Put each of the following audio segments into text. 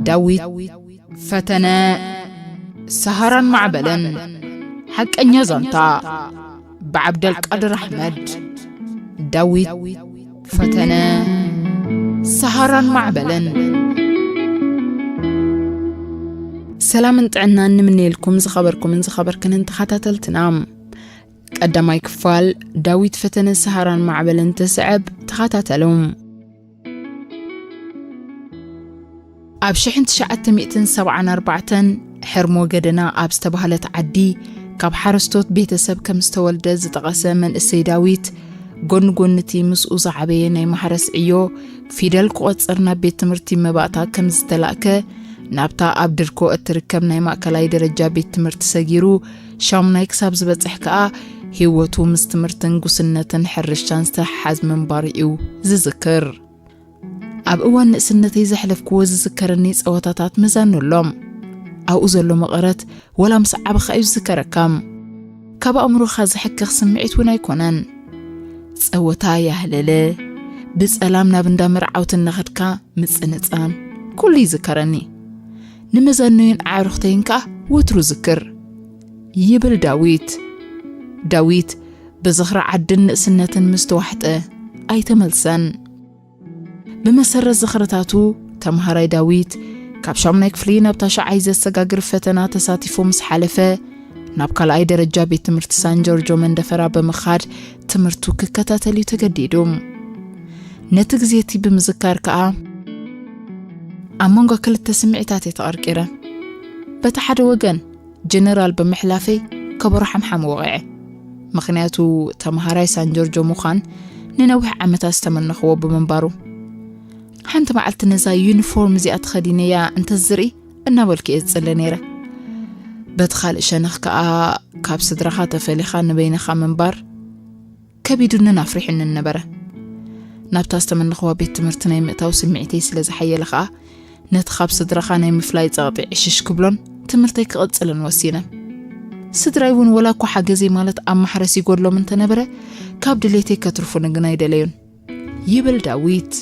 ዳዊት ፈተነ ሰሃራን ማዕበልን። ሓቀኛ ዛንታ ብዓብደልቃድር ኣሕመድ። ዳዊት ፈተነ ሰሃራን ማዕበልን። ሰላምን ጥዕናን ንምነየልኩም ዝኸበርኩምን ዝኸበርክንን ተኸታተልትና። ቀዳማይ ክፋል ዳዊት ፈተነ ሰሃራን ማዕበልን ትስዕብ፣ ተኸታተሉ። ኣብ ሽሕን ትሽዓተ ሚእትን ሰብዓን ኣርባዕተን ሕርሞ ገደና ኣብ ዝተባህለት ዓዲ ካብ ሓረስቶት ቤተሰብ ከም ዝተወልደ ዝጠቐሰ መንእሰይ ዳዊት፣ ጎኒ ጎኒ እቲ ምስኡ ዝዓበየ ናይ ማሕረስ ዕዮ ፊደል ክቖጽር ናብ ቤት ትምህርቲ መባእታ ከም ዝተላእከ፣ ናብታ ኣብ ድርኮ እትርከብ ናይ ማእከላይ ደረጃ ቤት ትምህርቲ ሰጊሩ ሻሙናይ ክሳብ ዝበጽሕ ከኣ ህይወቱ ምስ ትምህርትን ጉስነትን ሕርሻን ዝተሓሓዝ ምንባሩ እዩ ዝዝክር። ኣብ እዋን ንእስነተይ ዘሕለፍክዎ ዝዝከረኒ ጸወታታት መዛኑ ኣሎ። ኣብኡ ዘሎ መቐረት ወላ ምስ ዓበኻ እዩ ዝዝከረካ። ካብ ኣእምሮኻ ዝሕከኽ ስምዒት እውን ኣይኮነን። ጸወታ ያህለለ፣ ብጸላም ናብ እንዳ መርዓውቲ እናኸድካ ምጽንጻን፣ ኩሉ ይዝከረኒ። ንመዛኖይን ኣዕሩኽተይን ከኣ ወትሩ ዝክር፣ ይብል ዳዊት። ዳዊት ብዝኽሪ ዓድን ንእስነትን ምስ ተዋሕጠ ኣይተመልሰን። ብመሰረት ዝኽርታቱ፣ ተምሃራይ ዳዊት ካብ ሻሙናይ ክፍሊ ናብ ታሽዓይ ዘሰጋግር ፈተና ተሳቲፉ ምስ ሓለፈ፣ ናብ ካልኣይ ደረጃ ቤት ትምህርቲ ሳን ጆርጆ መንደፈራ ብምኻድ ትምህርቱ ክከታተል እዩ ተገዲዱ። ነቲ ግዜ እቲ ብምዝካር ከኣ፣ ኣብ መንጎ ክልተ ስምዒታት እየ ተቐርቂረ። በቲ ሓደ ወገን፣ ጀነራል ብምሕላፈይ ከበሮ ሓምሓም ወቒዐ። ምኽንያቱ፣ ተምሃራይ ሳን ጆርጆ ምዃን ንነዊሕ ዓመታት ዝተመነኽዎ ብምንባሩ። ሓንቲ መዓልቲ ነዛ ዩኒፎርም እዚኣ ተኸዲነያ እንተዝርኢ እናበልኩ እየ ዝጽሊ ነይረ። በቲ ካልእ ሸነኽ ከኣ፣ ካብ ስድራኻ ተፈሊኻ ንበይንኻ ምንባር ከቢዱንን ኣፍሪሑንን ነበረ። ናብታ ዝተመነኽዋ ቤት ትምህርቲ ናይ ምእታው ስምዒተይ ስለ ዝሓየለ ከኣ፣ ነቲ ካብ ስድራኻ ናይ ምፍላይ ጸቕጢ ዕሽሽ ክብሎን ትምህርተይ ክቕጽልን ወሲነ። ስድራይ እውን ወላ እኳ ሓገዘይ ማለት ኣብ ማሕረስ ይጎድሎም እንተነበረ፣ ካብ ድሌተይ ከትርፉኒ ግን ኣይደለዩን፣ ይብል ዳዊት።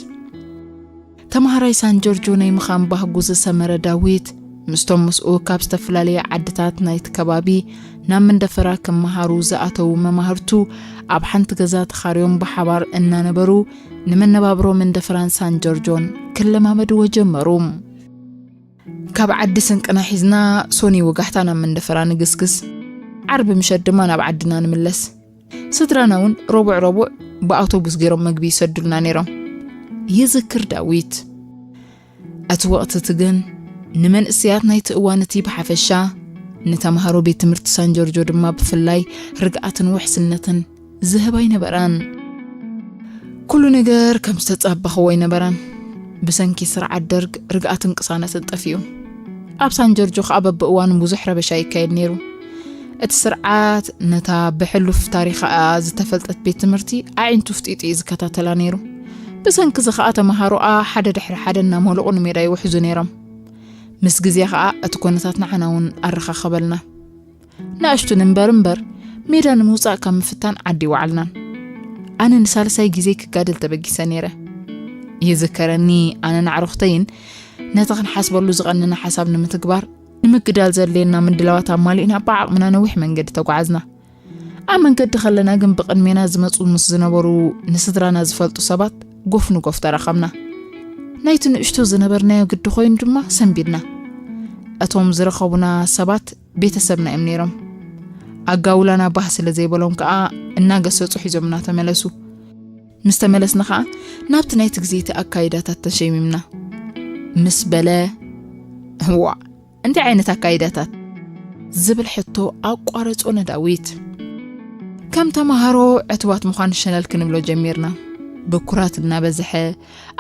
ተምሃራይ ሳን ጆርጆ ናይ ምዃን ባህጉ ዝሰመረ ዳዊት፣ ምስቶም ምስኡ ካብ ዝተፈላለየ ዓድታት ናይቲ ከባቢ ናብ መንደፈራ ክመሃሩ ዝኣተዉ መማህርቱ ኣብ ሓንቲ ገዛ ተኻርዮም ብሓባር እናነበሩ፣ ንመነባብሮ መንደፈራን ሳን ጆርጆን ክለማመድዎ ጀመሩ። ካብ ዓዲ ስንቅና ሒዝና ሶኒ ወጋሕታ ናብ መንደፈራ ንግስግስ። ዓርቢ ምሸት ድማ ናብ ዓድና ንምለስ። ስድራና እውን ረቡዕ ረቡዕ ብኣውቶቡስ ገይሮም መግቢ ይሰዱልና ነይሮም፣ ይዝክር ዳዊት። እቲ ወቕቲ እቲ ግን ንመንእሰያት ናይቲ እዋን እቲ ብሓፈሻ፣ ንተምሃሮ ቤት ትምህርቲ ሳን ጆርጆ ድማ ብፍላይ ርግኣትን ውሕስነትን ዝህብ ኣይነበረን። ኩሉ ነገር ከም ዝተጻበኽዎ ኣይነበረን። ብሰንኪ ስርዓት ደርግ ርግኣትን ቅሳነትን ጠፊኡ። ኣብ ሳን ጆርጆ ከኣ በብእዋኑ ብዙሕ ረበሻ ይካየድ ነይሩ። እቲ ስርዓት ነታ ብሕሉፍ ታሪኽኣ ዝተፈልጠት ቤት ትምህርቲ ኣዒንቱ ፍጢጡ እዩ ዝከታተላ ነይሩ። ብሰንኪ እዚ ከኣ ተምሃሮኣ ሓደ ድሕሪ ሓደ እናመለቑ ንሜዳ ይውሕዙ ነይሮም። ምስ ግዜ ከኣ እቲ ኩነታት ንዓና እውን ኣረኻኸበልና። ንኣሽቱ ንንበር እምበር፣ ሜዳ ንምውጻእ ካብ ምፍታን ዓዲ ይወዓልናን። ኣነ ንሳልሳይ ግዜ ክጋደል ተበጊሰ ነይረ። ይዝከረኒ፣ ኣነን ኣዕሩኽተይን ነቲ ክንሓስበሉ ዝቐነና ሓሳብ ንምትግባር፣ ንምግዳል ዘድልየና ምድላዋት ኣማሊእና ብዓቕምና ነዊሕ መንገዲ ተጓዓዝና። ኣብ መንገዲ ከለና ግን ብቕድሜና ዝመጹ ምስ ዝነበሩ ንስድራና ዝፈልጡ ሰባት ጎፍ ንጎፍ ተራኸብና። ናይቲ ንእሽቶ ዝነበርናዮ ግዲ ኮይኑ ድማ ሰንቢድና። እቶም ዝረኸቡና ሰባት ቤተሰብና እዮም ነይሮም። ኣጋውላና ባህ ስለ ዘይበሎም ከኣ እናገሰጹ ሒዞምና ተመለሱ። ምስ ተመለስና ከኣ ናብቲ ናይቲ ግዜ እቲ ኣካይዳታት ተሸሚምና። ምስ በለ፣ "እዋእ፣ እንታይ ዓይነት ኣካይዳታት?" ዝብል ሕቶ ኣቋረጾ ንዳዊት። ከም ተምሃሮ ዕቱባት ምዃን ሸለል ክንብሎ ጀሚርና። ብኩራት እናበዝሐ፣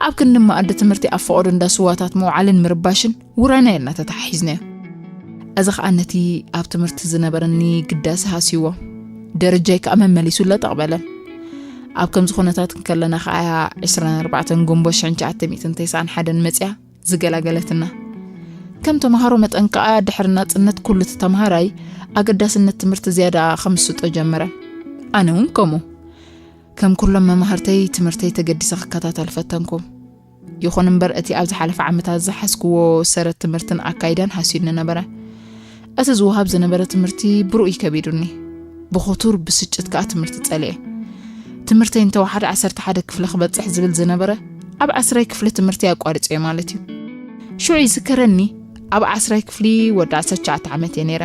ኣብ ክንዲ መኣዲ ትምህርቲ ኣብ ፈቐዶ እንዳ ስዋታት ምውዓልን ምርባሽን ውራይና ኢልና ተተሓሒዝናዮ። እዚ ኸኣ ነቲ ኣብ ትምህርቲ ዝነበረኒ ግዳሰ ሃስይዎ። ደረጃይ ከኣ መመሊሱ ለጠቕ በለ። ኣብ ከምዚ ኩነታት እንከለና ኸኣ እያ ዕስራን ኣርባዕተን ግንቦት ሽሕን ትሽዓተ ሚእትን ተስዓን ሓደን መጺኣ ዝገላገለትና። ከም ተምሃሮ መጠን ከኣ ድሕሪ ናጽነት ኩሉ እቲ ተምሃራይ ኣገዳስነት ትምህርቲ ዝያዳ ከምስጦ ጀመረ። ኣነ እውን ከምኡ። ከም ኩሎም መማህርተይ ትምህርተይ ተገዲሰ ክከታተል ፈተንኩ። ይኹን እምበር፣ እቲ ኣብ ዝሓለፈ ዓመታት ዝሓዝክዎ ሰረት ትምህርትን ኣካይዳን ሃስዩኒ ነበረ። እቲ ዝወሃብ ዝነበረ ትምህርቲ ብርኡይ ከቢዱኒ። ብኽቱር ብስጭት ከኣ ትምህርቲ ጸሊኤ። ትምህርተይ እንተወሓደ ዓሰርተ ሓደ ክፍሊ ክበጽሕ ዝብል ዝነበረ፣ ኣብ ዓስራይ ክፍሊ ትምህርቲ ኣቋሪጸዮ ማለት እዩ። ሽዑ ይዝከረኒ፣ ኣብ ዓስራይ ክፍሊ ወዲ ዓሰርተ ትሽዓተ ዓመት እየ ነይረ።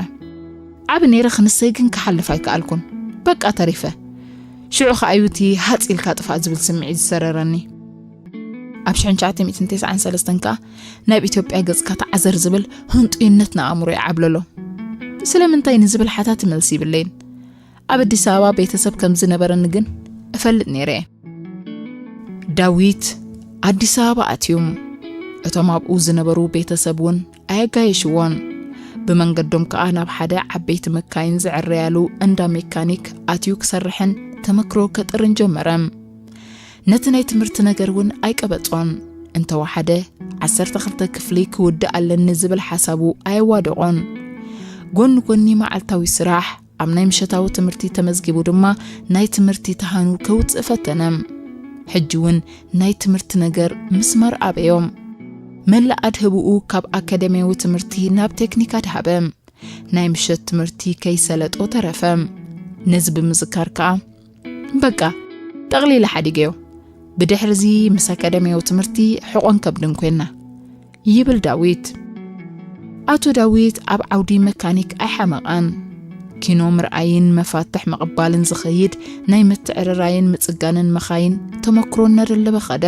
ዓቢ ነይረ ክንሰይ ግን ክሓልፍ ኣይከኣልኩን። በቃ ተሪፈ። ሽዑ ከኣ እዩ እቲ ሃጽ ኢልካ ጥፋእ ዝብል ስምዒት ዝሰረረኒ። ኣብ ሽሕን ትሽዓተ ሚእትን ተስዓን ሰለስተን ከኣ ናብ ኢትዮጵያ ገጽካ ተዓዘር ዝብል ህንጡይነት ንኣእምሮይ ዓብለሎ። ስለምንታይ ንዝብል ሓታቲ መልሲ ይብለይን። ኣብ ኣዲስ ኣበባ ቤተሰብ ከም ዝነበረኒ ግን እፈልጥ ነይረ እየ። ዳዊት ኣዲስ ኣበባ ኣትዩ። እቶም ኣብኡ ዝነበሩ ቤተሰብ እውን ኣየጋየሽዎን። ብመንገዶም ከኣ ናብ ሓደ ዓበይቲ መካይን ዝዕረያሉ እንዳ ሜካኒክ ኣትዩ ክሰርሕን ተመክሮ ከጥርን ጀመረ። ነቲ ናይ ትምህርቲ ነገር እውን ኣይቀበጾን። እንተወሓደ ዓሰርተ ክልተ ክፍሊ ክውድእ ኣለኒ ዝብል ሓሳቡ ኣየዋደቖን። ጎኒ ጎኒ መዓልታዊ ስራሕ፣ ኣብ ናይ ምሸታዊ ትምህርቲ ተመዝጊቡ ድማ ናይ ትምህርቲ ተሃኑ ከውጽእ ፈተነ። ሕጂ እውን ናይ ትምህርቲ ነገር ምስማር ኣበዮም። መላእ ኣድህብኡ ካብ ኣካደሚያዊ ትምህርቲ ናብ ቴክኒክ ኣድሃበ። ናይ ምሸት ትምህርቲ ከይሰለጦ ተረፈ። ነዚ ብምዝካር ከኣ፣ በቃ፣ ጠቕሊለ ሓዲገዮ። ብድሕርዚ ምስ ኣካደሚያዊ ትምህርቲ ሕቖን ከብድን ኮይና፣ ይብል ዳዊት። ኣቶ ዳዊት ኣብ ዓውዲ መካኒክ ኣይሓመቐን። ኪኖ ምርኣይን መፋትሕ ምቕባልን ዝኸይድ ናይ ምትዕርራይን ምጽጋንን መኻይን ተመክሮ እናደለበ ኸደ።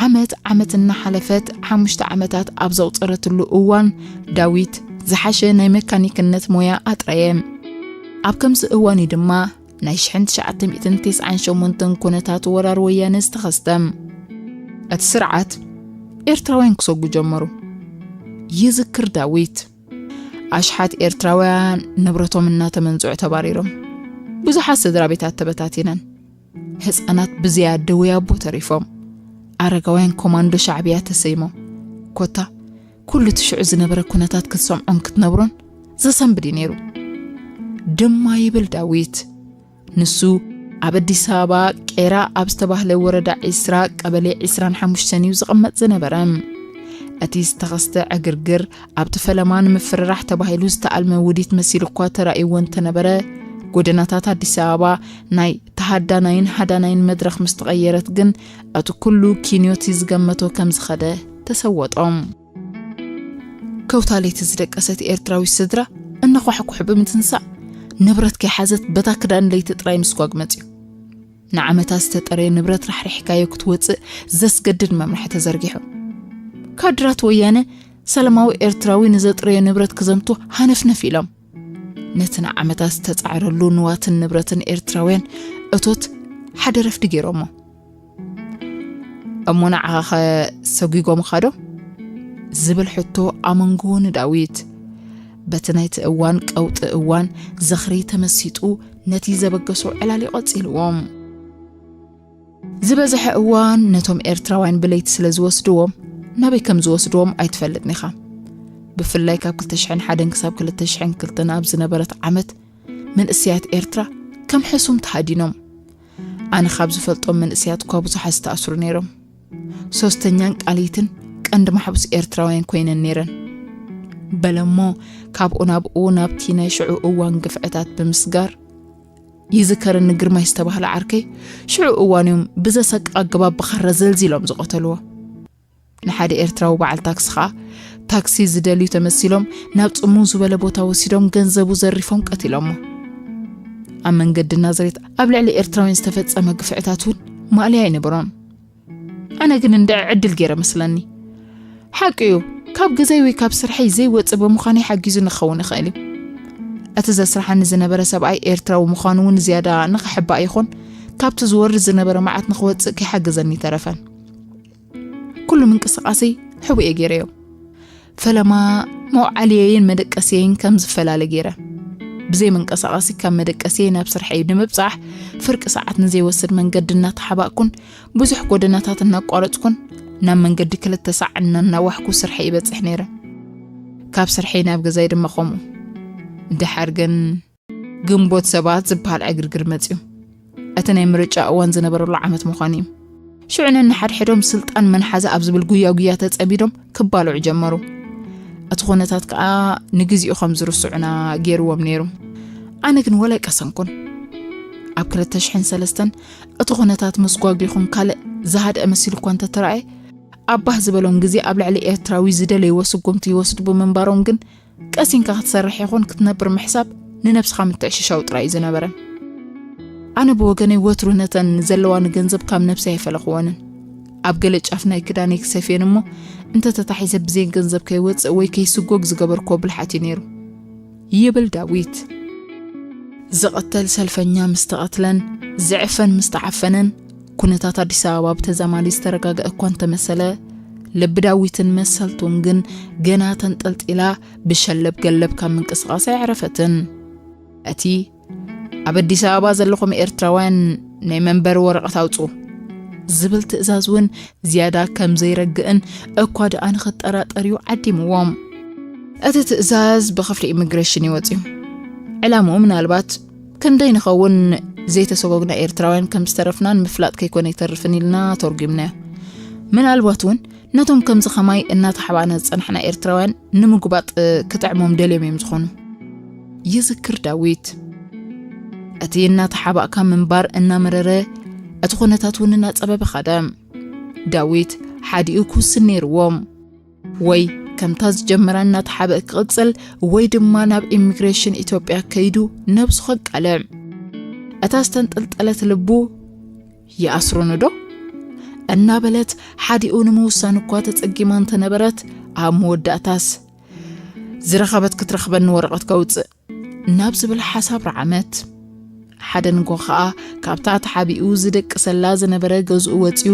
ዓመት ዓመት እናሓለፈት ሓሙሽተ ዓመታት ኣብ ዘቑጸረትሉ እዋን፣ ዳዊት ዝሓሸ ናይ መካኒክነት ሞያ ኣጥረየ። ኣብ ከምዚ እዋን እዩ ድማ ናይ ሽሕን ትሽዓተ ሚእትን ተስዓን ሸሞንተን ኩነታት ወራር ወያነ ዝተኸስተ። እቲ ስርዓት ኤርትራውያን ክሰጉ ጀመሩ። ይዝክር ዳዊት፣ ኣሽሓት ኤርትራውያን ንብረቶም እናተመንዝዑ ተባሪሮም። ብዙሓት ስድራ ቤታት ተበታቲነን። ህጻናት ብዘይ ኣደ ወይ ኣቦ ተሪፎም። ኣረጋውያን ኮማንዶ ሻዕብያ ተሰይሞም። ኮታ ኩሉ እቲ ሽዑ ዝነበረ ኩነታት ክትሰምዖን ክትነብሮን ዘሰንብድ እዩ ነይሩ። ድማ ይብል ዳዊት። ንሱ ኣብ ኣዲስ ኣበባ ቄራ ኣብ ዝተባህለ ወረዳ ዒስራ ቀበሌ ዒስራን ሓሙሽተን እዩ ዝቕመጥ ዝነበረ። እቲ ዝተኸስተ ዕግርግር ኣብቲ ፈለማ ንምፍርራሕ ተባሂሉ ዝተኣልመ ውዲት መሲሉ እኳ ተራእይዎ እንተነበረ፣ ጎደናታት ኣዲስ ኣበባ ናይ ተሃዳናይን ሃዳናይን መድረኽ ምስ ተቐየረት ግን፣ እቲ ኩሉ ኪንዮቲ ዝገመቶ ከም ዝኸደ ተሰወጦም። ከውታ ለይቲ ዝደቀሰት ኤርትራዊት ስድራ እናኳሕኩሑ ብምትንሳእ፣ ንብረት ከይሓዘት በታ ክዳን ለይቲ ጥራይ ምስጓግ መጽዩ። ንዓመታት ዝተጠረየ ንብረት ራሕሪሕካዮ ክትወጽእ ዘስገድድ መምርሒ ተዘርጊሑ። ካድራት ወያነ ሰላማዊ ኤርትራዊ ንዘጥረዮ ንብረት ክዘምቱ ሃነፍነፍ ኢሎም። ነቲ ንዓመታት ዝተጻዕረሉ ንዋትን ንብረትን ኤርትራውያን እቶት ሓደ ረፍዲ ገይሮሞ። "እሞ ንዓኻኸ ሰጒጎምኻ ዶ?" ዝብል ሕቶ ኣመንጎ ንዳዊት። በቲ ናይቲ እዋን ቀውጢ እዋን ዝኽሪ ተመሲጡ ነቲ ዘበገሶ ዕላል እዩ ቀጺልዎ። ዝበዝሐ እዋን ነቶም ኤርትራውያን ብለይቲ ስለ ዝወስድዎም፣ ናበይ ከም ዝወስድዎም ኣይትፈልጥን ኢኻ። ብፍላይ ካብ ክልተ ሽሕን ሓደን ክሳብ ክልተ ሽሕን ክልተን ኣብ ዝነበረት ዓመት፣ መንእሰያት ኤርትራ ከም ሕሱም ተሃዲኖም። ኣነ ካብ ዝፈልጦም መንእሰያት እኳ ብዙሓት ዝተኣስሩ ነይሮም። ሶስተኛን ቃልይትን ቀንዲ ማሕቡስ ኤርትራውያን ኮይነን ነይረን። በለሞ ካብኡ ናብኡ ናብቲ ናይ ሽዑ እዋን ግፍዕታት ብምስጋር፣ ይዝከረኒ ግርማይ ዝተባህለ ዓርከይ፣ ሽዑ እዋን እዮም ብዘሰቅቕ ኣገባብ ብኻራ ዘልዚሎም ዝቐተልዎ። ንሓደ ኤርትራዊ በዓል ታክሲ ኸኣ፣ ታክሲ ዝደልዩ ተመሲሎም ናብ ጽምው ዝበለ ቦታ ወሲዶም ገንዘቡ ዘሪፎም ቀቲሎሞ። ኣብ መንገዲ ናዝሬት ኣብ ልዕሊ ኤርትራውያን ዝተፈጸመ ግፍዕታት እውን ማእለያ ኣይነበሮን። ኣነ ግን እንድዒ ዕድል ገይረ መስለኒ። ሓቂ እዩ፣ ካብ ገዛይ ወይ ካብ ስርሐይ ዘይወጽእ ብምዃነይ ሓጊዙኒ ክኸውን ይኽእል እዩ። እቲ ዘስርሓኒ ዝነበረ ሰብኣይ ኤርትራዊ ምዃኑ እውን ዝያዳ ንኽሕባእ ይኹን፣ ካብቲ ዝወርድ ዝነበረ መዓት ንኽወጽእ ከይሓገዘኒ ኣይተረፈን። ኩሉ ምንቅስቓሰይ ሕቡእ እየ ገይረዮ። ፈለማ መውዓልየይን መደቀስየይን ከም ዝፈላለ ገይረ። ብዘይ መንቀሳቐሲ ካብ መደቀስየይ ናብ ስርሐይ ንምብጻሕ ፍርቂ ሰዓት ንዘይወስድ መንገዲ እናተሓባእኩን ብዙሕ ጎደናታት እናቋረጽኩን ናብ መንገዲ ክልተ ሳዕ እናናዋሕኩ ስርሐይ ይበጽሕ ነይረ። ካብ ስርሐይ ናብ ገዛይ ድማ ከምኡ። ድሓር ግን ግንቦት ሰባት ዝበሃል ዕግርግር መጽዩ። እቲ ናይ ምርጫ እዋን ዝነበረሉ ዓመት ምዃኑ እዩ። ሽዑ ነንሓድሕዶም ስልጣን መን ሓዘ ኣብ ዝብል ጉያ ጉያ ተጸሚዶም ክባልዑ ጀመሩ። እቲ ኩነታት ከኣ ንግዚኡ ከም ዝርስዑና ገይርዎም ነይሩ። ኣነ ግን ወላ ኣይቀሰንኩን። ኣብ ክልተ ሽሕን ሰለስተን እቲ ኩነታት ምስጓጉ ይኹን ካልእ ዝሃድአ መሲሉ እኳ እንተተራእየ፣ ኣብ ባህ ዝበሎም ግዜ ኣብ ልዕሊ ኤርትራዊ ዝደለይዎ ስጉምቲ ይወስዱ ብምንባሮም ግን ቀሲንካ ክትሰርሕ ይኹን ክትነብር ምሕሳብ ንነብስኻ ምትዕሽሻው ጥራይ እዩ ዝነበረ። ኣነ ብወገነይ ወትሩ ነተን ዘለዋኒ ገንዘብ ካብ ነብሰይ ኣይፈለኽወንን። ኣብ ገለ ጫፍ ናይ ክዳነይ ክሰፍየን እሞ እንተተታሒዘ ብዘይ ገንዘብ ከይወፅእ ወይ ከይስጎግ ዝገበርክዎ ብልሓት እዩ ነይሩ ይብል ዳዊት። ዝቐተል ሰልፈኛ ምስ ተቐትለን፣ ዝዕፈን ምስ ተዓፈነን፣ ኩነታት ኣዲስ ኣበባ ብተዛማዲ ዝተረጋገ እኳ እንተመሰለ፣ ልቢ ዳዊትን መሰልቱን ግን ገና ተንጠልጢላ ብሸለብ ገለብ ካብ ምንቅስቓስ ኣይዕረፈትን። እቲ ኣብ ኣዲስ ኣበባ ዘለኹም ኤርትራውያን ናይ መንበሪ ወረቐት ኣውጽኡ ዝብል ትእዛዝ እውን ዝያዳ ከም ዘይረግእን እኳ ደኣ ንኽጠራጠር እዩ ዓዲምዎም። እቲ ትእዛዝ ብኽፍሊ ኢሚግሬሽን እዩ ወጺኡ። ዕላምኡ ምናልባት ክንደይ ንኸውን ዘይተሰጎግና ኤርትራውያን ከም ዝተረፍና ንምፍላጥ ከይኮነ ኣይተርፍን ኢልና ተርጒምናዮ። ምናልባት እውን ነቶም ከምዚ ኸማይ እናተሓባእና ዝጸናሕና ኤርትራውያን ንምጉባጥ ክጥዕሞም ደልዮም እዮም ዝኾኑ። ይዝክር ዳዊት። እቲ እናተሓባእካ ምንባር እናመረረ፣ እቲ ኩነታት እውን እናጸበበ ኸደ። ዳዊት ሓዲኡ ክውስን ነይርዎ። ወይ ከምታ ዝጀመራ እናተሓበአ ክቕጽል፣ ወይ ድማ ናብ ኢሚግሬሽን ኢትዮጵያ ከይዱ ነብሱ ከቃልዕ። እታ ዝተንጠልጠለት ልቡ፣ "ይኣስሩኒ ዶ?" እናበለት ሓዲኡ ንምውሳን እኳ ተጸጊማ እንተነበረት፣ ኣብ መወዳእታስ፣ "ዝረኸበት ክትረኽበኒ ወረቐት ከውጽእ" ናብ ዝብል ሓሳብ ረዓመት። ሓደ ንግሆ ኸኣ ካብታ ተሓቢኡ ዝደቅሰላ ዝነበረ ገዝኡ ወጺኡ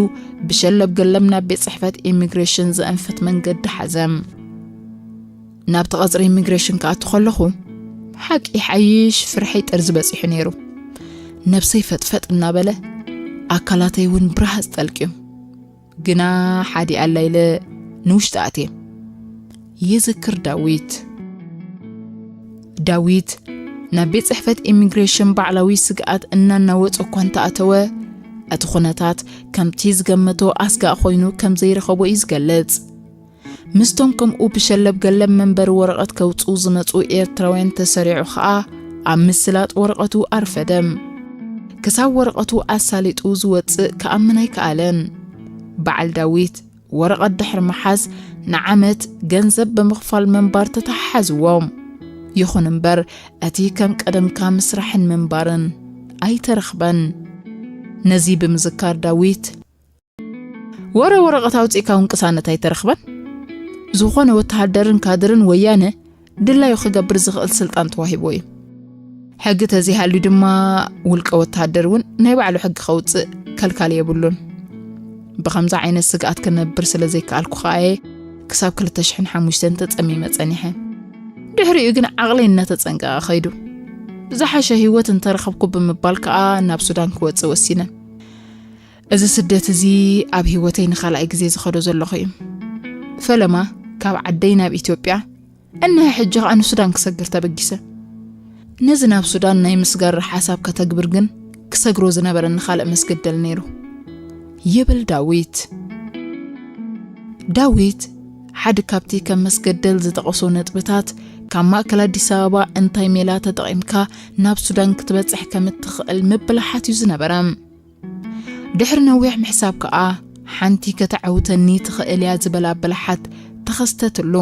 ብሸለብ ገለም ናብ ቤት ጽሕፈት ኢሚግሬሽን ዘእንፍት መንገዲ ሓዘ። ናብቲ ቀጽሪ ኢሚግሬሽን ክኣቱ ከለኹ፣ ሓቂ ይሓይሽ ፍርሐይ ጠርዚ በጺሑ ነይሩ። ነብሰይ ፈጥፈጥ እናበለ፣ ኣካላተይ እውን ብረሃጽ ጠልቅዩ። ግና ሓዲኣ ኣላ ኢለ ንውሽጢ ኣትየ። ይዝክር ዳዊት። ዳዊት ናብ ቤት ጽሕፈት ኢሚግሬሽን ባዕላዊ ስግኣት እናናወጸ እኳ እንተኣተወ፣ እቲ ኩነታት ከምቲ ዝገመቶ ኣስጋእ ኮይኑ ከም ዘይረኸቦ እዩ ዝገልጽ። ምስቶም ከምኡ ብሸለብ ገለብ መንበሪ ወረቐት ከውጽኡ ዝመጹ ኤርትራውያን ተሰሪዑ ኸኣ፣ ኣብ ምስላጥ ወረቐቱ ኣርፈደ። ክሳብ ወረቐቱ ኣሳሊጡ ዝወጽእ ክኣምን ኣይከኣለን። በዓል ዳዊት ወረቐት ድሕሪ ምሓዝ ንዓመት ገንዘብ ብምኽፋል ምንባር ተተሓሓዝዎ። ይኹን እምበር፣ እቲ ከም ቀደምካ ምስራሕን ምንባርን ኣይተረኽበን። ነዚ ብምዝካር ዳዊት፣ "ወረ ወረቐት ኣውጺእካ እውን ቅሳነት ኣይተረኽበን። ዝኾነ ወተሃደርን ካድርን ወያነ ድላዩ ክገብር ዝኽእል ስልጣን ተዋሂብዎ እዩ። ሕጊ ተዘይሃልዩ ድማ ውልቀ ወተሃደር እውን ናይ ባዕሉ ሕጊ ከውጽእ ከልካሊ የብሉን። ብኸምዚ ዓይነት ስግኣት ክነብር ስለ ዘይከኣልኩ ከኣ እየ ክሳብ ክልተ ሽሕን ሓሙሽተን ተጸሚመ ጸኒሐ። ድሕሪኡ ግን ዓቕለይ እናተጸንቀቐ ኸይዱ። ዝሓሸ ህይወት እንተረኸብኩ ብምባል ከኣ ናብ ሱዳን ክወጽእ ወሲነ። እዚ ስደት እዚ ኣብ ህይወተይ ንኻልኣይ ግዜ ዝኸዶ ዘለኹ እዩ። ፈለማ ካብ ዓደይ ናብ ኢትዮጵያ፣ እንሀ ሕጂ ኸኣ ንሱዳን ክሰግር ተበጊሰ። ነዚ ናብ ሱዳን ናይ ምስጋር ሓሳብ ከተግብር ግን ክሰግሮ ዝነበረኒ ካልእ መስገደል ነይሩ" ይብል ዳዊት። ዳዊት ሓደ ካብቲ ከም መስገደል ዝጠቐሶ ነጥብታት፣ ካብ ማእከል ኣዲስ ኣበባ እንታይ ሜላ ተጠቒምካ ናብ ሱዳን ክትበጽሕ ከም እትኽእል ምብላሓት እዩ ዝነበረ። ድሕሪ ነዊሕ ምሕሳብ ከኣ፣ ሓንቲ ከተዐውተኒ ትኽእል እያ ዝበላ ብልሓት ተኸስተትሉ።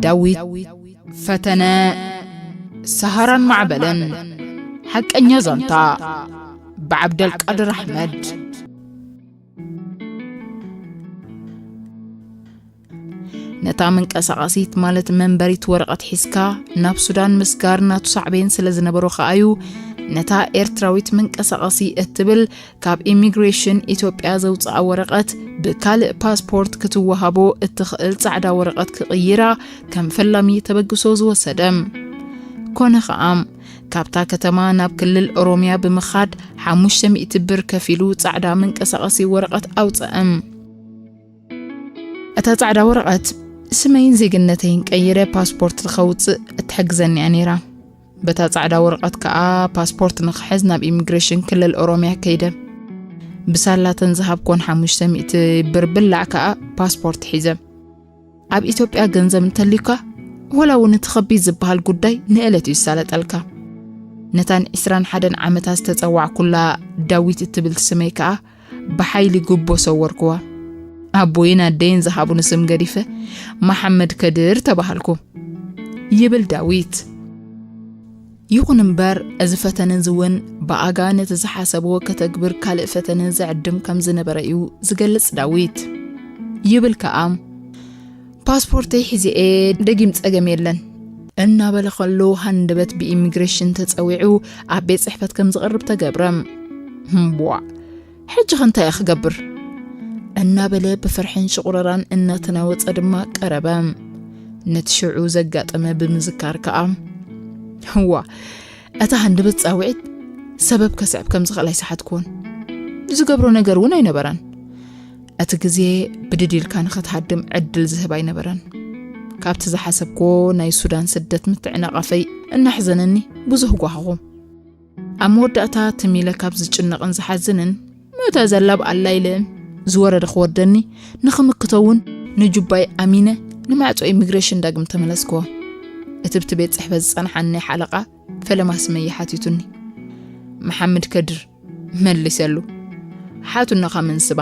ዳዊት ፈተነ፣ ሰሃራን ማዕበልን። ሓቀኛ ዛንታ፣ ብዓብደልቃድር ኣሕመድ። ነታ መንቀሳቐሲት፣ ማለት መንበሪት ወረቐት ሒዝካ ናብ ሱዳን ምስጋር ናቱ ሳዕቤን ስለ ዝነበሮ ከኣዩ፣ ነታ ኤርትራዊት መንቀሳቐሲ እትብል ካብ ኢሚግሬሽን ኢትዮጵያ ዘውጽኣ ወረቐት ብካልእ ፓስፖርት ክትወሃቦ እትኽእል ጻዕዳ ወረቐት ክቕይራ ከም ፈላሚ ተበግሶ ዝወሰደ። ኮነ ኸኣ፣ ካብታ ከተማ ናብ ክልል ኦሮምያ ብምኻድ ሓሙሽተ ሚእቲ ብር ከፊሉ ጻዕዳ መንቀሳቐሲ ወረቐት ኣውጸእም። እታ ጻዕዳ ወረቐት ስመይን ዜግነተይን ቀይረ ፓስፖርት ንኸውጽእ እትሕግዘኒ እያ ነይራ። በታ ጻዕዳ ወረቐት ከኣ ፓስፖርት ንኽሕዝ ናብ ኢሚግሬሽን ክልል ኦሮምያ ከይደ። ብሳላተን ዝሃብኮን ሓሙሽተ ሚእቲ ብር ብላዕ ከኣ ፓስፖርት ሒዘ። ኣብ ኢትዮጵያ ገንዘብ እንተልዩካ፣ ወላ እውን እቲ ከቢድ ዝበሃል ጉዳይ ንእለት እዩ ዝሳለጠልካ። ነታን ዕስራን ሓደን ዓመታት ዝተጸዋዕኩላ ዳዊት እትብል ስመይ ከኣ ብሓይሊ ጉቦ ሰወርኩዋ። ኣቦይን ኣደይን ዝሃቡኒ ስም ገዲፈ መሓመድ ከድር ተባሃልኩ፣ ይብል ዳዊት። ይኹን እምበር፣ እዚ ፈተነ እዚ እውን ብኣጋ ነቲ ዝሓሰብዎ ከተግብር ካልእ ፈተነ ዘዕድም ከም ዝነበረ እዩ ዝገልጽ ዳዊት። ይብል ከኣ፣ ፓስፖርተይ ሒዘ እየ፣ ደጊም ጸገም የለን እናበለ ከሎ፣ ሃንደበት ብኢሚግሬሽን ተጸዊዑ ኣብ ቤት ጽሕፈት ከም ዝቐርብ ተገብረ። እምቧዕ፣ ሕጂ ኸ እንታይ እየ ክገብር? እናበለ ብፍርሕን ሽቑረራን እናተናወጸ ድማ ቀረበ። ነቲ ሽዑ ዘጋጠመ ብምዝካር ከኣ፣ እዋ፣ እታ ሃንደበት ጻውዒት ሰበብ ከስዕብ ከም ዝኽእል ኣይሰሓትኩዎን። ዝገብሮ ነገር እውን ኣይነበረን። እቲ ግዜ ብድድ ኢልካ ንኽትሃድም ዕድል ዝህብ ኣይነበረን። ካብቲ ዝሓሰብኩዎ ናይ ሱዳን ስደት ምትዕንቓፈይ እናሕዘነኒ ብዙህ ጓሃኹ። ኣብ መወዳእታ ትም ኢለ ካብ ዝጭነቕን ዝሓዝንን፣ ምእተ ዘላብ ኣላ ኢለ ዝወረደ ክወርደኒ ንኽምክቶ እውን ንጁባይ ኣሚነ ንማዕጾ ኢሚግሬሽን ዳግም ተመለስክዎ። እቲ ብቲ ቤት ጽሕፈት ዝጸንሓኒ ሓለቓ ፈለማ ስመይ ሓቲቱኒ። መሓመድ ከድር መሊሰሉ። ሓቱና ካብ መንስባ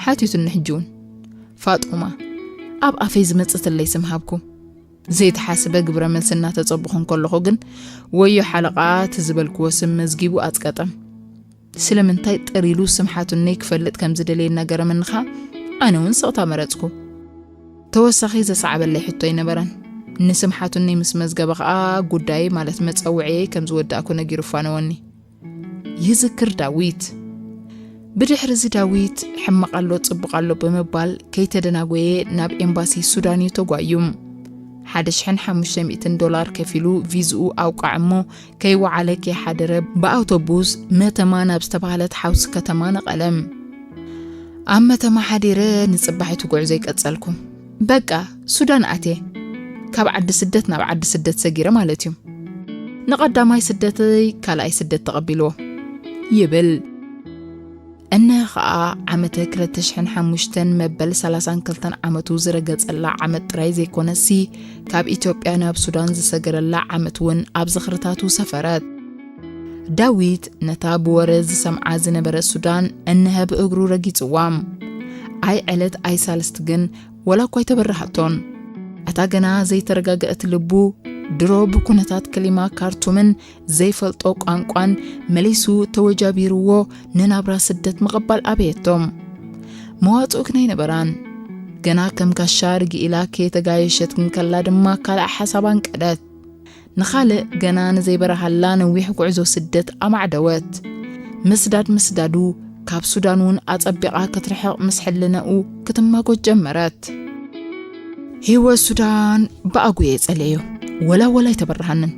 ሓቲቱኒ። ሕጂ እውን ፋጡማ ኣብ ኣፈይ ዝመጸትለይ ስም ሃብኩ። ዘይተሓስበ ግብረ መልሲ እናተጸበኹ እንከለኹ ግን፣ ወዮ ሓለቓ እቲ ዝበልክዎ ስም መዝጊቡ ኣጽቀጠ። ስለምንታይ ጥር ኢሉ ስም ሓቱነይ ክፈልጥ ከም ዝደለየ እናገረመኒ ኸኣ፣ ኣነ እውን ስቕታ መረጽኩ። ተወሳኺ ዘሰዓበለይ ሕቶ ኣይነበረን። ንስም ሓቱነይ ምስ መዝገበ ኸኣ፣ ጉዳየይ ማለት መጸውዒየይ ከም ዝወዳእኩ ነጊሩ ፋነወኒ። ይዝክር ዳዊት። ብድሕሪ እዚ ዳዊት ሕማቕ ኣሎ ጽቡቕ ኣሎ ብምባል ከይተደናጎየ ናብ ኤምባሲ ሱዳን እዩ ተጓዩ። ሓደ ሽሕን ሓሙሽተ ሚእትን ዶላር ከፊሉ ቪዝኡ ኣውቃዕ እሞ ከይወዓለ ከይሓደረ ብኣውቶቡስ መተማ ናብ ዝተባህለት ሓውሲ ከተማ ነቐለ። ኣብ መተማ ሓዲረ ንጽባሒቱ ጉዕዞ ይቀጸልኩ። በቃ ሱዳን ኣትየ። ካብ ዓዲ ስደት ናብ ዓዲ ስደት ሰጊረ ማለት እዩ። ንቐዳማይ ስደተይ ካልኣይ ስደት ተቐቢልዎ ይብል። እነሀ ኸኣ ዓመተ ክልተ ሽሕን ሓሙሽተን መበል ሰላሳን ክልተን ዓመቱ ዝረገጸላ ዓመት ጥራይ ዘይኮነሲ፣ ካብ ኢትዮጵያ ናብ ሱዳን ዝሰገረላ ዓመት እውን ኣብ ዝኽርታቱ ሰፈረት። ዳዊት ነታ ብወረ ዝሰምዓ ዝነበረ ሱዳን እነሀ ብእግሩ ረጊጽዋ። ኣይ ዕለት ኣይ ሳልስት ግን ወላ እኳ ኣይተበረሃቶን። እታ ገና ዘይተረጋገአት ልቡ ድሮ ብኩነታት ክሊማ ካርቱምን ዘይፈልጦ ቋንቋን መሊሱ ተወጃቢርዎ ንናብራ ስደት ምቕባል ኣበየቶም። መዋጽኦ ግን ኣይነበራን። ገና ከም ጋሻ ርግእ ኢላ ከየተጋየሸት እንከላ ድማ ካልእ ሓሳብ ኣንቀደት። ንኻልእ ገና ንዘይበረሃላ ነዊሕ ጉዕዞ ስደት ኣማዕደወት። ምስዳድ ምስዳዱ ካብ ሱዳን እውን ኣጸቢቓ ክትርሕቕ ምስ ሕልነኡ ክትማጎት ጀመረት። ህይወት ሱዳን ብኣጉየ ጸለዮ። ወላ ወላ ኣይተበረሃንን።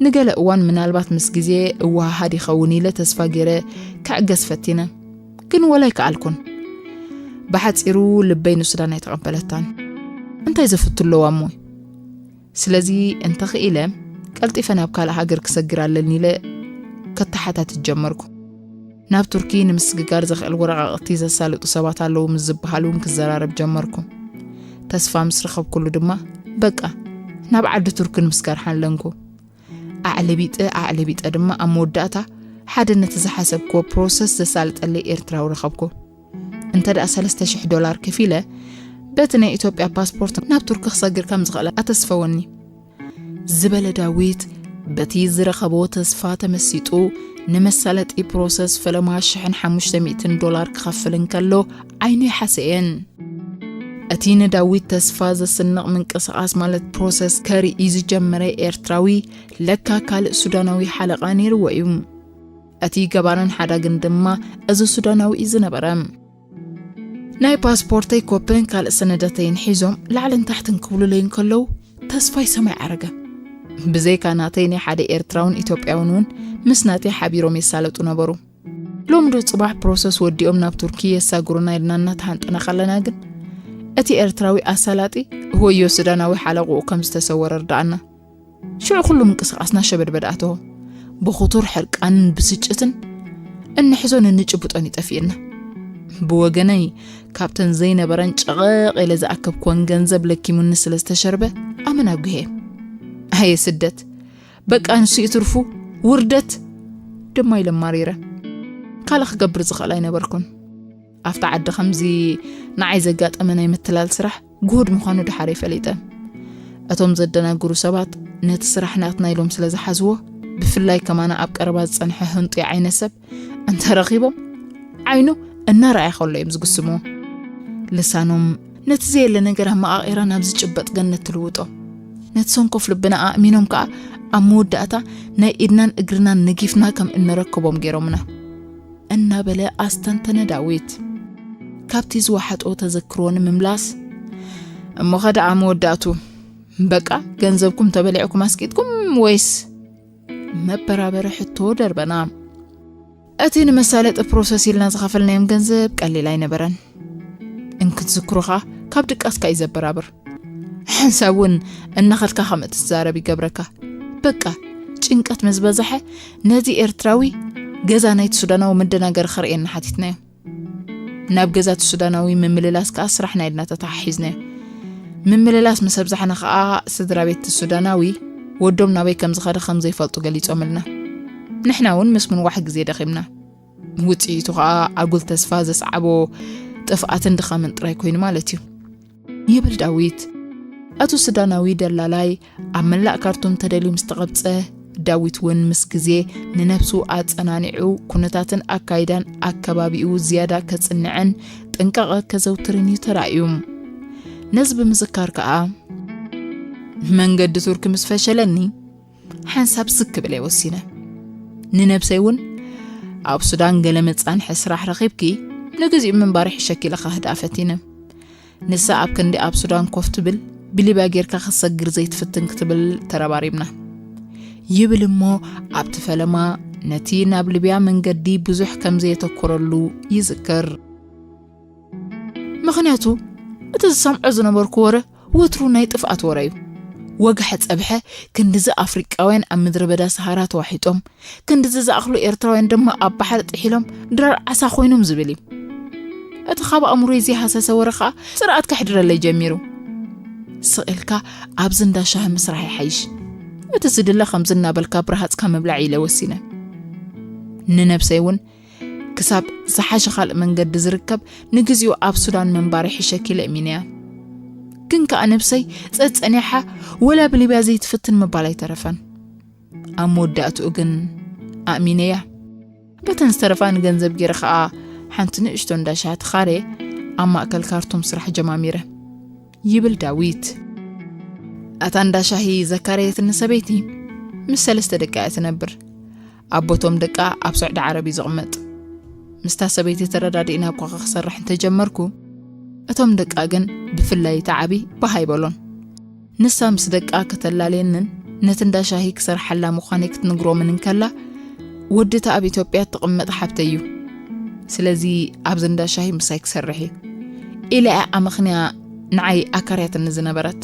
ንገለ እዋን ምናልባት ምስ ግዜ እወሃሃድ ይኸውን ኢለ ተስፋ ገይረ ክዕገስ ፈቲነ። ግን ወላ ኣይከኣልኩን። ብሓጺሩ ልበይ ንሱዳን ኣይተቐበለታን። እንታይ ዘፍቱ ኣለዋ እሞ? ስለዚ እንተኽኢለ ቀልጢፈ ናብ ካልእ ሃገር ክሰግር ኣለኒ ኢለ ከተሓታትት ጀመርኩ። ናብ ቱርኪ ንምስግጋር ዘኽእል ወረቓቕቲ ዘሳልጡ ሰባት ኣለዉ ምስ ዝበሃል እውን ክዘራረብ ጀመርኩ። ተስፋ ምስ ረኸብኩሉ ድማ በቃ ናብ ዓዲ ቱርኪ ንምስጋር ሓለንኩ። ኣዕለቢጠ ኣዕለቢጠ ድማ ኣብ መወዳእታ ሓደ ነቲ ዝሓሰብክዎ ፕሮሰስ ዘሳልጠለይ ኤርትራዊ ረኸብኩ። እንተ ደኣ ሰለስተ ሽሕ ዶላር ከፊለ በቲ ናይ ኢትዮጵያ ፓስፖርት ናብ ቱርኪ ክሰግር ከም ዝኽእል ኣተስፈወኒ። ዝበለ ዳዊት በቲ ዝረኸቦ ተስፋ ተመሲጡ ንመሳለጢ ፕሮሰስ ፈለማ ሽሕን ሓሙሽተ ሚእትን ዶላር ክኸፍል እንከሎ ዓይኑ ይሓሰየን። እቲ ንዳዊት ተስፋ ዘስንቕ ምንቅስቓስ ማለት ፕሮሰስ ከርኢ ዝጀመረ ኤርትራዊ ለካ ካልእ ሱዳናዊ ሓለቓ ነይርዎ እዩ። እቲ ገባርን ሓዳግን ድማ እዚ ሱዳናዊ እዩ ዝነበረ። ናይ ፓስፖርተይ ኮፕን ካልእ ሰነዳተይን ሒዞም ላዕልን ታሕትን ክብሉለይ እንከለዉ ተስፋይ ሰማይ ዓረገ። ብዘይካ ናተይ ናይ ሓደ ኤርትራውን ኢትዮጵያውን እውን ምስ ናተይ ሓቢሮም የሳለጡ ነበሩ። ሎምዶ ጽባሕ ፕሮሰስ ወዲኦም ናብ ቱርኪ የሳግሩና ኢልና እናተሃንጠና ከለና ግን፣ እቲ ኤርትራዊ ኣሳላጢ ወዮ ሱዳናዊ ሓለቕኡ ከም ዝተሰወረ ርድኣና። ሽዑ ኩሉ ምንቅስቓስና ሸበድበድ ኣተዎ። ብኽቱር ሕርቃንን ብስጭትን እንሕዞን እንጭብጦን ይጠፍእና። ብወገነይ፣ ካብተን ዘይነበረን ጨቐቕ ኢለ ዝኣከብክወን ገንዘብ ለኪሙኒ ስለ ዝተሸርበ ኣመና ጉሄ። ኣየ ስደት! በቃ ንሱ ይትርፉ፣ ውርደት ድማ ኢለ ማሪረ። ካልእ ክገብር ዝኽእል ኣይነበርኩን። ኣብታ ዓዲ ከምዚ ንዓይ ዘጋጠመ ናይ ምትላል ስራሕ ግሁድ ምዃኑ ድሓር ፈሊጠ። እቶም ዘደናግሩ ሰባት ነቲ ስራሕ ናትና ኢሎም ስለ ዝሓዝዎ፣ ብፍላይ ከማና ኣብ ቀረባ ዝጸንሐ ህንጡይ ዓይነት ሰብ እንተረኺቦም፣ ዓይኑ እናረኣየ ከሎ እዮም ዝግስምዎ። ልሳኖም ነቲ ዘየለ ነገር ኣመቓቒራ ናብ ዝጭበጥ ገነት ትልውጦ። ነቲ ሰንኮፍ ልብና ኣእሚኖም ከኣ ኣብ መወዳእታ ናይ ኢድናን እግርናን ነጊፍና ከም እንረክቦም ገይሮምና። እናበለ ኣስተንተነ ዳዊት። ካብቲ ዝወሓጦ ተዘክሮ ንምምላስ፣ እሞ ኸ ደኣ መወዳእቱ፣ በቃ ገንዘብኩም ተበሊዕኩም ኣስቂጥኩም ወይስ? መበራበሪ ሕቶ ደርበና። እቲ ንመሳለጢ ፕሮሰስ ኢልና ዝኸፈልናዮም ገንዘብ ቀሊል ኣይነበረን። እንክትዝክሮ ኸኣ ካብ ድቃስካ እዩ ዘበራብር። ሓንሳብ እውን እናኸድካ ከም እትዛረብ ይገብረካ። በቃ ጭንቀት ምስ በዝሐ ነዚ ኤርትራዊ ገዛ ናይቲ ሱዳናዊ መደናገሪ ከርእየና ሓቲትናዮ። ናብ ገዛ እቲ ሱዳናዊ ምምልላስ ከኣ ስራሕና ኢልና ተተሓሒዝናዮ። ምምልላስ ምስ ኣብዛሕና ከኣ ስድራ ቤት እቲ ሱዳናዊ ወዶም ናበይ ከም ዝኸደ ከም ዘይፈልጡ ገሊጾምልና። ንሕና እውን ምስ ምንዋሕ ግዜ ደኺምና። ውጽኢቱ ኸኣ ኣጉል ተስፋ ዘስዓቦ ጥፍኣትን ድኻምን ጥራይ ኮይኑ ማለት እዩ። ይብል ዳዊት። ኣቶ ሱዳናዊ ደላላይ ኣብ መላእ ካርቱም ተደልዩ ምስ ተቐብጸ፣ ዳዊት እውን ምስ ግዜ ንነብሱ ኣጸናኒዑ ኩነታትን ኣካይዳን ኣከባቢኡ ዝያዳ ከጽንዕን ጥንቃቐ ከዘውትርን እዩ ተራእዩ። ነዚ ብምዝካር ከኣ፣ መንገዲ ቱርኪ ምስ ፈሸለኒ፣ ሓንሳብ ስክ ክብል እየ ወሲነ። ንነብሰይ እውን ኣብ ሱዳን ገለ መጻንሒ ስራሕ ረኺብኪ ንግዚኡ ምንባር ይሕሸኪ ኢለ ከህድኣ ፈቲነ። ንሳ ኣብ ክንዲ ኣብ ሱዳን ኮፍ ትብል፣ ብሊብያ ጌርካ ክትሰግር ዘይትፍትን ክትብል ተረባሪብና። ይብል እሞ ኣብቲ ፈለማ ነቲ ናብ ሊብያ መንገዲ ብዙሕ ከም ዘየተኮረሉ ይዝክር። ምኽንያቱ እቲ ዝሰምዖ ዝነበርኩ ወረ ወትሩ ናይ ጥፍኣት ወረ እዩ። ወግሐ ጸብሐ ክንድዚ ኣፍሪቃውያን ኣብ ምድረ በዳ ሰሃራ ተዋሒጦም፣ ክንድዚ ዝኣኽሉ ኤርትራውያን ድማ ኣብ ባሕሪ ጥሒሎም ድራር ዓሳ ኮይኖም ዝብል እዩ። እቲ ካብ ኣእምሮይ ዘይሃሰሰ ወረ ኸኣ ጽርኣት ከሕድረለይ ጀሚሩ። ስቕ ኢልካ ኣብዚ እንዳ ሻሂ ምስራሕ ይሓይሽ። እቲ ዝድለ ከምዚ እናበልካ ብረሃጽካ ምብላዕ ኢለ ወሲነ። ንነብሰይ እውን ክሳብ ዝሓሸ ካልእ መንገዲ ዝርከብ ንግዚኡ ኣብ ሱዳን ምንባር ይሕሸኪ ኢለ እሚነያ። ግን ከኣ ነብሰይ ጸጸኒሓ ወላ ብሊብያ ዘይትፍትን ምባል ኣይተረፈን። ኣብ መወዳእትኡ ግን ኣእሚነያ። በተን ዝተረፋ ንገንዘብ ገይረ ከኣ ሓንቲ ንእሽቶ እንዳ ሻሂ ተኻርየ ኣብ ማእከል ካርቱም ስራሕ ጀማሚረ። ይብል ዳዊት። እታ እንዳ ሻሂ ዘካረየትኒ ሰበይቲ ምስ ሰለስተ ደቃ እያ ትነብር። ኣቦቶም ደቃ ኣብ ስዑዲ ዓረብ እዩ ዝቕመጥ። ምስታ ሰበይቲ ተረዳዲእና እኳ ክሰርሕ እንተጀመርኩ፣ እቶም ደቃ ግን ብፍላይ እታ ዓቢ ባህ ኣይበሎን። ንሳ ምስ ደቃ ከተላልየንን ነቲ እንዳ ሻሂ ክሰርሓላ ምዃነይ ክትነግሮምን እንከላ፣ ወዲ እታ ኣብ ኢትዮጵያ እትቕመጥ ሓብተይ እዩ። ስለዚ ኣብዚ እንዳ ሻሂ ምሳይ ክሰርሕ እዩ ኢላ እያ ኣመኽንያ ንዓይ ኣካርያትኒ ዝነበረት።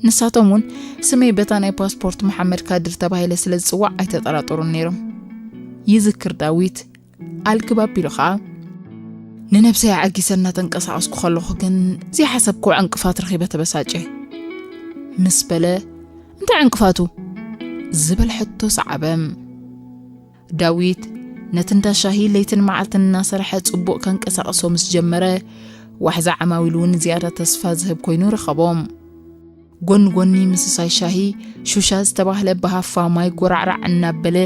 ንሳቶም እውን ስመይ በታ ናይ ፓስፖርት መሓመድ ካድር ተባሂለ ስለ ዝጽዋዕ ኣይተጠራጠሩን ነይሮም። ይዝክር ዳዊት ኣልግብ ኣቢሉ ኸኣ፣ ንነብሰይ ኣዐጊሰ እናተንቀሳቐስኩ ከለኹ ግን ዘይሓሰብክዎ ዕንቅፋት ረኺበ ተበሳጨ ምስ በለ፣ እንታይ ዕንቅፋቱ? ዝብል ሕቶ ሰዓበ። ዳዊት ነቲ እንዳ ሻሂ ለይትን መዓልትን እናሰርሐ ጽቡቕ ከንቀሳቕሶ ምስ ጀመረ፣ ዋሕዚ ዓማዊል እውን ዝያዳ ተስፋ ዝህብ ኮይኑ ረኸቦ። ጎኒ ጎኒ ምስሳይ ሻሂ፣ ሹሻ ዝተባህለ ብሃፋ ማይ ጎራዕራዕ እናበለ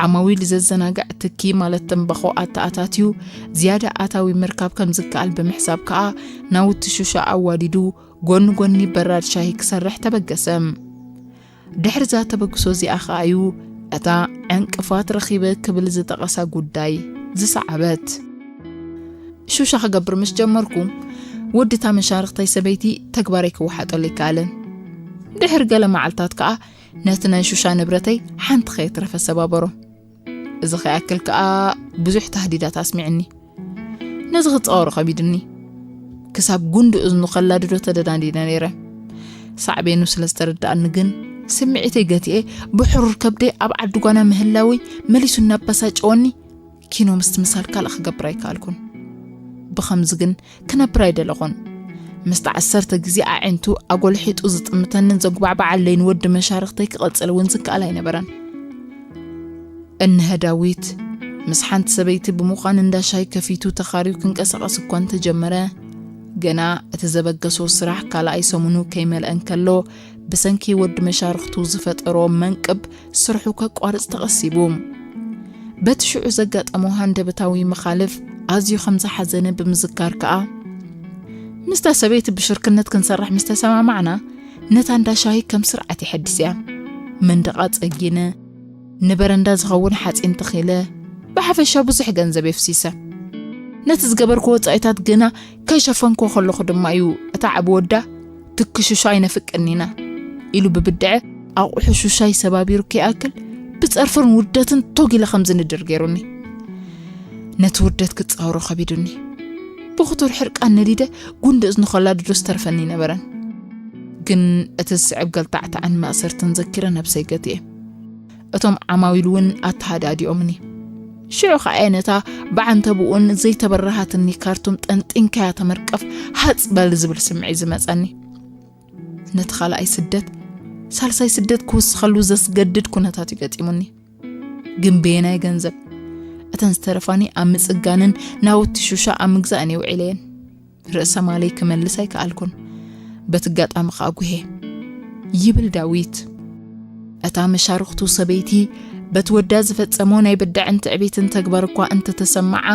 ዓማዊል ዘዘናግዕ ትኪ ማለት ተምባኾ ኣተኣታትዩ ዝያዳ ኣታዊ ምርካብ ከም ዝከኣል ብምሕሳብ ከኣ ናውቲ ሹሻ ኣዋዲዱ ጎኒ ጎኒ በራድ ሻሂ ክሰርሕ ተበገሰ። ድሕሪ እዛ ተበግሶ እዚኣ ከኣ እዩ እታ ዕንቅፋት ረኺበ ክብል ዝጠቐሳ ጉዳይ ዝሰዓበት። ሹሻ ክገብር ምስ ጀመርኩ፣ ወዲ እታ መሻርኽተይ ሰበይቲ ተግባረይ ክወሓጠሉ ኣይከኣለን። ድሕሪ ገለ መዓልታት ከኣ ነቲ ናይ ሹሻ ንብረተይ ሓንቲ ከየትረፈ ሰባበሮ። እዚ ከይኣክል ከኣ ብዙሕ ታህዲዳት ኣስሚዕኒ። ነዚ ክጻወሮ ከቢድኒ። ክሳብ ጉንዲ እዝኑ ከላድዶ ተደናዲነ ነይረ። ሳዕቤኑ ስለ ዝተረዳእኒ ግን፣ ስምዒተይ ገቲኤ፣ ብሕሩር ከብደይ ኣብ ዓዲ ጓና ምህላወይ መሊሱ እናበሳጨወኒ፣ ኪኖ ምስትምሳል ካልእ ክገብር ኣይከኣልኩን። ብኸምዚ ግን ክነብር ኣይደለኹን። ምስቲ ዓሰርተ ግዜ ኣዒንቱ ኣጎልሒጡ ዝጥምተንን ዘጉባዕብዓለይን ወዲ መሻርኽተይ ክቐጽል እውን ዝከኣል ኣይነበረን። እንሀ ዳዊት ምስ ሓንቲ ሰበይቲ ብምዃን እንዳ ሻሂ ከፊቱ ተኻርዩ ክንቀሳቐስ እኳ እንተጀመረ፣ ገና እቲ ዘበገሶ ስራሕ ካልኣይ ሰሙኑ ከይመልአ እንከሎ፣ ብሰንኪ ወዲ መሻርኽቱ ዝፈጠሮ መንቅብ ስርሑ ከቋርጽ ተቐሲቡ። በቲ ሽዑ ዘጋጠሞ ሃንደበታዊ መኻልፍ ኣዝዩ ከም ዝሓዘነ ብምዝካር ከኣ፣ ምስታ ሰበይቲ ብሽርክነት ክንሰርሕ ምስ ተሰማማዕና፣ ነታ እንዳ ሻሂ ከም ስርዓት የሐድስ እያ። መንደቓ ጸጊነ፣ ንበረንዳ ዝኸውን ሓጺን ተኺለ፣ ብሓፈሻ ብዙሕ ገንዘብ የፍሲሰ። ነቲ ዝገበርኩ ወጻኢታት ግና ከይሸፈንኩ ከለኹ ድማ እዩ እታ ዓቢ ወዳ፣ "ትኪ ሹሻ ኣይነፍቅን ኢና" ኢሉ ብብድዐ ኣቑሑ ሹሻይ ሰባቢሩ ከይኣክል ብጸርፍን ውርደትን ቶግ ኢለ ከም ዝንድር ገይሩኒ። ነቲ ውርደት ክጻወሮ ከቢዱኒ። ብኽቱር ሕርቃን ነዲደ ጉንዲ እዝኑ ከላድዶ ዝተርፈኒ ኣይነበረን። ግን እቲ ዝስዕብ ገልታዕታዕን ማእሰርትን ዘኪረ ነብሰይ ገትየ። እቶም ዓማዊል እውን ኣተሃዳዲኦምኒ። ሽዑ ኸኣ እየ ነታ ብዓንተብኡን ዘይተበረሃትኒ ካርቱም ጠንጢንካያ ተመርቀፍ፣ ሃጽ በል ዝብል ስምዒት ዝመጸኒ። ነቲ ካልኣይ ስደት፣ ሳልሳይ ስደት ክውስኸሉ ዘስገድድ ኩነታት እዩ ገጢሙኒ። ግን በየናይ ገንዘብ? እተን ዝተረፋኒ ኣብ ምጽጋንን ናውቲ ሹሻ ኣብ ምግዛእን እየ ውዒለየን። ርእሰ ማለይ ክመልስ ኣይከኣልኩን። በቲ ኣጋጣሚ ከኣ ጉሄ። ይብል ዳዊት። እታ መሻርኽቱ ሰበይቲ በቲ ወዳ ዝፈጸሞ ናይ ብድዐን ትዕቢትን ተግባር እኳ እንተተሰምዓ፣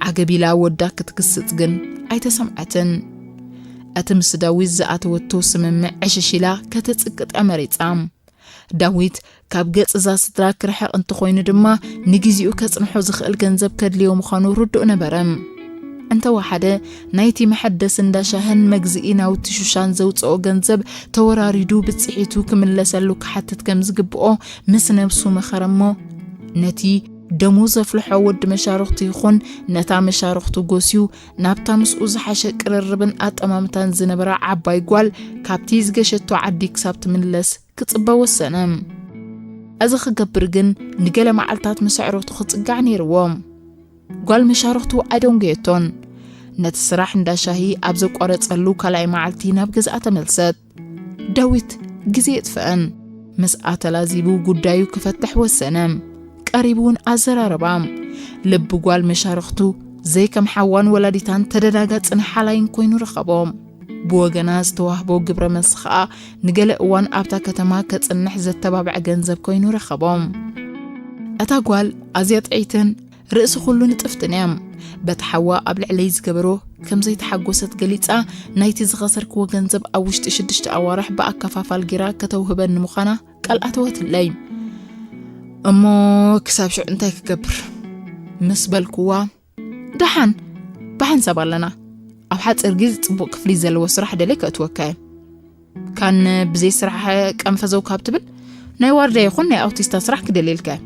ዓገብ ኢላ ወዳ ክትግስጽ ግን ኣይተሰምዓትን። እቲ ምስ ዳዊት ዝኣተወቶ ስምምዕ ዕሽሽ ኢላ ከተጽቅጥ እያ መሪጻ። ዳዊት ካብ ገጽ እዛ ስድራ ክርሕቕ እንተኾይኑ ድማ፣ ንግዜኡ ከጽንሖ ዝኽእል ገንዘብ ከድልዮ ምዃኑ ርዱእ ነበረ። እንተወሓደ፣ ናይቲ መሐደሲ እንዳ ሻህን መግዝኢ ናውቲ ሹሻን ዘውጽኦ ገንዘብ ተወራሪዱ ብጽሒቱ ክምለሰሉ ክሓትት ከም ዝግብኦ ምስ ነብሱ መኸረ እሞ፣ ነቲ ደሙ ዘፍልሖ ወዲ መሻርኽቱ ይኹን ነታ መሻርኽቱ ጎስዩ ናብታ ምስኡ ዝሓሸ ቅርርብን ኣጠማምታን ዝነበራ ዓባይ ጓል ካብቲ ዝገሸቶ ዓዲ ክሳብ ትምለስ ክጽበ ወሰነ። እዚ ክገብር ግን ንገለ መዓልታት ምስ ኣዕሩኽቱ ክጽጋዕ ነይርዎ። ጓል መሻርኽቱ ኣደንጎየቶን። ነቲ ስራሕ እንዳ ሻሂ ኣብ ዘቋረጸሉ ካልኣይ መዓልቲ ናብ ገዝኣ ተመልሰት። ዳዊት ግዜ የጥፍአን። ምስኣ ተላዚቡ ጉዳዩ ክፈትሕ ወሰነ። ቀሪቡ እውን ኣዘራረባ። ልቢ ጓል መሻርኽቱ ዘይከም ሓዋን ወላዲታን ተደናጋጽን ሓላይን ኮይኑ ረኸቦ። ብወገና ዝተዋህቦ ግብረ መልሲ ኸኣ ንገለ እዋን ኣብታ ከተማ ከጽንሕ ዘተባብዐ ገንዘብ ኮይኑ ረኸቦ። እታ ጓል ኣዝያ ጥዕይትን ርእሲ ኩሉ ንጥፍትን እያ። በቲ ሓዋ ኣብ ልዕለይ ዝገበሮ ከም ዘይተሓጎሰት ገሊጻ፣ ናይቲ ዝኸሰርክዎ ገንዘብ ኣብ ውሽጢ ሽዱሽተ ኣዋርሕ ብኣከፋፋል ጌራ ከተውህበኒ ምዃና ቃል ኣተወትለይ። እሞ ክሳብ ሽዑ እንታይ ክገብር? ምስ በልክዋ፣ ደሓን ብሓንሳብ ኣለና። ኣብ ሓጺር ግዜ ጽቡቕ ክፍሊት ዘለዎ ስራሕ ደልየ ከእትወካ እየ። ካን ብዘይ ስራሕ ቀንፈዘው ካብ ትብል፣ ናይ ዋርድያ ይኹን ናይ ኣውቲስታ ስራሕ ክደልየልካ እየ።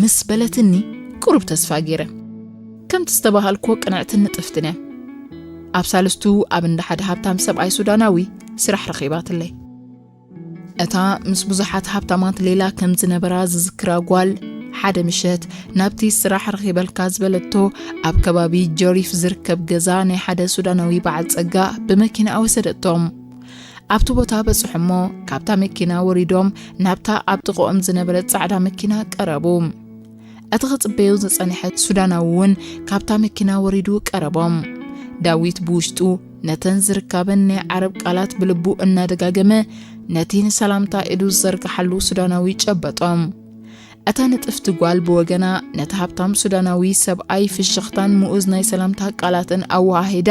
ምስ በለትኒ፣ ቁሩብ ተስፋ ገይረ። ከምቲ ዝተባሃልክዎ ቅንዕትን ንጥፍትን እያ። ኣብ ሳልስቱ ኣብ እንዳ ሓደ ሃብታም ሰብኣይ ሱዳናዊ ስራሕ ረኺባትለይ። እታ ምስ ብዙሓት ሃብታማት ሌላ ከም ዝነበራ ዝዝክራ ጓል፣ ሓደ ምሸት ናብቲ ስራሕ ረኺበልካ ዝበለቶ ኣብ ከባቢ ጆሪፍ ዝርከብ ገዛ ናይ ሓደ ሱዳናዊ በዓል ጸጋ ብመኪና ወሰደቶም። ኣብቲ ቦታ በጽሑ እሞ ካብታ መኪና ወሪዶም ናብታ ኣብ ጥቕኦም ዝነበረት ጻዕዳ መኪና ቀረቡ። እቲ ክጽበዮ ዝጸንሐ ሱዳናዊ እውን ካብታ መኪና ወሪዱ ቀረቦም። ዳዊት ብውሽጡ ነተን ዝርካበን ናይ ዓረብ ቃላት ብልቡ እናደጋገመ ነቲ ንሰላምታ ኢዱ ዝዘርግሓሉ ሱዳናዊ ጨበጦ። እታ ንጥፍቲ ጓል ብወገና ነቲ ሃብታም ሱዳናዊ ሰብኣይ ፍሽኽታን ምኡዝ ናይ ሰላምታ ቃላትን ኣወሃሂዳ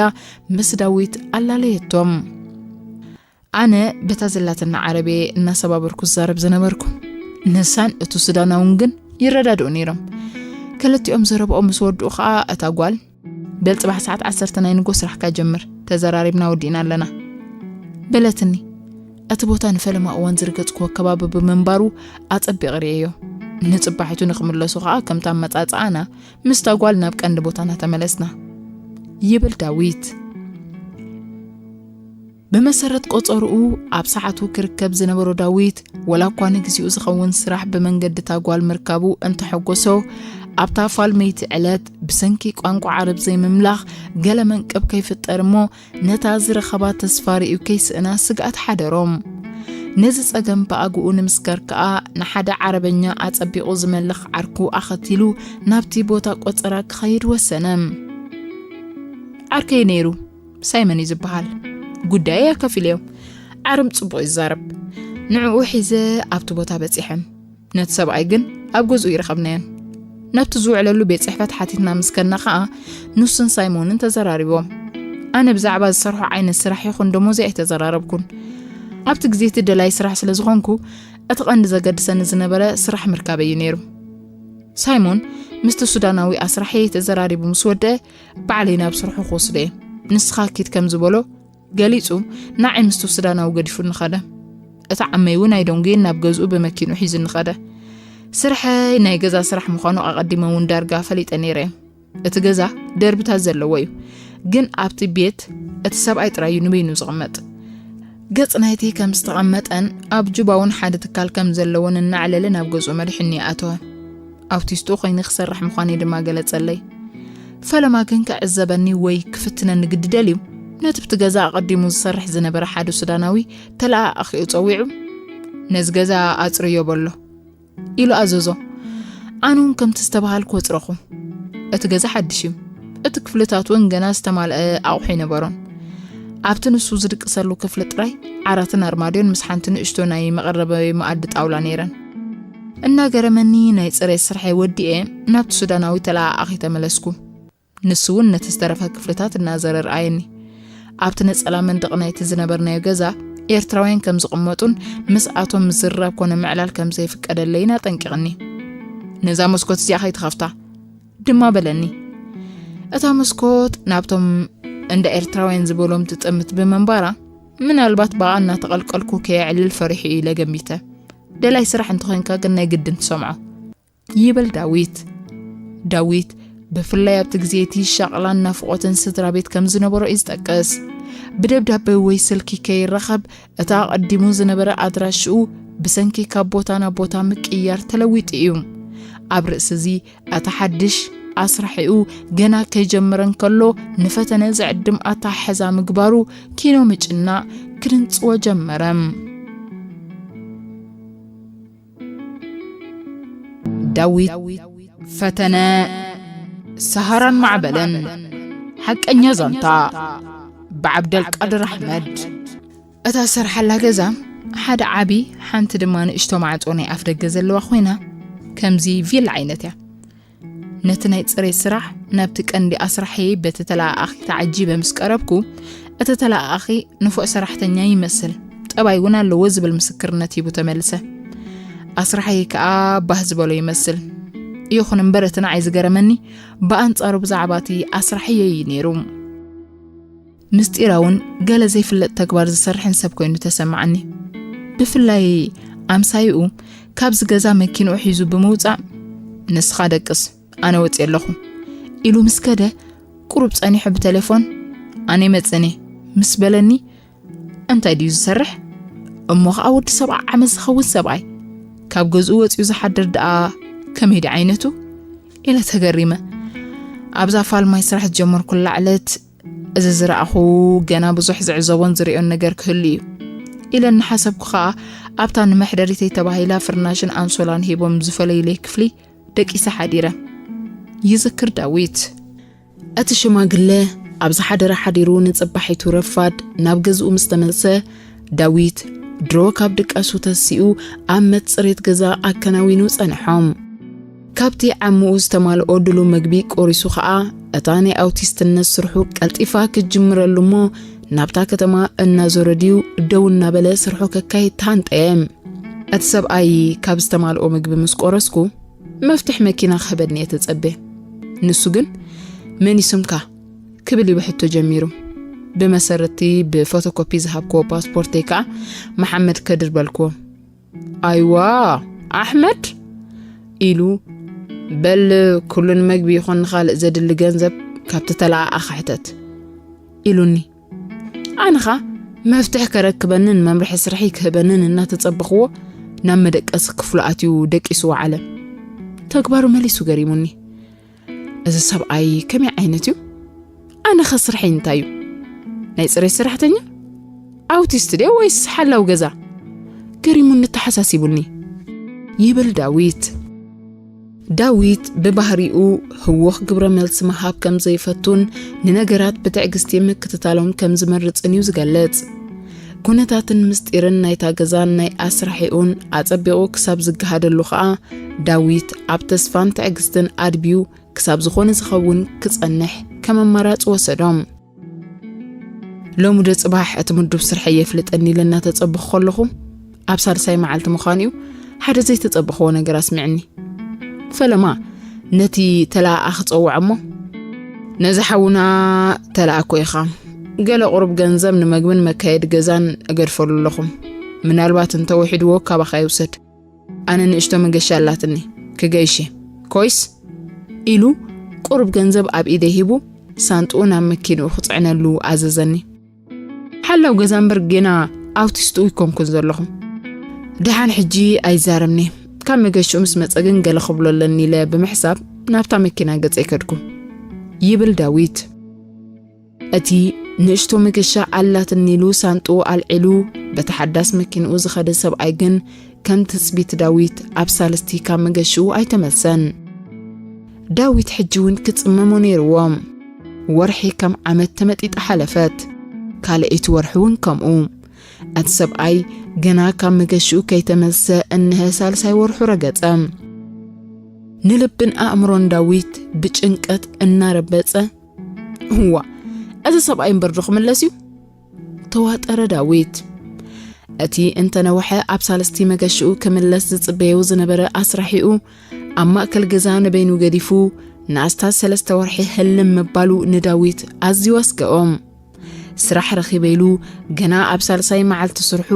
ምስ ዳዊት ኣላለየቶም። ኣነ በታ ዘላትና ዓረብ እየ እናሰባበርኩ ዝዛረብ ዝነበርኩ። ንሳን እቱ ሱዳናውን ግን ይረዳድኡ ነይሮም። ክልቲኦም ዘረብኦም ምስ ወድኡ ኸኣ እታ ጓል፣ "በል ጽባሕ ሰዓት ዓሰርተ ናይ ንጎ ስራሕካ ጀምር፣ ተዘራሪብና ወዲእና ኣለና" በለትኒ። እቲ ቦታ ንፈለማ እዋን ዝረገጽክዎ ከባቢ ብምንባሩ ኣጸቢቐ ርእየዮ። ንጽባሒቱ ንኽምለሱ ኸኣ ከምታ ኣመጻጽኣና ምስታ ጓል ናብ ቀንዲ ቦታና ተመለስና ይብል ዳዊት። ብመሰረት ቆጸርኡ ኣብ ሰዓቱ ክርከብ ዝነበሮ ዳዊት፣ ወላ እኳ ንግዚኡ ዝኸውን ስራሕ ብመንገዲ እታ ጓል ምርካቡ እንተሐጎሶ፣ ኣብታ ፋልመይቲ ዕለት ብሰንኪ ቋንቋ ዓረብ ዘይምምላኽ ገለ መንቀብ ከይፍጠር እሞ ነታ ዝረኸባ ተስፋ ርእዩ ከይስእና ስግኣት ሓደሮም። ነዚ ጸገም ብኣግኡ ንምስጋር ከኣ ንሓደ ዓረበኛ ኣጸቢቑ ዝመልኽ ዓርኩ ኣኸቲሉ ናብቲ ቦታ ቆጸራ ክኸይድ ወሰነ። ዓርከይ ነይሩ፣ ሳይመን እዩ ዝበሃል። ጉዳየይ ኣካፊለዮ። ዓርም ጽቡቕ ይዛረብ። ንዕኡ ሒዘ ኣብቲ ቦታ በጺሐ። ነቲ ሰብኣይ ግን ኣብ ገዝኡ ይረኸብናዮን። ናብቲ ዝውዕለሉ ቤት ጽሕፈት ሓቲትና ምስ ከድና ኸኣ ንሱን ሳይሞንን ተዘራሪቦም። ኣነ ብዛዕባ ዝሰርሖ ዓይነት ስራሕ ይኹን ደሞዘይ ኣይተዘራረብኩን። ኣብቲ ግዜ እቲ ደላይ ስራሕ ስለ ዝኾንኩ እቲ ቀንዲ ዘገድሰኒ ዝነበረ ስራሕ ምርካበይ እዩ ነይሩ። ሳይሞን ምስቲ ሱዳናዊ ኣስራሕየይ ተዘራሪቡ ምስ ወደአ ባዕለይ ናብ ስርሑ ክወስዶ እየ። ንስኻ ኪድ ከም ዝበሎ ገሊጹ ንዓይ ምስቲ ሱዳናዊ ገዲፉኒ ኸደ። እቲ ዓመይ እውን ኣይደንጉየን ናብ ገዝኡ ብመኪንኡ ሒዙኒ ኸደ። ስርሐይ ናይ ገዛ ስራሕ ምዃኑ ኣቐዲመ እውን ዳርጋ ፈሊጠ ነይረ እየ። እቲ ገዛ ደርብታት ዘለዎ እዩ፣ ግን ኣብቲ ቤት እቲ ሰብኣይ ጥራይ እዩ ንበይኑ ዝቕመጥ። ገጽ ናይቲ ከም ዝተቐመጠን ኣብ ጁባ እውን ሓደ ትካል ከም ዘለዎን እናዕለለ ናብ ገዝኡ መሪሑኒ ኣተወ። ኣውቲስቱ ኮይነ ክሰርሕ ምዃነይ ድማ ገለጸለይ። ፈለማ ግን ክዕዘበኒ ወይ ክፍትነኒ ግዲ ደልዩ፣ ነቲ ብቲ ገዛ ኣቐዲሙ ዝሰርሕ ዝነበረ ሓደ ሱዳናዊ ተለኣኣኺኡ ጸዊዑ፣ "ነዚ ገዛ ኣጽርዮ" በሎ ኢሉ ኣዘዞ። ኣነ እውን ከምቲ ዝተባሃልኩ ወጽረኹ። እቲ ገዛ ሓድሽ እዩ። እቲ ክፍልታት እውን ገና ዝተማልአ ኣቑሑ ኣይነበሮን። ኣብቲ ንሱ ዝድቅሰሉ ክፍሊ ጥራይ ዓራትን ኣርማድዮን ምስ ሓንቲ ንእሽቶ ናይ መቐረቢ መኣዲ ጣውላ ነይረን። እናገረመኒ ናይ ጽሬት ስርሐይ ወዲኤ ናብቲ ሱዳናዊ ተለኣኣኺ ተመለስኩ። ንሱ እውን ነቲ ዝተረፈ ክፍልታት እናዘረ ረኣየኒ። ኣብቲ ነጸላ መንደቕ ናይቲ ዝነበርናዮ ገዛ ኤርትራውያን ከም ዝቕመጡን ምስኣቶም ምዝርራብ ኮነ ምዕላል ከም ዘይፍቀደለይን ኣጠንቂቕኒ። "ነዛ መስኮት እዚኣ ከይትኸፍታ" ድማ በለኒ። እታ መስኮት ናብቶም እንዳ ኤርትራውያን ዝበሎም ትጥምት ብምንባራ፣ ምናልባት ብኣ እናተቐልቀልኩ ከየዕልል ፈሪሑ እዩ ኢለ ገሚተ። ደላይ ስራሕ እንተኾይንካ ግን ናይ ግድን ትሰምዖ። ይብል ዳዊት። ዳዊት ብፍላይ ኣብቲ ግዜ እቲ ሻቕላን ናፍቖትን ስድራ ቤት ከም ዝነበሮ እዩ ዝጠቅስ። ብደብዳበ ወይ ስልኪ ከይራኸብ፣ እቲ ኣቐዲሙ ዝነበረ ኣድራሽኡ ብሰንኪ ካብ ቦታ ናብ ቦታ ምቅይያር ተለዊጡ እዩ። ኣብ ርእሲ እዚ፣ እቲ ሓድሽ ኣስራሒኡ ገና ከይጀመረ እንከሎ፣ ንፈተነ ዝዕድም ኣተሓሕዛ ምግባሩ፣ ኪኖ ምጭናቕ ክድንጽዎ ጀመረ። ዳዊት ፈተነ፣ ሰሃራን ማዕበልን። ሓቀኛ ዛንታ፣ ብዓብደልቃድር ኣሕመድ። እታ ዝሰርሓላ ገዛ ሓደ ዓቢ፣ ሓንቲ ድማ ንእሽቶ ማዕጾ ናይ ኣፍ ደገ ዘለዋ ኮይና፣ ከምዚ ቪላ ዓይነት እያ። ነቲ ናይ ጽሬት ስራሕ ናብቲ ቀንዲ ኣስራሒየይ በቲ ተለኣኣኺ ተዓጂበ ምስ ቀረብኩ፣ እቲ ተለኣኣኺ ንፉዕ ሰራሕተኛ ይመስል፣ ጠባይ እውን ኣለዎ ዝብል ምስክርነት ሂቡ ተመልሰ። ኣስራሒየይ ከኣ ባህ ዝበሎ ይመስል። ይኹን እምበር እቲ ንዓይ ዝገረመኒ ብኣንጻሩ ብዛዕባ እቲ ኣስራሒየይ እዩ ነይሩ። ምስጢራውን ገለ ዘይፍለጥ ተግባር ዝሰርሕን ሰብ ኮይኑ ተሰማዓኒ። ብፍላይ ኣምሳይኡ ካብዚ ገዛ መኪንኡ ሒዙ ብምውጻእ፣ "ንስኻ ደቅስ፣ ኣነ ወጺኤ ኣለኹ" ኢሉ ምስ ከደ፣ ቁሩብ ጸኒሑ ብቴሌፎን፣ "ኣነ ይመጽእን እየ" ምስ በለኒ፣ እንታይ ድዩ ዝሰርሕ? እሞ ኸኣ ወዲ ሰብዓ ዓመት ዝኸውን ሰብኣይ፣ ካብ ገዝኡ ወጺኡ ዝሓድር ደኣ ከመይ ድዩ ዓይነቱ? ኢለ ተገሪመ። ኣብዛ ፋልማይ ስራሕ ዝጀመርኩላ ዕለት፣ እዚ ዝረኣኹ ገና ብዙሕ ዝዕዘቦን ዝርእዮን ነገር ክህሉ እዩ ኢለ እናሓሰብኩ ኸኣ፣ ኣብታ ንመሕደሪተይ ተባሂላ ፍርናሽን ኣንሶላን ሂቦም ዝፈለዩለይ ክፍሊ ደቂሰ ሓዲረ። ይዝክር ዳዊት። እቲ ሽማግለ ኣብ ዝሓደረ ሓዲሩ ንጽባሒቱ ረፋድ ናብ ገዝኡ ምስ ተመልሰ፣ ዳዊት ድሮ ካብ ድቃሱ ተሲኡ ኣብ መጽሬት ገዛ ኣከናዊኑ ጸንሖም። ካብቲ ዓምኡ ዝተማልኦ ድሉው መግቢ ቆሪሱ ኸኣ፣ እታ ናይ ኣውቲስትነት ስርሑ ቀልጢፋ ክጅምረሉ እሞ፣ ናብታ ከተማ እናዞረ ድዩ ደው እናበለ ስርሑ ከካይድ ተሃንጠየ። እቲ ሰብኣይ ካብ ዝተማልኦ ምግቢ ምስ ቆረስኩ፣ መፍትሕ መኪና ክህበኒ እየ ተጸብየ። ንሱ ግን፣ "መን እዩ ስምካ?" ክብል እዩ ብሕቶ ጀሚሩ። ብመሰረቲ ብፎቶኮፒ ዝሃብክዎ ፓስፖርተይ ከኣ መሓመድ ከድር በልክዎ። "ኣይዋ፣ ኣሕመድ?" ኢሉ፣ "በል፣ ኩሉ ንመግቢ ይኹን ንኻልእ ዘድሊ ገንዘብ ካብቲ ተለኣኣኺ ሕተት" ኢሉኒ። ኣነ ኸኣ መፍትሒ ከረክበንን መምርሒ ስርሐይ ክህበንን እናተጸበኽዎ፣ ናብ መደቀሲ ክፍሉ ኣትዩ ደቂሱ ወዓለ። ተግባሩ መሊሱ ገሪሙኒ። እዚ ሰብኣይ ከመይ ዓይነት እዩ? ኣነ ኸ ስርሐይ እንታይ እዩ? ናይ ጽሬት ሰራሕተኛ? ኣውቲስት ድየ ወይስ ሓላው ገዛ? ገሪሙኒ ተሓሳሲቡኒ። ይብል ዳዊት። ዳዊት ብባህሪኡ ህዉኽ ግብረ መልሲ ምሃብ ከም ዘይፈቱን ንነገራት ብትዕግስቲ ምክትታሎም ከም ዝመርጽን እዩ ዝገልጽ። ኩነታትን ምስጢርን ናይታ ገዛን ናይ ኣስራሒኡን ኣጸቢቑ ክሳብ ዝገሃደሉ ኸኣ፣ ዳዊት ኣብ ተስፋን ትዕግስትን ኣድብዩ ክሳብ ዝኾነ ዝኸውን ክጸንሕ ከም ኣማራጺ ወሰዶ። ሎሚ ዶ ጽባሕ እቲ ምዱብ ስርሐይ የፍልጠኒ ኢለ እናተጸበኹ ከለኹ፣ ኣብ ሳልሳይ መዓልቲ ምዃኑ እዩ፣ ሓደ ዘይተጸበኽዎ ነገር ኣስሚዕኒ። ፈለማ ነቲ ተለኣኣኺ ጸውዖ እሞ፣ "ነዚ ሓውና ተለኣኮ ኢኻ። ገለ ቁሩብ ገንዘብ ንመግብን መካየዲ ገዛን እገድፈሉ ኣለኹ። ምናልባት እንተውሒድዎ ካባኻ ይውሰድ። ኣነ ንእሽቶ መገሻ ኣላትኒ፣ ክገይሽ እየ። ኮይስ?" ኢሉ ቁሩብ ገንዘብ ኣብ ኢደይ ሂቡ፣ ሳንጥኡ ናብ መኪንኡ ክጽዕነሉ ኣዘዘኒ። ሓላው ገዛ እምበር ጌና ኣውቲስት ኣይኮንኩን ዘለኹ። ደሓን ሕጂ ኣይዛረብኒ። ካብ መገሽኡ ምስ መጸ ግን ገለ ክብሎ ኣለኒ ኢለ ብምሕሳብ ናብታ መኪና ገጸይ ከድኩ። ይብል ዳዊት። እቲ ንእሽቶ መገሻ ኣላትኒ ኢሉ ሳንጥኡ ኣልዒሉ በቲ ሓዳስ መኪንኡ ዝኸደ ሰብኣይ ግን ከም ትጽቢት ዳዊት ኣብ ሳልስቲ ካብ መገሽኡ ኣይተመልሰን። ዳዊት ሕጂ እውን ክጽመሞ ነይርዎ። ወርሒ ከም ዓመት ተመጢጣ ሓለፈት። ካልኣይቲ ወርሒ እውን ከምኡ። እቲ ሰብኣይ ገና ካብ መገሽኡ ከይተመልሰ እንሀ ሳልሳይ ወርሑ ረገጸ። ንልብን ኣእምሮን ዳዊት ብጭንቀት እናረበጸ፣ "እዋ፣ እዚ ሰብኣይ እምበር ዶ ክምለስ እዩ?" ተዋጠረ ዳዊት። እቲ እንተነውሐ ኣብ ሳልስቲ መገሽኡ ክምለስ ዝጽበዮ ዝነበረ ኣስራሒኡ ኣብ ማእከል ገዛ ንበይኑ ገዲፉ ንኣስታት ሰለስተ ወርሒ ህልም ምባሉ ንዳዊት ኣዝዩ ኣስገኦም። ስራሕ ረኺበ ኢሉ ገና ኣብ ሳልሳይ መዓልቲ ስርሑ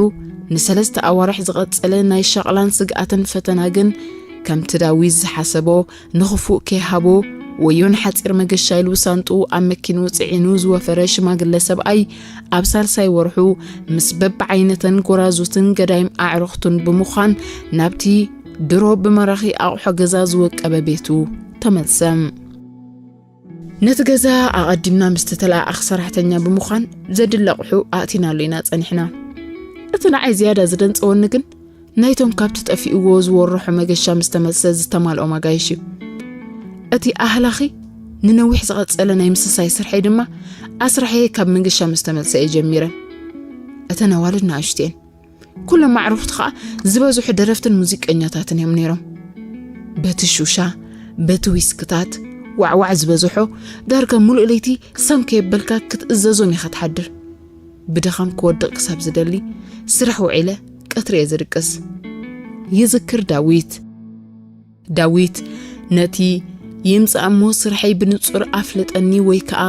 ንሰለስተ ኣዋርሕ ዝቐጸለ ናይ ሸቕላን ስግኣትን ፈተና ግን ከምቲ ዳዊት ዝሓሰቦ ንኽፉእ ከይሃቦ ወዮ ንሓጺር መገሻ ኢሉ ሳንጥኡ ኣብ መኪንኡ ጽዒኑ ዝወፈረ ሽማግለ ሰብኣይ ኣብ ሳልሳይ ወርሑ ምስ በብዓይነተን ጎራዙትን ገዳይም ኣዕሩኽቱን ብምዃን ናብቲ ድሮ ብመራኺ ኣቑሑ ገዛ ዝወቀበ ቤቱ ተመልሰ። ነቲ ገዛ ኣቐዲምና ምስ ተተለኣኣኽ ሰራሕተኛ ብምዃን ዘድሊ ኣቑሑ ኣእቲናሉ ኢና ጸኒሕና። እቲ ንዓይ ዝያዳ ዝደንጸወኒ ግን ናይቶም ካብቲ ጠፊእዎ ዝወረሖ መገሻ ምስ ተመልሰ ዝተማልኦም ኣጋይሽ እዩ። እቲ ኣህላኺ ንነዊሕ ዝቐጸለ ናይ ምስሳይ ስርሐይ ድማ ኣስራሐየ ካብ መገሻ ምስ ተመልሰ እየ ጀሚረ። እተን ኣዋልድ ንኣሽቱ እየን። ኩሎም ኣዕሩኽቲ ኸኣ ዝበዝሑ ደረፍትን ሙዚቀኛታትን እዮም ነይሮም። በቲ ሹሻ፣ በቲ ዊስክታት ዋዕዋዕ ዝበዝሖ፣ ዳርጋ ሙሉእ ለይቲ ሰም ከየበልካ ክትእዘዞም ኢኻ ትሓድር። ብድኻም ክወድቕ ክሳብ ዝደሊ ስራሕ ውዒለ ቀትሪ እየ ዝድቅስ። ይዝክር ዳዊት። ዳዊት ነቲ "ይምጻእ እሞ ስርሐይ ብንጹር ኣፍልጠኒ ወይ ከኣ"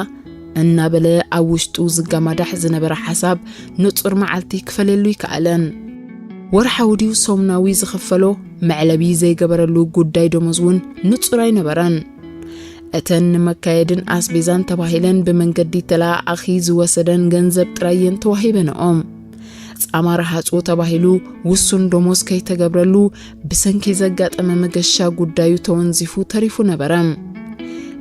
እናበለ ኣብ ውሽጡ ዝጋማዳሕ ዝነበረ ሓሳብ ንጹር መዓልቲ ክፈልየሉ ይከኣለን። ወርሓዊ ድዩ ሰሙናዊ ዝኽፈሎ መዕለቢ ዘይገበረሉ ጉዳይ ደሞዝ እውን ንጹር ኣይነበረን። እተን ንመካየድን ኣስቤዛን ተባሂለን ብመንገዲ ተለኣኣኺ ዝወሰደን ገንዘብ ጥራይ እየን ተዋሂበንኦም። ጻማ ረሃጹ ተባሂሉ ውሱን ደሞዝ ከይተገብረሉ ብሰንኪ ዘጋጠመ መገሻ ጉዳዩ ተወንዚፉ ተሪፉ ነበረ።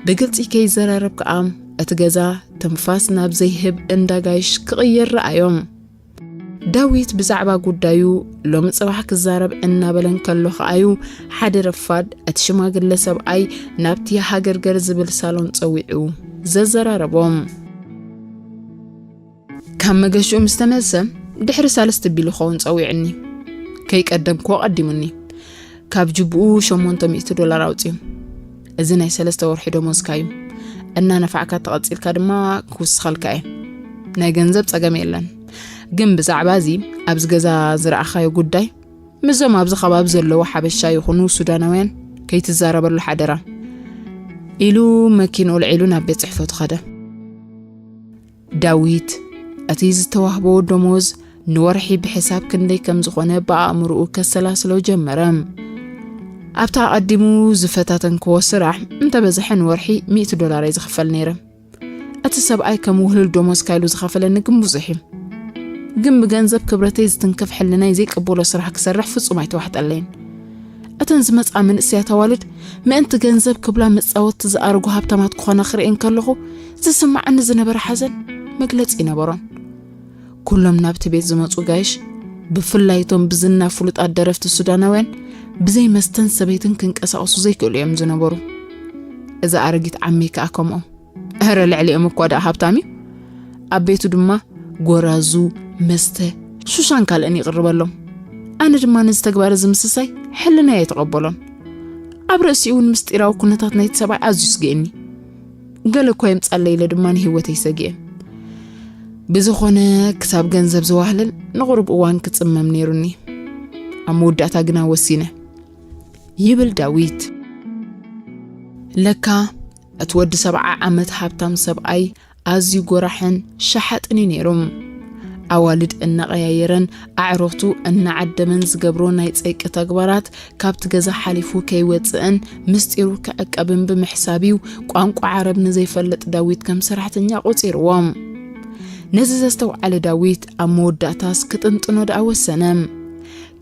ብግልጺ ከይዘራረብ ከኣ እቲ ገዛ ትንፋስ ናብ ዘይህብ እንዳጋይሽ ክቕየር ረኣዮም። ዳዊት ብዛዕባ ጉዳዩ ሎሚ ጽባሕ ክዛረብ እናበለ እንከሎ ከኣዩ ሓደ ረፋድ እቲ ሽማግለ ሰብኣይ ናብቲ ሃገርገር ዝብል ሳሎን ጸዊዑ ዘዘራረቦም። ካብ መገሽኡ ምስ ተመልሰ ድሕሪ ሳልስቲ ቢሉ ኸውን ጸዊዑኒ። ከይቀደምክዎ ቀዲሙኒ። ካብ ጅብኡ ሸሞንተ ሚእቲ ዶላር ኣውጺኡ። "እዚ ናይ ሰለስተ ወርሒ ደሞዝካ እዩ። እናነፋዕካ ተቐጺልካ ድማ ክውስኸልካ እየ። ናይ ገንዘብ ጸገም የለን። ግን ብዛዕባ እዚ ኣብዚ ገዛ ዝረኣኻዮ ጉዳይ ምስዞም ኣብዚ ከባቢ ዘለዉ ሓበሻ ይኹኑ ሱዳናውያን ከይትዛረበሉ ሓደራ" ኢሉ መኪንኡ ኣልዒሉ ናብ ቤት ጽሕፈቱ ኸደ። ዳዊት እቲ ዝተዋህቦ ደሞዝ ንወርሒ ብሕሳብ ክንደይ ከም ዝኾነ ብኣእምሮኡ ከሰላስሎ ጀመረ። ኣብታ ኣቐዲሙ ዝፈታተንክዎ ስራሕ እንተበዝሐ ንወርሒ ሚእቲ ዶላር እየ ዝኽፈል ነይረ። እቲ ሰብኣይ ከም ውህሉል ደሞዝካ ኢሉ ዝኸፈለኒ ግን ብዙሕ እዩ። ግን ብገንዘብ ክብረተይ ዝትንክፍ ሕልናይ ዘይቅበሎ ስራሕ ክሰርሕ ፍጹም ኣይተዋሕጠለይን። እተን ዝመጻ መንእሰያት ኣዋልድ ምእንቲ ገንዘብ ክብላ መጻወቲ ዝኣረጉ ሃብታማት ክኾና ክርእየን ከለኹ ዝስምዓኒ ዝነበረ ሓዘን መግለጺ ይነበሮን። ኩሎም ናብቲ ቤት ዝመጹ ጋይሽ፣ ብፍላይ እቶም ብዝና ፍሉጣት ደረፍቲ ሱዳናውያን፣ ብዘይ መስተን ሰበይትን ክንቀሳቐሱ ዘይክእሉ እዮም ዝነበሩ። እዚ ኣረጊት ዓመይ ከኣ ከምኦም። እረ ልዕሊኦም እኳ ደኣ ሃብታም እዩ። ኣብ ቤቱ ድማ ጎራዙ፣ መስተ፣ ሹሻን ካልእን ይቕርበሎም። ኣነ ድማ ነዚ ተግባር እዚ ምስሳይ ሕልናይ ኣይተቐበሎን። ኣብ ርእሲኡ እውን ምስጢራዊ ኩነታት ናይቲ ሰብኣይ ኣዝዩ ስግእኒ። ገለ እኳ የምጻለይ ኢለ ድማ ንህይወተይ ሰጊኤ። ብዝኾነ ክሳብ ገንዘብ ዝዋህለል ንቑሩብ እዋን ክጽመም ነይሩኒ። ኣብ መወዳእታ ግና ወሲነ። ይብል ዳዊት። ለካ እቲ ወዲ ሰብዓ ዓመት ሃብታም ሰብኣይ ኣዝዩ ጎራሕን ሸሓጥን እዩ ነይሩ። ኣዋልድ እናቐያየረን ኣዕሩኽቱ እናዓደመን ዝገብሮ ናይ ጸይቂ ተግባራት ካብቲ ገዛ ሓሊፉ ከይወጽእን ምስጢሩ ክዕቀብን ብምሕሳብ እዩ ቋንቋ ዓረብ ንዘይፈልጥ ዳዊት ከም ሰራሕተኛ ቆጺርዎ። ነዚ ዘስተውዓለ ዳዊት ኣብ መወዳእታስ ክጥንጥኖ ደኣ ወሰነ።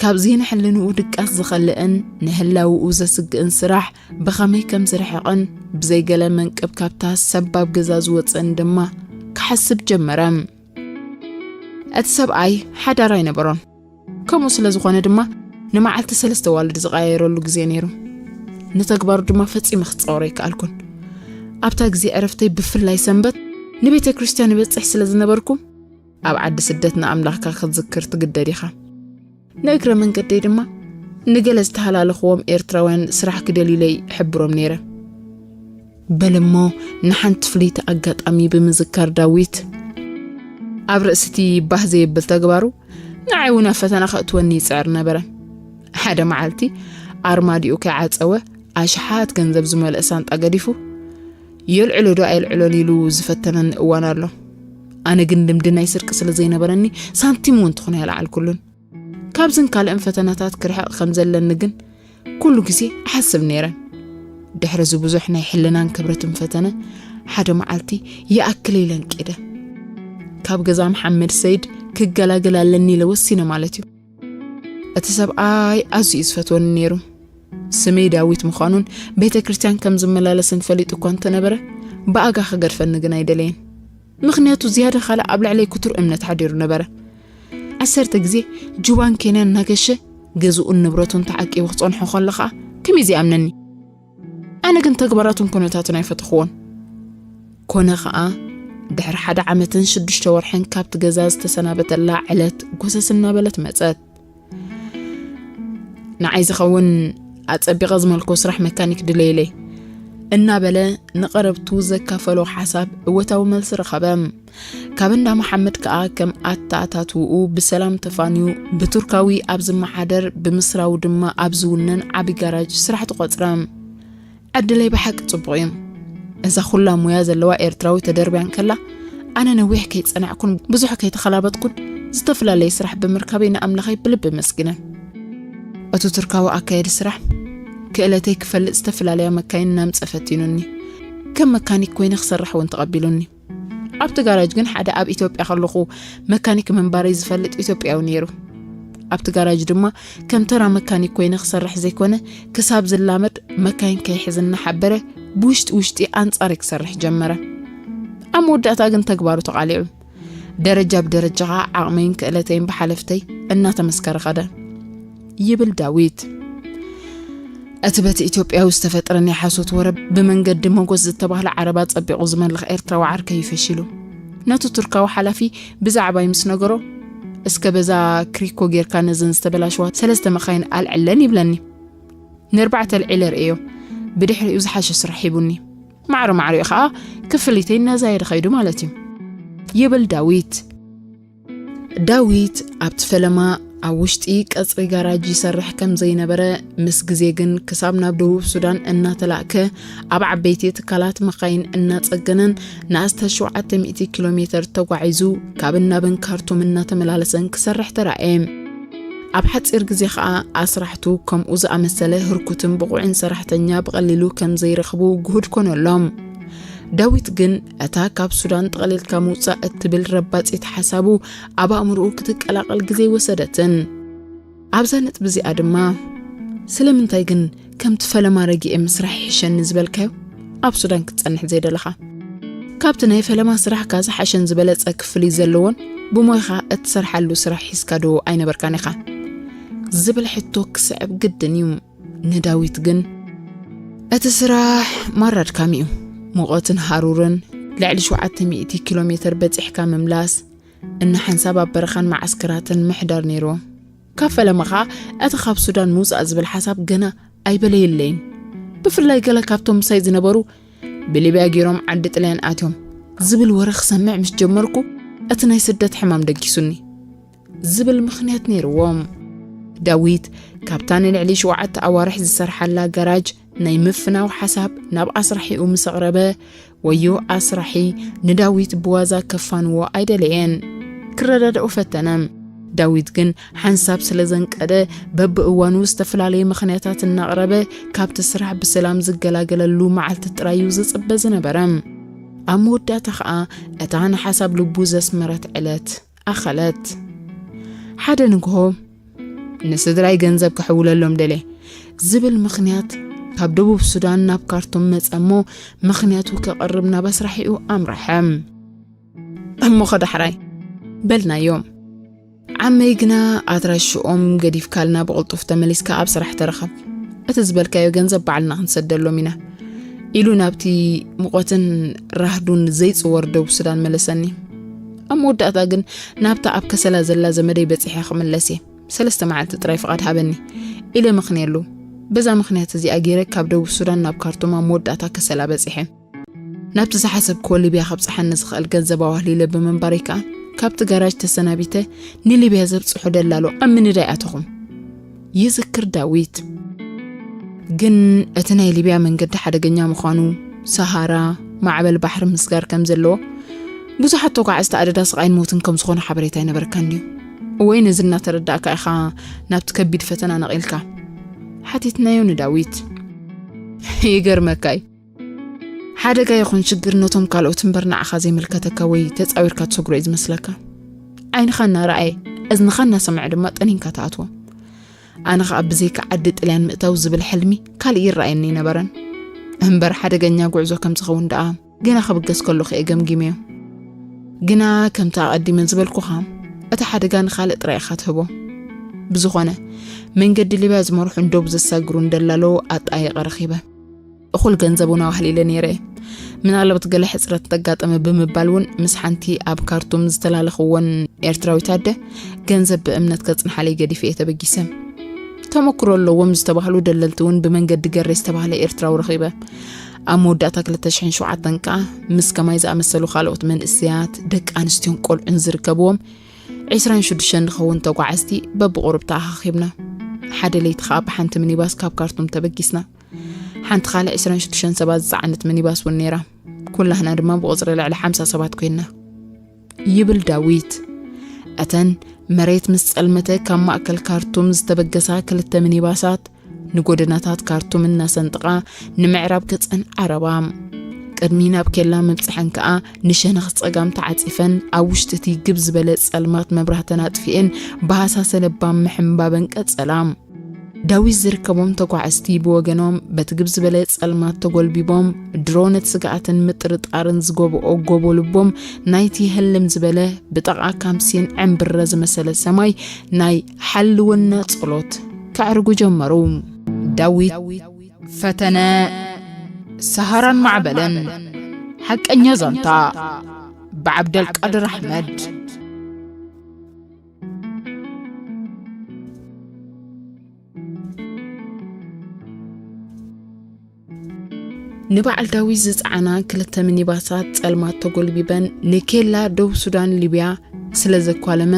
ካብዚ ንሕልንኡ ድቃስ ዝኸልእን ንህላውኡ ዘስግእን ስራሕ ብኸመይ ከም ዝርሕቕን ብዘይገለ መንቅብ ካብታ ሰባብ ገዛ ዝወጽእን ድማ ክሓስብ ጀመረ። እቲ ሰብኣይ ሓዳር ኣይነበሮን። ከምኡ ስለ ዝኾነ ድማ ንመዓልቲ ሰለስተ ዋልድ ዝቐያየረሉ ግዜ ነይሩ። ንተግባሩ ድማ ፈጺመ ክጻወሮ ኣይከኣልኩን። ኣብታ ግዜ ዕረፍተይ ብፍላይ ሰንበት ንቤተ ክርስቲያን እበጽሕ ስለ ዝነበርኩ ኣብ ዓዲ ስደት ንኣምላኽካ ክትዝክር ትግደድ ኢኻ። ንእግረ መንገደይ ድማ ንገለ ዝተሃላለኽዎም ኤርትራውያን ስራሕ ክደልዩለይ እሕብሮም ነይረ። በለሞ ንሓንቲ ፍልይቲ ኣጋጣሚ ብምዝካር ዳዊት ኣብ ርእሲ እቲ ባህ ዘየብል ተግባሩ ንዓይ እውን ኣብ ፈተና ከእትወኒ ይጽዕር ነበረ። ሓደ መዓልቲ ኣርማዲኡ ከይዓጸወ ኣሽሓት ገንዘብ ዝመልአ ሳንጣ ገዲፉ የልዕሎ ዶ ኣየልዕሎን ኢሉ ዝፈተነኒ እዋን ኣሎ። ኣነ ግን ልምዲ ናይ ስርቂ ስለ ዘይነበረኒ ሳንቲም እውን ትኹን ኣይለዓልኩሉን። ካብዝን ካልእን ፈተናታት ክርሕቕ ከም ዘለኒ ግን ኩሉ ግዜ እሓስብ ነይረ። ድሕሪ እዚ ብዙሕ ናይ ሕልናን ክብረትን ፈተነ ሓደ መዓልቲ ይኣክል ኢለ እንቂደ። ካብ ገዛ መሓመድ ሰይድ ክገላገል ኣለኒ ኢለ ወሲነ ማለት እዩ። እቲ ሰብኣይ ኣዝዩ እዩ ዝፈትወኒ ነይሩ። ስመይ ዳዊት ምዃኑን ቤተ ክርስቲያን ከም ዝመላለስን ፈሊጡ እኳ እንተነበረ ብኣጋ ክገድፈኒ ግን ኣይደለየን። ምኽንያቱ ዝያዳ ካልእ ኣብ ልዕለይ ክቱር እምነት ሓዲሩ ነበረ። ዓሰርተ ግዜ ጁባን ኬንያን እናገሸ ገዝኡን ንብረቱን ተዓቂቡ ክጸንሖ ከሎ ኸኣ ከመይ ዘይኣምነኒ? ኣነ ግን ተግባራቱን ኩነታቱን ኣይፈተኽዎን። ኮነ ኸኣ ድሕሪ ሓደ ዓመትን ሽዱሽተ ወርሕን ካብቲ ገዛ ዝተሰናበተላ ዕለት ጎሰስ እናበለት መጸት። ንዓይ ዝኸውን ኣጸቢቐ ዝመልኮ ስራሕ መካኒክ ድለይለይ እናበለ ንቐረብቱ ዘካፈሎ ሓሳብ እወታዊ መልሲ ረኸበ። ካብ እንዳ መሓመድ ከኣ ከም ኣተኣታትውኡ ብሰላም ተፋንዩ ብቱርካዊ ኣብ ዝመሓደር ብምስራው ድማ ኣብ ዝውነን ዓቢ ጋራጅ ስራሕ ተቖጽረ። ዕድለይ ብሓቂ ጽቡቕ እዩ። እዛ ኩላ ሞያ ዘለዋ ኤርትራዊ ተደርብያ እንከላ ኣነ ነዊሕ ከይጸናዕኩን ብዙሕ ከይተኸላበጥኩን ዝተፈላለየ ስራሕ ብምርካበይ ንኣምላኸይ ብልቢ ኣመስግነ። እቲ ቱርካዊ ኣካየዲ ስራሕ ክእለተይ ክፈልጥ ዝተፈላለያ መካይን እናምጸ ፈቲኑኒ። ከም መካኒክ ኮይነ ክሰርሕ እውን ተቐቢሉኒ። ኣብቲ ጋራጅ ግን ሓደ ኣብ ኢትዮጵያ ከለኹ መካኒክ ምንባረይ ዝፈልጥ ኢትዮጵያዊ ነይሩ። ኣብቲ ጋራጅ ድማ ከም ተራ መካኒክ ኮይነ ክሰርሕ ዘይኮነ ክሳብ ዝላመድ መካይን ከይሕዝ እናሓበረ ብውሽጢ ውሽጢ ኣንጻረይ ክሰርሕ ጀመረ። ኣብ መወዳእታ ግን ተግባሩ ተቓሊዑ። ደረጃ ብደረጃ ኸኣ ዓቕመይን ክእለተይን ብሓለፍተይ እናተመስከረ ኸደ። ይብል ዳዊት። እቲ በቲ ኢትዮጵያዊ ዝተፈጥረ ናይ ሓሶት ወረ ብመንገዲ መጎስ ዝተባህለ ዓረባ ጸቢቑ ዝመልኽ ኤርትራዊ ዓርከይ እዩ ፈሺሉ። ነቲ ቱርካዊ ሓላፊ ብዛዕባይ ምስ ነገሮ፣ "እስከ በዛ ክሪኮ ጌርካ ነዘን ዝተበላሸዋ ሰለስተ መኻይን ኣልዕለን" ይብለኒ። ንኣርባዕተ ኣልዒለ ርእዮ፣ ብድሕሪኡ ዝሓሸ ስራሕ ሂቡኒ። ማዕረ ማዕሪኡ ኸኣ ክፍሊተይ እናዛየደ ኸይዱ ማለት እዩ። ይብል ዳዊት። ዳዊት ኣብቲ ፈለማ ኣብ ውሽጢ ቀጽሪ ጋራጅ ይሰርሕ ከም ዘይነበረ፣ ምስ ግዜ ግን ክሳብ ናብ ደቡብ ሱዳን እናተላእከ፣ ኣብ ዓበይቲ ትካላት መኻይን እናጸገነን ንኣስታት ሸውዓተ ሚእቲ ኪሎ ሜተር ተጓዒዙ፣ ካብን ናብን ካርቱም እናተመላለሰን ክሰርሕ ተራእየ። ኣብ ሓጺር ግዜ ኸኣ ኣስራሕቱ ከምኡ ዝኣመሰለ ህርኩትን ብቑዕን ሰራሕተኛ ብቐሊሉ ከም ዘይረኽቡ ግሁድ ኮነሎም። ዳዊት ግን እታ ካብ ሱዳን ጠቕሊልካ ምውጻእ እትብል ረባጺት ሓሳቡ ኣብ ኣእምሮኡ ክትቀላቐል ግዜ ወሰደትን። ኣብዛ ነጥቢ እዚኣ ድማ፣ ስለምንታይ ግን ከምቲ ፈለማ ረጊኤ ምስራሕ ይሕሸኒ ዝበልካዮ ኣብ ሱዳን ክትጸንሕ ዘይደለኻ? ካብቲ ናይ ፈለማ ስራሕካ ዝሓሸን ዝበለጸ ክፍሊት ዘለዎን ብሞይኻ እትሰርሓሉ ስራሕ ሒዝካ ዶ ኣይነበርካን ኢኻ? ዝብል ሕቶ ክስዕብ ግድን እዩ። ንዳዊት ግን እቲ ስራሕ ማራ ኣድካሚ እዩ። ሙቐትን ሃሩርን፣ ልዕሊ ሸውዓተ ሚእቲ ኪሎ ሜተር በጺሕካ ምምላስ፣ እንሓንሳብ ኣብ በረኻን መዓስከራትን ምሕዳር ነይርዎ። ካብ ፈለማ ኸኣ እቲ ካብ ሱዳን ምውጻእ ዝብል ሓሳብ ገና ኣይበለየለይን። ብፍላይ ገለ ካብቶም ምሳይ ዝነበሩ ብሊብያ ገይሮም ዓዲ ጥልያን ኣትዮም ዝብል ወረ ክሰምዕ ምስ ጀመርኩ፣ እቲ ናይ ስደት ሕማም ደጊሱኒ ዝብል ምኽንያት ነይርዎም። ዳዊት ካብታ ንልዕሊ ሸውዓተ ኣዋርሕ ዝሰርሓላ ጋራጅ ናይ ምፍናው ሓሳብ ናብ ኣስራሒኡ ምስ ኣቕረበ፣ ወዮ ኣስራሒ ንዳዊት ብዋዛ ከፋንዎ ኣይደለየን። ክረዳድኦ ፈተነ። ዳዊት ግን ሓንሳብ ስለ ዘንቀደ፣ በብእዋኑ ዝተፈላለየ ምኽንያታት እናቕረበ ካብቲ ስራሕ ብሰላም ዝገላገለሉ መዓልቲ ጥራይ እዩ ዝጽበ ዝነበረ። ኣብ መወዳእታ ኸኣ እታ ንሓሳብ ልቡ ዘስመረት ዕለት ኣኸለት። ሓደ ንግሆ፣ ንስድራይ ገንዘብ ክሕውለሎም ደልየ ዝብል ምኽንያት ካብ ደቡብ ሱዳን ናብ ካርቱም መጸ እሞ፣ ምኽንያቱ ከቕርብ ናብ ኣስራሒኡ ኣምርሐ። እሞ ኸዳሕራይ በልናዮም። ዓመይ ግና ኣድራሽኦም ገዲፍካልና ብቕልጡፍ ተመሊስካ ኣብ ስራሕ ተረኸብ። እቲ ዝበልካዮ ገንዘብ ባዕልና ክንሰደሎም ኢና፣ ኢሉ ናብቲ ሙቐትን ራህዱን ዘይጽወር ደቡብ ሱዳን መለሰኒ። ኣብ መወዳእታ ግን ናብታ ኣብ ከሰላ ዘላ ዘመደይ በጺሐ ክምለስ እየ። ሰለስተ መዓልቲ ጥራይ ፍቓድ ሃበኒ፣ ኢለ መኽንየሉ። በዛ ምኽንያት እዚኣ ገይረ ካብ ደቡብ ሱዳን ናብ ካርቱም ኣብ መወዳእታ ከሰላ በጺሐ። ናብቲ ዝሓሰብክዎ ሊብያ ከብጽሓኒ ዝኽእል ገንዘብ ኣዋህሊለ ብምንባረይ ከኣ፣ ካብቲ ጋራጅ ተሰናቢተ ንሊብያ ዘብጽሖ ደላሎ ኣብ ምንዳይ ኣተኹ። ይዝክር ዳዊት። ግን እቲ ናይ ሊብያ መንገዲ ሓደገኛ ምዃኑ፣ ሰሃራ፣ ማዕበል ባሕሪ ምስጋር ከም ዘለዎ፣ ብዙሓት ተጓዓዝቲ ኣደዳ ስቓይን ሞትን ከም ዝኾነ ሓበሬታ ኣይነበረካን ድዩ? ወይ ነዚ እናተረዳእካ ኢኻ ናብቲ ከቢድ ፈተና ነቒልካ? ሓቲትናዮ ንዳዊት። ይገርመካ እዩ። ሓደጋ ይኹን ሽግር ነቶም ካልኦት እምበር ንዓኻ ዘይምልከተካ ወይ ተጻዊርካ ትሰግሮ እዩ ዝመስለካ። ዓይንኻ እናረኣየ፣ እዝንኻ እናሰምዐ ድማ ጠኒንካ ትኣትዎ። ኣነ ኸኣ ብዘይካ ዓዲ ጥልያን ምእታው ዝብል ሕልሚ ካልእ ይረኣየኒ ኣይነበረን። እምበር ሓደገኛ ጉዕዞ ከም ዝኸውን ደኣ ገና ክብገስ ከለኹ እየ ገምጊመዮ። ግና ከምቲ ኣቐዲመ ዝበልኩኻ፣ እቲ ሓደጋ ንኻልእ ጥራይ ኢኻ ትህቦ። ብዝኾነ፣ መንገዲ ሊብያ ዝመርሑን ዶብ ዘሳግሩን ደላሎ ኣጣየቐ ረኺበ። እኹል ገንዘብ እውን ኣዋህሊለ ነይረ እየ። ምናልባት ገለ ሕጽረት እንተጋጠመ ብምባል እውን ምስ ሓንቲ ኣብ ካርቱም ዝተላለኽወን ኤርትራዊት ኣደ ገንዘብ ብእምነት ከጽንሓለይ ገዲፈ እየ ተበጊሰ። ተመክሮ ኣለዎም ዝተባህሉ ደለልቲ እውን ብመንገዲ ገሬ ዝተባህለ ኤርትራዊ ረኺበ። ኣብ መወዳእታ ክልተ ሽሕን ሸውዓተን ከኣ ምስ ከማይ ዝኣመሰሉ ካልኦት መንእሰያት፣ ደቂ ኣንስትዮን ቆልዑን ዝርከብዎም ዒስራን ሽዱሽተን ንኸውን ተጓዓዝቲ በብቑሩብ ተኣኻኺብና። ሓደ ለይቲ ከኣ ብሓንቲ ሚኒባስ ካብ ካርቱም ተበጊስና። ሓንቲ ካልእ ዒስራን ሽዱሽተን ሰባት ዝጸዓነት ሚኒባስ እውን ነይራ። ኩላህና ድማ ብቑጽሪ ልዕሊ ሓምሳ ሰባት ኮይንና፣ ይብል ዳዊት። እተን መሬት ምስ ጸልመተ ካብ ማእከል ካርቱም ዝተበገሳ ክልተ ሚኒባሳት ንጎደናታት ካርቱም እናሰንጥቓ ንምዕራብ ገጸን ዓረባ። ቅድሚ ናብ ኬላ ምብጽሐን ከኣ ንሸነኽ ጸጋም ተዓጺፈን ኣብ ውሽጢ እቲ ግብ ዝበለ ጸልማት መብራህተን ኣጥፊኤን ብሃሳሰ ለባም ምሕንባበን ቀጸላ። ዳዊት ዝርከቦም ተጓዓዝቲ ብወገኖም በቲ ግብ ዝበለ ጸልማት ተጎልቢቦም ድሮ ነቲ ስግኣትን ምጥርጣርን ዝጎብኦ ጎቦ ልቦም ናይቲ ህልም ዝበለ ብጠቓ ካምሲን ዕምብረ ዝመሰለ ሰማይ ናይ ሓልወና ጸሎት ከዕርጉ ጀመሩ። ዳዊት ፈተነ ሰሃራን ማዕበልን ሓቀኛ ዛንታ ብዓብደልቃድር ኣሕመድ። ንበዓል ዳዊት ዝጸዓና ክልተ ሚኒባሳት ጸልማት ተጎልቢበን ንኬላ ደቡብ ሱዳን ሊብያ ስለ ዘኳለመ፣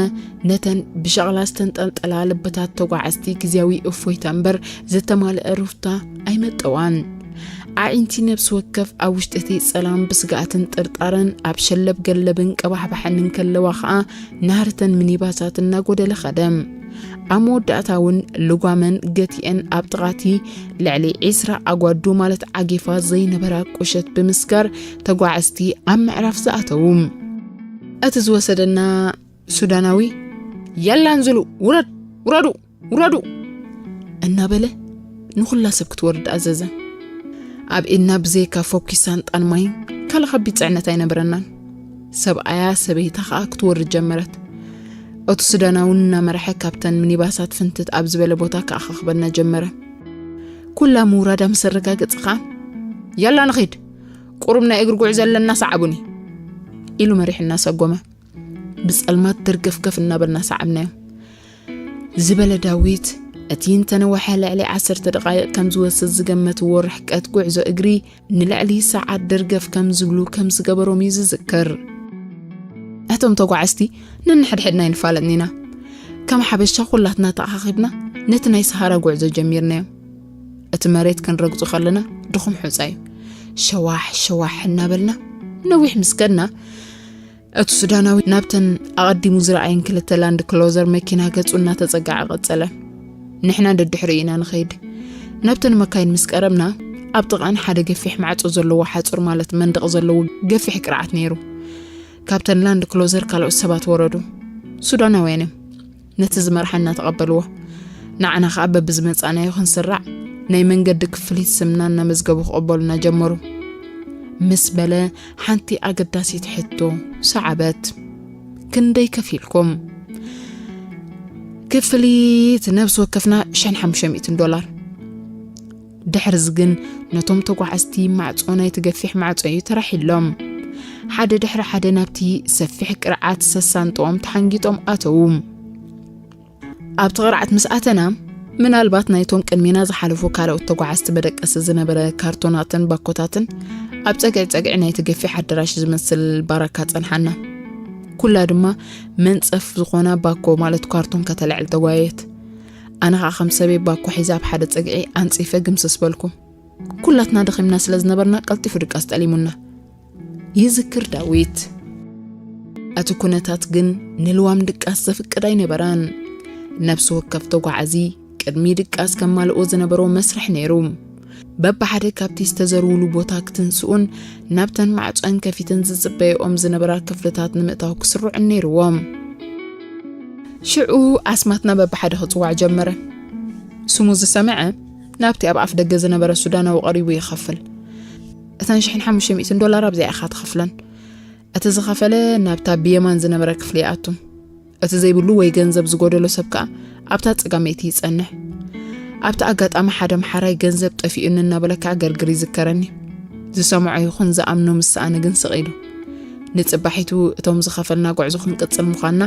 ነተን ብሸቕላ ዝተንጠልጠላ ልብታት ተጓዓዝቲ ግዜያዊ እፎይታ እምበር፣ ዘተማልአ ሩፍታ ኣይመጠዋን። ኣዒንቲ ነብሲ ወከፍ ኣብ ውሽጢ እቲ ጸላም ብስግኣትን ጥርጣረን ኣብ ሸለብ ገለብን ቀባሕባሕን እንከለዋ ኸኣ፣ ናህርተን ሚኒባሳት እናጎደለ ኸደ። ኣብ መወዳእታ እውን ልጓመን ገቲአን ኣብ ጥቓቲ ልዕሊ ዒስራ ኣጓዱ ማለት ዓጊፋ ዘይነበራ ቁሸት ብምስጋር ተጓዓዝቲ ኣብ ምዕራፍ ዝኣተዉ። እቲ ዝወሰደና ሱዳናዊ፣ "የላ እንዝሉ፣ ውረድ፣ ውረዱ፣ ውረዱ!" እናበለ ንኹላ ሰብ ክትወርድ ኣዘዘ። ኣብ ኢድና ብዘይካ ፈኲስ ሳንጣን ማይን ካልእ ከቢድ ጽዕነት ኣይነበረናን። ሰብኣያ ሰበይታ ኸኣ ክትወርድ ጀመረት። እቲ ሱዳናዊ እናመርሐ ካብተን ሚኒባሳት ፍንትት ኣብ ዝበለ ቦታ ከኣኻኽበና ጀመረ። ኩላ ምውራዳ ምስ ኣረጋገጸ ኸኣ፣ "ያላ ንኺድ፣ ቁሩብ ናይ እግሪ ጉዕዞ ኣለና፣ ሰዓቡኒ" ኢሉ መሪሑና ሰጎመ። ብጸልማት ደርገፍገፍ እናበልና ሰዓብናዮ። ዝበለ ዳዊት፣ እቲ እንተነወሐ ልዕሊ ዓሰርተ ደቓይቕ ከም ዝወስድ ዝገመትዎ ርሕቀት ጉዕዞ እግሪ ንልዕሊ ሰዓት ደርገፍ ከም ዝብሉ ከም ዝገበሮም እዩ ዝዝክር። እቶም ተጓዓዝቲ ነንሕድሕድና ኣይንፋለጥን ኢና። ከም ሓበሻ ኩላትና ተኣኻኺብና ነቲ ናይ ሰሃራ ጉዕዞ ጀሚርናዮ። እቲ መሬት ክንረግጹ ከለና ድኹም ሑጻ እዩ። ሸዋሕ ሸዋሕ እናበልና ነዊሕ ምስ ከድና፣ እቲ ሱዳናዊ ናብተን ኣቐዲሙ ዝረኣየን ክልተ ላንድ ክሎዘር መኪና ገጹ እናተጸግዐ ቀጸለ። ንሕና ደድሕሪኡ ኢና ንኸይድ። ናብተን መካይን ምስ ቀረብና፣ ኣብ ጥቓን ሓደ ገፊሕ ማዕጾ ዘለዎ ሓጹር ማለት መንደቕ ዘለዎ ገፊሕ ቅርዓት ነይሩ። ካብተን ላንድ ክሎዘር ካልኦት ሰባት ወረዱ። ሱዳናውያን እዮም። ነቲ ዝመርሓና ተቐበልዎ። ንዓና ኸኣ በብዝመጻእናዮ ክንስራዕ፣ ናይ መንገዲ ክፍሊት ስምና እናመዝገቡ ክቕበሉና ጀመሩ። ምስ በለ ሓንቲ ኣገዳሲት ሕቶ ሰዓበት። "ክንደይ ከፊልኩም?" "ክፍሊት ነብሲ ወከፍና ሽሕን ሓሙሽተ ሚእትን ዶላር።" ድሕርዚ ግን ነቶም ተጓዓዝቲ ማዕጾ ናይቲ ገፊሕ ማዕጾ እዩ ተራሒሎም። ሓደ ድሕሪ ሓደ ናብቲ ሰፊሕ ቅርዓት ሰሳንጥኦም ተሓንጊጦም ኣተዉ። ኣብቲ ቅርዓት ምስ ኣተና፣ ምናልባት ናይቶም ቅድሜና ዝሓለፉ ካልኦት ተጓዓዝቲ መደቀሲ ዝነበረ ካርቶናትን ባኮታትን ኣብ ጸግዒ ጸግዒ ናይቲ ገፊሕ ኣዳራሽ ዝመስል ባራካ ጸንሓና። ኩላ ድማ መንጸፍ ዝኾና ባኮ ማለት ካርቶን ከተልዕል ተጓየየት። ኣነ ኸኣ ከም ሰበይ ባኮ ሒዘ ኣብ ሓደ ጸግዒ ኣንጺፈ ግምስስ በልኩ። ኩላትና ደኺምና ስለ ዝነበርና ቀልጢፉ ድቃስ ጠሊሙና። ይዝክር ዳዊት። እቲ ኩነታት ግን ንልዋም ድቃስ ዘፍቅድ ኣይነበረን። ነብሲ ወከፍ ተጓዓዚ ቅድሚ ድቃስ ከማልኦ ዝነበሮ መስርሕ ነይሩ። በብሓደ ካብቲ ዝተዘርውሉ ቦታ ክትንስኡን ናብተን ማዕጾን ከፊተን ዝጽበየኦም ዝነበራ ክፍልታት ንምእታው ክስርዑን ነይርዎም። ሽዑ ኣስማትና በብሓደ ክጽዋዕ ጀመረ። ስሙ ዝሰምዐ ናብቲ ኣብ ኣፍ ደገ ዝነበረ ሱዳናዊ ቀሪቡ ይኸፍል። እተን ሽሕን ሓሙሽተ ሚእትን ዶላር ኣብዚኣ ኢኻ ትኸፍለን። እቲ ዝኸፈለ ናብታ ብየማን ዝነበረ ክፍሊ ይኣቱ። እቲ ዘይብሉ ወይ ገንዘብ ዝጎደሎ ሰብ ከኣ ኣብታ ጸጋመይቲ ይጸንሕ። ኣብቲ ኣጋጣሚ ሓደ ኣምሓራይ ገንዘብ ጠፊኡኒ እናበለ ከኣ ገርግር ይዝከረኒ። ዝሰምዖ ይኹን ዝኣምኖ ምስ ሰኣነ ግን ስቕ ኢሉ። ንጽባሒቱ እቶም ዝኸፈልና ጉዕዞ ክንቅጽል ምዃንና፣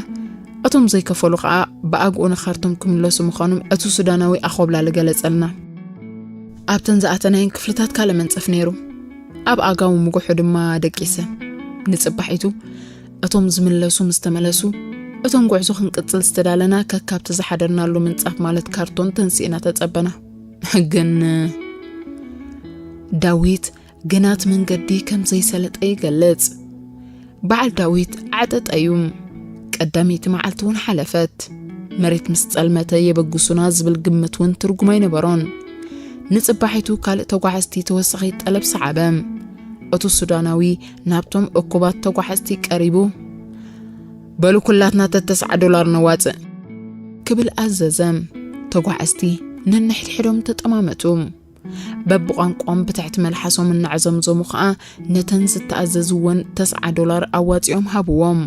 እቶም ዘይከፈሉ ከኣ ብኣግኡ ንኻርቱም ክምለሱ ምዃኖም እቲ ሱዳናዊ ኣኾብላሊ ገለጸልና። ኣብተን ዝኣተናየን ክፍልታት ካልእ መንጸፍ ነይሩ። ኣብ ኣጋው ምጉሑ ድማ ደቂሰ። ንጽባሒቱ እቶም ዝምለሱ ምስ ተመለሱ፣ እቶም ጉዕዞ ክንቅጽል ዝተዳለና ከካብቲ ዝሓደርናሉ ምንጻፍ ማለት ካርቶን ተንሲእና ተጸበና። ግን ዳዊት ገና እቲ መንገዲ ከም ዘይሰለጠ ይገልጽ። በዓል ዳዊት ዓጠጠ እዩ። ቀዳመይቲ መዓልቲ እውን ሓለፈት። መሬት ምስ ጸልመተ የበግሱና ዝብል ግምት እውን ትርጉም ኣይነበሮን። ንጽባሒቱ ካልእ ተጓዓዝቲ ተወሳኺ ጠለብ ሰዓበ። እቲ ሱዳናዊ ናብቶም እኩባት ተጓዓዝቲ ቀሪቡ፣ "በሉ ኩላትና ተተስዓ ዶላር ነዋጽእ" ክብል ኣዘዘ። ተጓዓዝቲ ነንሕድሕዶም ተጠማመቱ። በብቋንቋኦም ብትሕቲ መልሓሶም እናዕዘምዘሙ ኸኣ ነተን ዝተኣዘዝወን ተስዓ ዶላር ኣዋጺኦም ሃብዎም።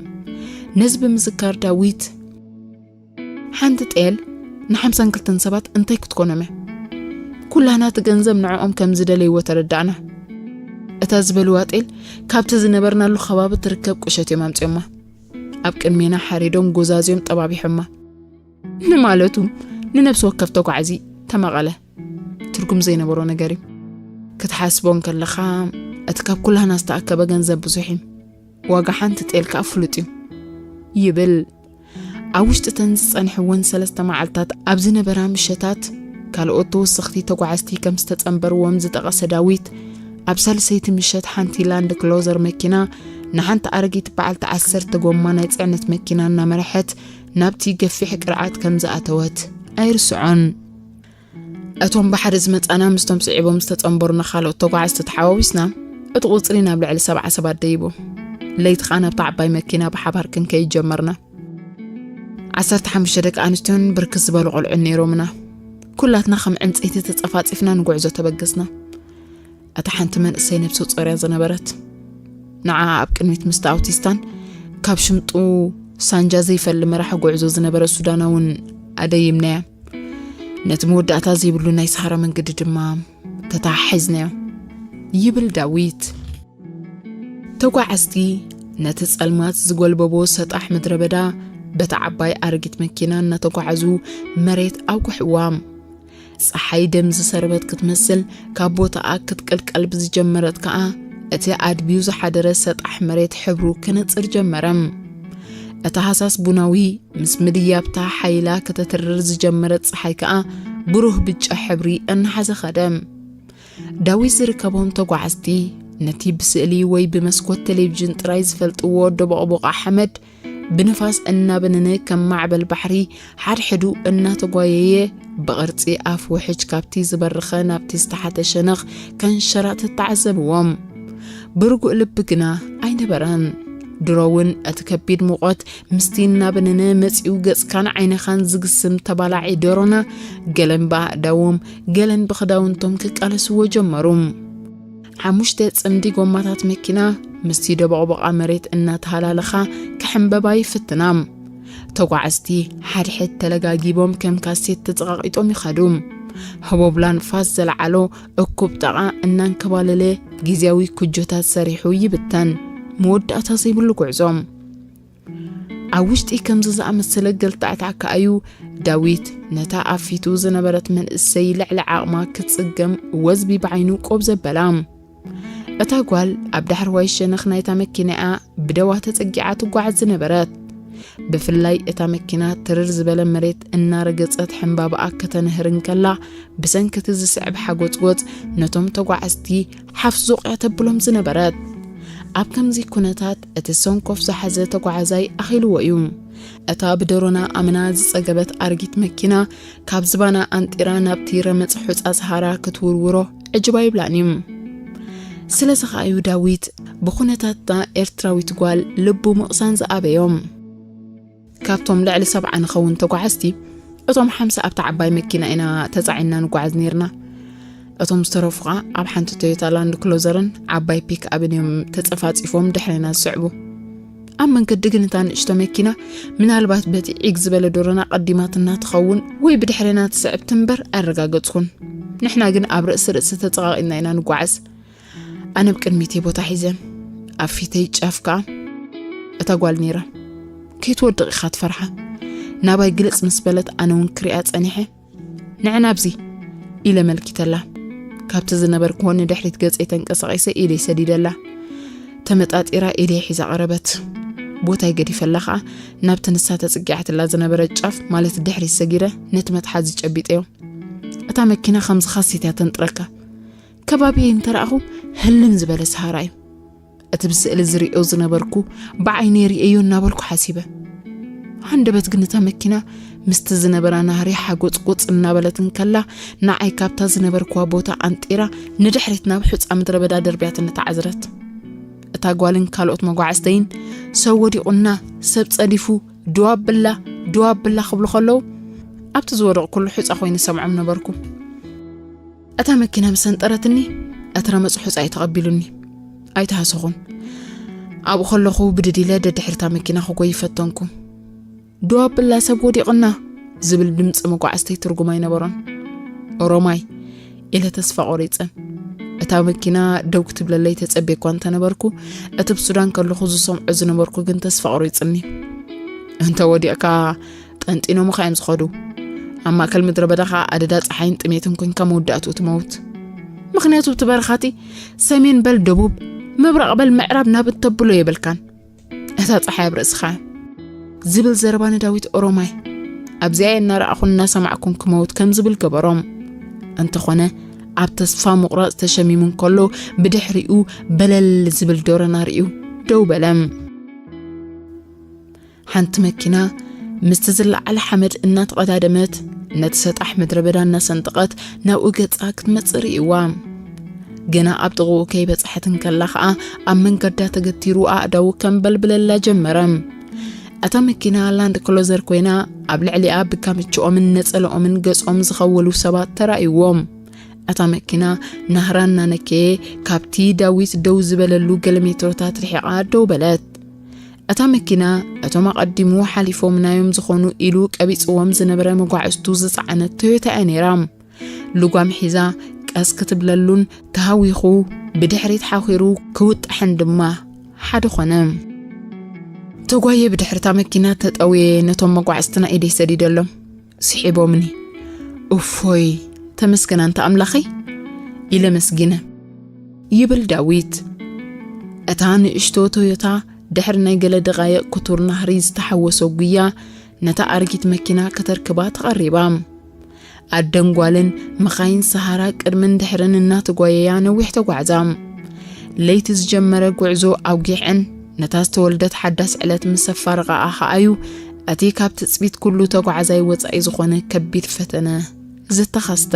ነዚ ብምዝካር ዳዊት፣ "ሓንቲ ጤል ንሓምሳን ክልተን ሰባት እንታይ ክትኮኖም እያ?" ኩላና እቲ ገንዘብ ንዕኦም ከም ዝደለይዎ ተረዳእና። እታ ዝበልዋ ጤል ካብቲ ዝነበርናሉ ከባቢ ትርከብ ቁሸት እዮም ኣምጺኦማ። ኣብ ቅድሜና ሓሪዶም ጎዛዝዮም ጠባቢሖማ። ንማለቱ ንነብሲ ወከፍ ተጓዓዚ ተመቐለ። ትርጉም ዘይነበሮ ነገር እዩ። ክትሓስቦ እንከለኻ እቲ ካብ ኩላህና ዝተኣከበ ገንዘብ ብዙሕ እዩ። ዋጋ ሓንቲ ጤል ከኣ ፍሉጥ እዩ። ይብል። ኣብ ውሽጢ እተን ዝጸንሕወን ሰለስተ መዓልታት ኣብ ዝነበራ ምሸታት፣ ካልኦት ተወሰኽቲ ተጓዓዝቲ ከም ዝተጸንበርዎም ዝጠቐሰ ዳዊት፣ ኣብ ሳልሰይቲ ምሸት ሓንቲ ላንድ ክሎዘር መኪና ንሓንቲ ኣረጊት በዓልቲ ዓሰርተ ጎማ ናይ ጽዕነት መኪና እናመርሐት ናብቲ ገፊሕ ቅርዓት ከም ዝኣተወት ኣይርስዖን። እቶም ብሓደ ዝመጻና ምስቶም ስዒቦም ዝተጸንበሩና ካልኦት ተጓዓዝቲ ተሓዋዊስና፣ እቲ ቁጽሪ ናብ ልዕሊ ሰብዓ ሰባት ደይቡ። ለይቲ ኸኣ ናብታ ዓባይ መኪና ብሓባር ክንከይድ ጀመርና። ዓሰርተ ሓሙሽተ ደቂ ኣንስትዮን ብርክት ዝበሉ ቆልዑን ነይሮምና። ኩላትና ከም ዕንጸይቲ ተጸፋጺፍና ንጉዕዞ ተበገስና። እታ ሓንቲ መንእሰይ ነብሰ ጾር እያ ዝነበረት። ንዓ ኣብ ቅድሚት ምስቲ ኣውቲስታን ካብ ሽምጡ ሳንጃ ዘይፈሊ መራሒ ጉዕዞ ዝነበረ ሱዳናውን ኣደይምናያ። ነቲ መወዳእታ ዘይብሉ ናይ ሰሃራ መንገዲ ድማ ተተሓሒዝናዮ፣ ይብል ዳዊት። ተጓዓዝቲ ነቲ ጸልማት ዝጎልበቦ ሰጣሕ ምድረ በዳ በታ ዓባይ ኣረጊት መኪና እናተጓዓዙ መሬት ኣውኩሕዋ። ጸሓይ ደም ዝሰርበት ክትመስል ካብ ቦታኣ ክትቅልቀል ብዝጀመረት ከኣ፣ እቲ ኣድብዩ ዝሓደረ ሰጣሕ መሬት ሕብሩ ክነጽር ጀመረ። እታ ሃሳስ ቡናዊ ምስ ምድያብታ ሓይላ ከተትርር ዝጀመረት ጸሓይ ከኣ ብሩህ ብጫ ሕብሪ እናሓዘ ኸደ። ዳዊት ዝርከቦም ተጓዓዝቲ ነቲ ብስእሊ ወይ ብመስኮት ቴሌቪዥን ጥራይ ዝፈልጥዎ ደቦቕቦቕ ሓመድ ብንፋስ እናበነነ ከም ማዕበል ባሕሪ ሓድሕዱ እናተጓየየ ብቕርጺ ኣፍ ውሕጅ ካብቲ ዝበረኸ ናብቲ ዝተሓተ ሸነኽ ከንሸራትት ተዓዘብዎም። ብርጉእ ልቢ ግና ኣይነበረን። ድሮ እውን እቲ ከቢድ ሙቐት ምስቲ እናበነነ መጺኡ ገጽካን ዓይንኻን ዝግስም ተባላዒ ደሮና ገለን ብኣእዳዎም ገለን ብኽዳውንቶም ክቃለስዎ ጀመሩ። ሓሙሽተ ጽምዲ ጎማታት መኪና ምስቲ ደቦቕቦቓ መሬት እናተሃላለኻ ክሕንበባ ይፍትና። ተጓዓዝቲ ሓድሕድ ተለጋጊቦም ከም ካሴት ተጸቓቒጦም ይኸዱ። ህቦብላ ንፋስ ዘለዓሎ እኩብ ጠቓ እናንከባለለ ግዜያዊ ኩጆታት ሰሪሑ ይብተን። መወዳእታ ዘይብሉ ጉዕዞ። ኣብ ውሽጢ ከምዚ ዝኣመሰለ ገልታዕታዕ ከኣዩ ዳዊት ነታ ኣብ ፊቱ ዝነበረት መንእሰይ ልዕሊ ዓቕማ ክትጽገም ወዝቢ ብዓይኑ ቆብ ዘበላ። እታ ጓል ኣብ ዳሕረዋይ ሸነኽ ናይታ መኪናኣ ብደዋ ተጸጊዓ ትጓዓዝ ዝነበረት። ብፍላይ እታ መኪና ትርር ዝበለ መሬት እናረገጸት ሕምባባኣ ከተንህር እንከላ፣ ብሰንኪ እቲ ዝስዕብ ሓጎጽጎጽ ነቶም ተጓዓዝቲ ሓፍ ዙቕ እያ ተብሎም ዝነበረት። ኣብ ከምዚ ኩነታት እቲ ሰንኮፍ ዝሓዘ ተጓዓዛይ ኣኺልዎ እዩ። እታ ብደሮና ኣመና ዝጸገበት ኣረጊት መኪና ካብ ዝባና ኣንጢራ ናብቲ ረመጽ ሑጻ ሰሃራ ክትውርውሮ ዕጅብ ኣይብላን እዩ። ስለዚ ኸኣ እዩ ዳዊት ብኹነታታ ኤርትራዊት ጓል ልቡ ምቕሳን ዝኣበዮም። ካብቶም ልዕሊ ሰብዓ ንኸውን ተጓዓዝቲ፣ እቶም ሓምሳ ኣብታ ዓባይ መኪና ኢና ተጻዒንና ንጓዓዝ ኔርና። እቶም ዝተረፉ ኸኣ ኣብ ሓንቲ ቶዮታ ላንድ ክሎዘርን ዓባይ ፒክ ኣብን እዮም ተጸፋጺፎም ድሕሬና ዝስዕቡ። ኣብ መንገዲ ግን እታ ንእሽቶ መኪና ምናልባት በቲ ዒግ ዝበለ ዶሮና ቀዲማትና ትኸውን ወይ ብድሕሬና ትስዕብ ትንበር ኣረጋገጽኩን። ንሕና ግን ኣብ ርእሲ ርእሲ ተጸቓቒና ኢና ንጓዓዝ። ኣነ ኣብ ቅድሚተይ ቦታ ሒዘ፣ ኣብ ፊተይ ጫፍ ከኣ እታ ጓል ነይራ። ከይትወድቕ ኢኻ ትፈርሓ። ናባይ ግልጽ ምስ በለት ኣነ እውን ክሪኣ ጸኒሐ። ንዕና ኣብዚ ኢለ መልኪተላ። ካብቲ ዝነበርክዎ ንድሕሪት ገጸይ ተንቀሳቒሰ ኢደይ ሰዲደላ። ተመጣጢራ ኢደይ ሒዛ ቀረበት። ቦታይ ገዲፈላ ኸኣ ናብቲ ንሳ ተጽጊዓትላ ዝነበረት ጫፍ ማለት ድሕሪት ሰጊረ ነቲ መትሓዚ ጨቢጠዮ። እታ መኪና ከምዚ ኻሴት እያ ተንጥረካ። ከባቢየይ እንተረኣኹ ህልም ዝበለ ሰሃራ እዩ። እቲ ብስእሊ ዝርእዮ ዝነበርኩ ብዓይነይ ርእየዮ እናበልኩ ሓሲበ። ሃንደበት ግን እታ መኪና ምስቲ ዝነበራ ናህሪ ሓጎጽጎጽ እናበለት እንከላ ንዓይ ካብታ ዝነበርኩዋ ቦታ ኣንጢራ ንድሕሪት ናብ ሑጻ ምድረ በዳ ደርብያትኒ ተዓዝረት። እታ ጓልን ካልኦት መጓዓዝተይን ሰብ ወዲቑና፣ ሰብ ጸዲፉ፣ ድው ኣብላ፣ ድው ኣብላ ክብሉ ከለዉ ኣብቲ ዝወደቕኩሉ ሑጻ ኮይነ ሰምዖም ነበርኩ። እታ መኪና ምስ ሰንጠረትኒ፣ እቲ ረመጽ ሑጻ እዩ ተቐቢሉኒ። ኣይተሃሰኹን። ኣብኡ ከለኹ ብድድ ኢለ ደድሕሪ እታ መኪና ክጎይ ፈተንኩ። ድው ኣብላ ሰብ ወዲቕና ዝብል ድምጺ መጓዕዝተይ ትርጉም ኣይነበሮን። ኦሮማይ ኢለ ተስፋ ቆሪጸ። እታ መኪና ደው ክትብለለይ ተጸቤ እኳ እንተነበርኩ፣ እቲ ብሱዳን ከለኹ ዝሰምዖ ዝነበርኩ ግን ተስፋ ቆሪጽኒ። እንተ ወዲቕካ ጠንጢኖምኻ እዮም ዝኸዱ። ኣብ ማእከል ምድረ በዳ ኸኣ ኣደዳ ጸሓይን ጥሜትን ኮንካ መወዳእትኡ ትመውት። ምኽንያቱ እቲ በረኻቲ ሰሜን በል ደቡብ፣ ምብራቕ በል ምዕራብ ናብ እተብሎ የብልካን። እታ ጸሓይ ኣብ ርእስኻ እያ። ዝብል ዘረባ ንዳዊት ኦሮማይ ኣብዚኣ እናረኣኹን እናሰማዕኩን ክመውት ከም ዝብል ገበሮም። እንተኾነ ኣብ ተስፋ ምቑራጽ ተሸሚሙ እንከሎ ብድሕሪኡ በለል ዝብል ደሮና ርእዩ ደው በለ። ሓንቲ መኪና ምስቲ ዝለዓለ ሓመድ እናተቐዳደመት ነቲ ሰጣሕ ምድረ በዳ እናሰንጠቐት ናብኡ ገጻ ክትመጽእ ርእይዋ። ግና ኣብ ጥቕኡ ከይበጽሐት እንከላ ኸኣ ኣብ መንገዳ ተገቲሩ ኣእዳዉ ከንበልብለላ ጀመረ። እታ መኪና ላንድ ክሎዘር ኮይና ኣብ ልዕሊኣ ብካምችኦምን ነጸለኦምን ገጾም ዝኸወሉ ሰባት ተራእይዎም። እታ መኪና ናህራ እናነከየ ካብቲ ዳዊት ደው ዝበለሉ ገለ ሜትሮታት ርሒቓ ደው በለት። እታ መኪና እቶም ኣቐዲሙ ሓሊፎምናዮም ዝኾኑ ኢሉ ቀቢጽዎም ዝነበረ መጓዕዝቱ ዝጸዓነት ቶዮታ እያ ነይራ። ልጓም ሒዛ ቀስ ክትብለሉን ተሃዊኹ ብድሕሪት ሓኺሩ ክውጣሕን ድማ ሓደ ኾነ። ተጓየ ብድሕርታ መኪና ተጠውየ ነቶም መጓዕዝትና ኢደይ ሰዲደሎም። ስሒቦምኒ። እፎይ፣ ተመስገን ኣንታ ኣምላኸይ ኢለ መስጊነ። ይብል ዳዊት። እታ ንእሽቶ ቶዮታ ድሕሪ ናይ ገለ ደቓይቕ ክቱር ናህሪ ዝተሓወሶ ጉያ ነታ ኣረጊት መኪና ከተርክባ ተቐሪባ። ኣደን ጓልን መኻይን ሰሃራ ቅድምን ድሕርን እናተጓየያ ነዊሕ ተጓዕዛ። ለይቲ ዝጀመረ ጉዕዞ ኣውጊዐን ነታ ዝተወልደት ሓዳስ ዕለት ምስ ኣፋረቓኣ ኸኣዩ እቲ ካብ ትጽቢት ኩሉ ተጓዓዛይ ወጻኢ ዝኾነ ከቢድ ፈተነ ዝተኸስተ።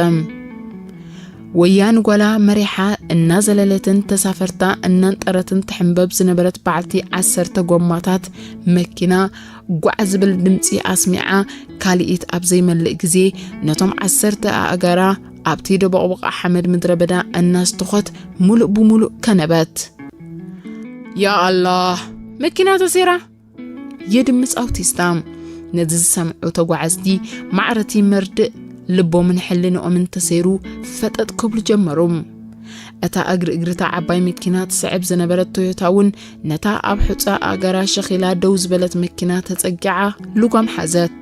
ወያ ንጓላ መሪሓ እናዘለለትን ተሳፈርታ እናንጠረትን ትሕንበብ ዝነበረት በዓልቲ ዓሰርተ ጎማታት መኪና ጓዕ ዝብል ድምጺ ኣስሚዓ፣ ካልኢት ኣብ ዘይመልእ ግዜ ነቶም ዓሰርተ ኣእጋራ ኣብቲ ደቦቕቦቕ ሓመድ ምድረ በዳ እናስተኾት ምሉእ ብምሉእ ከነበት። ያ ኣላህ፣ መኪና ተሴራ! የድምጽ ኣውቲስታ። ነዚ ዝሰምዑ ተጓዓዝቲ ማዕረቲ መርድእ ልቦምን ሕልንኦምን ተሰይሩ ፈጠጥ ክብሉ ጀመሩ። እታ እግሪ እግሪታ ዓባይ መኪና ትስዕብ ዝነበረት ቶዮታ እውን ነታ ኣብ ሑጻ ኣእጋራ ሸኺላ ደው ዝበለት መኪና ተጸጊዓ ልጓም ሓዘት።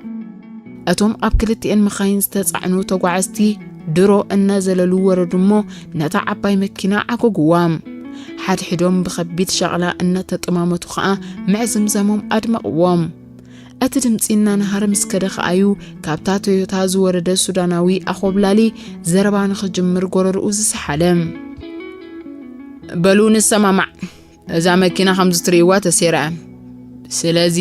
እቶም ኣብ ክልቲኤን መኻይን ዝተጻዕኑ ተጓዓዝቲ ድሮ እናዘለሉ ወረዱ እሞ ነታ ዓባይ መኪና ዓጎግዋ። ሓድሕዶም ብኸቢድ ሸቕላ እናተጠማመቱ ኸኣ ምዕዝምዛሞም ኣድመቕዎም። እቲ ድምጺ እናነሃረ ምስ ከደ ኸኣዩ ካብታ ቶዮታ ዝወረደ ሱዳናዊ ኣኾብላሊ ዘረባ ንኽጅምር ጎረርኡ ዝሰሓለ። በሉ ንሰማማዕ፣ እዛ መኪና ከምዚ ትርእይዋ ተሴራ እያ። ስለዚ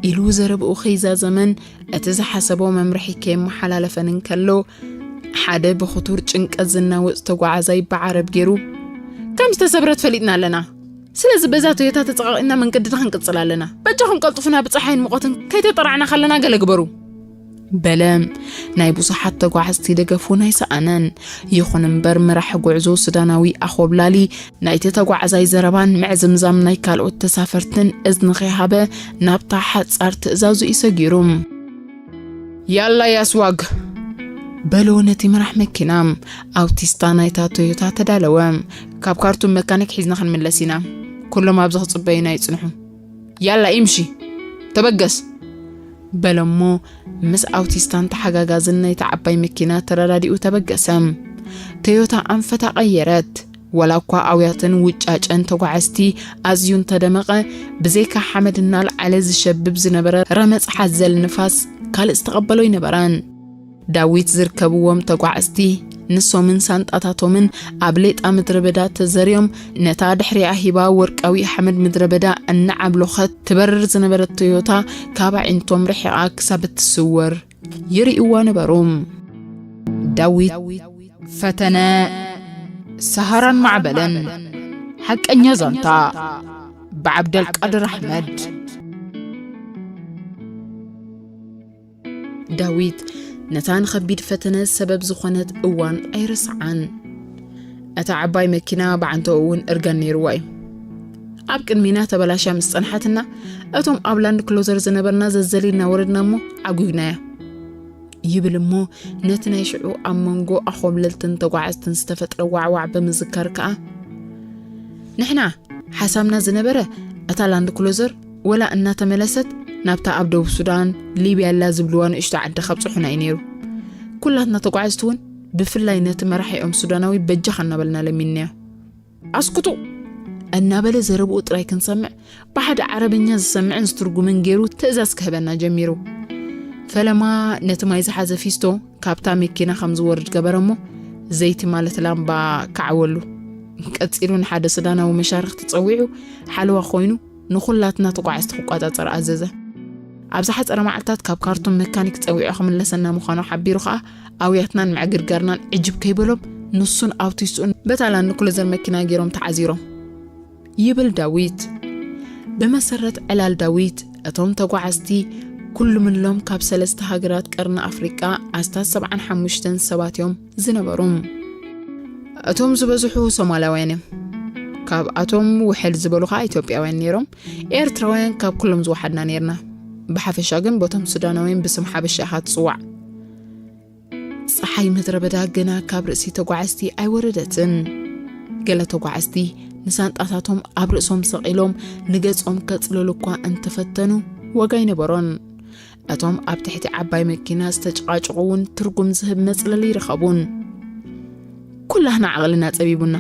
ኢሉ ዘረብኡ ከይዛዘመን እቲ ዝሓሰቦ መምርሒ ከየመሓላለፈን እንከሎ ሓደ ብኽቱር ጭንቀት ዝናወጽ ተጓዓዛይ ብዓረብ ገይሩ፣ ከም ዝተሰብረት ፈሊጥና ኣለና። ስለዚ በዛ ቶዮታ ተጸቓቒና መንገድና ክንቅጽል ኣለና። በጃኹም ቀልጥፉና ብጸሓይን ሙቐትን ከይተጠራዕና ከለና ገለ ግበሩ። በለ። ናይ ብዙሓት ተጓዓዝቲ ደገፍ እውን ኣይሰኣነን። ይኹን እምበር መራሒ ጉዕዞ ሱዳናዊ ኣኾብላሊ ናይቲ ተጓዓዛይ ዘረባን ምዕዝምዛም ናይ ካልኦት ተሳፈርትን እዝኒ ከይሃበ ናብታ ሓጻር ትእዛዙ እዩ ሰጊሩ። ያላ ያስዋግ በሎ ነቲ መራሕ መኪና። ኣውቲስታ ናይታ ቶዮታ ተዳለወ። ካብ ካርቱም መካኒክ ሒዝና ክንምለስ ኢና። ኩሎም ኣብዚ ክጽበዩና ይጽንሑ። ያላ ኢምሺ ተበገስ በለሞ ምስ ኣውቲስታን ተሓጋጋዝን ናይታ ዓባይ መኪና ተረዳዲኡ ተበገሰ። ቶዮታ ኣንፈታ ቀየረት። ዋላ እኳ ኣውያትን ውጫጨን ተጓዓዝቲ ኣዝዩ እንተደመቐ፣ ብዘይካ ሓመድ እናልዓለ ዝሸብብ ዝነበረ ረመጽ ሓዘል ንፋስ ካልእ ዝተቐበሎ ኣይነበረን። ዳዊት ዝርከብዎም ተጓዓዝቲ ንሶምን ሳንጣታቶምን ኣብ ሌጣ ምድረ በዳ ተዘርዮም ነታ ድሕሪኣ ሂባ ወርቃዊ ሓመድ ምድረ በዳ እናዓብሎኸት ትበርር ዝነበረት ቶዮታ ካብ ኣዒንቶም ርሒቓ ክሳብ እትስወር ይርእይዋ ነበሩ። ዳዊት ፈተነ ሰሃራን ማዕበልን ሓቀኛ ዛንታ ብዓብደልቃድር ኣሕመድ። ዳዊት ነታ ንኸቢድ ፈተነ ሰበብ ዝኾነት እዋን ኣይረስዓን። እታ ዓባይ መኪና ብዓንተኡ እውን እርጋን ነይርዋ እዩ። ኣብ ቅድሚና ተበላሽያ ምስ ጸንሓትና፣ እቶም ኣብ ላንድ ክሎዘር ዝነበርና ዘዘሊልና ወረድና እሞ ዓጒግናያ። ይብል እሞ ነቲ ናይ ሽዑ ኣብ መንጎ ኣኾብለልትን ተጓዓዝትን ዝተፈጥረ ዋዕዋዕ ብምዝካር ከኣ፣ ንሕና ሓሳብና ዝነበረ እታ ላንድ ክሎዘር ወላ እናተመለሰት ናብታ ኣብ ደቡብ ሱዳን፣ ሊብያ ኣላ ዝብልዋ ንእሽቶ ዓዲ ከብጽሑና እዩ ነይሩ። ኩላትና ተጓዓዝቲ እውን ብፍላይ ነቲ መራሒኦም ሱዳናዊ በጃኻ እናበልና ለሚንናዮ። ኣስኩቱ! እናበለ ዘረብኡ ጥራይ ክንሰምዕ፣ ብሓደ ዓረብኛ ዝሰምዕን ዝትርጉምን ገይሩ ትእዛዝ ክህበና ጀሚሩ። ፈለማ ነቲ ማይ ዝሓዘ ፊስቶ ካብታ መኪና ከም ዝወርድ ገበረ እሞ፣ ዘይቲ ማለት ላምባ ከዓወሉ። ቀጺሉ ንሓደ ሱዳናዊ መሻርኽቲ ጸዊዑ ሓለዋ ኮይኑ ንኹላትና ተጓዓዝቲ ክቆጻጸር ኣዘዘ። ኣብ ዝሓጸረ መዓልታት ካብ ካርቱም መካኒክ ጸዊዑ ክምለሰና ምዃኑ ሓቢሩ ከኣ ኣውያትናን ምዕግርጋርናን ዕጅብ ከይበሎም ንሱን ኣውቲስቱን በታ ላንድ ክሉዘር መኪና ገይሮም ተዓዚሮም። ይብል ዳዊት። ብመሰረት ዕላል ዳዊት፣ እቶም ተጓዓዝቲ ኩሉምሎም ካብ ሰለስተ ሃገራት ቀርኒ ኣፍሪቃ ኣስታት ሰብዓን ሓሙሽተን ሰባት እዮም ዝነበሩ። እቶም ዝበዝሑ ሶማላውያን እዮም። ካብኣቶም ውሕል ዝበሉ ኸኣ ኢትዮጵያውያን ነይሮም። ኤርትራውያን ካብ ኩሎም ዝወሓድና ነይርና። ብሓፈሻ ግን ቦቶም ሱዳናውያን ብስም ሓበሻ ኢኻ ትጽዋዕ። ጸሓይ ምድረ በዳ ገና ካብ ርእሲ ተጓዓዝቲ ኣይወረደትን። ገለ ተጓዓዝቲ ንሳንጣታቶም ኣብ ርእሶም ሰቒሎም ንገጾም ከጽልሉ እኳ እንተፈተኑ፣ ዋጋ ኣይነበሮን። እቶም ኣብ ትሕቲ ዓባይ መኪና ዝተጨቓጨቑ እውን ትርጉም ዝህብ መጽለሊ ይረኸቡን። ኩላህና ዓቕልና ጸቢቡና።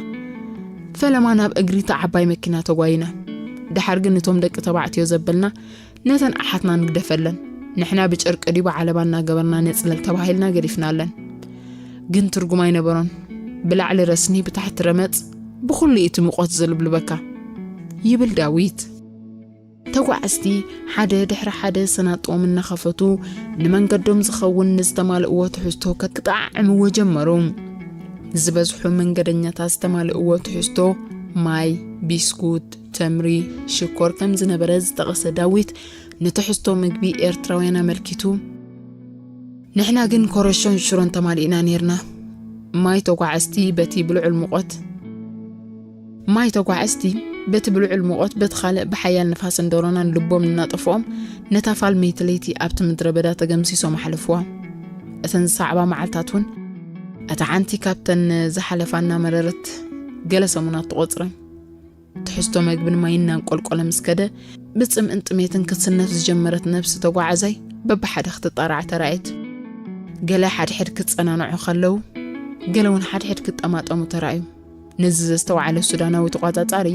ፈለማ ናብ እግሪ እታ ዓባይ መኪና ተጓይና። ደሓር ግን እቶም ደቂ ተባዕትዮ ዘበልና ነተን ኣሓትና ንግደፈለን። ንሕና ብጨርቂ ድዩ ብዓለባ እናገበርና ነጽለል ተባሂልና ገዲፍናለን። ግን ትርጉም ኣይነበሮን። ብላዕሊ ረስኒ፣ ብታሕቲ ረመጽ፣ ብኹሉ እዩ እቲ ሙቐት ዝልብልበካ። ይብል ዳዊት። ተጓዓዝቲ ሓደ ድሕሪ ሓደ ሰናጦም እናኸፈቱ ንመንገዶም ዝኸውን ንዝተማልእዎ ትሕዝቶ ከክጠዓዕምዎ ጀመሩ። ዝበዝሑ መንገደኛታት ዝተማልእዎ ትሕዝቶ ማይ፣ ቢስኩት፣ ተምሪ፣ ሽኮር ከም ዝነበረ ዝጠቐሰ ዳዊት፣ ንትሕዝቶ ምግቢ ኤርትራውያን ኣመልኪቱ፣ ንሕና ግን ኮረሾን ሽሮን ተማሊእና ኔርና። ማይ ተጓዓዝቲ በቲ ብልዑል ሙቐት ማይ ተጓዓዝቲ በቲ ብልዑል ሙቐት፣ በቲ ካልእ ብሓያል ንፋስን ደሮናን ልቦም እናጠፍኦም፣ ነታ ፋልመይቲ ለይቲ ኣብቲ ምድረ በዳ ተገምሲሶም ኣሕለፍዋ። እተን ዝሰዕባ መዓልታት እውን እታ ሓንቲ ካብተን ዝሓለፋ እናመረረት ገለ ሰሙናት ተቖጽረ። ትሕዝቶ መግብን ማይን እናንቆልቆለ ምስ ከደ፣ ብጽምእን ጥሜትን ክትስነፍ ዝጀመረት ነብሲ ተጓዓዛይ በብሓደ ክትጣራዕ ተራእየት። ገለ ሓድሕድ ክጸናንዑ ከለዉ፣ ገለ እውን ሓድሕድ ክጠማጠሙ ተራእዩ። ነዚ ዘስተውዓለ ሱዳናዊ ተቋጻጻሪ፣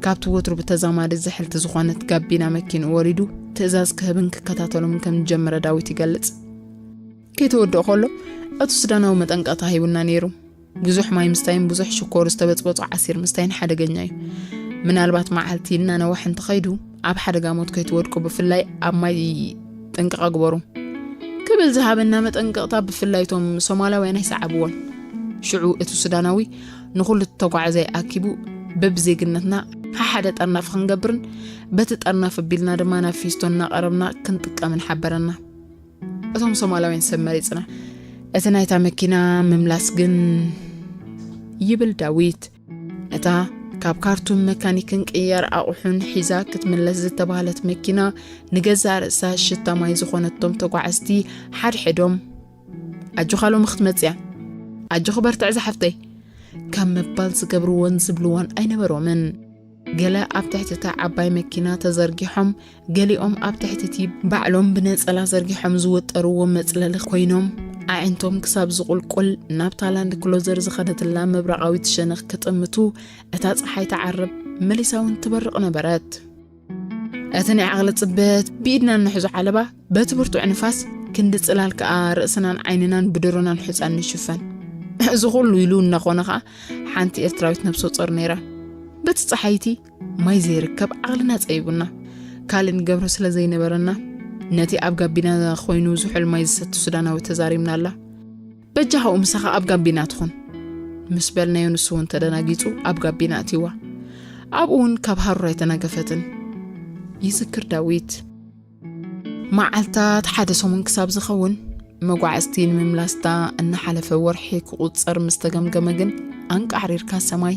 ካብቲ ወትሩ ብተዛማዲ ዝሕልቲ ዝኾነት ጋቢና መኪንኡ ወሪዱ ትእዛዝ ክህብን ክከታተሎምን ከም ዝጀመረ ዳዊት ይገልጽ። ከይተወድኦ ከሎ፣ እቲ ሱዳናዊ መጠንቀቕታ ሂቡና ነይሩ። ብዙሕ ማይ ምስታይን ብዙሕ ሽኮር ዝተበጽበጹ ዓሲር ምስታይን ሓደገኛ እዩ። ምናልባት መዓልቲ እናነውሐ እንተኸይዱ፣ ኣብ ሓደጋ ሞት ከይትወድቁ፣ ብፍላይ ኣብ ማይ ጥንቃቐ ግበሩ። ክብል ዝሃበና መጠንቀቕታ ብፍላይ እቶም ሶማላውያን ኣይሰዓብዎን። ሽዑ እቲ ሱዳናዊ ንኹሉ ተጓዓዛይ ኣኪቡ፣ በብዜግነትና ሓሓደ ጠርናፍ ክንገብርን በቲ ጠርናፍ ኣቢልና ድማ ናብ ፊስቶ እናቐረብና ክንጥቀምን ሓበረና። እቶም ሶማላውያን ሰብ መሪጽና። እቲ ናይታ መኪና ምምላስ ግን፣ ይብል ዳዊት። እታ ካብ ካርቱም መካኒክን ቅያር ኣቑሑን ሒዛ ክትምለስ ዝተባህለት መኪና፣ ንገዛእ ርእሳ ሽታ ማይ ዝኾነቶም ተጓዓዝቲ ሓድሕዶም፣ "ኣጆኻ ሎሚ ክትመጽያ፣ ኣጆኺ በርትዒ ዝሓፍተይ" ካብ ምባል ዝገብርዎን ዝብልዎን ኣይነበሮምን። ገለ ኣብ ትሕቲ እታ ዓባይ መኪና ተዘርጊሖም፣ ገሊኦም ኣብ ትሕቲ እቲ ባዕሎም ብነጸላ ዘርጊሖም ዝወጠርዎ መጽለሊ ኮይኖም፣ ኣዒንቶም ክሳብ ዝቑልቁል ናብታ ላንድ ክሎዘር ዝኸደትላ ምብራቓዊት ሸነኽ ክጥምቱ፣ እታ ጸሓይ ትዓርብ፣ መሊሳ እውን ትበርቕ ነበረት። እቲ ናይ ዓቕሊ ጽበት፣ ብኢድና እንሕዞ ዓለባ፣ በቲ ብርቱዕ ንፋስ፣ ክንዲ ጽላል ከኣ ርእስናን ዓይንናን ብደሮናን ሑጻን ንሽፈን። እዚ ኩሉ ኢሉ እናኾነ ከኣ፣ ሓንቲ ኤርትራዊት ነብሰ ጾር ነይራ። በቲ ጸሓይቲ ማይ ዘይርከብ ዓቕልና ጸቢቡና። ካልእ ንገብሮ ስለ ዘይነበረና፣ ነቲ ኣብ ጋቢና ኮይኑ ዝሑል ማይ ዝሰቲ ሱዳናዊ ተዛሪብናላ። "በጃኻ ምሳኻ ኣብ ጋቢና ትኹን" ምስ በልናዮ፣ ንሱ እውን ተደናጊጹ ኣብ ጋቢና ኣትይዋ። ኣብኡ እውን ካብ ሃሩር ኣይተናገፈትን። ይዝክር ዳዊት። መዓልታት ሓደ ሰሙን ክሳብ ዝኸውን፣ መጓዕዝቲ ንምምላስታ እናሓለፈ ወርሒ ክቑጸር ምስ ተገምገመ ግን፣ ኣንቃዕሪርካ ሰማይ፣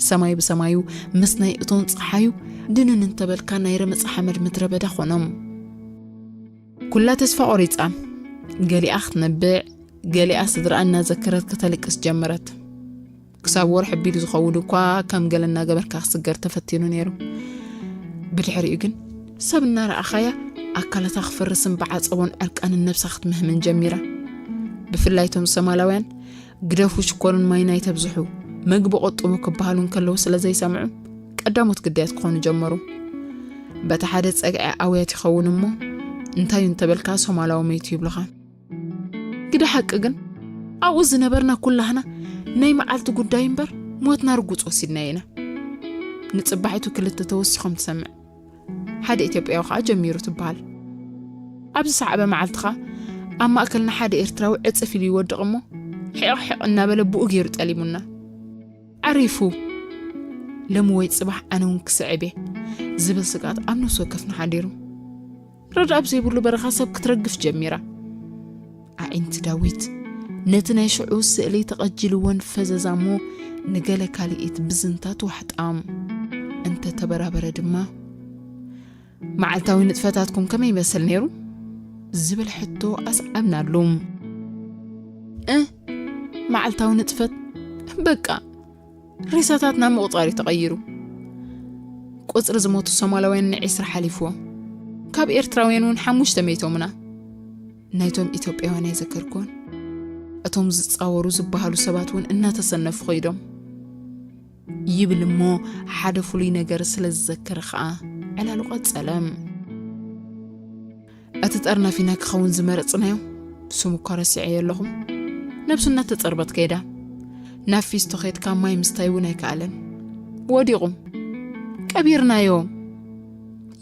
ሰማይ ብሰማዩ፣ ምስ ናይ እቶን ጸሓዩ ድንን እንተበልካ፣ ናይ ረመጽ ሓመድ ምድረ በዳ ኾኖም። ኩላ ተስፋ ቆሪጻ፣ ገሊኣ ክትነብዕ፣ ገሊኣ ስድራኣ እናዘከረት ከተልቅስ ጀመረት። ክሳብ ወርሒ ኣቢሉ ዝኸውን እኳ ከም ገለ እናገበርካ ክስገር ተፈቲኑ ነይሩ። ብድሕሪኡ ግን ሰብ እናረኣኻያ ኣካላታ ክፈርስን ብዓጸቦን ዕርቃንን ነብሳ ክትምህምን ጀሚራ። ብፍላይ እቶም ሶማላውያን፣ "ግደፉ ሽኮርን ማይን ኣይተብዝሑ፣ መግቢ ቆጥቡ" ክበሃሉ እንከለዉ ስለ ዘይሰምዑ፣ ቀዳሞት ግዳያት ክኾኑ ጀመሩ። በቲ ሓደ ጸግዒ ኣውያት ይኸውን እሞ፣ እንታዩ እንተበልካ ሶማላዊ መይቱ ይብሉኻ። ግደ ሓቂ ግን፣ ኣብኡ ዝነበርና ኩላህና ናይ መዓልቲ ጉዳይ እምበር፣ ሞትና ርጉጽ ወሲድናዮ ኢና። ንጽባሒቱ ክልተ ተወሲኾም ትሰምዕ። ሓደ ኢትዮጵያዊ ኸኣ ጀሚሩ ትበሃል። ኣብ ዝሰዓበ መዓልቲ ኸኣ፣ ኣብ ማእከልና ሓደ ኤርትራዊ ዕጽፍ ኢሉ ይወድቕ እሞ፣ ሒቕ ሒቕ እናበለ ብኡ ገይሩ ጠሊሙና። ዓሪፉ። ሎሚ ወይ ጽባሕ ኣነ እውን ክስዕብ እየ ዝብል ስግኣት ኣብ ነፍሲ ወከፍና ሓዲሩ። ረድኣብ ዘይብሉ በረኻ ሰብ ክትረግፍ ጀሚራ። ኣዒንቲ ዳዊት ነቲ ናይ ሽዑ ስእሊ ተቐጂልወን ፈዘዛ እሞ ንገለ ካልኢት ብዝንታ ትዋሕጣ። እንተተበራበረ ድማ፣ "መዓልታዊ ንጥፈታትኩም ከመይ ይመስል ነይሩ?" ዝብል ሕቶ ኣስዓብናሉ። "እ፣ መዓልታዊ ንጥፈት፣ በቃ፣ ሬሳታት ናብ ምቑጻር እዩ ተቐይሩ። ቁጽሪ ዝሞቱ ሶማላውያን ንዒስራ ሓሊፍዎ። ካብ ኤርትራውያን እውን ሓሙሽተ መይቶምና። ናይቶም ኢትዮጵያውያን ኣይዘከርኩዎን። እቶም ዝጻወሩ ዝበሃሉ ሰባት እውን እናተሰነፉ ኸይዶም" ይብል እሞ፣ ሓደ ፍሉይ ነገር ስለ ዝዘከረ ኸኣ ዕላሉ ቀጸለ። እቲ ጠርናፊና ክኸውን ዝመረጽናዮ፣ ስሙ እኳ ረሲዐዮ ኣለኹ፣ ነብሱ እናተጸርበት ከይዳ። ናብ ፊስቶ ኸይድካ ማይ ምስታይ እውን ኣይከኣለን። ወዲቑ። ቀቢርናዮ።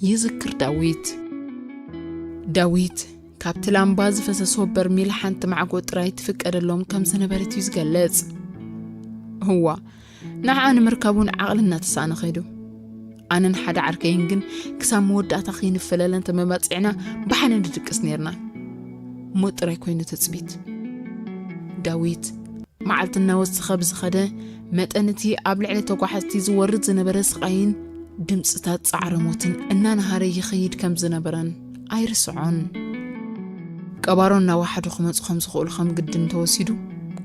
ይዝክር ዳዊት። ዳዊት ካብቲ ላምባ ዝፈሰሶ በርሚል ሓንቲ ማዕጎ ጥራይ ትፍቀደሎም ከም ዝነበረት እዩ ዝገልጽ። እዋ፣ ንዓኣ ንምርካብ እውን ዓቕሊ እናተሳእነ ኸይዱ። ኣነን ሓደ ዓርከይን ግን ክሳብ መወዳእታ ከይንፈላለ እንተመባጺዕና ብሓደ ንድቅስ ኔርና። ሞት ጥራይ ኮይኑ ትጽቢት። ዳዊት መዓልቲ እናወሰኸ ብዝኸደ መጠን፣ እቲ ኣብ ልዕሊ ተጓሓዝቲ ዝወርድ ዝነበረ ስቓይን ድምጽታት ጻዕረ ሞትን እናነሃረ ይኸይድ ከም ዝነበረን ኣይርስዖን። ቀባሮ እናወሓዱ ክመጹ ከም ዝኽእሉ ከም ግድን ተወሲዱ፣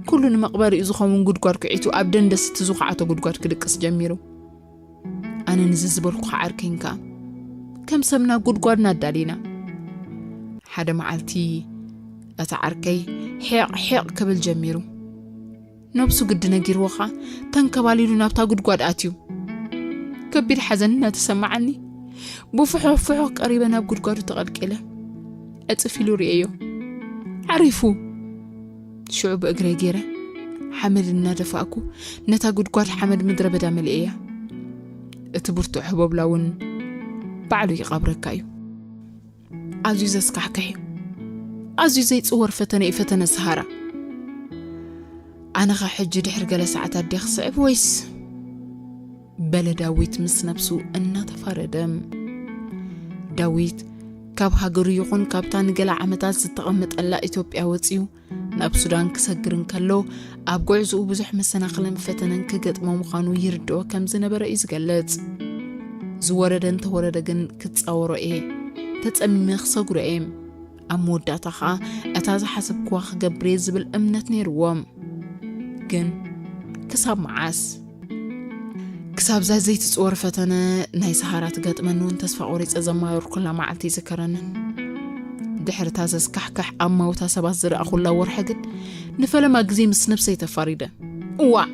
ኩሉ ንመቕበሪኡ ዝኸውን ጉድጓድ ኩዒቱ ኣብ ደንደስ እቲ ዝኹዓቶ ጉድጓድ ክድቅስ ጀሚሩ። ኣነ ንዚ ዝበልኩኻ ዓርከይን ከኣ ከም ሰብና ጉድጓድና ኣዳሊና። ሓደ መዓልቲ እቲ ዓርከይ ሒቕ ሒቕ ክብል ጀሚሩ። ነብሱ ግዲ ነጊርዎ ኸኣ ተንከባሊሉ ናብታ ጉድጓድ ኣትዩ። ከቢድ ሓዘን እናተሰማዓኒ ብፍሑኽ ፍሑኽ ቀሪበ ናብ ጉድጓዱ ተቐልቂለ። ዕጽፍ ኢሉ ርእየዮ። ዓሪፉ። ሽዑ ብእግረይ ገይረ ሓመድ እናደፋእኩ ነታ ጉድጓድ ሓመድ ምድረ በዳ መሊኤያ። እቲ ብርቱዕ ህቦብላ እውን ባዕሉ ይቐብረካ እዩ። ኣዝዩ ዘስካሕክሕ እዩ። ኣዝዩ ዘይጽወር ፈተነ እዩ፣ ፈተነ ሰሃራ። ኣነኸ ሕጂ ድሕሪ ገለ ሰዓታት ድየ ክስዕብ ወይስ? በለ ዳዊት ምስ ነብሱ እናተፋረደ። ዳዊት ካብ ሃገሩ ይኹን ካብታ ንገለ ዓመታት ዝተቐመጠላ ኢትዮጵያ ወጺኡ ናብ ሱዳን ክሰግር እንከሎ፣ ኣብ ጉዕዝኡ ብዙሕ መሰናኽልን ፈተነን ክገጥሞ ምዃኑ ይርድኦ ከም ዝነበረ እዩ ዝገልጽ። ዝወረደ እንተወረደ ግን ክጻወሮ እየ፣ ተጸሚመ ክሰግሮ እየ። ኣብ መወዳእታ ኸኣ እታ ዝሓሰብክዋ ክገብር እየ ዝብል እምነት ነይርዎ። ግን ክሳብ መዓስ? ክሳብዛ ዘይትጽወር ፈተነ ናይ ሰሃራ ትገጥመኒ እውን ተስፋ ቆሪጸ ዘማረርኩላ መዓልቲ ይዝከረንን። ድሕሪ እታ ዘስካሕክሕ ኣማውታ ሰባት ዝረኣኹላ ወርሒ ግን ንፈለማ ግዜ ምስ ነብሰይ ተፋሪደ። እዋእ!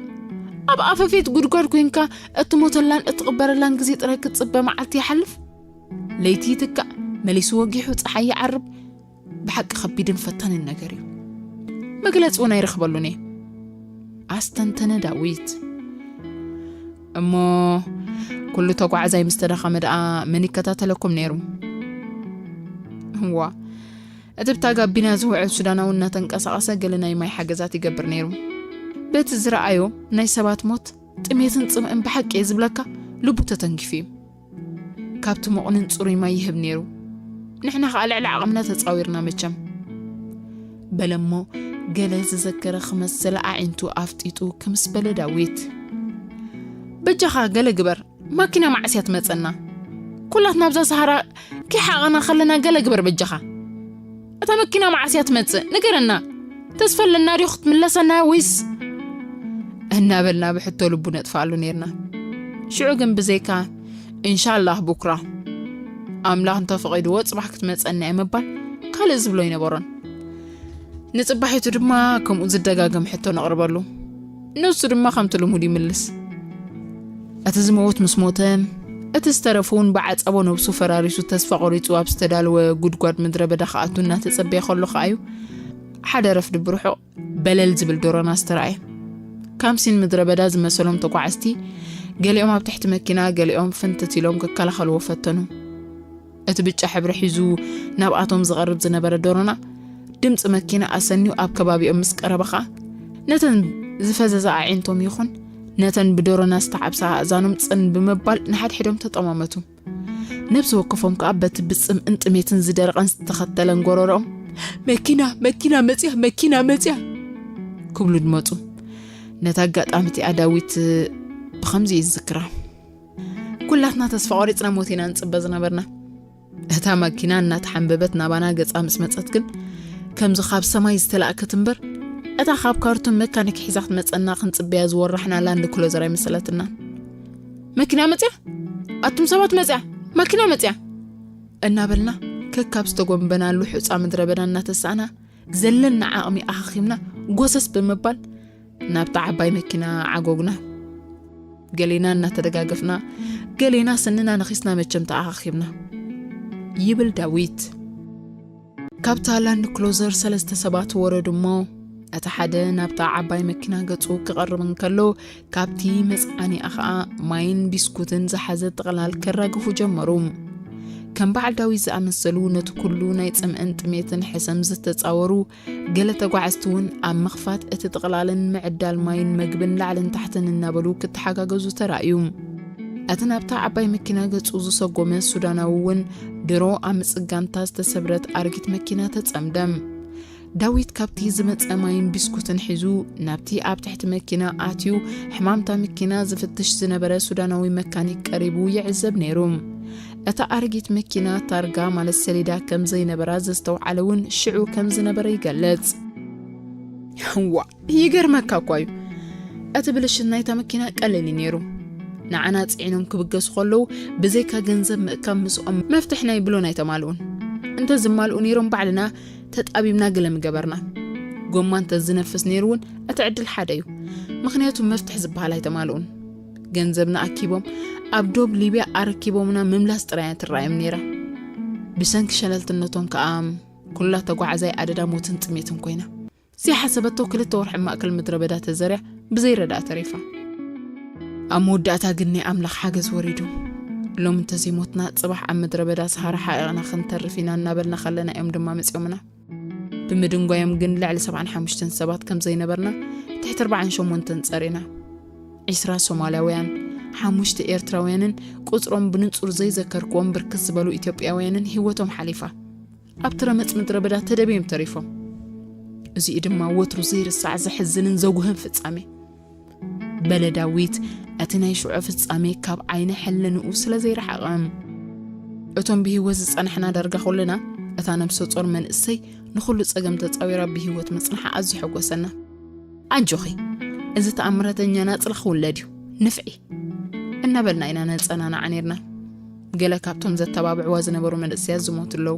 ኣብ ኣፈፌት ጉድጓድ ኮይንካ እትሞተላን እትቕበረላን ግዜ ጥራይ ክትጽበ መዓልቲ ይሓልፍ፣ ለይቲ ይትካእ፣ መሊሱ ወጊሑ ጸሓይ ይዓርብ። ብሓቂ ከቢድን ፈታንን ነገር እዩ። መግለጺ እውን ኣይረኽበሉን እየ፣ ኣስተንተነ ዳዊት። እሞ ኩሉ ተጓዓዛይ ምስ ተዳኸመ ደኣ መን ይከታተለኩም ነይሩ? እዋ፣ እቲ ብታ ጋቢና ዝውዕል ሱዳናዊ እናተንቀሳቐሰ ገለ ናይ ማይ ሓገዛት ይገብር ነይሩ። በቲ ዝረኣዮ ናይ ሰባት ሞት፣ ጥሜትን ጽምእን ብሓቂ እየ ዝብለካ፣ ልቡ ተተንኪፉ እዩ። ካብቲ መቑንን ጽሩይ ማይ ይህብ ነይሩ። ንሕና ኸኣ ልዕሊ ዓቕምና ተጻዊርና መቸም። በለ እሞ ገለ ዝዘከረ ክመስል ኣዒንቱ ኣፍጢጡ ክምስ በለ ዳዊት። በጃኻ ገለ ግበር፣ ማኪና መዓስ እያ ትመጸና? ኩላትና ኣብዛ ሰሃራ ኪሓቐና ከለና ገለ ግበር በጃኻ። እታ መኪና መዓስ እያ ትመጽእ? ንገረና። ተስፋ ኣለና ድዩ ክትምለሰና ወይስ? እናበልና ብሕቶ ልቡ ነጥፍኣሉ ነይርና። ሽዑ ግን ብዘይካ "እንሻላህ ቡክራ፣ ኣምላኽ እንተፈቒድዎ ጽባሕ ክትመጸና እያ" ምባል ካልእ ዝብሎ ኣይነበሮን። ንጽባሒቱ ድማ ከምኡ ዝደጋገም ሕቶ ነቕርበሉ። ንሱ ድማ ከምቲ ልሙድ ይምልስ። እቲ ዝመውት ምስ ሞተ፣ እቲ ዝተረፈ እውን ብዓጸቦ ነብሱ ፈራሪሱ ተስፋ ቆሪጹ ኣብ ዝተዳለወ ጉድጓድ ምድረ በዳ ክኣቱ እናተጸበየ ከሎ ከኣዩ፣ ሓደ ረፍዲ ብርሑቕ በለል ዝብል ዶሮና ዝተራእየ። ካምሲን ምድረ በዳ ዝመሰሎም ተጓዓዝቲ፣ ገሊኦም ኣብ ትሕቲ መኪና፣ ገሊኦም ፍንትት ኢሎም ክከላኸልዎ ፈተኑ። እቲ ብጫ ሕብሪ ሒዙ ናብኣቶም ዝቐርብ ዝነበረ ዶሮና፣ ድምጺ መኪና ኣሰንዩ ኣብ ከባቢኦም ምስ ቀረበ ኸኣ፣ ነተን ዝፈዘዛ ኣዒንቶም ይኹን ነተን ብዶሮና ዝተዓብሳ ኣእዛኖም ጽን ብምባል ንሓድሕዶም ተጠማመቱ። ነብሲ ወከፎም ከኣ በቲ ብጽምእን ጥሜትን ዝደረቐን ዝተኸተለን ጎረሮኦም፣ "መኪና፣ መኪና መጽያ፣ መኪና መጽያ!" ክብሉ ድመጹ። ነታ ኣጋጣሚ እቲኣ ዳዊት ብኸምዚ እዩ ዝዝክራ። ኩላትና ተስፋ ቆሪጽና ሞት ኢና ንጽበ ዝነበርና። እታ መኪና እናተሓንበበት ናባና ገጻ ምስ መጸት ግን፣ ከምዚ ካብ ሰማይ ዝተላእከት እምበር፣ እታ ካብ ካርቱም መካኒክ ሒዛ ክትመጸና ክንጽበያ ዝወራሕና ላንድ ክሎዘር ኣይመሰለትናን። "መኪና መጽያ! ኣቱም ሰባት መጽያ! መኪና መጽያ!" እናበልና፣ ከካብ ዝተጎንበናሉ ሑጻ ምድረ በዳ እናተሳእና፣ ዘለና ዓቕሚ ኣኻኺብና፣ ጎሰስ ብምባል፣ ናብታ ዓባይ መኪና ዓጎግና። ገሌና እናተደጋገፍና፣ ገሌና ስንና ነኺስና መቸም ተኣኻኺብና፣ ይብል ዳዊት። ካብታ ላንድ ክሎዘር ሰለስተ ሰባት ወረዱ እሞ፣ እቲ ሓደ ናብታ ዓባይ መኪና ገጹ ክቐርብ እንከሎ፣ ካብቲ መጽዓኒኣ ኸኣ ማይን ቢስኩትን ዝሓዘ ጥቕላል ከራግፉ ጀመሩ። ከም በዓል ዳዊት ዝኣመሰሉ ነቲ ኩሉ ናይ ጽምእን ጥሜትን ሕሰም ዝተጻወሩ ገለ ተጓዓዝቲ እውን ኣብ ምኽፋት እቲ ጥቕላልን ምዕዳል ማይን መግብን ላዕልን ታሕትን እናበሉ ክተሓጋገዙ ተራእዩ። እቲ ናብታ ዓባይ መኪና ገጹ ዝሰጎመ ሱዳናዊ እውን ድሮ ኣብ ምጽጋንታ ዝተሰብረት ኣረጊት መኪና ተጸምደ። ዳዊት ካብቲ ዝመጸ ማይን ቢስኩትን ሒዙ ናብቲ ኣብ ትሕቲ መኪና ኣትዩ ሕማምታ መኪና ዝፍትሽ ዝነበረ ሱዳናዊ መካኒክ ቀሪቡ ይዕዘብ ነይሩ። እታ ኣረጊት መኪና ታርጋ ማለት ሰሌዳ ከም ዘይነበራ ዘስተውዓለ እውን ሽዑ ከም ዝነበረ ይገልጽ። "ዋእ፣ ይገርመካ እኳ እዩ። እቲ ብልሽት ናይታ መኪና ቀሊል እዩ ነይሩ። ንዓና ጽዒኖም ክብገሱ ከለዉ ብዘይካ ገንዘብ ምእካብ ምስኦም መፍትሕ ናይ ብሎን ኣይተማልኡን። እንተ ዝማልኡ ነይሮም ባዕልና ተጣቢብና ገለ ምገበርና። ጎማ እንተ ዝነፍስ ነይሩ እውን እቲ ዕድል ሓደ እዩ። ምኽንያቱ መፍትሕ ዝበሃል ኣይተማልኡን። ገንዘብና ኣኪቦም ኣብ ዶብ ሊብያ ኣረኪቦምና ምምላስ ጥራይ እያ ትረኣዮም ነይራ። ብሰንኪ ሸለልትነቶም ከኣ ኩላ ተጓዓዛይ ኣደዳ ሞትን ጥሜትን ኮይና። ዘይሓሰበቶ ክልተ ወርሒ ኣብ ማእከል ምድረ በዳ ተዘርያ ብዘይረድኣ ተሪፋ። ኣብ መወዳእታ ግን ናይ ኣምላኽ ሓገዝ ወሪዱ። ሎሚ እንተዘይሞትና ጽባሕ ኣብ ምድረ በዳ ሰሃራ ሓቒቕና ክንተርፍ ኢና እናበልና ከለና እዮም ድማ መጺኦምና። ብምድንጓዮም ግን ልዕሊ ሰብዓን ሓሙሽተን ሰባት ከም ዘይነበርና ትሕቲ ኣርባዓን ሸሞንተን ጸሪና። ዒስራ ሶማላውያን፣ ሓሙሽተ ኤርትራውያንን ቁጽሮም ብንጹር ዘይዘከርክዎም ብርክት ዝበሉ ኢትዮጵያውያንን ህይወቶም ሓሊፋ። ኣብቲ ረመጽ ምድረ በዳ ተደብዮም ተሪፎም። እዚኡ ድማ ወትሩ ዘይርሳዕ ዘሕዝንን ዘጉህን ፍጻሜ። በለ ዳዊት፣ እቲ ናይ ሽዑ ፍጻሜ ካብ ዓይኒ ሕልንኡ ስለ ዘይረሓቐ። እቶም ብህይወት ዝጸናሕና ዳርጋ ኩልና፣ እታ ነብሰ ጾር መንእሰይ ንኹሉ ጸገም ተጻዊራ ብህይወት ምጽንሓ ኣዝዩ ሓጎሰና። ኣጆኺ፣ እዚ ተኣምራተኛ ናጽላ ክውለድ እዩ፣ ንፍዒ፣ እናበልና ኢና ነጸናንዓ ነይርና። ገለ ካብቶም ዘተባብዕዋ ዝነበሩ መንእሰያት ዝሞቱ ኣለዉ።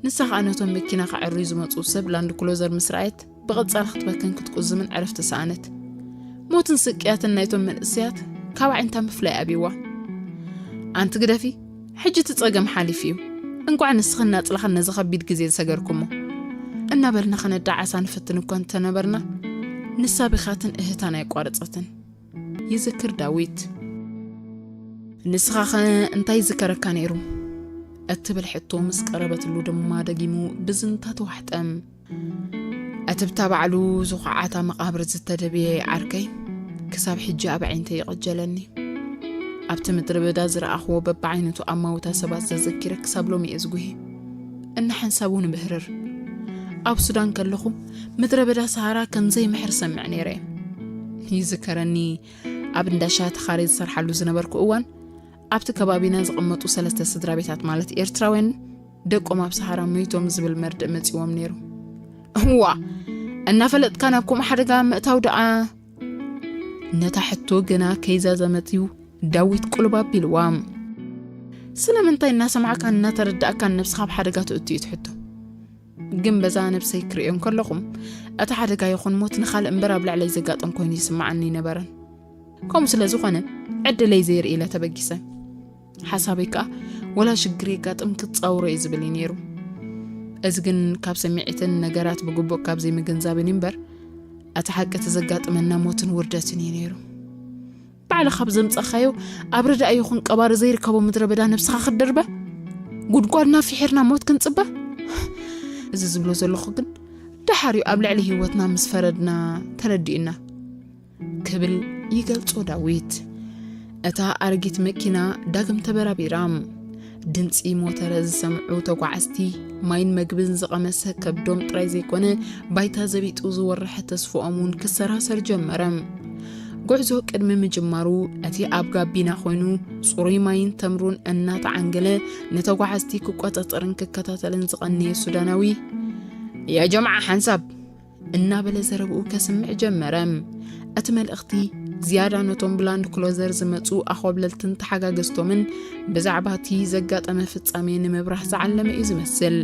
ንሳ ኸኣ ነቶም መኪና ከዐርዩ ዝመጹ ሰብ ላንድ ክሎዘር ምስ ረኣየት፣ ብቐጻሊ ክትበክን ክትቁዝምን ዕረፍቲ ሰኣነት። ሞትን ስቅያትን ናይቶም መንእሰያት ካብ ኣዒንታ ምፍላይ ኣብይዋ። ኣንቲ ግደፊ፣ ሕጂ እቲ ጸገም ሓሊፉ እዩ። እንቋዕ ንስኽን ናጽላኽን ነዚ ኸቢድ ግዜ ዝሰገርኩሞ። እናበልና ኸነዳዓሳ ንፍትን እኳ እንተነበርና፣ ንሳ ብኻትን እህታን ኣየቋረጸትን። ይዝክር ዳዊት። ንስኻኸ እንታይ ይዝከረካ ነይሩ? እትብል ሕቶ ምስ ቀረበትሉ ድማ ደጊሙ ብዝንታ ተዋሕጠ። እቲ ብታ ባዕሉ ዝኹዓታ መቓብር ዝተደብየ ዓርከይ ክሳብ ሕጂ ኣብ ኣዒንተይ ይቕጀለኒ። ኣብቲ ምድሪ በዳ ዝረኣኽዎ በብዓይነቱ ኣማውታ ሰባት ዘዘኪረ ክሳብ ሎሚ እየ ዝጉሂ። እናሓንሳቡ ንብህርር። ኣብ ሱዳን ከለኹ ምድረ በዳ ሰሃራ ከም ዘይምሕር ሰምዕ ነይረ እየ። ይዝከረኒ ኣብ እንዳ ሻሂ ተኻረ ዝሰርሓሉ ዝነበርኩ እዋን ኣብቲ ከባቢና ዝቕመጡ ሰለስተ ስድራ ቤታት ማለት ኤርትራውያን ደቆም ኣብ ሰሃራ ሞይቶም ዝብል መርድእ መጺዎም ነይሩ። እዋ፣ እናፈለጥካ ናብ ከምኡ ሓደጋ ምእታው ደኣ? ነታ ሕቶ ገና ከይዛዘመት እዩ ዳዊት ቁልብ ኣቢልዋ። ስለምንታይ እናሰማዕካን እናተረዳእካን ነብስኻ ኣብ ሓደጋ ትእቱ እዩ ትሕቶ? ግን በዛ ነብሰይ ክርእዮ እንከለኹም፣ እቲ ሓደጋ ይኹን ሞት ንኻልእ እምበር ኣብ ልዕለይ ዘጋጥም ኮይኑ ይስምዓኒ ኣይነበረን። ከምኡ ስለ ዝኾነ፣ ዕድለይ ዘይርኢ ኢለ ተበጊሰ። ሓሳበይ ከኣ፣ ወላ ሽግር የጋጥም ክጻውሮ እየ ዝብል እዩ ነይሩ። እዚ ግን ካብ ስምዒትን ነገራት ብግቡእ ካብ ዘይምግንዛብን እምበር፣ እቲ ሓቂ እቲ ዘጋጥመና ሞትን ውርደትን እዩ ነይሩ። ባዕልኻ ብዘምጻኻዮ ኣብ ርዳእ ይኹን ቀባሪ ዘይርከቦ ምድረ በዳ ነብስኻ ክትድርበ፣ ጉድጓድና ፍሒርና ሞት ክንጽበ። እዚ ዝብሎ ዘለኹ ግን ደሓር እዩ ኣብ ልዕሊ ህይወትና ምስ ፈረድና ተረዲኡና ክብል ይገልጾ ዳዊት። እታ ኣረጊት መኪና ዳግም ተበራቢራ። ድምጺ ሞተረ ዝሰምዑ ተጓዓዝቲ ማይን መግብን ዝቐመሰ ከብዶም ጥራይ ዘይኮነ፣ ባይታ ዘቢጡ ዝወረሐ ተስፍኦም እውን ክሰራሰር ጀመረ። ጉዕዞ ቅድሚ ምጅማሩ፣ እቲ ኣብ ጋቢና ኮይኑ ጽሩይ ማይን ተምሩን እናተዓንገለ ንተጓዓዝቲ ክቆጻጸርን ክከታተልን ዝቐነየ ሱዳናዊ፣ "ያ ጀምዓ ሓንሳብ!" እናበለ ዘረብኡ ከስምዕ ጀመረ። እቲ መልእኽቲ ዝያዳ ነቶም ብላንድ ክሎዘር ዝመጹ ኣኾብለልትን ተሓጋገዝቶምን ብዛዕባ እቲ ዘጋጠመ ፍጻሜ ንምብራህ ዝዓለመ እዩ ዝመስል።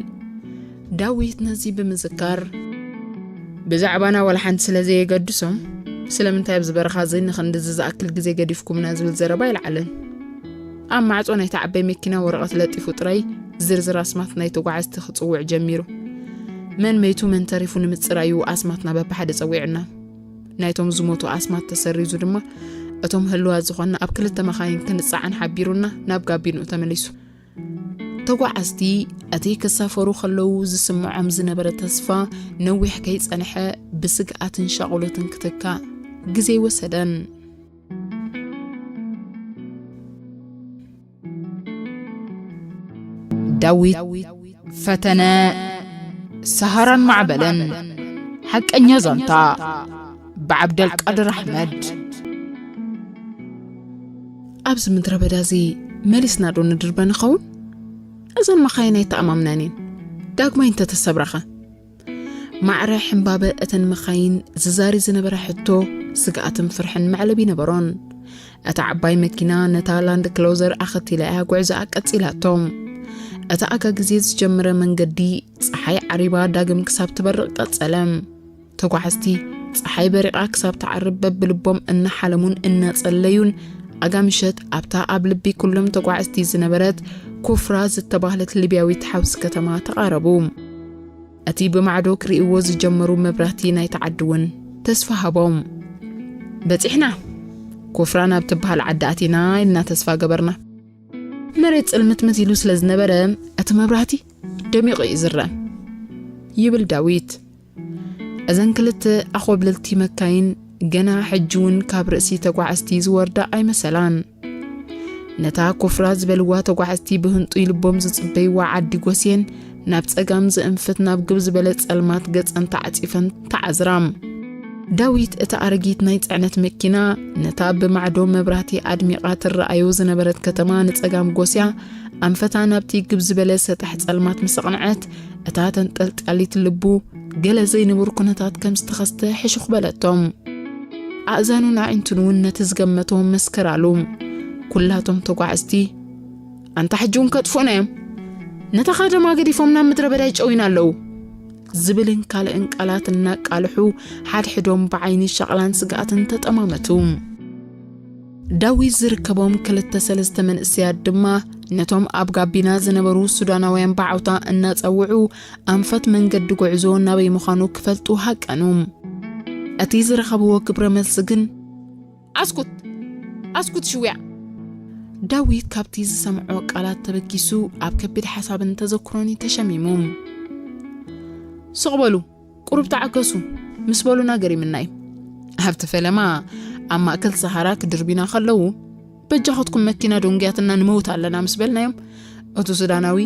ዳዊት ነዚ ብምዝካር፣ "ብዛዕባና ዋላ ሓንቲ ስለ ዘየገድሶም፣ ስለምንታይ ኣብዚ በረኻ እዚ ንኽንድዚ ዝኣክል ግዜ ገዲፍኩምና?" ዝብል ዘረባ ኣይለዓለን። ኣብ ማዕጾ ናይታ ዓባይ መኪና ወረቐት ለጢፉ ጥራይ ዝርዝር ኣስማት ናይ ተጓዓዝቲ ክጽውዕ ጀሚሩ። መን መይቱ መን ተሪፉ ንምጽራዩ ኣስማትና በብሓደ ጸዊዑና። ናይቶም ዝሞቱ ኣስማት ተሰሪዙ ድማ፣ እቶም ህልዋት ዝኾንና ኣብ ክልተ መኻይን ክንጸዓን ሓቢሩና ናብ ጋቢንኡ ተመሊሱ። ተጓዓዝቲ እቲ ክሳፈሩ ከለዉ ዝስምዖም ዝነበረ ተስፋ ነዊሕ ከይጸንሐ ብስግኣትን ሻቕሎትን ክትካእ ግዜ ኣይወሰደን። ዳዊት ፈተነ ሰሃራን ማዕበልን። ሓቀኛ ዛንታ ብዓብደልቃድር ኣሕመድ። ኣብዚ ምድረ በዳ እዚ መሊስና ዶ ንድርበ ንኸውን? እዘን መኻይን ኣይተኣማምናን እየን። ዳግማይ እንተተሰብራኸ? ማዕረ ሕምባበ እተን መኻይን ዝዛሪ ዝነበረ ሕቶ፣ ስግኣትን ፍርሕን መዕለቢ ነበሮን። እታ ዓባይ መኪና ነታ ላንድ ክሎዘር ኣኸቲላ እያ ጉዕዞኣ ቀጺላቶ። እቲ ኣጋ ግዜ ዝጀመረ መንገዲ፣ ጸሓይ ዓሪባ ዳግም ክሳብ ትበርቕ ቀጸለ። ተጓዓዝቲ፣ ጸሓይ በሪቓ ክሳብ ትዓርብ በብልቦም እናሓለሙን እናጸለዩን፣ ኣጋ ምሸት ኣብታ ኣብ ልቢ ኩሎም ተጓዓዝቲ ዝነበረት ኩፍራ ዝተባህለት ሊብያዊት ሓውሲ ከተማ ተቓረቡ። እቲ ብማዕዶ ክርእይዎ ዝጀመሩ መብራህቲ ናይቲ ዓዲ እውን ተስፋ ሃቦም። "በጺሕና፣ ኩፍራ ናብ ትበሃል ዓዲ ኣቲና" ኢልና ተስፋ ገበርና። መሬት ጽልምትምት ኢሉ ስለ ዝነበረ፣ እቲ መብራህቲ ደሚቑ እዩ ዝረአ፣ ይብል ዳዊት። እዘን ክልተ ኣኾብለልቲ መካይን ገና ሕጂ እውን ካብ ርእሲ ተጓዓዝቲ ዝወርዳ ኣይመሰላን። ነታ ኮፍራ ዝበልዋ ተጓዓዝቲ ብህንጡይ ልቦም ዝጽበይዋ ዓዲ ጎስየን፣ ናብ ጸጋም ዝእንፍት ናብ ግብ ዝበለ ጸልማት ገጸን ተዓጺፈን ተዓዝራ። ዳዊት፣ እታ ኣረጊት ናይ ጽዕነት መኪና፣ ነታ ብማዕዶ መብራህቲ ኣድሚቓ ትረኣዮ ዝነበረት ከተማ ንጸጋም ጎስያ፣ ኣንፈታ ናብቲ ግብ ዝበለ ሰጣሕ ጸልማት ምስ ኣቕንዐት፣ እታ ተንጠልጣሊት ልቡ፣ ገለ ዘይንቡር ኩነታት ከም ዝተኸስተ ሕሹኽ በለቶ። ኣእዛኑን ኣዒንቱን እውን ነቲ ዝገመቶ መስከራሉ። ኩላቶም ተጓዓዝቲ፣ "ኣንታ ሕጂ እውን ከጥፍኡና እዮም። ነታ ከተማ ገዲፎም ናብ ምድረ በዳ ይጨውዩና ኣለዉ" ዝብልን ካልእን ቃላት እናቃልሑ፣ ሓድሕዶም ብዓይኒ ሻቕላን ስግኣትን ተጠማመቱ። ዳዊት ዝርከቦም ክልተ ሰለስተ መንእሰያት ድማ፣ ነቶም ኣብ ጋቢና ዝነበሩ ሱዳናውያን ብዓውታ እናጸውዑ፣ ኣንፈት መንገዲ ጉዕዞ ናበይ ምዃኑ ክፈልጡ ሃቀኑ። እቲ ዝረኸብዎ ግብረ መልሲ ግን፣ "ኣስኩት! ኣስኩት ሽውያ!" ዳዊት ካብቲ ዝሰምዖ ቃላት ተበጊሱ፣ ኣብ ከቢድ ሓሳብን ተዘክሮን እዩ ተሸሚሙ። "ስቕ በሉ፣ ቁሩብ ተዓገሱ" ምስ በሉና ገሪምና እዩ። ኣብቲ ፈለማ፣ ኣብ ማእከል ሰሃራ ክድርቢና ከለዉ፣ "በጃኻትኩም መኪና ደንጉያትና ንመውት ኣለና" ምስ በልናዮም፣ እቲ ሱዳናዊ፣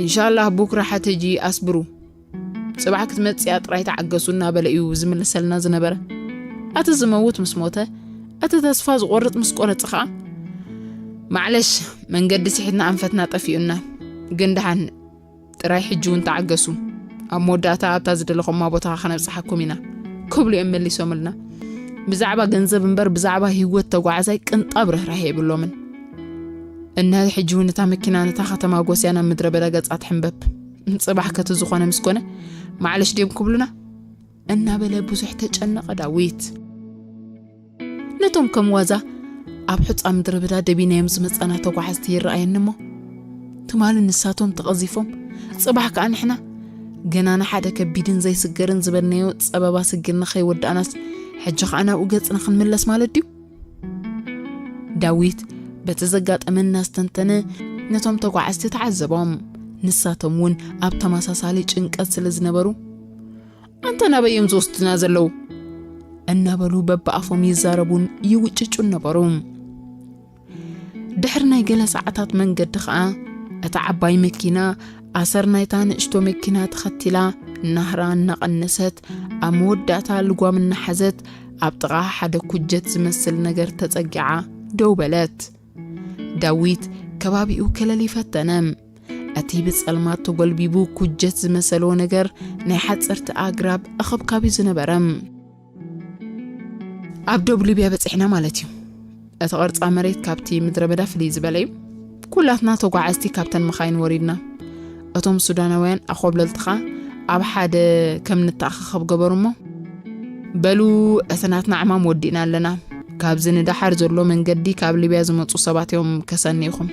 "ኢንሻላህ ቡክራ ሓተጂ ኣስብሩ፣ ጽባሕ ክትመጽእ እያ ጥራይ ተዓገሱ" እናበለ እዩ ዝምልሰልና ዝነበረ። እቲ ዝመውት ምስ ሞተ፣ እቲ ተስፋ ዝቖርጥ ምስ ቆረጸ ኸኣ፣ "ማዕለሽ፣ መንገዲ ስሒትና ኣንፈትና ጠፊኡና፣ ግን ደሓን ጥራይ ሕጂ እውን ተዓገሱ። ኣብ መወዳእታ ኣብታ ዝደለኹማ ቦታ ከነብጽሓኩም ኢና" ክብሉ እዮም መሊሶምልና። ብዛዕባ ገንዘብ እምበር ብዛዕባ ህይወት ተጓዓዛይ ቅንጣብ ርህራሄ የብሎምን። እነሀ ሕጂ እውን እታ መኪና ነታ ከተማ ጎስያ ናብ ምድረ በዳ ገጻ ትሕንበብ። "ጽባሕ ከቲ ዝኾነ ምስ ኮነ፣ ማዕለሽ ድዮም ክብሉና?" እናበለ ብዙሕ ተጨነቐ ዳዊት። ነቶም ከም ዋዛ ኣብ ሑጻ ምድረ በዳ ደቢናዮም ዝመጻና ተጓዓዝቲ ይረኣየኒ እሞ፣ ትማሊ ንሳቶም ተቐዚፎም፣ ጽባሕ ከኣ ንሕና፣ ገና ንሓደ ከቢድን ዘይስገርን ዝበልናዮ ጸበባ ስጊርና ከይወዳእናስ፣ ሕጂ ከኣ ናብኡ ገጽና ክንምለስ ማለት ድዩ? ዳዊት በቲ ዘጋጠመ እናስተንተነ ነቶም ተጓዓዝቲ ተዓዘቦም። ንሳቶም እውን ኣብ ተመሳሳሊ ጭንቀት ስለ ዝነበሩ፣ "ኣንታ ናበይ እዮም ዝወስዱና ዘለዉ?" እናበሉ በብኣፎም ይዛረቡን ይውጭጩን ነበሩ። ድሕሪ ናይ ገለ ሰዓታት መንገዲ ኸኣ፣ እታ ዓባይ መኪና ኣሰር ናይታ ንእሽቶ መኪና ተኸቲላ፣ ናህራ እናቐነሰት፣ ኣብ መወዳእታ ልጓም እናሓዘት፣ ኣብ ጥቓ ሓደ ኩጀት ዝመስል ነገር ተጸጊዓ ደው በለት። ዳዊት ከባቢኡ ከለሊ ፈተነ። እቲ ብጸልማት ተጎልቢቡ ኩጀት ዝመሰሎ ነገር ናይ ሓጸርቲ ኣግራብ ኣኸብካቢ ዝነበረ። "ኣብ ዶብ ሊብያ በጺሕና ማለት እዩ። እቲ ቅርጻ መሬት ካብቲ ምድረ በዳ ፍልይ ዝበለ እዩ። ኩላትና ተጓዓዝቲ ካብተን መኻይን ወሪድና። እቶም ሱዳናውያን ኣኾብለልትኻ ኣብ ሓደ ከም ንተኣኻኸብ ገበሩ እሞ፣ 'በሉ፣ እቲ ናትና ዕማም ወዲእና ኣለና። ካብዚ ንደሓር ዘሎ መንገዲ ካብ ሊብያ ዝመጹ ሰባት እዮም ከሰንይኹም።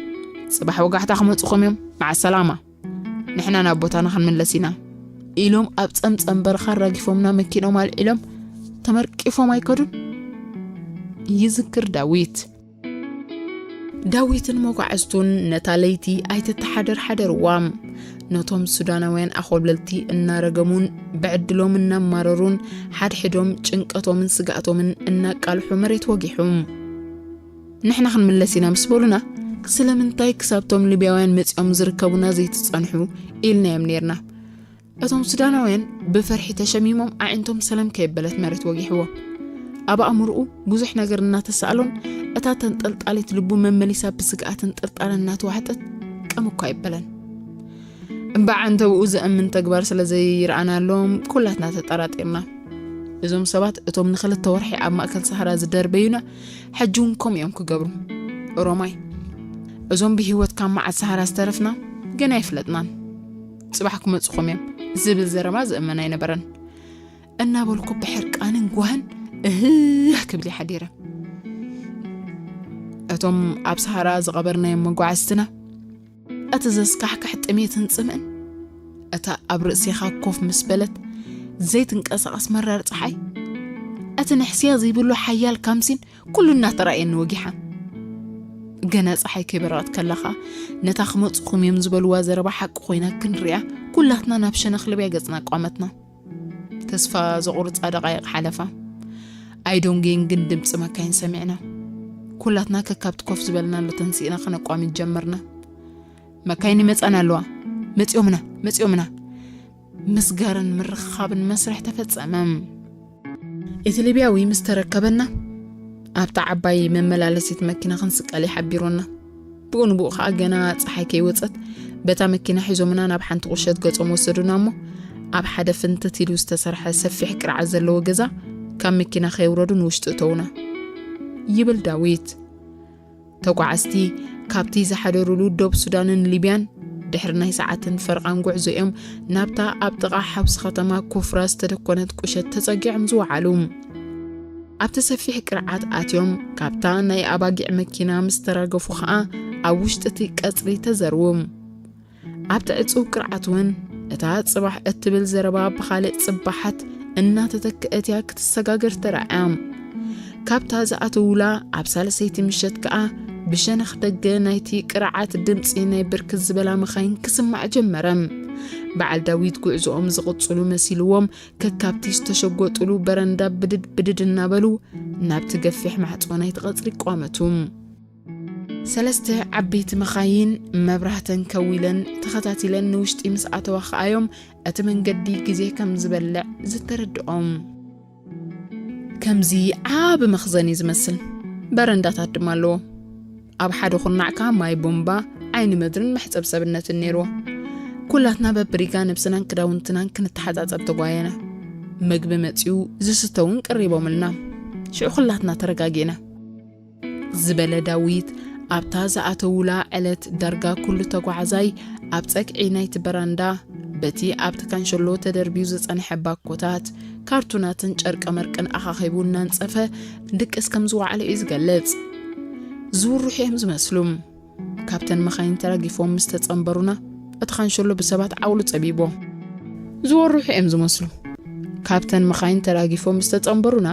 ጽባሕ ወጋሕታ ክመጹኹም እዮም። መዓ ሰላማ። ንሕና ናብ ቦታና ክንምለስ ኢና' ኢሎም ኣብ ጸምጸም በረኻ ኣራጊፎምና መኪኖም ኣልዒሎም ተመርቂፎም ኣይከዱን?" ይዝክር ዳዊት። ዳዊትን መጓዕዝቱን ነታ ለይቲ ኣይትተሓደር ሓደርዋ። ነቶም ሱዳናውያን ኣኾብለልቲ እናረገሙን ብዕድሎም እናማረሩን ሓድሕዶም ጭንቀቶምን ስግኣቶምን እናቃልሑ መሬት ወጊሑ። "ንሕና ክንምለስ ኢና ምስ በሉና፣ ስለምንታይ ክሳብቶም ሊብያውያን መጺኦም ዝርከቡና ዘይትጸንሑ?" ኢልናዮም ኔርና። እቶም ሱዳናውያን ብፍርሒ ተሸሚሞም ኣዒንቶም ሰለም ከየበለት መሬት ወጊሕዎም። ኣብ ኣእምሮኡ ብዙሕ ነገር እናተሳእሎን እታ ተንጠልጣሊት ልቡ መመሊሳ ብስግኣትን ጥርጣረን እናተዋሕጠት ቀም እኳ ኣይበለን። እምበኣር ኣንተብኡ ዘእምን ተግባር ስለ ዘይረኣናሎም ኩላትና ተጠራጢርና። እዞም ሰባት እቶም ንኽልተ ወርሒ ኣብ ማእከል ሰሃራ ዝደርበዩና ሕጂ እውን ከምኡ እዮም ክገብሩ። ኦሮማይ፣ እዞም ብህይወት ካብ መዓት ሰሃራ ዝተረፍና ገና ኣይፍለጥናን። ጽባሕ ክመጽኹም እዮም ዝብል ዘረባ ዝእመን ኣይነበረን። እናበልኩ ብሕርቃንን ጓህን እህህ ክብል ሓዲረ። እቶም ኣብ ሰሃራ ዝቐበርናዮም መጓዕዝትና፣ እቲ ዘስካሕክሕ ጥሜትን ጽምእን፣ እታ ኣብ ርእሴኻ ኮፍ ምስ በለት ዘይትንቀሳቐስ መራር ጸሓይ፣ እቲ ንሕስያ ዘይብሉ ሓያል ካምሲን ኩሉ እናተራእየኒ ወጊሓ። ገና ጸሓይ ከይበረቐት ከላኻ፣ ነታ ክመጽኹም እዮም ዝበልዋ ዘረባ ሓቂ ኮይና ክንሪኣ፣ ኩላትና ናብ ሸነኽ ልብያ ገጽና ኣቋመትና። ተስፋ ዘቑርጻ ደቓይቕ ሓለፋ። ኣይዶንጌን ግን ድምጺ መካይን ሰሚዕና። ኩላትና ከካብቲ ኮፍ ዝበልናሉ ተንሲእና ከነቋምት ጀመርና። "መካይን ይመጻና ኣለዋ። መጺኦምና፣ መጺኦምና!" ምስጋርን ምርኻብን መስርሕ ተፈጸመ። እቲ ሊብያዊ ምስ ተረከበና፣ ኣብታ ዓባይ መመላለሲት መኪና ክንስቀል እዩ ሓቢሩና። ብኡ ንብኡ ኸኣ ገና ጸሓይ ከይወጸት፣ በታ መኪና ሒዞምና ናብ ሓንቲ ቁሸት ገጾም ወሰዱና እሞ፣ ኣብ ሓደ ፍንትት ኢሉ ዝተሰርሐ ሰፊሕ ቅርዓት ዘለዎ ገዛ ካብ መኪና ከየውረዱ ንውሽጢ እተዉና። ይብል ዳዊት። ተጓዓዝቲ ካብቲ ዝሓደሩሉ ዶብ ሱዳንን ሊብያን ድሕሪ ናይ ሰዓትን ፈረቓን ጉዕዞ እዮም ናብታ ኣብ ጥቓ ሓውሲ ከተማ ኩፍራ ዝተደኮነት ቁሸት ተጸጊዖም ዝወዓሉ። ኣብቲ ሰፊሕ ቅርዓት ኣትዮም ካብታ ናይ ኣባጊዕ መኪና ምስ ተራገፉ ኸኣ ኣብ ውሽጢ እቲ ቀጽሪ ተዘርዉ። ኣብቲ ዕጹው ቅርዓት እውን እታ ጽባሕ እትብል ዘረባ ብኻልእ ጽባሓት እናተተክአት እያ ክትሰጋገር ተራእያ። ካብታ ዝኣተዉላ ኣብ ሳልሰይቲ ምሸት ከኣ ብሸነኽ ደገ ናይቲ ቅርዓት ድምጺ ናይ ብርክት ዝበላ መኻይን ክስማዕ ጀመረ። በዓል ዳዊት ጉዕዞኦም ዝቕጽሉ መሲልዎም ከካብቲ ዝተሸጎጥሉ በረንዳ ብድድ ብድድ እናበሉ ናብቲ ገፊሕ ማዕጾ ናይቲ ቀጽሪ ይቋመቱ። ሰለስተ ዓበይቲ መኻይን መብራህተን ከዊለን ተኸታቲለን ንውሽጢ ምስ ኣተዋ ኸኣዮም እቲ መንገዲ ግዜ ከም ዝበልዕ ዝተረድኦም። ከምዚ ዓቢ መኽዘን እዩ ዝመስል። በረንዳታት ድማ ኣለዎ። ኣብ ሓደ ኩርናዕ ከኣ ማይ ቡምባ፣ ዓይኒ ምድርን መሕጸብ ሰብነትን ነይርዎ። ኩላትና በብሪጋ ነብስናን ክዳውንትናን ክንተሓጻጸብ ተጓየና። መግቢ መጺኡ ዝስተ እውን ቀሪቦምልና። ሽዑ ኩላትና ተረጋጊእና። ዝበለ ዳዊት ኣብታ ዝኣተዉላ ዕለት ዳርጋ ኩሉ ተጓዓዛይ ኣብ ጸግዒ ናይቲ በራንዳ በቲ ኣብቲ ካንሸሎ ተደርብዩ ዝጸንሐ ባኮታት፣ ካርቱናትን ጨርቀ መርቅን ኣኻኺቡ እናንጸፈ ድቅስ ከም ዝወዓለ እዩ ዝገልጽ። ዝውርሑ እዮም ዝመስሉ። ካብተን መኻይን ተራጊፎም ምስ ተጸንበሩና፣ እቲ ካንሸሎ ብሰባት ዓውሉ ጸቢቦ። ዝወርሑ እዮም ዝመስሉ። ካብተን መኻይን ተራጊፎም ምስ ተጸንበሩና፣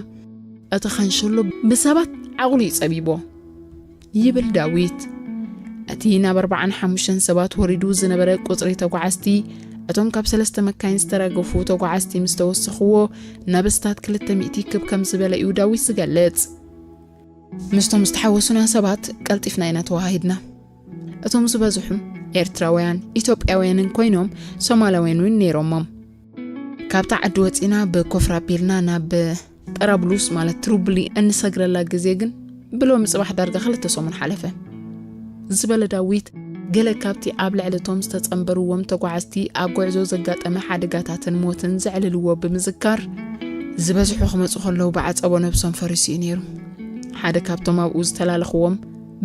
እቲ ካንሸሎ ብሰባት ዓቕሉ እዩ ጸቢቦ፣ ይብል ዳዊት። እቲ ናብ ኣርባዓን ሓሙሽተን ሰባት ወሪዱ ዝነበረ ቁጽሪ ተጓዓዝቲ፣ እቶም ካብ ሰለስተ መካይን ዝተራገፉ ተጓዓዝቲ ምስ ተወሰኽዎ፣ ናብ ስታት ክልተ ሚእቲ ክብ ከም ዝበለ እዩ ዳዊት ዝገልጽ። ምስቶም ዝተሓወሱና ሰባት ቀልጢፍና ኢና ተዋሃሂድና። እቶም ዝበዝሑ ኤርትራውያን፣ ኢትዮጵያውያንን ኮይኖም፣ ሶማላውያን እውን ነይሮሞም። ካብታ ዓዲ ወጺና ብኮፍራ ኣቢልና ናብ ጠራብሉስ፣ ማለት ትሩብሊ፣ እንሰግረላ ግዜ ግን ብሎሚ ጽባሕ ዳርጋ ክልተ ሰሙን ሓለፈ፣ ዝበለ ዳዊት፣ ገለ ካብቲ ኣብ ልዕሊ እቶም ዝተጸንበርዎም ተጓዓዝቲ ኣብ ጉዕዞ ዘጋጠመ ሓደጋታትን ሞትን ዘዕልልዎ ብምዝካር፣ ዝበዝሑ ክመጹ ከለዉ ብዓጸቦ ነብሶም ፈሪሱ እዩ ነይሩ። ሓደ ካብቶም ኣብኡ ዝተላለኽዎም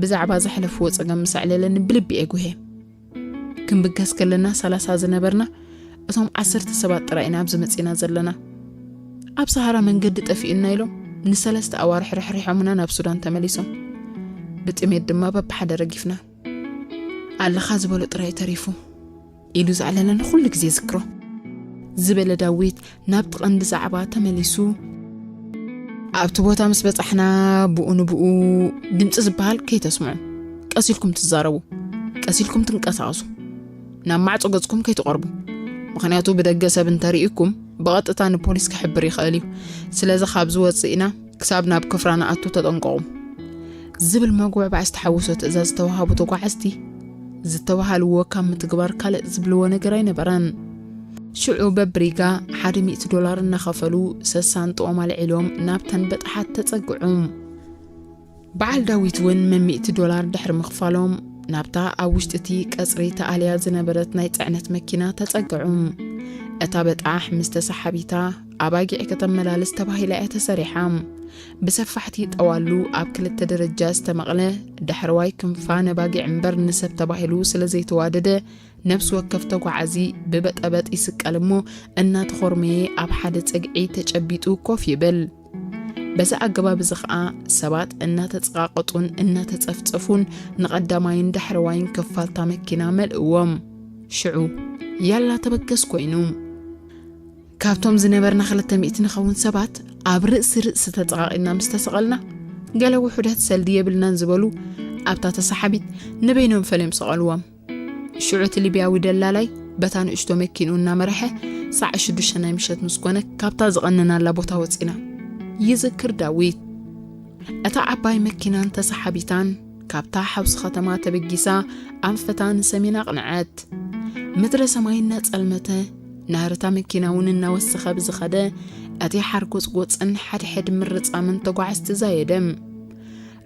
ብዛዕባ ዘሕለፍዎ ጸገም ምስ ኣዕለለኒ ብልቢ እየ ጉሄ። ክንብገስ ከለና ሰላሳ ዝነበርና፣ እቶም ዓሰርተ ሰባት ጥራይ ኢና ኣብዚ መጺና ዘለና። ኣብ ሰሃራ መንገዲ ጠፊኡና ኢሎም ንሰለስተ ኣዋርሕ ርሕሪሖምና ናብ ሱዳን ተመሊሶም። ብጥሜት ድማ በብሓደ ረጊፍና። ኣለኻ ዝበሎ ጥራይ ተሪፉ ኢሉ ዘዕለለኒ ኩሉ ግዜ ዝክሮ፣ ዝበለ ዳዊት ናብቲ ቀንዲ ዛዕባ ተመሊሱ። ኣብቲ ቦታ ምስ በጻሕና ብኡ ንብኡ ድምጺ ዝበሃል ከይተስምዑ፣ ቀስ ኢልኩም ትዛረቡ፣ ቀስ ኢልኩም ትንቀሳቐሱ፣ ናብ ማዕጾ ገጽኩም ከይትቐርቡ። ምኽንያቱ ብደገ ሰብ እንተርኢኩም ብቐጥታ ንፖሊስ ክሕብር ይኽእል እዩ። ስለዚ ካብ ዝወጽእ ኢና ክሳብ ናብ ክፍራ ንኣቱ ተጠንቀቑ፣ ዝብል መጉዕባዕ ዝተሓወሶ ትእዛዝ ዝተዋሃቡ ተጓዓዝቲ ዝተባሃልዎ ካብ ምትግባር ካልእ ዝብልዎ ነገር ኣይነበረን። ሽዑ በብሪጋ ሓደ ሚእቲ ዶላር እናኸፈሉ ሰሳንጥኦም ኣልዒሎም ናብተን በጣሓት ተጸግዑ። በዓል ዳዊት እውን መሚእቲ ዶላር ድሕሪ ምኽፋሎም ናብታ ኣብ ውሽጢ እቲ ቀጽሪ ተኣልያ ዝነበረት ናይ ጽዕነት መኪና ተጸግዑ። እታ በጣሕ ምስ ተሰሓቢታ ኣባጊዕ ከተመላልስ ተባሂላ እያ ተሰሪሓ። ብሰፋሕቲ ጠዋሉ ኣብ ክልተ ደረጃ ዝተመቕለ ዳሕረዋይ ክንፋ ነባጊዕ እምበር ንሰብ ተባሂሉ ስለ ዘይተዋደደ፣ ነፍሲ ወከፍ ተጓዓዚ ብበጠበጥ ይስቀል እሞ እናተኾርመየ ኣብ ሓደ ጸግዒ ተጨቢጡ ኮፍ ይብል። በዚ ኣገባብ እዚ ኸኣ ሰባት እናተጸቓቐጡን እናተጸፍጸፉን ንቐዳማይን ዳሕረዋይን ክፋልታ መኪና መልእዎም። ሽዑ ያላ ተበገስ ኮይኑ። ካብቶም ዝነበርና ክልተ ሚእቲ ንኸውን ሰባት ኣብ ርእሲ ርእሲ ተጸቓቒና ምስ ተሰቐልና፣ ገለ ውሑዳት ሰልዲ የብልናን ዝበሉ ኣብታ ተሰሓቢት ንበይኖም ፈልዮም ሰቐልዎም። ሽዑ እቲ ሊብያዊ ደላላይ በታ ንእሽቶ መኪንኡ እናመርሐ ሳዕ ሽዱሽተ ናይ ምሸት ምስ ኮነ ካብታ ዝቐነናላ ቦታ ወጺና። ይዝክር ዳዊት። እታ ዓባይ መኪናን ተሰሓቢታን ካብታ ሓውሲ ከተማ ተበጊሳ ኣንፈታ ንሰሜን ኣቕንዐት። ምድረ ሰማይ እናጸልመተ፣ ናህርታ መኪና እውን እናወሰኸ ብዝኸደ፣ እቲ ሓርጎጽጎጽን ሓድሕድ ምርጻምን ተጓዓዝቲ ዛየደ።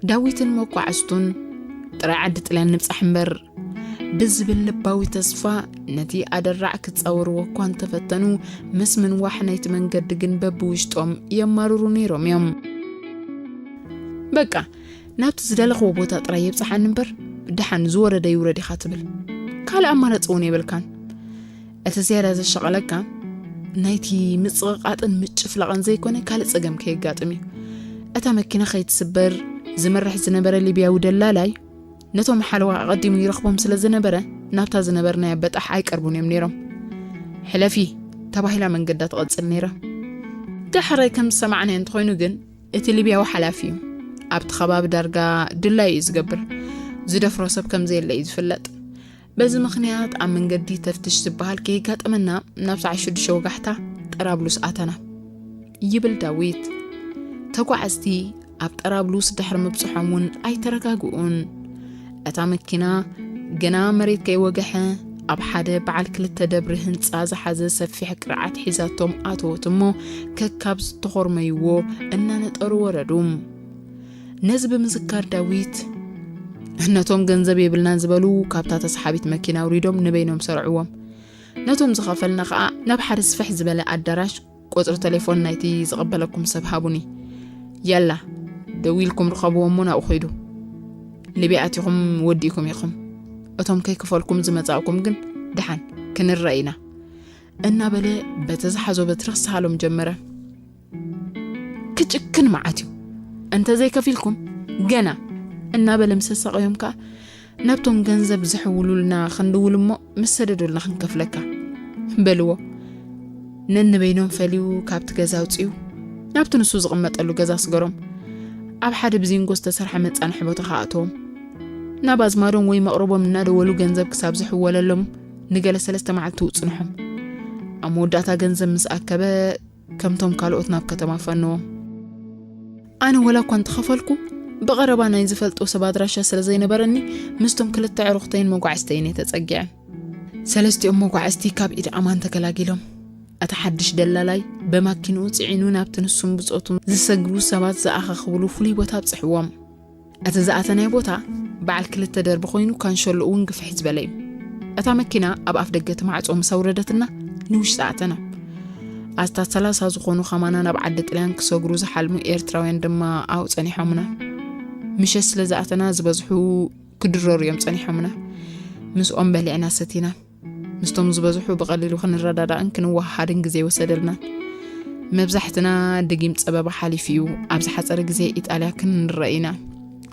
ዳዊትን መጓዕዝቱን፣ "ጥራይ ዓዲ ጥልያን ንብጻሕ እምበር" ብዝብል ልባዊ ተስፋ፣ ነቲ ኣደራዕ ክጻወርዎ እኳ እንተፈተኑ፣ ምስ ምንዋሕ ናይቲ መንገዲ ግን በብውሽጦም የማርሩ ነይሮም እዮም። "በቃ፣ ናብቲ ዝደለኽዎ ቦታ ጥራይ የብጽሓኒ እምበር፣ ደሓን ዝወረደ ይውረድ ኢኻ ትብል። ካልእ ኣማራጺ እውን የብልካን። እቲ ዝያዳ ዘሻቐለካ፣ ናይቲ ምጽቕቓጥን ምጭፍላቕን ዘይኮነ ካልእ ጸገም ከየጋጥም እዩ። እታ መኪና ከይትስበር ዝመርሕ ዝነበረ ሊብያዊ ደላላይ፣ ነቶም ሓለዋ ኣቐዲሙ ይረኽቦም ስለ ዝነበረ፣ ናብታ ዝነበርናያ በጣሕ ኣይቀርቡን እዮም ነይሮም። ሕለፊ ተባሂላ መንገዳ ትቐጽል ነይራ። ዳሕራይ ከም ዝሰማዕናዮ እንተኾይኑ ግን፣ እቲ ሊብያዊ ሓላፊ እዩ። ኣብቲ ከባቢ ዳርጋ ድላዩ እዩ ዝገብር። ዝደፍሮ ሰብ ከም ዘየለ እዩ ዝፍለጥ። በዚ ምኽንያት ኣብ መንገዲ ተፍትሽ ዝበሃል ከየጋጠመና ናብ ሰዓት ሽዱሽተ ወጋሕታ ጠራብሉስ ኣተና፣ ይብል ዳዊት። ተጓዓዝቲ ኣብ ጠራብሉስ ድሕሪ ምብጽሖም እውን ኣይተረጋግኡን። እታ መኪና ገና መሬት ከይወግሐ ኣብ ሓደ በዓል ክልተ ደብሪ ህንጻ ዝሓዘ ሰፊሕ ቅርዓት ሒዛቶም ኣተወት እሞ፣ ከካብ ዝተኾርመይዎ እናነጠሩ ወረዱ። ነዚ ብምዝካር ዳዊት፣ ነቶም ገንዘብ የብልናን ዝበሉ ካብታ ተሰሓቢት መኪና ኣውሪዶም ንበይኖም ሰርዕዎም። ነቶም ዝኸፈልና ኸኣ ናብ ሓደ ስፍሕ ዝበለ ኣዳራሽ ቁጽሪ ተሌፎን ናይቲ ዝቕበለኩም ሰብ ሃቡኒ። ያላ፣ ደዊልኩም ርኸብዎ እሞ ናብኡ ኸይዱ። ሊብያ ኣቲኹም ወዲእኩም ኢኹም። እቶም ከይከፈልኩም ዝመጻእኩም ግን ደሓን ክንረእ ኢና። እናበለ በቲ ዝሓዞ በትሪ ክሰሃሎም ጀመረ። ክጭክን መዓት እዩ፣ እንተዘይከፊልኩም ገና እናበለ ምስ ኣሳቐዮም ከኣ፣ ናብቶም ገንዘብ ዝሕውሉልና ክንድውል እሞ ምስ ሰደዱልና ክንከፍለካ በልዎ። ነንበይኖም ፈልዩ ካብቲ ገዛ ኣውፅኡ ናብቲ ንሱ ዝቕመጠሉ ገዛ ኣስገሮም። ኣብ ሓደ ብዚንጎ ዝተሰርሐ መጻንሒ ቦታ ከኣተዎም ናብ ኣዝማዶም ወይ መቕረቦም እናደወሉ ገንዘብ ክሳብ ዝሕወለሎም ንገለ ሰለስተ መዓልቲ ውፅንሖም። ኣብ መወዳእታ ገንዘብ ምስ ኣከበ ከምቶም ካልኦት ናብ ከተማ ፈነዎም። ኣነ ወላ እኳ እንተኸፈልኩ ብቐረባ ናይ ዝፈልጦ ሰብ ኣድራሻ ስለ ዘይነበረኒ ምስቶም ክልተ ዕሩኽተይን መጓዕዝተይን እየ ተጸጊዐ። ሰለስቲኦም መጓዕዝቲ ካብ ኢድ ኣማን ተገላጊሎም። እቲ ሓድሽ ደላላይ በማኪንኡ ጽዒኑ ናብቲ ንሱን ብጾቱን ዝሰግሩ ሰባት ዝኣኻኽብሉ ፍሉይ ቦታ ኣብጽሕዎም። እቲ ዝኣተናዮ ቦታ በዓል ክልተ ደርቢ ኮይኑ ካንሸሎ እውን ግፍሕ ዝበለ እዩ። እታ መኪና ኣብ ኣፍ ደገ እቲ ማዕጾ ምስ ኣውረደትና ንውሽጢ ኣተና። ኣስታት ሰላሳ ዝኾኑ ከማና ናብ ዓዲ ጥልያን ክሰግሩ ዝሓልሙ ኤርትራውያን ድማ ኣብኡ ጸኒሖምና። ምሸት ስለ ዝኣተና ዝበዝሑ ክድረሩ እዮም ጸኒሖምና። ምስኦም በሊዕና ሰቲና። ምስቶም ዝበዝሑ ብቐሊሉ ክንረዳዳእን ክንወሃሃድን ግዜ ይወሰደልናን። መብዛሕትና ድጊም ጸበባ ሓሊፉ እዩ፣ ኣብ ዝሓጸረ ግዜ ኢጣልያ ክንረአ ኢና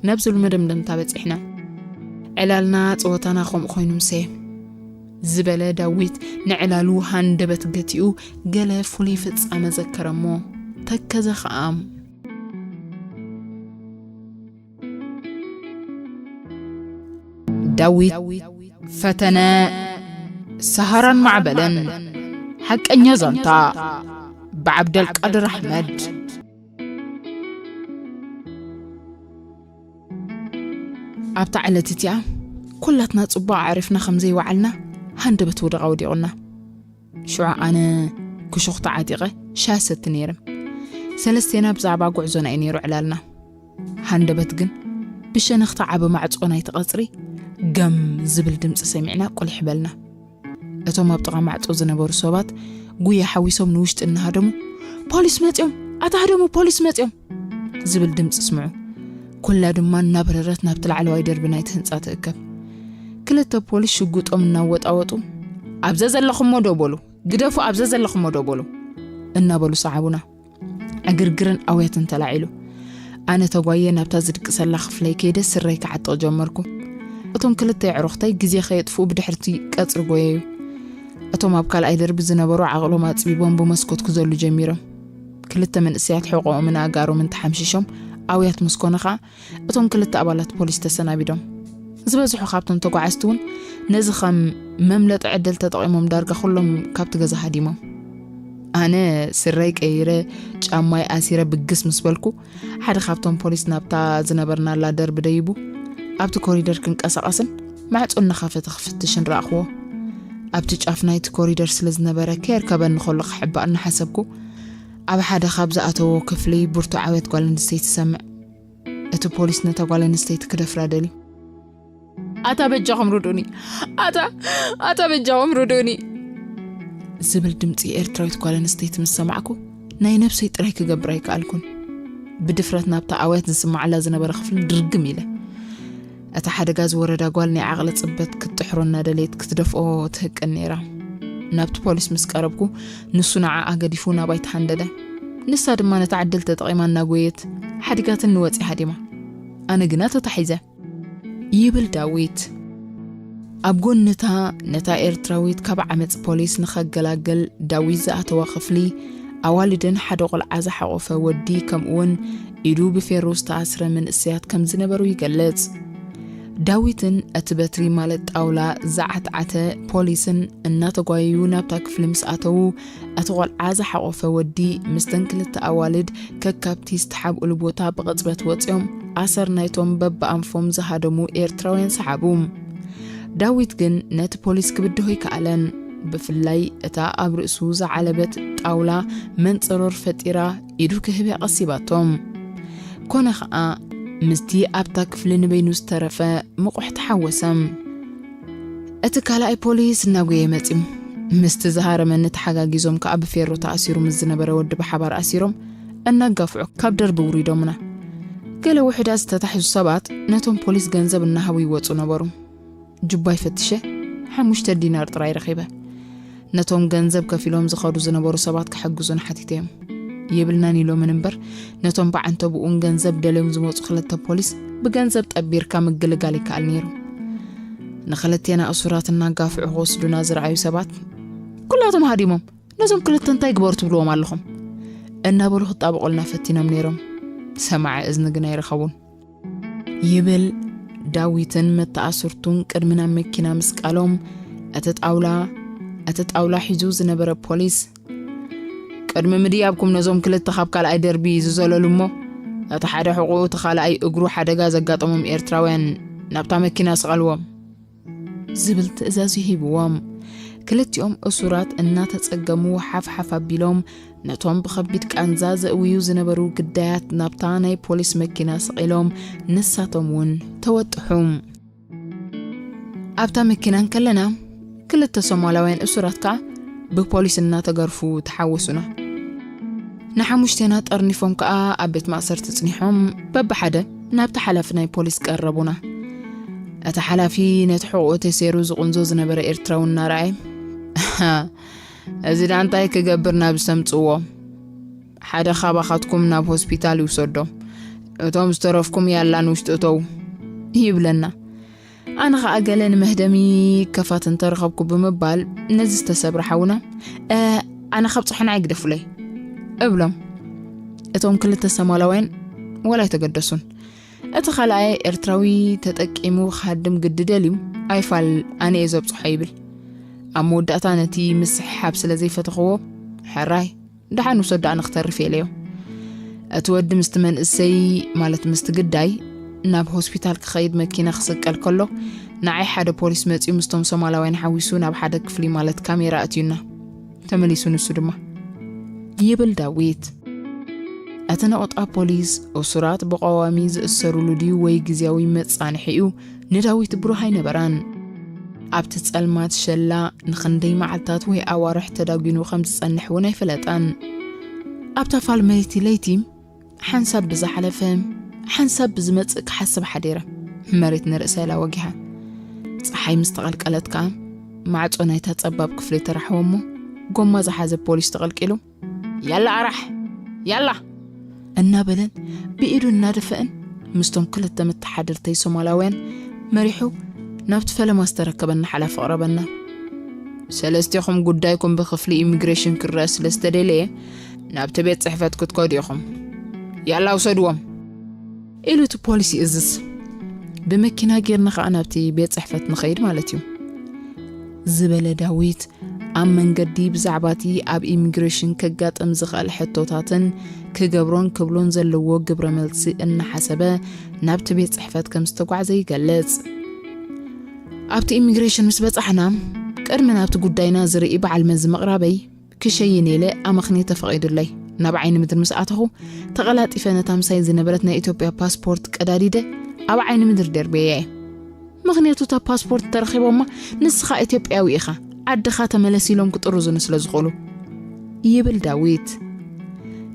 ናብ ዝብሉ መደምደምታ በጺሕና። ዕላልና ጸወታና ከምኡ ኮይኑ ምሰየ ዝበለ ዳዊት ንዕላሉ ሃንደበት ገቲኡ ገለ ፍሉይ ፍጻመ ዘከረ እሞ ተከዘ ኸኣ። ዳዊት ፈተነ ሰሃራን ማዕበልን። ሓቀኛ ዛንታ ብዓብደልቃድር ኣሕመድ። ኣብታ ዕለት እቲኣ ኩላትና ጽቡቕ ኣዕሪፍና ከም ዘይወዓልና ሃንደበት ወደቓ ወዲቑና። ሽዑ ኣነ ክሹኽ ተዓጢቐ ሻሂ ሰቲ ነይረ። ሰለስቴና ብዛዕባ ጉዕዞና እዩ ነይሩ ዕላልና። ሃንደበት ግን ብሸነኽቲ ዓቢ ማዕጾ ናይቲ ቀጽሪ ገም ዝብል ድምጺ ሰሚዕና ቁሊሕ በልና። እቶም ኣብ ጥቓ ማዕጾ ዝነበሩ ሰባት ጉያ ሓዊሶም ንውሽጢ እናሃደሙ፣ "ፖሊስ መጺኦም! ኣታ ሃደሙ! ፖሊስ መጺኦም!" ዝብል ድምጺ ስምዑ። ኩላ ድማ እናበረረት ናብቲ ላዕለዋይ ደርቢ ናይቲ ህንጻ ትእከብ። ክልተ ፖሊስ ሽጉጦም እናወጣወጡ፣ "ኣብ ዘዘለኹሞ ደው በሉ! ግደፉ! ኣብ ዘዘለኹሞ ደው በሉ!" እናበሉ ሰዓቡና። ዕግርግርን ኣውያትን ተላዒሉ። ኣነ ተጓየ ናብታ ዝድቅሰላ ክፍለይ ከይደ ስረይ ክዓጥቕ ጀመርኩ። እቶም ክልተ ኣዕሩኽተይ ግዜ ከየጥፍኡ ብድሕርቲ ቀጽሪ ጎየዩ። እቶም ኣብ ካልኣይ ደርቢ ዝነበሩ ዓቕሎም ኣጽቢቦም ብመስኮት ክዘሉ ጀሚሮም። ክልተ መንእሰያት ሕቖኦምን ኣእጋሮምን ተሓምሺሾም ኣውያት ምስ ኮነ ኸኣ እቶም ክልተ ኣባላት ፖሊስ ተሰናቢዶም። ዝበዝሑ ካብቶም ተጓዓዝቲ እውን ነዚ ከም መምለጢ ዕድል ተጠቒሞም ዳርጋ ኩሎም ካብቲ ገዛ ሃዲሞም። ኣነ ስረይ ቀይረ ጫማይ ኣሲረ ብግስ ምስ በልኩ ሓደ ካብቶም ፖሊስ ናብታ ዝነበርናላ ደርቢ ደይቡ ኣብቲ ኮሪደር ክንቀሳቐስን ማዕጾ እናኸፈተ ክፍትሽን ረኣኽዎ። ኣብቲ ጫፍ ናይቲ ኮሪደር ስለ ዝነበረ ከየርከበኒ ከሎ ክሕባእ እናሓሰብኩ ኣብ ሓደ ካብ ዝኣተዎ ክፍሊ ብርቱዕ ዓውያት ጓል ኣንስተይቲ ሰምዕ። እቲ ፖሊስ ነታ ጓል ኣንስተይቲ ክደፍራ ደልዩ። "ኣታ በጃኹም ርድኡኒ! ኣታ፣ ኣታ በጃኹም ርድኡኒ!" ዝብል ድምጺ ኤርትራዊት ጓል ኣንስተይቲ ምስ ሰማዕኩ ናይ ነብሰይ ጥራይ ክገብር ኣይከኣልኩን። ብድፍረት ናብታ ኣውያት ዝስማዓላ ዝነበረ ክፍሊ ድርግም ኢለ። እታ ሓደጋ ዝወረዳ ጓል ናይ ዓቕሊ ጽበት ክትጥሕሮ እናደለየት ክትደፍኦ ትህቅን ነይራ። ናብቲ ፖሊስ ምስ ቀረብኩ ንሱ ንዓኣ ገዲፉ ናባይ ተሃንደደ። ንሳ ድማ ነታ ዕድል ተጠቒማ እናጎየት ሓዲጋትኒ ወጺኣ ሃዲማ። ኣነ ግና ተታሒዘ። ይብል ዳዊት። ኣብ ጎንታ ነታ ኤርትራዊት ካብ ዓመጽ ፖሊስ ንኸገላግል ዳዊት ዝኣተዋ ክፍሊ ኣዋልድን ሓደ ቆልዓ ዝሓቖፈ ወዲ ከምኡውን ኢዱ ብፌሮ ዝተኣስረ መንእሰያት ከም ዝነበሩ ይገልጽ። ዳዊትን እቲ በትሪ ማለት ጣውላ ዝዓትዓተ ፖሊስን እናተጓየዩ ናብታ ክፍሊ ምስ ኣተዉ እቲ ቆልዓ ዝሓቖፈ ወዲ ምስተን ክልተ ኣዋልድ ከካብቲ ዝተሓብኡሉ ቦታ ብቕጽበት ወጺኦም ኣሰር ናይቶም በብኣንፎም ዝሃደሙ ኤርትራውያን ሰዓቡ። ዳዊት ግን ነቲ ፖሊስ ክብድሆ ኣይከኣለን። ብፍላይ እታ ኣብ ርእሱ ዝዓለበት ጣውላ መንጸሮር ፈጢራ ኢዱ ክህብ እያ ቀሲባቶም። ኮነ ኸኣ ምስቲ ኣብታ ክፍሊ ንበይኑ ዝተረፈ ምቑሕ ተሓወሰ። እቲ ካልኣይ ፖሊስ እናጎየ መጺኡ። ምስቲ ዝሃረመኒ ተሓጋጊዞም ከኣ ብፌሮ ተኣሲሩ ምስ ዝነበረ ወዲ ብሓባር ኣሲሮም እናጋፍዑ ካብ ደርቢ ውሪዶምና። ገለ ውሑዳት ዝተታሕዙ ሰባት ነቶም ፖሊስ ገንዘብ እናሃቡ ይወጹ ነበሩ። ጁባይ ፈትሸ ሓሙሽተ ዲናር ጥራይ ረኺበ። ነቶም ገንዘብ ከፊሎም ዝኸዱ ዝነበሩ ሰባት ክሕግዙን ሓቲተዮም። የብልናን ኢሎምን እምበር፣ ነቶም ብዓንተብኡን ገንዘብ ደልዮም ዝመጹ ክልተ ፖሊስ ብገንዘብ ጠቢርካ ምግልጋል ይከኣል ነይሩ። ንኽልቴና እሱራት እናጋፍዑ ክወስዱና ዝረኣዩ ሰባት፣ "ኩላቶም ሃዲሞም፣ ነዞም ክልተ እንታይ ግበሩ ትብልዎም ኣለኹም?" እናበሉ ክጣበቑልና ፈቲኖም ነይሮም። ሰማዒ እዝኒ ግን ኣይረኸቡን። ይብል ዳዊትን መተኣስርቱን ቅድሚ ናብ መኪና ምስቃሎም፣ እቲ ጣውላ፣ እቲ ጣውላ ሒዙ ዝነበረ ፖሊስ፣ "ቅድሚ ምድያብኩም ነዞም ክልተ ካብ ካልኣይ ደርቢ ዝዘለሉ እሞ፣ እቲ ሓደ ሕቑኡ እቲ ካልኣይ እግሩ ሓደጋ ዘጋጠሞም ኤርትራውያን ናብታ መኪና ስቐልዎም" ዝብል ትእዛዝ ሂብዎም። ክልቲኦም እሱራት እናተጸገሙ ሓፍ ሓፍ ኣቢሎም ነቶም ብኸቢድ ቃንዛ ዘእውዩ ዝነበሩ ግዳያት ናብታ ናይ ፖሊስ መኪና ስቒሎም ንሳቶም እውን ተወጥሑ። ኣብታ መኪና እንከለና ክልተ ሶማላውያን እሱራት ከኣ ብፖሊስ እናተገርፉ ተሓወሱና። ንሓሙሽቴና ጠርኒፎም ከኣ ኣብ ቤት ማእሰርቲ ጽኒሖም በብሓደ ናብቲ ሓላፊ ናይ ፖሊስ ቀረቡና። እቲ ሓላፊ ነቲ ሕቑኡ ተሰይሩ ዝቕንዞ ዝነበረ ኤርትራዊ እናረኣየ፣ "እዚ ደኣ እንታይ ክገብር ናብ ዝተምጽዎ? ሓደ ካባኻትኩም ናብ ሆስፒታል ይውሰዶ፣ እቶም ዝተረፍኩም ያላ ንውሽጢ እተው" ይብለና። ኣነ ኸኣ ገለ ንመህደሚ ከፋት እንተረኸብኩ ብምባል ነዚ ዝተሰብረ ሓውና፣ "እ፣ ኣነ ካብ ጽሑና ኣይግደፉለይ" እብሎም። እቶም ክልተ ሶማላውያን ወላ ኣይተገደሱን። እቲ ካልኣይ ኤርትራዊ ተጠቂሙ ክሃድም ግዲ ደልዩ፣ "ኣይፋል፣ ኣነ እየ ዘብጽሖ" ይብል። ኣብ መወዳእታ ነቲ ምስሕሓብ ስለ ዘይፈተኽዎ፣ "ሕራይ፣ ደሓን ውሰዶ፣ ኣነ ክተርፍ እየ" ኢለዮ። እቲ ወዲ ምስቲ መንእሰይ፣ ማለት ምስቲ ግዳይ፣ ናብ ሆስፒታል ክኸይድ መኪና ክስቀል ከሎ፣ ንዓይ ሓደ ፖሊስ መጺኡ ምስቶም ሶማላውያን ሓዊሱ ናብ ሓደ ክፍሊ፣ ማለት ካሜራ ኣእትዩና። ተመሊሱ ንሱ ድማ። ይብል ዳዊት። እቲ ነቑጣ ፖሊስ፣ እሱራት ብቐዋሚ ዝእሰሩሉ ድዩ ወይ ግዝያዊ መጻንሒኡ ንዳዊት ብሩህ ኣይነበራን። ኣብቲ ጸልማት ሸላ ንኽንደይ መዓልታት ወይ ኣዋርሕ ተዳጒኑ ከም ዝጸንሕ እውን ኣይፈለጠን። ኣብታ ፋልመይቲ ለይቲ ሓንሳብ ብዝሓለፈ፣ ሓንሳብ ብዝመጽእ ክሓስብ ሓዲረ። መሬት ንርእሰ ኢላ ወጊሓ። ጸሓይ ምስ ተቐልቀለት ከኣ፣ ማዕጾ ናይታ ጸባብ ክፍሊ ተራሕወ እሞ፣ ጎማ ዝሓዘ ፖሊስ ተቐልቂሉ፣ "ያላ ኣራሕ! ያላ!" እናበለን ብኢዱ እናደፈእን ምስቶም ክልተ መተሓደርተይ ሶማላውያን መሪሑ ናብቲ ፈለማ ዝተረከበና ሓላፊ ኣቕረበና። "ሰለስቴኹም ጉዳይኩም ብክፍሊ ኢሚግሬሽን ክረአ ስለ ዝተደለየ ናብቲ ቤት ጽሕፈት ክትከዱ ኢኹም። ያላ ውሰድዎም!" ኢሉ እቲ ፖሊስ ይእዝዝ። ብመኪና ጌርና ኸኣ ናብቲ ቤት ጽሕፈት ንኸይድ ማለት እዩ። ዝበለ ዳዊት ኣብ መንገዲ ብዛዕባ እቲ ኣብ ኢሚግሬሽን ከጋጥም ዝኽእል ሕቶታትን ክገብሮን ክብሎን ዘለዎ ግብረ መልሲ እናሓሰበ ናብቲ ቤት ጽሕፈት ከም ዝተጓዕዘ ይገልጽ። ኣብቲ ኢሚግሬሽን ምስ በጻሕና፣ ቅድሚ ናብቲ ጉዳይና ዝርኢ በዓል መዚ ምቕራበይ ክሸይን ኢለ ኣመኽንየ ተፈቒዱለይ። ናብ ዓይኒ ምድሪ ምስ ኣተኹ፣ ተቐላጢፈ ነታ ምሳይ ዝነበረት ናይ ኢትዮጵያ ፓስፖርት ቀዳዲደ ኣብ ዓይኒ ምድሪ ደርበየ እየ። ምኽንያቱ እታ ፓስፖርት ተረኺቦማ፣ "ንስኻ ኢትዮጵያዊ ኢኻ፣ ዓድኻ ተመለስ" ኢሎም ክጥርዙኒ ስለ ዝኽእሉ። ይብል ዳዊት።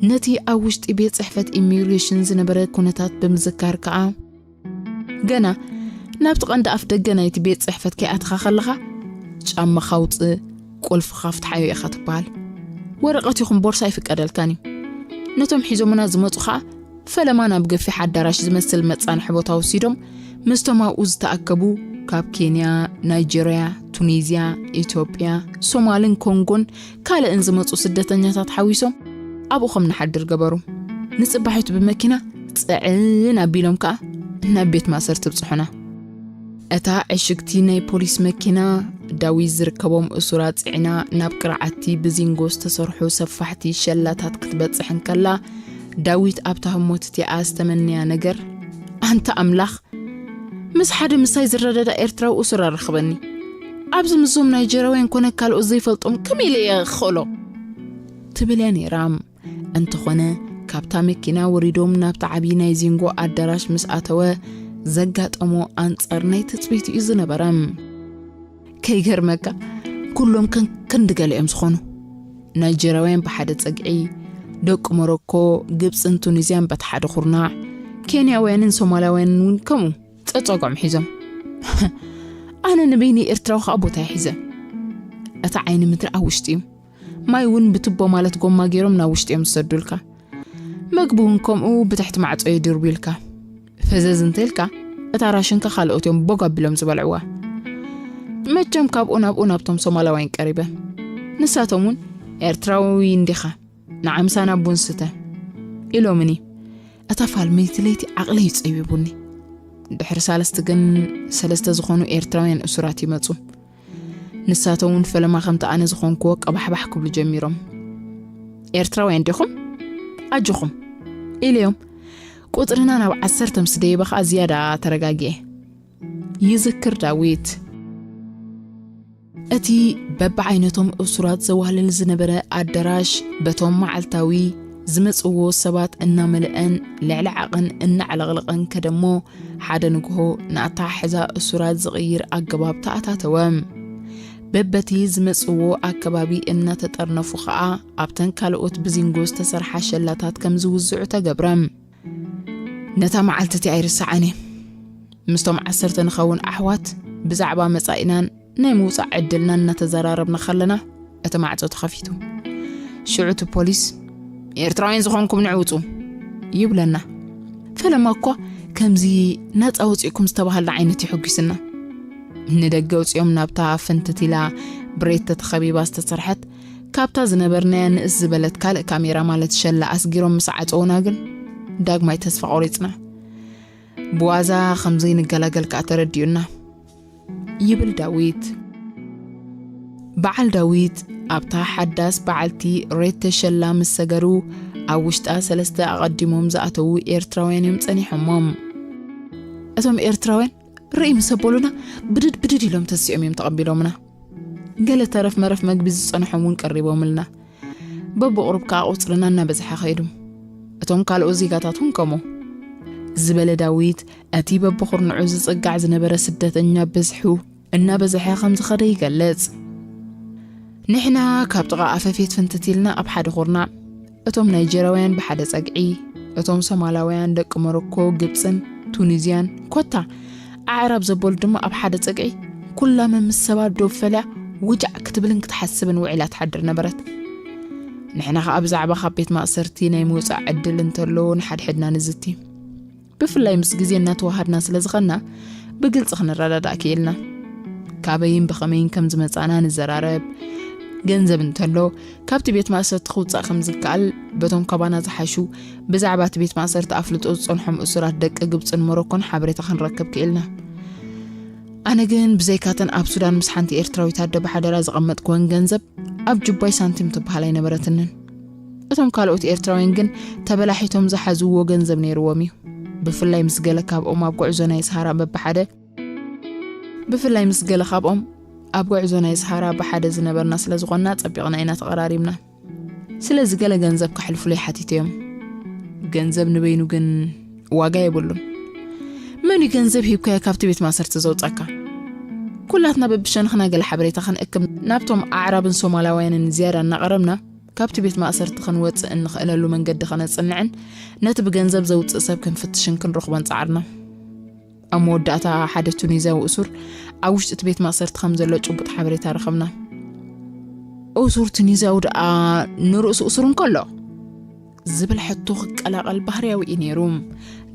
ነቲ ኣብ ውሽጢ ቤት ጽሕፈት ኢሚግሬሽን ዝነበረ ኩነታት ብምዝካር ከኣ፣ "ገና ናብቲ ቀንዲ ኣፍ ደገ ናይቲ ቤት ጽሕፈት ከይኣተኻ ከለኻ፣ ጫማኻ ኣውጽእ፣ ቁልፍኻ ፍትሓዮ ኢኻ ትበሃል። ወረቐት ይኹን ቦርሳ ኣይፍቀደልካን እዩ። ነቶም ሒዞምና ዝመጹ ኸኣ ፈለማ ናብ ገፊሕ ኣዳራሽ ዝመስል መጻንሒ ቦታ ወሲዶም፣ ምስቶም ኣብኡ ዝተኣከቡ ካብ ኬንያ፣ ናይጀርያ፣ ቱኒዝያ፣ ኢትዮጵያ፣ ሶማልን ኮንጎን ካልእን ዝመጹ ስደተኛታት ሓዊሶም ኣብኡ ከም ንሓድር ገበሩ። ንጽባሒቱ ብመኪና ጽዕን ኣቢሎም ከኣ ናብ ቤት ማእሰርቲ ብጽሑና። እታ ዕሽግቲ ናይ ፖሊስ መኪና ዳዊት ዝርከቦም እሱራት ጽዒና ናብ ቅርዓቲ ብዚንጎ ዝተሰርሑ ሰፋሕቲ ሸላታት ክትበጽሕ እንከላ፣ ዳዊት ኣብታ ህሞት እቲኣ ዝተመነያ ነገር፣ ኣንታ ኣምላኽ፣ ምስ ሓደ ምሳይ ዝረዳዳእ ኤርትራዊ እሱር ኣራኽበኒ። ኣብዚ ምስዞም ናይጀራውያን ኮነ ካልኦት ዘይፈልጦም ከመይ ኢለ እየ ክኽእሎ? ትብል እያ ነይራ። እንተኾነ፣ ካብታ መኪና ወሪዶም ናብቲ ዓቢ ናይ ዚንጎ ኣዳራሽ ምስ ኣተወ፣ ዘጋጠሞ ኣንጻር ናይ ትጽቢቱ እዩ ዝነበረ። ከይገርመካ፣ ኩሎም ከን-፣ ክንዲ ገለ እዮም ዝኾኑ። ናይጀራውያን ብሓደ ጸግዒ፣ ደቂ ሞሮኮ፣ ግብጽን ቱኒዝያን በቲ ሓደ ኩርናዕ፣ ኬንያውያንን ሶማላውያንን እውን ከምኡ ጸጸጎም ሒዞም። ኣነ ንበይነይ ኤርትራዊ ከኣ ቦታ ይሒዘ። እቲ ዓይኒ ምድሪ ኣብ ውሽጢ እዩ። ማይ እውን ብትቦ ማለት ጎማ ገይሮም ናብ ውሽጢ እዮም ዝሰዱልካ። መግቢ እውን ከምኡ ብትሕቲ ማዕጾ ይድርብዩልካ። ፈዘዝ እንተልካ፣ እታ ራሽንካ ካልኦት እዮም ቦግ ኣቢሎም ዝበልዕዋ። መቸም ካብኡ ናብኡ ናብቶም ሶማላውያን ቀሪበ። ንሳቶም እውን፣ "ኤርትራዊ እንዲኻ፣ ንዓምሳና ቡን ስተ" ኢሎምኒ። እታ ፋልመይቲ ለይቲ ዓቕለይ ጸቢቡኒ። ድሕሪ ሳልስቲ ግን ሰለስተ ዝኾኑ ኤርትራውያን እሱራት ይመጹ። ንሳቶም እውን ፈለማ ከምቲ ኣነ ዝኾንክዎ ቀባሕባሕ ክብሉ ጀሚሮም። "ኤርትራውያን ዲኹም? ኣጆኹም" ኢለዮም። ቁጽርና ናብ ዓሰርተ ምስ ደየበ ኸኣ ዝያዳ ተረጋጊኤ። ይዝክር ዳዊት። እቲ በብዓይነቶም እሱራት ዘዋህልል ዝነበረ ኣደራሽ በቶም መዓልታዊ ዝመጽዎ ሰባት እናመልአን ልዕሊ ዓቐን እናዕለቕለቐን ከደሞ፣ ሓደ ንግሆ ንኣተሓሕዛ እሱራት ዝቕይር ኣገባብ ተኣታተወ። በበቲ ዝመጽዎ ኣከባቢ እናተጠርነፉ ኸኣ ኣብተን ካልኦት ብዚንጎ ዝተሰርሓ ሸላታት ከም ዝውዝዑ ተገብረ። ነታ መዓልቲ እቲኣ ኣይርስዓን እየ። ምስቶም ዓሰርተ ንኸውን ኣሕዋት ብዛዕባ መጻኢናን ናይ ምውጻእ ዕድልናን እናተዘራረብና ከለና፣ እቲ ማዕጾ ተኸፊቱ። ሽዑ እቲ ፖሊስ፣ "ኤርትራውያን ዝኾንኩም ንዑ ውጹ" ይብለና። ፈለማ እኳ ከምዚ ናጻ ወጺእኩም ዝተባሃልና ዓይነት እዩ ሕጒስና። ንደገ ውጺኦም ናብታ ፍንትት ኢላ ብሬት ተተኸቢባ ዝተሰርሐት፣ ካብታ ዝነበርናያ ንእስ ዝበለት ካልእ ካሜራ ማለት ሸላ ኣስጊሮም ምስ ዓጸዉና ግን ዳግማይ ተስፋ ቆሪጽና። ብዋዛ ከም ዘይንገላገል ከኣ ተረዲኡና። ይብል ዳዊት። በዓል ዳዊት ኣብታ ሓዳስ በዓልቲ ሬት ተሸላ ምስ ሰገሩ፣ ኣብ ውሽጣ ሰለስተ ኣቐዲሞም ዝኣተዉ ኤርትራውያን እዮም ጸኒሖሞም። እቶም ኤርትራውያን ርእይ ምስ ኣበሉና፣ ብድድ ብድድ ኢሎም ተሲኦም እዮም ተቐቢሎምና። ገለ ተረፍ መረፍ መግቢ ዝጸንሖም እውን ቀሪቦምልና። በብቑሩብ ከኣ ቁጽርና እናበዝሐ ኸይዱ። እቶም ካልኦት ዜጋታት እውን ከምኡ። ዝበለ ዳዊት፣ እቲ በብኹርንዑ ዝጽጋዕ ዝነበረ ስደተኛ ብዝሑ እናበዝሐ ከም ዝኸደ ይገልጽ። ንሕና ካብ ጥቓ ኣፈፌት ፍንትት ኢልና ኣብ ሓደ ኹርናዕ፣ እቶም ናይጀራውያን ብሓደ ጸግዒ፣ እቶም ሶማላውያን፣ ደቂ ሞሮኮ፣ ግብጽን ቱኒዝያን፣ ኮታ ኣዕራብ ዘበሉ ድማ ኣብ ሓደ ጸግዒ፣ ኩላ መምስ ሰባት ዶብ ፈልያ ውጃዕ ክትብልን ክትሓስብን ውዒላ ትሓድር ነበረት። ንሕና ኸኣ ብዛዕባ ካብ ቤት ማእሰርቲ ናይ ምውጻእ ዕድል እንተሎ ንሓድሕድና ንዝቲ። ብፍላይ ምስ ግዜ እናተዋሃድና ስለ ዝኸድና፣ ብግልጺ ክንረዳዳእ ክኢልና። ካበይን ብኸመይን ከም ዝመጻእና ንዘራረብ። ገንዘብ እንተሎ፣ ካብቲ ቤት ማእሰርቲ ክውጻእ ከም ዝከኣል፣ በቶም ካባና ዝሓሹ፣ ብዛዕባ እቲ ቤት ማእሰርቲ ኣፍልጦ ዝጸንሖም እሱራት ደቂ ግብጽን ሞሮኮን ሓበሬታ ክንረክብ ክኢልና። ኣነ ግን ብዘይካተን ኣብ ሱዳን ምስ ሓንቲ ኤርትራዊት ኣደ ብሓደራ ዘቐመጥክወን ገንዘብ ኣብ ጁባይ ሳንቲም ትበሃል ኣይነበረትንን። እቶም ካልኦት ኤርትራውያን ግን ተበላሒቶም ዝሓዝዎ ገንዘብ ነይርዎም እዩ። ብፍላይ ምስ ገለ ካብኦም ኣብ ጉዕዞ ናይ ሰሃራ በብሓደ፣ ብፍላይ ምስ ገለ ካብኦም ኣብ ጉዕዞ ናይ ሰሃራ ብሓደ ዝነበርና ስለ ዝኾንና ጸቢቕና ኢና ተቐራሪብና። ስለዚ ገለ ገንዘብ ከሕልፉለይ ሓቲተ እዮም። ገንዘብ ንበይኑ ግን ዋጋ የብሉን። መን እዩ ገንዘብ ሂብካዮ ካብቲ ቤት ማእሰርቲ ዘውጻካ? ኩላትና በብሸነኽና ገለ ሓበሬታ ክንእክብ ናብቶም ኣዕራብን ሶማላውያንን ዝያዳ እናቐረብና፣ ካብቲ ቤት ማእሰርቲ ክንወጽእ እንኽእለሉ መንገዲ ከነጽንዕን ነቲ ብገንዘብ ዘውጽእ ሰብ ክንፍትሽን ክንረኽቦን ጸዓርና። ኣብ መወዳእታ ሓደ ቱኒዝያዊ እሱር ኣብ ውሽጢ እቲ ቤት ማእሰርቲ ከም ዘሎ ጭቡጥ ሓበሬታ ረኸብና። "እሱር ቱኒዝያዊ ደኣ ንርእሱ እሱር እንከሎ?" ዝብል ሕቶ ክቀላቐል ባህርያዊ እዩ ነይሩ።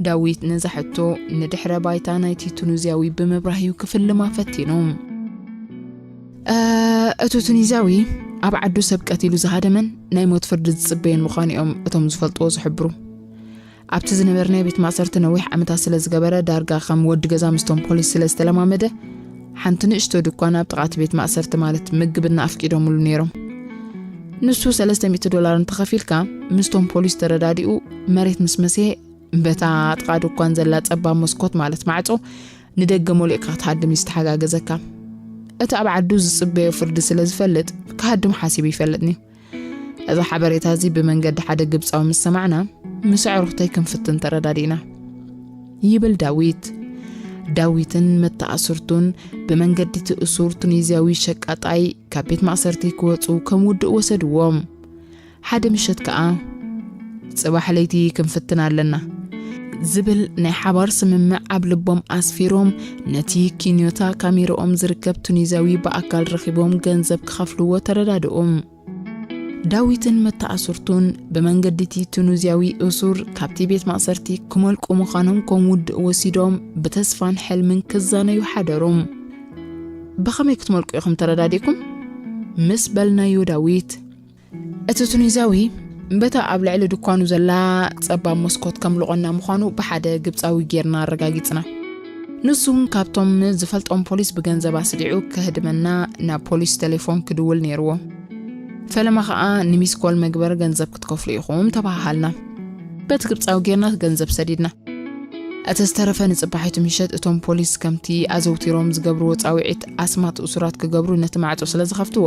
ዳዊት ነዛ ሕቶ ንድሕረ ባይታ ናይቲ ቱኒዝያዊ ብምብራህ እዩ ክፍልማ ፈቲኑ። "እ፣ እቲ ቱኒዝያዊ ኣብ ዓዱ ሰብ ቀቲሉ ዝሃደመን ናይ ሞት ፍርዲ ዝጽበየን ምዃኑ እዮም እቶም ዝፈልጥዎ ዝሕብሩ። ኣብቲ ዝነበርናዮ ቤት ማእሰርቲ ነዊሕ ዓመታት ስለ ዝገበረ፣ ዳርጋ ከም ወዲ ገዛ ምስቶም ፖሊስ ስለ ዝተለማመደ፣ ሓንቲ ንእሽቶ ድኳን ኣብ ጥቓ እቲ ቤት ማእሰርቲ ማለት ምግብና ኣፍቂዶምሉ ነይሮም። ንሱ ሰለስተ ሚእቲ ዶላር እንተኸፊልካ፣ ምስቶም ፖሊስ ተረዳዲኡ መሬት ምስ መስየ፣ በታ ጥቓ ድኳን ዘላ ጸባብ መስኮት ማለት ማዕጾ ንደገ ሞሊቕካ ክትሃድም እዩ ዝተሓጋገዘካ። እቲ ኣብ ዓዱ ዝጽበዮ ፍርዲ ስለ ዝፈልጥ፣ ክሃድም ሓሲቡ ይፈልጥን እዩ። እዚ ሓበሬታ እዚ ብመንገዲ ሓደ ግብጻዊ ምስ ሰማዕና፣ ምስ ኣዕሩኽተይ ክንፍትን ተረዳዲእና" ይብል ዳዊት። ዳዊትን መተኣስርቱን ብመንገዲ እቲ እሱር ቱኒዝያዊ ሸቃጣይ ካብ ቤት ማእሰርቲ ክወጹ ከም ውዱእ ወሰድዎም። ሓደ ምሸት ከኣ፣ "ጽባሕ ለይቲ ክንፍትን ኣለና። ዝብል ናይ ሓባር ስምምዕ ኣብ ልቦም ኣስፊሮም፣ ነቲ ኪንዮታ ካሜርኦም ዝርከብ ቱኒዝያዊ ብኣካል ረኺቦም ገንዘብ ክኸፍልዎ ተረዳድኡ። ዳዊትን መተኣስርቱን ብመንገዲ እቲ ቱኒዝያዊ እሱር ካብቲ ቤት ማእሰርቲ ክመልቁ ምዃኖም ከም ውድእ ወሲዶም ብተስፋን ሕልምን ክዛነዩ ሓደሩ። "ብኸመይ ክትመልቁ ኢኹም ተረዳዲእኩም?" ምስ በልናዮ ዳዊት፣ እቲ ቱኒዝያዊ በታ ኣብ ልዕሊ ድኳኑ ዘላ ጸባብ መስኮት ከምልቖና ምዃኑ ብሓደ ግብጻዊ ጌርና ኣረጋጊጽና። ንሱ እውን ካብቶም ዝፈልጦም ፖሊስ ብገንዘብ ኣስሊዑ ከህድመና ናብ ፖሊስ ቴሌፎን ክድውል ነይርዎ። ፈለማ ኸኣ ንሚስኮል መግበር ገንዘብ ክትከፍሉ ኢኹም ተባሃሃልና። በቲ ግብጻዊ ጌርና ገንዘብ ሰዲድና። እቲ ዝተረፈ ንጽባሒቱ ምሸት እቶም ፖሊስ ከምቲ ኣዘውቲሮም ዝገብርዎ ጻውዒት ኣስማት እሱራት ክገብሩ ነቲ ማዕጾ ስለ ዝኸፍትዎ፣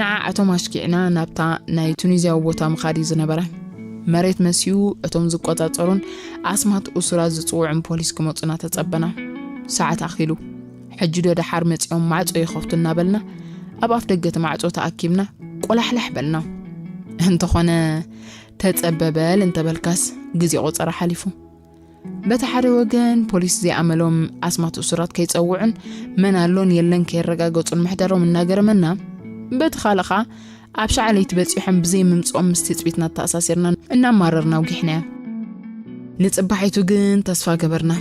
ንዓኣቶም ኣሽኪዕና ናብታ ናይ ቱኒዝያዊ ቦታ ምኻድ እዩ ዝነበረ። መሬት መስዩ እቶም ዝቆጻጸሩን ኣስማት እሱራት ዝጽውዑን ፖሊስ ክመጹና ተጸበና። ሰዓት ኣኺሉ። "ሕጂ ዶ ደሓር መጺኦም ማዕጾ ይኸፍቱ?" እናበልና ኣብ ኣፍ ደገ እቲ ማዕጾ ተኣኪብና ቆላሕላሕ በልና። እንተኾነ ተጸበ በል እንተበልካስ ግዜ ቆጸራ ሓሊፉ። በቲ ሓደ ወገን ፖሊስ ዘይኣመሎም ኣስማት እሱራት ከይጸውዑን መን ኣሎን የለን ከየረጋገጹን ምሕደሮም እናገረመና፣ በቲ ካልእ ኸኣ ኣብ ሸዓ ለይቲ በጺሖም ብዘይ ምምጽኦም ምስ ትጽቢትና ተኣሳሲርና እናማረርና ኣውጊሕናዮ። ንጽባሒቱ ግን ተስፋ ገበርና።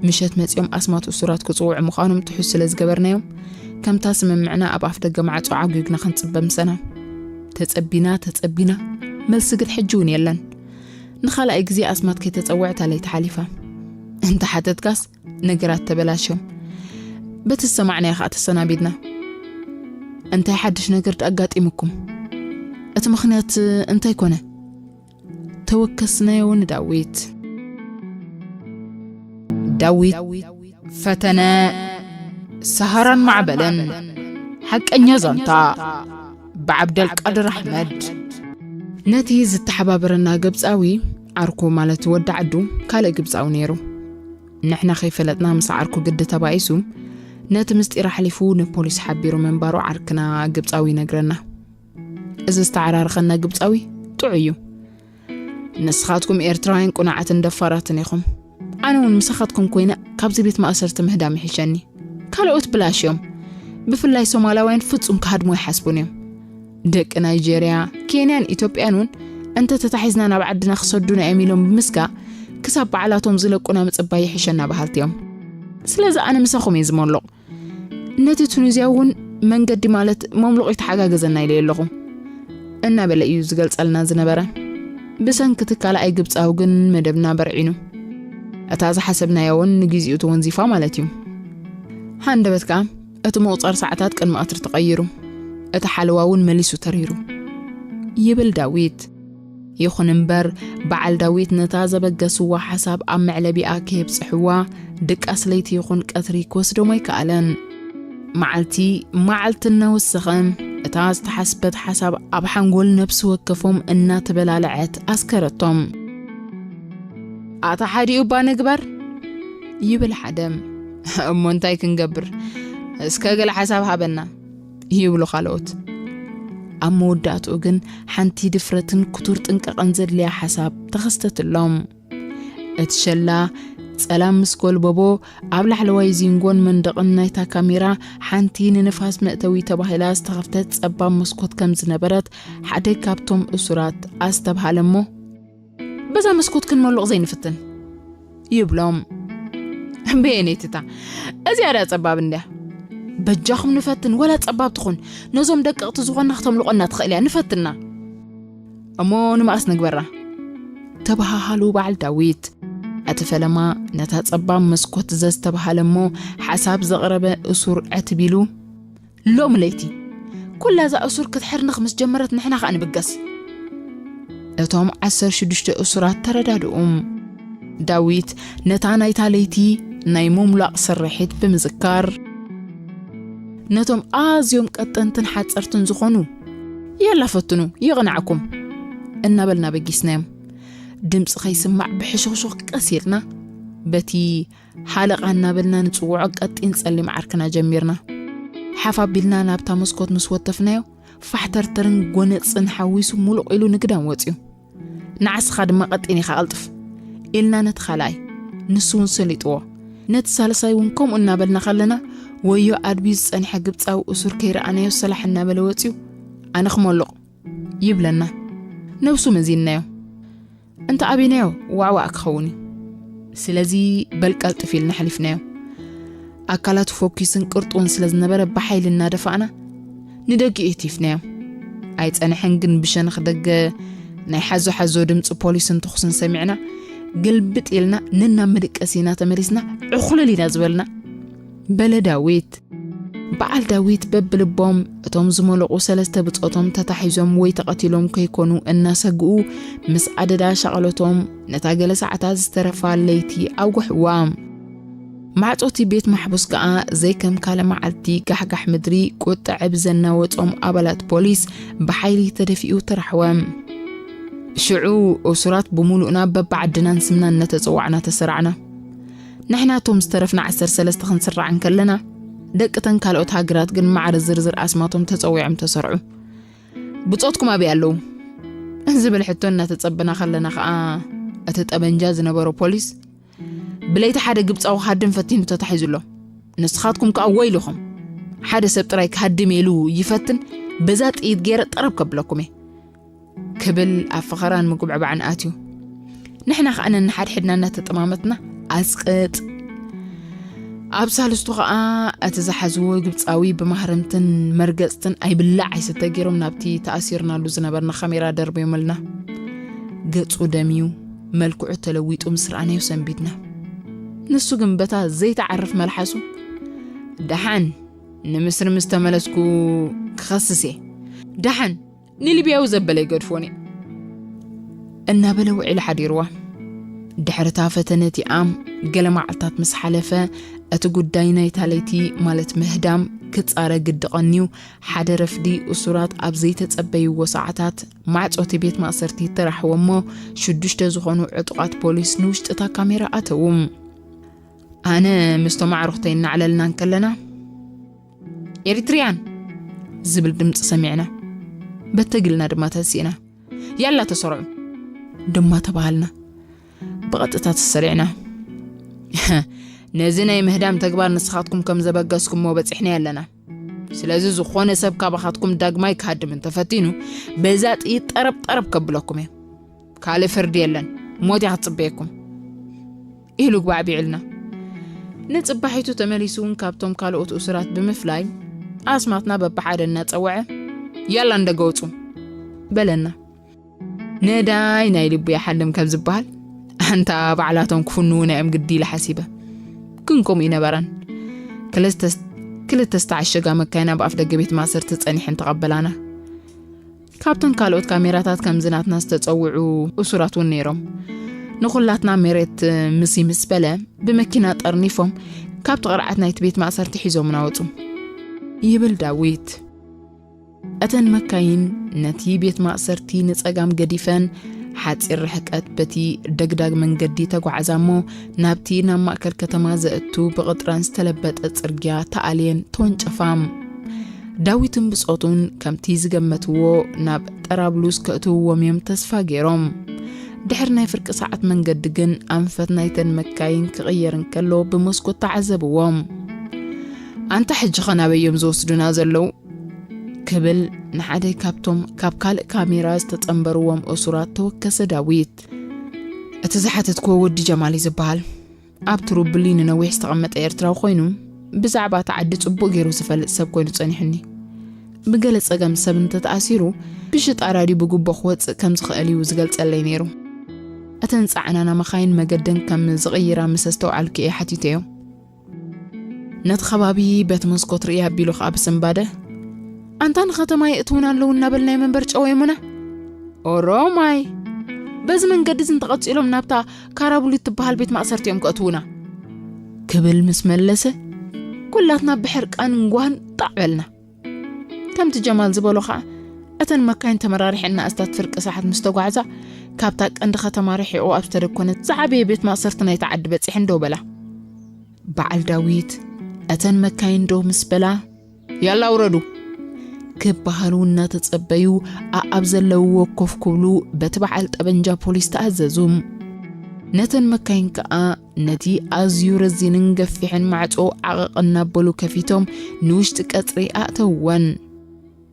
ምሸት መጺኦም ኣስማት እሱራት ክጽውዑ ምዃኖም ትሑዝ ስለ ዝገበርናዮም፣ ከምታ ስምምዕና ኣብ ኣፍ ደገ ማዕጾ ዓጒግና ክንጽበ ምሰና። ተጸቢና፣ ተጸቢና፣ መልሲ ግን ሕጂ እውን የለን። ንኻልኣይ ግዜ ኣስማት ከይተጸውዐ እታ ለይቲ ሓሊፋ። እንተ ሓተትካስ ነገራት ተበላሽዮም። በቲ ዝሰማዕናዮ ኸኣ ተሰናቢድና። "እንታይ ሓድሽ ነገር ኣጋጢሙኩም? እቲ ምኽንያት እንታይ ኮነ?" ተወከስናዮ ንዳዊት። ዳዊት ፈተነ፣ ሰሃራን ማዕበልን። ሓቀኛ ዛንታ፣ ብዓብደልቃድር ኣሕመድ። ነቲ ዝተሓባበረና ግብጻዊ፣ ዓርኩ ማለት ወዲ ዓዱ፣ ካልእ ግብጻዊ ነይሩ። ንሕና ከይፈለጥና ምስ ዓርኩ ግዲ ተባኢሱ፣ ነቲ ምስጢር ኣሕሊፉ ንፖሊስ ሓቢሩ ምንባሩ ዓርክና ግብጻዊ ይነግረና። እዚ ዝተዓራረኸና ግብጻዊ ጥዑይ እዩ። "ንስኻትኩም ኤርትራውያን ቁኑዓትን ደፋራትን ኢኹም። ኣነ እውን ምሳኻትኩም ኮይነ ካብዚ ቤት ማእሰርቲ ምህዳም ይሕሸኒ። ካልኦት ብላሽ እዮም። ብፍላይ ሶማላውያን ፍጹም ክሃድሙ ኣይሓስቡን እዮም። ደቂ ናይጀርያ፣ ኬንያን ኢትዮጵያን እውን እንተ ተታሒዝና ናብ ዓድና ክሰዱና እዮም ኢሎም ብምስጋእ ክሳብ ባዕላቶም ዝለቁና ምጽባይ ይሕሸና በሃልቲ እዮም። ስለዚ ኣነ ምሳኹም እየ ዝመልቕ። ነቲ ቱኒዝያ እውን መንገዲ ማለት መምልቑ ይተሓጋገዘና ኢለ ኣለኹ" እናበለ እዩ ዝገልጸልና ዝነበረ። ብሰንኪ እቲ ካልኣይ ግብጻዊ ግን መደብና በርዒኑ። እታ ዝሓሰብናያ እውን ንግዜኡ ተወንዚፋ ማለት እዩ። ሃንደበት ከኣ እቲ ምቑጻር ሰዓታት ቅድሚ ቀትሪ ተቐይሩ። እቲ ሓለዋ እውን መሊሱ ተሪሩ። ይብል ዳዊት። ይኹን እምበር፣ በዓል ዳዊት ነታ ዘበገስዋ ሓሳብ ኣብ መዕለቢኣ ከየብጽሕዋ፣ ድቃስ ለይቲ ይኹን ቀትሪ ክወስዶም ኣይከኣለን። መዓልቲ፣ መዓልቲ እናወሰኸ፣ እታ ዝተሓስበት ሓሳብ ኣብ ሓንጎል ነብሲ ወከፎም እናተበላለዐት ኣስከረቶም። "ኣታ ሓዲኡ እባ ንግበር?" ይብል ሓደ። "እሞ እንታይ ክንገብር? እስከ ገለ ሓሳብ ሃበና?" ይብሉ ካልኦት። ኣብ መወዳእትኡ ግን ሓንቲ ድፍረትን ክቱር ጥንቃቐን ዘድልያ ሓሳብ ተኸስተትሎም። እቲ ሸላ ጸላም ምስ ጎልበቦ፣ ኣብ ላዕለዋይ ዚንጎን መንደቕን ናይታ ካሜራ ሓንቲ ንንፋስ መእተዊ ተባሂላ ዝተኸፍተት ጸባብ መስኮት ከም ዝነበረት ሓደ ካብቶም እሱራት ኣስተብሃለ እሞ፣ "በዛ መስኮት ክንመልቕ ዘይንፍትን?" ይብሎም። "በየነይትታ? እዚኣ ደኣ ጸባብ እንድያ። በጃኹም ንፈትን፣ ወላ ጸባብ ትኹን፣ ነዞም ደቀቕቲ ዝኾንና ክተምልቖና ትኽእል እያ፣ ንፈትና። እሞ ንመኣስ ንግበራ?" ተበሃሃሉ በዓል ዳዊት። እቲ ፈለማ ነታ ጸባብ መስኮት ዘዝተባሃለ እሞ ሓሳብ ዘቕረበ እሱር ዕትብ ኢሉ፣ "ሎም ለይቲ ኩላ እዛ እሱር ክትሕርንኽ ምስ ጀመረት ንሕና ኸኣ ንብገስ።" እቶም ዓሰርተ ሽዱሽተ እሱራት ተረዳድኡ። ዳዊት ነታ ናይታ ለይቲ ናይ ምምላቕ ስርሒት ብምዝካር፣ "ነቶም ኣዝዮም ቀጠንትን ሓጸርትን ዝኾኑ፣ የላ ፈትኑ፣ ይቕናዕኩም" እናበልና በጊስናዮም። ድምጺ ከይስማዕ ብሕሹኽሹኽ ቀስ ኢልና፣ በቲ ሃለቃ እናበልና ንጽውዖ ቀጢን ጸሊም ዓርክና ጀሚርና። ሓፍ ኣቢልና ናብታ መስኮት ምስ ወተፍናዮ፣ ፋሕተርተርን ጎነጽን ሓዊሱ ሙሉቕ ኢሉ ንግዳም ወጺኡ። "ንዓስኻ ድማ ቀጢን ኢኻ፣ ቀልጥፍ!" ኢልና ነቲ ካልኣይ። ንሱ እውን ሰሊጥዎ። ነቲ ሳልሳይ እውን ከምኡ እናበልና ከለና፣ ወዮ ኣድብዩ ዝጸንሐ ግብጻዊ እሱር ከይረኣናዮ ሰላሕ እናበለ ወጺኡ፣ ኣነ ክመልቕ ይብለና። ነብሱ መዚንናዮ እንተ ኣበይናዮ ዋዕዋዕ ክኸውን እዩ። ስለዚ በል ቀልጥፍ ኢልና ሓሊፍናዮ። ኣካላቱ ፎኪስን ቅርጡን ስለ ዝነበረ ብሓይሊ እናደፋእና ንደጊኡ የቲፍናዮ። ኣይጸንሐን ግን ብሸነኽ ደገ ናይ ሓዞ ሓዞ ድምፂ ፖሊስን ተኹስን ሰሚዕና ግልብጥ ኢልና ነናብ መደቀሲና ተመሊስና ዕኹልል ኢና ዝበልና። በለ ዳዊት። በዓል ዳዊት በብልቦም እቶም ዝመለቑ ሰለስተ ብጾቶም ተታሒዞም ወይ ተቐቲሎም ከይኮኑ እናሰግኡ ምስ ኣደዳ ሻቐሎቶም ነታ ገለ ሰዓታት ዝተረፋ ለይቲ ኣውግሕዋ። ማዕጾቲ ቤት ማሕቡስ ከኣ ዘይከም ካልእ መዓልቲ ጋሕጋሕ ምድሪ ቁጥዐ ብዘናወጾም ኣባላት ፖሊስ ብሓይሊ ተደፊኡ ተራሕወ። ሽዑ እሱራት ብምሉእና በብዓድናን ስምናን እናተጸዋዕና ተሰራዕና። ንሕና እቶም ዝተረፍና ዓሰርተ ሰለስተ ክንስራዕ እንከለና፣ ደቂ እተን ካልኦት ሃገራት ግን ማዕረ ዝርዝር ኣስማቶም ተጸዊዖም ተሰርዑ። "ብጾትኩም ኣበይ ኣለዉ?" ዝብል ሕቶ እናተጸበና ከለና ከኣ፣ እቲ ጠበንጃ ዝነበሮ ፖሊስ፣ "ብለይቲ ሓደ ግብጻዊ ክሃድም ፈቲኑ ተታሒዙ ኣሎ። ንስኻትኩም ከኣ ወይልኹም። ሓደ ሰብ ጥራይ ክሃድም ኢሉ ይፈትን፣ በዛ ጥይት ገይረ ጠረብ ከብለኩም እየ" ክብል ኣብ ፈኸራን ምጉብዕባዕን ኣትዩ። ንሕና ከኣ ነንሓድሕድና እናተጠማመትና ኣስቅጥ። ኣብ ሳልስቱ ከኣ እቲ ዝሓዝዎ ግብጻዊ ብማህረምትን መርገጽትን ኣይብላዕ ኣይስተ ገይሮም ናብቲ ተኣሲርናሉ ዝነበርና ካሜራ ደርብዮምልና። ገጹ ደምዩ፣ መልክዑ ተለዊጡ ምስ ረኣናዮ ሰንቢድና። ንሱ ግን በታ ዘይተዓርፍ መልሓሱ፣ "ደሓን ንምስሪ ምስ ተመለስኩ ክኸስስ እየ። ደሓን ንሊብያዊ ዘበለ ይገድፎን እየ" እናበለ ውዒሉ ሓዲርዋ። ድሕሪ እታ ፈተነ እቲኣ ገለ መዓልታት ምስ ሓለፈ፣ እቲ ጉዳይ ናይታ ለይቲ፣ ማለት ምህዳም፣ ክጻረ ግዲ ቀንዩ፣ ሓደ ረፍዲ እሱራት ኣብ ዘይተጸበይዎ ሰዓታት ማዕጾ እቲ ቤት ማእሰርቲ ተራሕወ እሞ፣ ሽዱሽተ ዝኾኑ ዕጡቓት ፖሊስ ንውሽጢ እታ ካሜራ ኣተዉ። ኣነ ምስቶም ኣዕሩኽተይ እናዕለልና እንከለና፣ "ኤሪትሪያን" ዝብል ድምፂ ሰሚዕና። በተግ ኢልና ድማ ተንሲእና፣ "ያላ ተሰርዑ" ድማ ተባሃልና። ብቐጥታ ተሰሪዕና። "ነዚ ናይ ምህዳም ተግባር ንስኻትኩም ከም ዘበገስኩሞ በፂሕና ኣለና። ስለዚ ዝኾነ ሰብ ካባኻትኩም ዳግማይ ክሃድም እንተፈቲኑ፣ በዛ ጥይት ጠረብ ጠረብ ከብለኩም እየ። ካልእ ፍርዲ የለን፣ ሞት እያ ክትፅበየኩም" ኢሉ ግባዕቢዕልና። ንጽባሒቱ ተመሊሱ እውን ካብቶም ካልኦት እሱራት ብምፍላይ፣ ኣስማትና በብሓደ እናጸወዐ፣ "ያላ እንደገ ውጹ" በለና። ነዳይ ናይ ልቡ ይሓልም ከም ዝበሃል፣ ኣንታ ባዕላቶም ክፍንዉና እዮም ግዲ ኢለ ሓሲበ። ግን ከምኡ ይነበረን። ክልተ፣ ክልተ ዝተዓሸጋ መካይን ኣብ ኣፍ ደገ ቤት ማእሰርቲ ጸኒሐን ተቐበላና። ካብተን ካልኦት ካሜራታት ከምዚ ናትና ዝተጸውዑ እሱራት እውን ነይሮም። ንኹላትና መሬት ምስ ይምስ በለ፣ ብመኪና ጠርኒፎም ካብቲ ቅርዓት ናይቲ ቤት ማእሰርቲ ሒዞምና ወጹ። ይብል ዳዊት። እተን መካይን ነቲ ቤት ማእሰርቲ ንጸጋም ገዲፈን፣ ሓጺር ርሕቀት በቲ ደግዳግ መንገዲ ተጓዕዛ እሞ፣ ናብቲ ናብ ማእከል ከተማ ዘእቱ ብቕጥራን ዝተለበጠ ጽርግያ ተኣልየን ተወንጨፋ። ዳዊትን ብጾቱን ከምቲ ዝገመትዎ ናብ ጠራብሉስ ከእትውዎም እዮም ተስፋ ገይሮም። ድሕሪ ናይ ፍርቂ ሰዓት መንገዲ ግን ኣንፈት ናይተን መካይን ክቕየር እንከሎ ብመስኮት ተዓዘብዎም። "ኣንታ ሕጂ ኸ ናበይ እዮም ዝወስዱና ዘለዉ?" ክብል ንሓደ ካብቶም ካብ ካልእ ካሜራ ዝተጸንበርዎም እሱራት ተወከሰ ዳዊት። "እቲ ዝሓተትክዎ ወዲ ጀማል እዩ ዝበሃል። ኣብ ትሩብሊ ንነዊሕ ዝተቐመጠ ኤርትራዊ ኮይኑ፣ ብዛዕባ እታ ዓዲ ጽቡቕ ገይሩ ዝፈልጥ ሰብ ኮይኑ ጸኒሑኒ። ብገለ ጸገም ሰብ እንተተኣሲሩ፣ ብሽጣራ ድዩ ብጉቦ ክወጽእ ከም ዝኽእል እዩ ዝገልጸለይ ነይሩ። እተን ጸዓናና መኻይን መገደን ከም ዝቕይራ ምስ ኣስተውዓልኩ እየ ሓቲተዮ። ነቲ ከባቢ በቲ መስኮት ርእየ ኣቢሉ ከኣ ብስንባደ፣ ኣንታ ንኸተማ የእትውና ኣለዉ እናበልናዮም እምበር ጨወዮምና። ኦሮማይ! በዚ መንገዲ እዚ እንተቐጺሎም ናብታ ካራቡሊ እትበሃል ቤት ማእሰርቲ እዮም ከእትዉና" ክብል ምስ መለሰ፣ ኩላትና ብሕርቃን እንጓህን ጣዕ በልና። ከምቲ ጀማል ዝበሎ ኸኣ፣ እተን መካይን ተመራሪሐን ንኣስታት ፍርቂ ሰዓት ምስ ተጓዕዛ፣ ካብታ ቀንዲ ከተማ ርሒቑ ኣብ ዝተደኮነ ዝዓበየ ቤት ማእሰርቲ ናይታ ዓዲ በጺሐን ደው በላ። በዓል ዳዊት፣ እተን መካይን ደው ምስ በላ፣ "ያላ ውረዱ" ክበሃሉ እናተጸበዩ፣ ኣኣብ ዘለውዎ ኮፍ ክብሉ በቲ በዓል ጠበንጃ ፖሊስ ተኣዘዙ። ነተን መካይን ከኣ ነቲ ኣዝዩ ረዚንን ገፊሕን ማዕጾ ዓቐቕ እናበሉ ከፊቶም ንውሽጢ ቀጽሪ ኣእተውወን።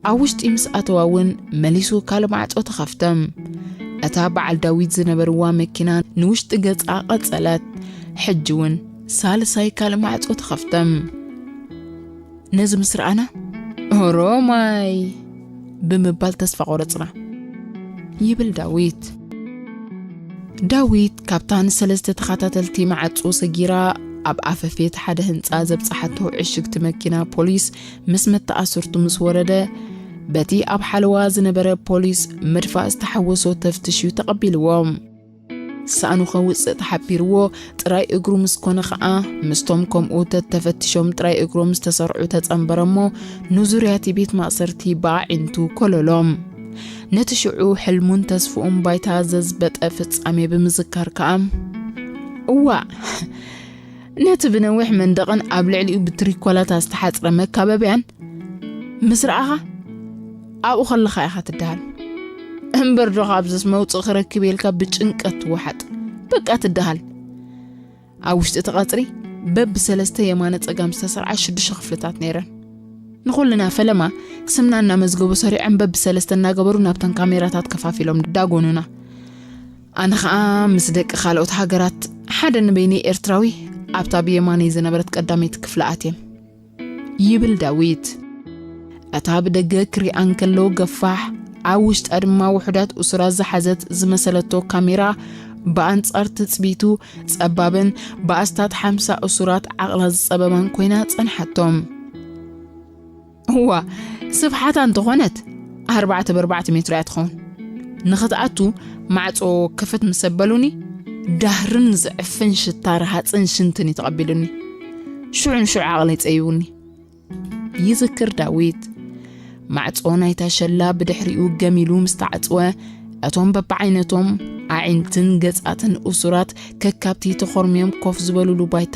ኣብ ውሽጢ ምስ ኣተዋ እውን መሊሱ ካልእ ማዕጾ ተኸፍተ። እታ በዓል ዳዊት ዝነበርዋ መኪና ንውሽጢ ገጻ ቀጸለት። ሕጂ እውን ሳልሳይ ካልእ ማዕጾ ተኸፍተ። ነዚ ምስ ረኣና፣ "ኦሮማይ!" ብምባል ተስፋ ቆረጽና፣ ይብል ዳዊት። ዳዊት ካብታ ንሰለስተ ተኸታተልቲ ማዕጾ ሰጊራ ኣብ ኣፈፌት ሓደ ህንጻ ዘብጽሓቶ ዕሽግቲ መኪና ፖሊስ ምስ መተኣስርቱ ምስ ወረደ፣ በቲ ኣብ ሓለዋ ዝነበረ ፖሊስ ምድፋእ ዝተሓወሶ ተፍትሽ እዩ ተቐቢልዎ። ሳእኑ ከውጽእ ተሓቢርዎ ጥራይ እግሩ ምስ ኮነ ኸኣ፣ ምስቶም ከምኡ ተተፈትሾም ጥራይ እግሮም ዝተሰርዑ ተጸንበረ እሞ፣ ንዙርያ እቲ ቤት ማእሰርቲ ብኣዒንቱ ኮለሎም። ነቲ ሽዑ ሕልሙን ተስፍኡን ባይታ ዘዝበጠ ፍጻሜ ብምዝካር ከኣ፣ እዋእ! ነቲ ብነዊሕ መንደቕን ኣብ ልዕሊኡ ብትሪኮላታ ዝተሓጽረ መካበብያን ምስ ረኣኻ፣ ኣብኡ ከለኻ ኢኻ ትደሃል። እምበር ዶ ካብዝስ መውጽእ ክረክብ ኢልካ ብጭንቀት ትወሓጥ። በቃ ትደሃል። ኣብ ውሽጢ እቲ ቀጽሪ በብሰለስተ የማነ ጸጋም ዝተሰርዓ ሽዱሽተ ክፍልታት ነይረን። ንኹልና ፈለማ ስምና እናመዝገቡ ሰሪዖም በብሰለስተ እናገበሩ ናብተን ካሜራታት ከፋፊሎም ዳጎኑና። ኣነ ኸኣ ምስ ደቂ ካልኦት ሃገራት ሓደ ንበይነይ ኤርትራዊ ኣብታ ብየማነይ ዝነበረት ቀዳመይቲ ክፍሊ ኣትየ። ይብል ዳዊት። እታ ብደገ ክሪኣ እንከሎ ገፋሕ፣ ኣብ ውሽጣ ድማ ውሑዳት እሱራት ዝሓዘት ዝመሰለቶ ካሜራ፣ ብኣንጻር ትጽቢቱ ጸባብን ብኣስታት ሓምሳ እሱራት ዓቕላ ዝጸበባን ኮይና ጸንሓቶም። እዋ፣ ስፍሓታ እንተኾነት ኣርባዕተ ብኣርባዕተ ሜትሮ እያ ትኸውን። ንኽትኣቱ ማዕጾ ክፍት ምስ ኣበሉኒ፣ ዳህርን ዝዕፍን ሽታ ረሃጽን ሽንትን እዩ ተቐቢሉኒ። ሽዑ ንሽዑ ዓቕለይ ጸይቡኒ። ይዝክር ዳዊት። ማዕጾ ናይታ ሸላ ብድሕሪኡ ገሚሉ ምስ ተዓጽወ፣ እቶም በብዓይነቶም ኣዒንትን ገጻትን እሱራት ከካብቲ ተኾርምዮም ኮፍ ዝበሉሉ ባይታ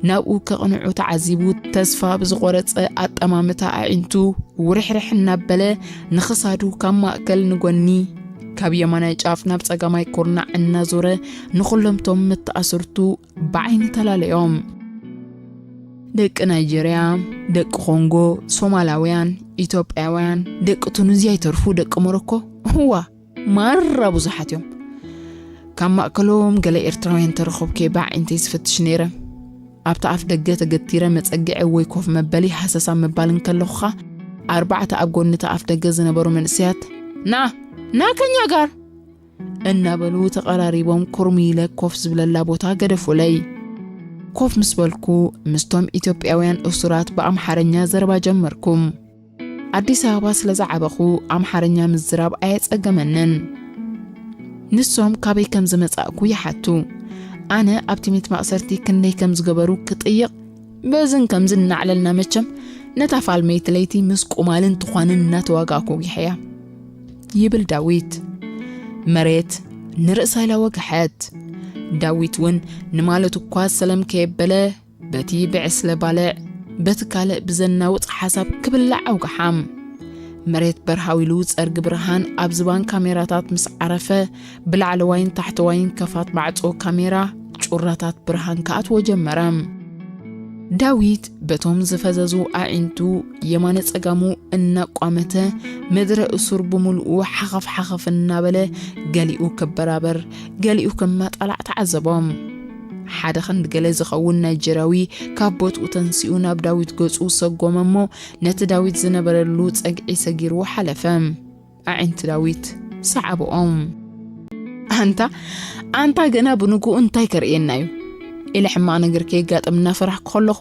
ናብኡ ከቕንዑ ተዓዚቡ፣ ተስፋ ብዝቖረጸ ኣጠማምታ ኣዒንቱ ውርሕርሕ እናበለ ንኽሳዱ ካብ ማእከል ንጎኒ፣ ካብ የማናይ ጫፍ ናብ ጸጋማይ ኩርናዕ እናዞረ ንኹሎምቶም መተኣስርቱ ብዓይኒ ተላለዮም። ደቂ ናይጀርያ፣ ደቂ ኮንጎ፣ ሶማላውያን፣ ኢትዮጵያውያን፣ ደቂ ቱኒዝያ ይተርፉ፣ ደቂ ሞሮኮ፣ እዋ፣ ማራ ብዙሓት እዮም። ካብ ማእከሎም ገለ ኤርትራውያን ተረኸብኩ እየ ብኣዒንተይ ዝፈትሽ ነይረ። ኣብቲ ኣፍ ደገ ተገቲረ መጸግዒ ወይ ኮፍ መበሊ ሃሰሳ ምባል እንከለኹ ኸኣ፣ ኣርባዕተ ኣብ ጎኒ እቲ ኣፍ ደገ ዝነበሩ መንእሰያት፣ "ና፣ ና ከኛ ጋር!" እናበሉ ተቐራሪቦም ኮርሚ ኢለ ኮፍ ዝብለላ ቦታ ገደፉለይ። ኮፍ ምስ በልኩ፣ ምስቶም ኢትዮጵያውያን እሱራት ብኣምሓርኛ ዘረባ ጀመርኩ። ኣዲስ ኣበባ ስለ ዝዓበኹ፣ ኣምሓርኛ ምዝራብ ኣየጸገመንን። ንሶም ካበይ ከም ዝመጻእኩ ይሓቱ። ኣነ ኣብቲ ቤት ማእሰርቲ ክንደይ ከም ዝገበሩ ክጥይቕ፣ በዝን ከምዝን እናዕለልና መቸም፣ ነታ ፋልመይቲ ለይቲ ምስ ቁማልን ትዃንን እናተዋጋእኩ ወጊሐያ። ይብል ዳዊት። መሬት ንርእሳ ኢላ ወግሐት። ዳዊት እውን ንማለት እኳ ሰለም ከየበለ፣ በቲ ብዕስለ ባልዕ፣ በቲ ካልእ ብዘናውጽ ሓሳብ ክብላዕ ኣውግሓ። መሬት በርሃው ኢሉ ጸርጊ ብርሃን ኣብ ዝባን ካሜራታት ምስ ዓረፈ፣ ብላዕለዋይን ታሕተዋይን ከፋት ማዕጾ ካሜራ ጩራታት ብርሃን ክኣትዎ ጀመረ። ዳዊት በቶም ዝፈዘዙ ኣዒንቱ የማነ ጸጋሙ እናቋመተ፣ ምድረ እሱር ብምልኡ ሓኸፍ ሓኸፍ እናበለ፣ ገሊኡ ክበራበር፣ ገሊኡ ከማጣላዕ ተዓዘቦም። ሓደ ክንዲ ገለ ዝኸውን ናይጀርያዊ ካብ ቦትኡ ተንሲኡ ናብ ዳዊት ገጹ ሰጎመ እሞ፣ ነቲ ዳዊት ዝነበረሉ ጸግዒ ሰጊርዎ ሓለፈ። ኣዒንቲ ዳዊት ሰዓብኦም። "ኣንታ፣ ኣንታ ገና ብንግኡ እንታይ ከርእየና እዩ?" ኢለ ሕማቕ ነገር ከየጋጥም እናፈራሕኩ ከለኹ፣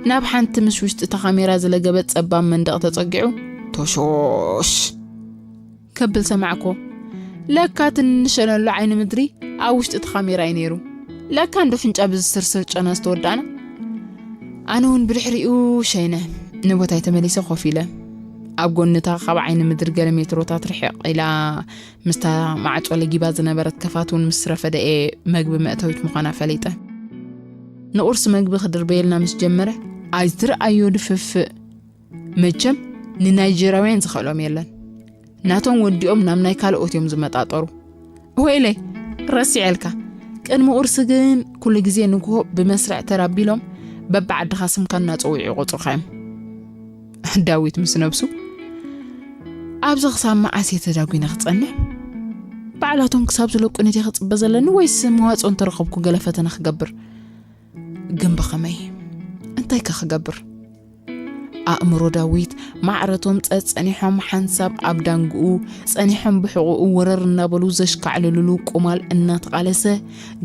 ናብ ሓንቲ ምስ ውሽጢ እታ ካሜራ ዝለገበት ጸባብ መንደቕ ተጸጊዑ፣ "ቶሾሽ!" ከብል ሰማዕኮ። ለካ ትንሸለሉ ዓይኒ ምድሪ ኣብ ውሽጢ እቲ ካሜራ እዩ ነይሩ። ለካ እንዶ ፍንጫ ብዝስርስር ጨና ዝተወዳእና። ኣነ እውን ብድሕሪኡ ሸይነ፣ ንቦታይ ተመሊሰ ኮፍ ኢለ። ኣብ ጎንታ ካብ ዓይኒ ምድሪ ገለ ሜትሮታት ርሕቕ ኢላ ምስታ ማዕጾ ለጊባ ዝነበረት ከፋት እውን ምስ ረፈደ እየ መግቢ መእተዊት ምዃና ፈሊጠ። ንቑርሲ መግቢ ክድርበየልና ምስ ጀመረ፣ "ኣይትርኣዮ ድፍፍእ!" መቸም ንናይጀርያውያን ዝኽእሎም የለን። ናቶም ወዲኦም ናብ ናይ ካልኦት እዮም ዝመጣጠሩ። ወይለይ፣ ረሲዐልካ። ቅድሚ ቁርሲ ግን ኩሉ ግዜ ንግሆ ብመስርዕ ተራቢሎም በብዓድኻ ስምካ እናጸውዑ ይቖጽሩኻ እዮም። ዳዊት ምስ ነብሱ፣ "ኣብዚ ክሳብ መዓስ እየ ተዳጒነ ክጸንሕ? ባዕላቶም ክሳብ ዝለቁኒ ድየ ክጽበ ዘለኒ ወይስ መዋጽኦ እንተረኸብኩ ገለ ፈተነ ክገብር? ግን ብኸመይ? እንታይ ከ ክገብር?" ኣእምሮ ዳዊት ማዕረቶም ጸጸኒሖም ሓንሳብ ኣብ ዳንግኡ ጸኒሖም ብሕቑኡ ወረር እናበሉ ዘሽካዕልልሉ ቁማል እናተቓለሰ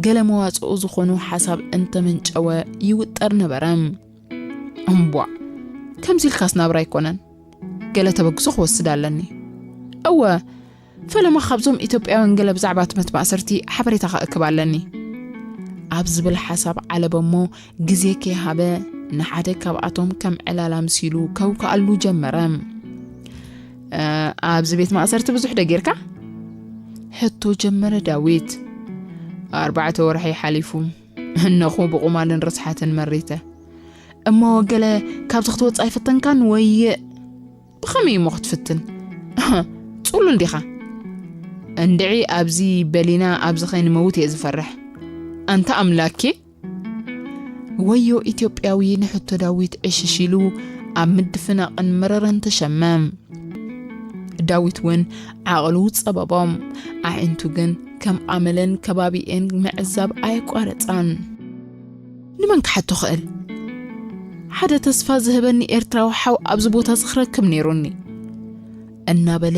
ገለ መዋጽኦ ዝኾኑ ሓሳብ እንተመንጨወ ይውጠር ነበረ። እምቧ፣ ከምዚ ኢልካስ ናብራ ኣይኮነን። ገለ ተበግሶ ክወስድ ኣለኒ። እወ፣ ፈለማ ካብዞም ኢትዮጵያውያን ገለ ብዛዕባ እቲ ቤት ማእሰርቲ ሓበሬታ ክእክብ ኣለኒ። ኣብ ዝብል ሓሳብ ዓለበ እሞ ግዜ ከይሃበ ንሓደ ካብኣቶም ከም ዕላላ ምሲሉ ከውክኣሉ ጀመረ። "እ፣ ኣብዚ ቤት ማእሰርቲ ብዙሕ ዶ ጌርካ?" ሕቶ ጀመረ ዳዊት። "ኣርባዕተ ወርሒ ሓሊፉ፣ እነኹ ብቑማልን ርስሓትን መሪተ። እሞ ገለ ካብዚ ክትወጽእ ኣይፈተንካን ወይ?" "ብኸመይ እሞ ክትፍትን? ጽሉል ዲኻ?" "እንድዒ ኣብዚ በሊና ኣብዚ ከይንመውት እየ ዝፈርሕ። ኣንታ ኣምላኬ!" ወዮ ኢትዮጵያዊ ንሕቶ ዳዊት ዕሽሽ ኢሉ ኣብ ምድፍናቕን መረረን ተሸመ። ዳዊት እውን ዓቕሉ ጸበቦም፣ ኣዒንቱ ግን ከም ኣመለን ከባቢኤን ምዕዛብ ኣየቋረጻን። "ንመን ክሓቶ ክእል? ሓደ ተስፋ ዝህበኒ ኤርትራዊ ሓው ኣብዚ ቦታ እዚ ክረክብ ነይሩኒ" እናበለ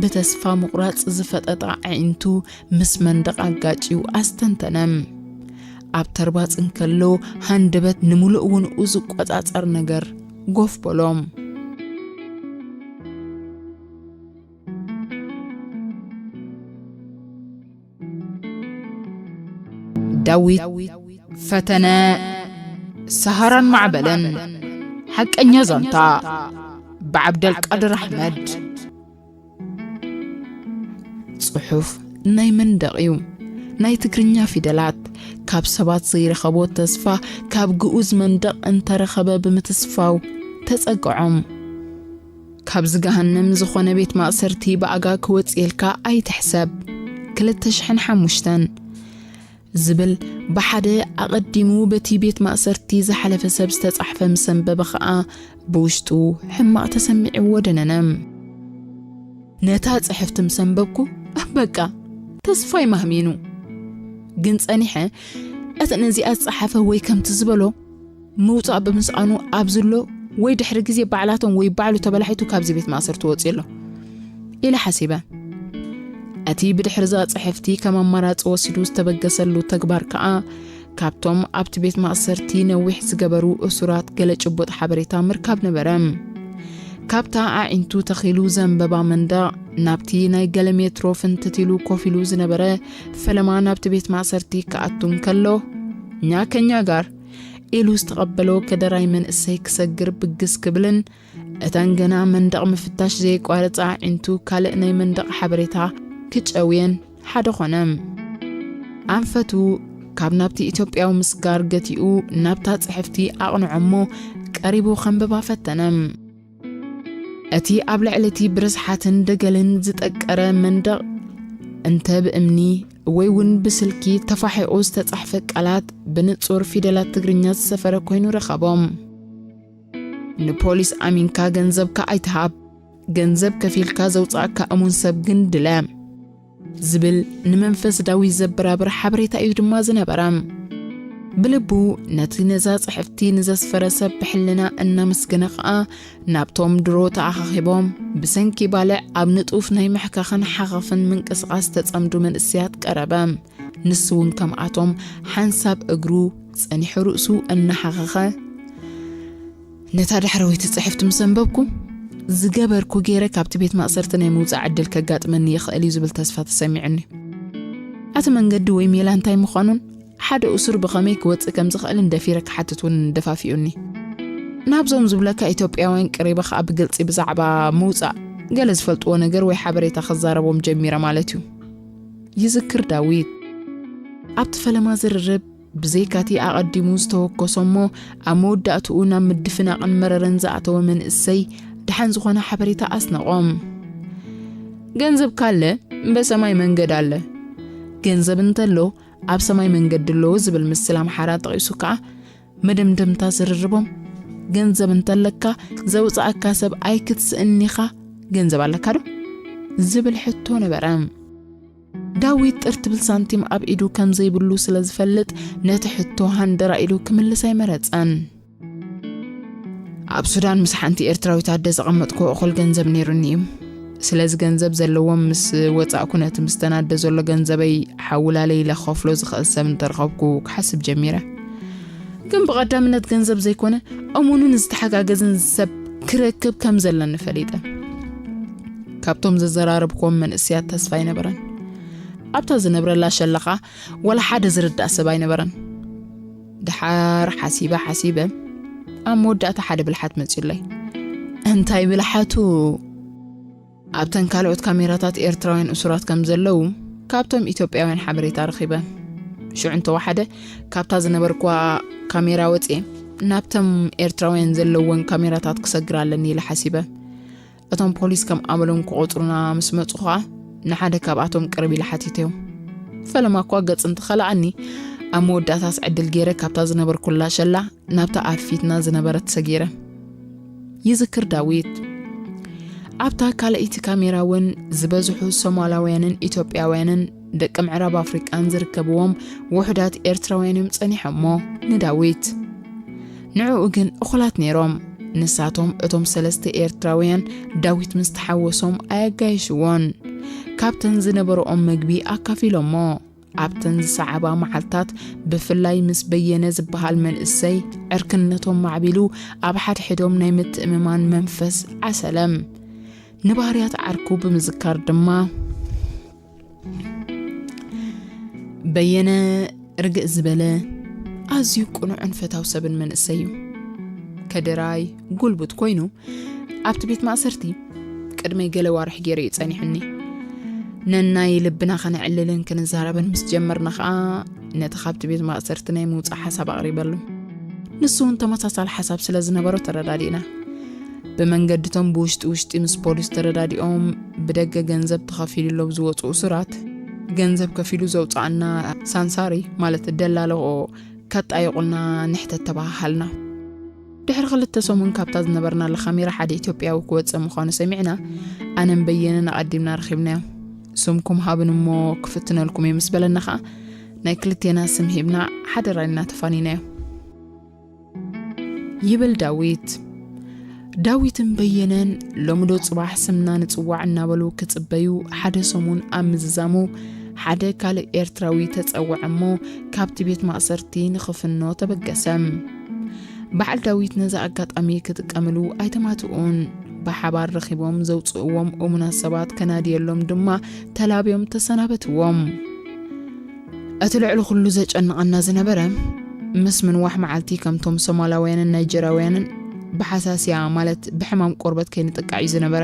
ብተስፋ ምቑራጽ ዝፈጠጣ ኣዒንቱ ምስ መንደቕ ኣጋጭዩ ኣስተንተነ። ኣብ ተርባጽ እንከሎ ሃንደበት ንምሉእ ውንኡ ዝቆጻጸር ነገር ጎፍ በሎ። ዳዊት ፈተነ፣ ሰሃራን ማዕበልን። ሓቀኛ ዛንታ፣ ብዓብደልቃድር ኣሕመድ። ጽሑፍ ናይ መንደቕ እዩ። ናይ ትግርኛ ፊደላት፣ ካብ ሰባት ዘይረኸቦ ተስፋ ካብ ግኡዝ መንደቕ እንተረኸበ ብምትስፋው ተጸግዖም። "ካብዚ ገሃነም ዝኾነ ቤት ማእሰርቲ ብኣጋ ክወጽየልካ ኣይትሕሰብ። ክልተ ሽሕን ሓሙሽተን" ዝብል ብሓደ ኣቐዲሙ በቲ ቤት ማእሰርቲ ዝሓለፈ ሰብ ዝተጻሕፈ ምስ ኣንበበ ኸኣ ብውሽጡ ሕማቕ ተሰሚዕዎ ደነነ። ነታ ጽሕፍቲ ምስ ኣንበብኩ፣ በቃ ተስፋይ ማህሚኑ። ግን ጸኒሐ፣ እቲ ነዚኣ ዝጸሓፈ ወይ ከምቲ ዝበሎ ምውጻእ ብምስኣኑ ኣብዚ ኣሎ ወይ ድሕሪ ግዜ ባዕላቶም ወይ ባዕሉ ተበላሒቱ ካብዚ ቤት ማእሰርቲ ወጺኡ ኣሎ ኢለ ሓሲበ። እቲ ብድሕሪ እዛ ጽሕፍቲ ከም ኣማራጺ ወሲዱ ዝተበገሰሉ ተግባር ከኣ፣ ካብቶም ኣብቲ ቤት ማእሰርቲ ነዊሕ ዝገበሩ እሱራት ገለ ጭቡጥ ሓበሬታ ምርካብ ነበረ። ካብታ ኣዒንቱ ተኺሉ ዘንበባ መንደቕ ናብቲ ናይ ገለ ሜትሮ ፍንትት ኢሉ ኮፍ ኢሉ ዝነበረ ፈለማ ናብቲ ቤት ማእሰርቲ ክኣቱ እንከሎ፣ "ኛ ከኛ ጋር" ኢሉ ዝተቐበሎ ከደራይ መንእሰይ ክሰግር ብግስ ክብልን እተን ገና መንደቕ ምፍታሽ ዘየቋረጻ ኣዒንቱ ካልእ ናይ መንደቕ ሓበሬታ ክጨውየን ሓደ ኾነ። ኣንፈቱ ካብ ናብቲ ኢትዮጵያዊ ምስጋር ገቲኡ ናብታ ጽሕፍቲ ኣቕንዖ እሞ ቀሪቡ ከንብባ ፈተነ። እቲ ኣብ ልዕሊ እቲ ብርስሓትን ደገልን ዝጠቀረ መንደቕ እንተ ብእምኒ ወይ እውን ብስልኪ ተፋሒቑ ዝተጻሕፈ ቃላት ብንጹር ፊደላት ትግርኛ ዝሰፈረ ኮይኑ ረኸቦም። "ንፖሊስ ኣሚንካ ገንዘብካ ኣይትሃብ፣ ገንዘብ ከፊልካ ዘውጻእካ እሙን ሰብ ግን ድለ" ዝብል ንመንፈስ ዳዊት ዘበራብር ሓበሬታ እዩ ድማ ዝነበረ። ብልቡ ነቲ ነዛ ጽሕፍቲ ንዘስፈረ ሰብ ብሕልና እናመስገነ ኸኣ ናብቶም ድሮ ተኣኻኺቦም ብሰንኪ ባልዕ ኣብ ንጡፍ ናይ ምሕካኽን ሓኸኽን ምንቅስቓስ ተጸምዱ መንእሰያት ቀረበ። ንሱ እውን ከምኣቶም ሓንሳብ እግሩ ጸኒሑ ርእሱ እናሓኸኸ፣ "ነታ ዳሕረወይቲ ጽሕፍቲ ምስ ኣንበብኩ፣ ዝገበርኩ ገይረ ካብቲ ቤት ማእሰርቲ ናይ ምውጻእ ዕድል ከጋጥመኒ ይኽእል እዩ ዝብል ተስፋ ተሰሚዑኒ። እቲ መንገዲ ወይ ሜላ እንታይ ምዃኑን ሓደ እሱር ብኸመይ ክወጽእ ከም ዝኽእልን ደፊረ ክሓትት እውን ደፋፊኡኒ። ናብዞም ዝብለካ ኢትዮጵያውያን ቀሪበ ከኣ ብግልጺ ብዛዕባ ምውጻእ ገለ ዝፈልጥዎ ነገር ወይ ሓበሬታ ክዛረቦም ጀሚረ ማለት እዩ" ይዝክር ዳዊት። ኣብቲ ፈለማ ዝርርብ ብዘይካቲ ኣቐዲሙ ዝተወከሶ እሞ ኣብ መወዳእትኡ ናብ ምድፍናቕን መረረን ዝኣተወ መንእሰይ ደሓን ዝኾነ ሓበሬታ ኣስነቖም። "ገንዘብ ካለ በሰማይ መንገድ ኣለ። ገንዘብ እንተሎ ኣብ ሰማይ መንገዲ ኣለዉ ዝብል ምስል ኣምሓራ ጠቒሱ ከኣ መደምደምታ ዝርርቦም፣ ገንዘብ እንተለካ ዘውፅኣካ ሰብ ኣይክትስእን ኢኻ፣ ገንዘብ ኣለካ ዶ? ዝብል ሕቶ ነበረ። ዳዊት ጥር ትብል ሳንቲም ኣብ ኢዱ ከም ዘይብሉ ስለ ዝፈልጥ ነቲ ሕቶ ሃንደራ ኢሉ ክምልስ ኣይመረጸን። ኣብ ሱዳን ምስ ሓንቲ ኤርትራዊት ኣደ ዘቐመጥኩ እኹል ገንዘብ ነይሩኒ እዩ። ስለዚ ገንዘብ ዘለዎም ምስ ወጻእኩ ነቲ ምስተን ኣደ ዘሎ ገንዘበይ ሓውላለይ ኢለ ክኸፍሎ ዝኽእል ሰብ እንተረኸብኩ ክሓስብ ጀሚረ። ግን ብቐዳምነት ገንዘብ ዘይኮነ እሙንን ዝተሓጋገዝን ሰብ ክረክብ ከም ዘለኒ ፈሊጠ። ካብቶም ዘዘራረብክዎም መንእሰያት ተስፋ ኣይነበረን። ኣብታ ዝነብረላ ሸለኻ ወላ ሓደ ዝርዳእ ሰብ ኣይነበረን። ድሓር ሓሲበ ሓሲበ ኣብ መወዳእታ ሓደ ብልሓት መጺኡለይ። እንታይ ብልሓቱ? ኣብተን ካልኦት ካሜራታት ኤርትራውያን እሱራት ከም ዘለዉ ካብቶም ኢትዮጵያውያን ሓበሬታ ረኺበ። ሽዑ እንተወሓደ ካብታ ዝነበርኩዋ ካሜራ ወጽየ ናብተም ኤርትራውያን ዘለወን ካሜራታት ክሰግር ኣለኒ ኢለ ሓሲበ። እቶም ፖሊስ ከም ኣመሎም ክቖጽሩና ምስ መጹ ኸኣ ንሓደ ካብኣቶም ቅርብ ኢለ ሓቲተዮ። ፈለማ እኳ ገጽ እንተኸልኣኒ ኣብ መወዳእታስ ዕድል ገይረ ካብታ ዝነበርኩላ ሸላ ናብታ ኣብ ፊትና ዝነበረት ሰጊረ። ይዝክር ዳዊት። ኣብታ ካልኣይቲ ካሜራ እውን ዝበዝሑ ሶማላውያንን ኢትዮጵያውያንን ደቂ ምዕራብ ኣፍሪቃን ዝርከብዎም ውሑዳት ኤርትራውያን እዮም ጸኒሖሞ ንዳዊት። ንዕኡ ግን እኹላት ነይሮም። ንሳቶም እቶም ሰለስተ ኤርትራውያን ዳዊት ምስ ተሓወሶም ኣየጋየሽዎን። ካብተን ዝነበረኦም መግቢ ኣካፊሎሞ። ኣብተን ዝሰዓባ መዓልታት ብፍላይ ምስ በየነ ዝበሃል መንእሰይ ዕርክነቶም ማዕቢሉ ኣብ ሓድሕዶም ናይ ምትእምማን መንፈስ ዓሰለ። ንባህርያት ዓርኩ ብምዝካር ድማ በየነ ርግእ ዝበለ ኣዝዩ ቅኑዕን ፈታው ሰብን መንእሰይ እዩ። ከደራይ ጉልቡት ኮይኑ ኣብቲ ቤት ማእሰርቲ ቅድመይ ገለ ዋርሕ ገይሩ እዩ ጸኒሑኒ። ነናይ ልብና ከነዕልልን ክንዛረብን ምስ ጀመርና ኸኣ ነቲ ካብቲ ቤት ማእሰርቲ ናይ ምውጻእ ሓሳብ ኣቕሪበሉ። ንሱ እውን ተመሳሳሊ ሓሳብ ስለ ዝነበሮ ተረዳዲእና። ብመንገድቶም ብውሽጢ ውሽጢ ምስ ፖሊስ ተረዳዲኦም ብደገ ገንዘብ ተኸፊሉሎም ዝወጹ እሱራት፣ ገንዘብ ከፊሉ ዘውጽኣና ሳንሳሪ ማለት ደላሎ ከጣይቑልና ንሕተት ተባሃሃልና። ድሕሪ ክልተ ሰሙን ካብታ ዝነበርናላ ካሜራ ሓደ ኢትዮጵያዊ ክወጽእ ምዃኑ ሰሚዕና፣ ኣነን በየነን ኣቐዲምና ረኺብናዮ። ስምኩም ሃብን እሞ ክፍትነልኩም እየ ምስ በለና ኸኣ፣ ናይ ክልቴና ስም ሂብና ሓደራ ኢልና ተፋኒናዮ። ይብል ዳዊት። ዳዊትን በየነን ሎሚ ዶ ጽባሕ ስምና ንጽዋዕ እናበሉ ክጽበዩ ሓደ ሰሙን ኣብ ምዝዛሙ ሓደ ካልእ ኤርትራዊ ተጸውዐ እሞ ካብቲ ቤት ማእሰርቲ ንኽፍኖ ተበገሰ። በዓል ዳዊት ነዚ ኣጋጣሚ ክጥቀምሉ ኣይተማትኡን። ብሓባር ረኺቦም ዘውጽእዎም እሙናት ሰባት ከናድየሎም ድማ ተላብዮም ተሰናበትዎም። እቲ ልዕሊ ኩሉ ዘጨንቐና ዝነበረ ምስ ምንዋሕ መዓልቲ ከምቶም ሶማላውያንን ናይጀራውያንን ብሓሳስያ ማለት ብሕማም ቆርበት ከይንጥቃዕ እዩ ዝነበረ።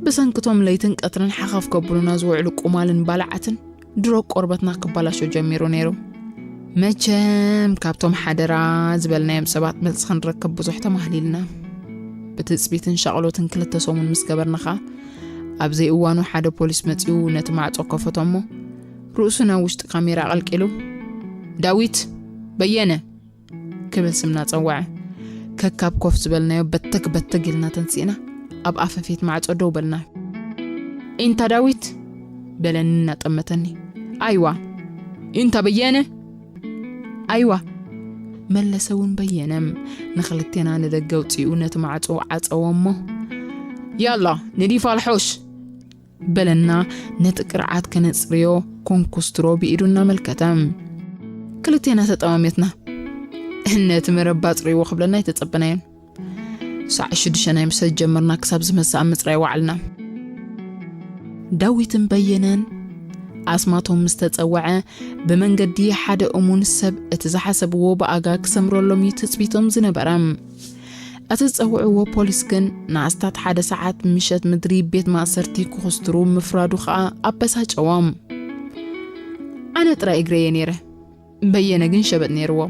ብሰንክቶም ለይትን ቀትርን ሓኻፍ ከብሉና ዝውዕሉ ቁማልን ባልዓትን ድሮ ቆርበትና ክባላሾ ጀሚሩ ነይሩ። መቸም ካብቶም ሓደራ ዝበልናዮም ሰባት መልሲ ክንረከብ ብዙሕ ተማህሊልና። ብትጽቢትን ሻቕሎትን ክልተ ሰሙን ምስ ገበርና ኸኣ ኣብ ዘይእዋኑ ሓደ ፖሊስ መጺኡ ነቲ ማዕጾ ከፈቶ እሞ ርእሱ ናብ ውሽጢ ካሜራ ኣቐልቂሉ፣ "ዳዊት! በየነ!" ክብል ስምና ጸወዐ። ከካብ ኮፍ ዝበልናዮ በተግ በተግ ኢልና ተንሲእና ኣብ ኣፈፌት ማዕጾ ደው በልና። "ኢንታ ዳዊት?" በለኒ እናጠመተኒ። "ኣይዋ!" "ኢንታ በየነ?" "ኣይዋ!" መለሰ እውን በየነ። ንኽልቴና ንደገ ኣውጺኡ ነቲ ማዕጾ ዓጸዎ እሞ፣ "ያላ ንዲፋ ልሖሽ!" በለና ነቲ ቅርዓት ከነጽርዮ ኮንኩስትሮ ብኢዱ እናመልከተ። ክልቴና ተጠማሚትና ነቲ መረብ ኣጽርይዎ ክብለና ኣይተጸበናዮን። ሳዕ ሽዱሽተ ናይ ምሸት ጀመርና ክሳብ ዝመሳእ ምጽራይ ዋዕልና። ዳዊትን በየነን ኣስማቶም ምስ ተጸወዐ ብመንገዲ ሓደ እሙን ሰብ እቲ ዝሓሰብዎ ብኣጋ ክሰምረሎም እዩ ትጽቢቶም ዝነበረ። እቲ ዝጸውዕዎ ፖሊስ ግን ንኣስታት ሓደ ሰዓት ምሸት ምድሪ ቤት ማእሰርቲ ክኹስትሩ ምፍራዱ ኸኣ ኣበሳጨዎም። ኣነ ጥራይ እግረየ ነይረ። በየነ ግን ሸበጥ ነይርዎ።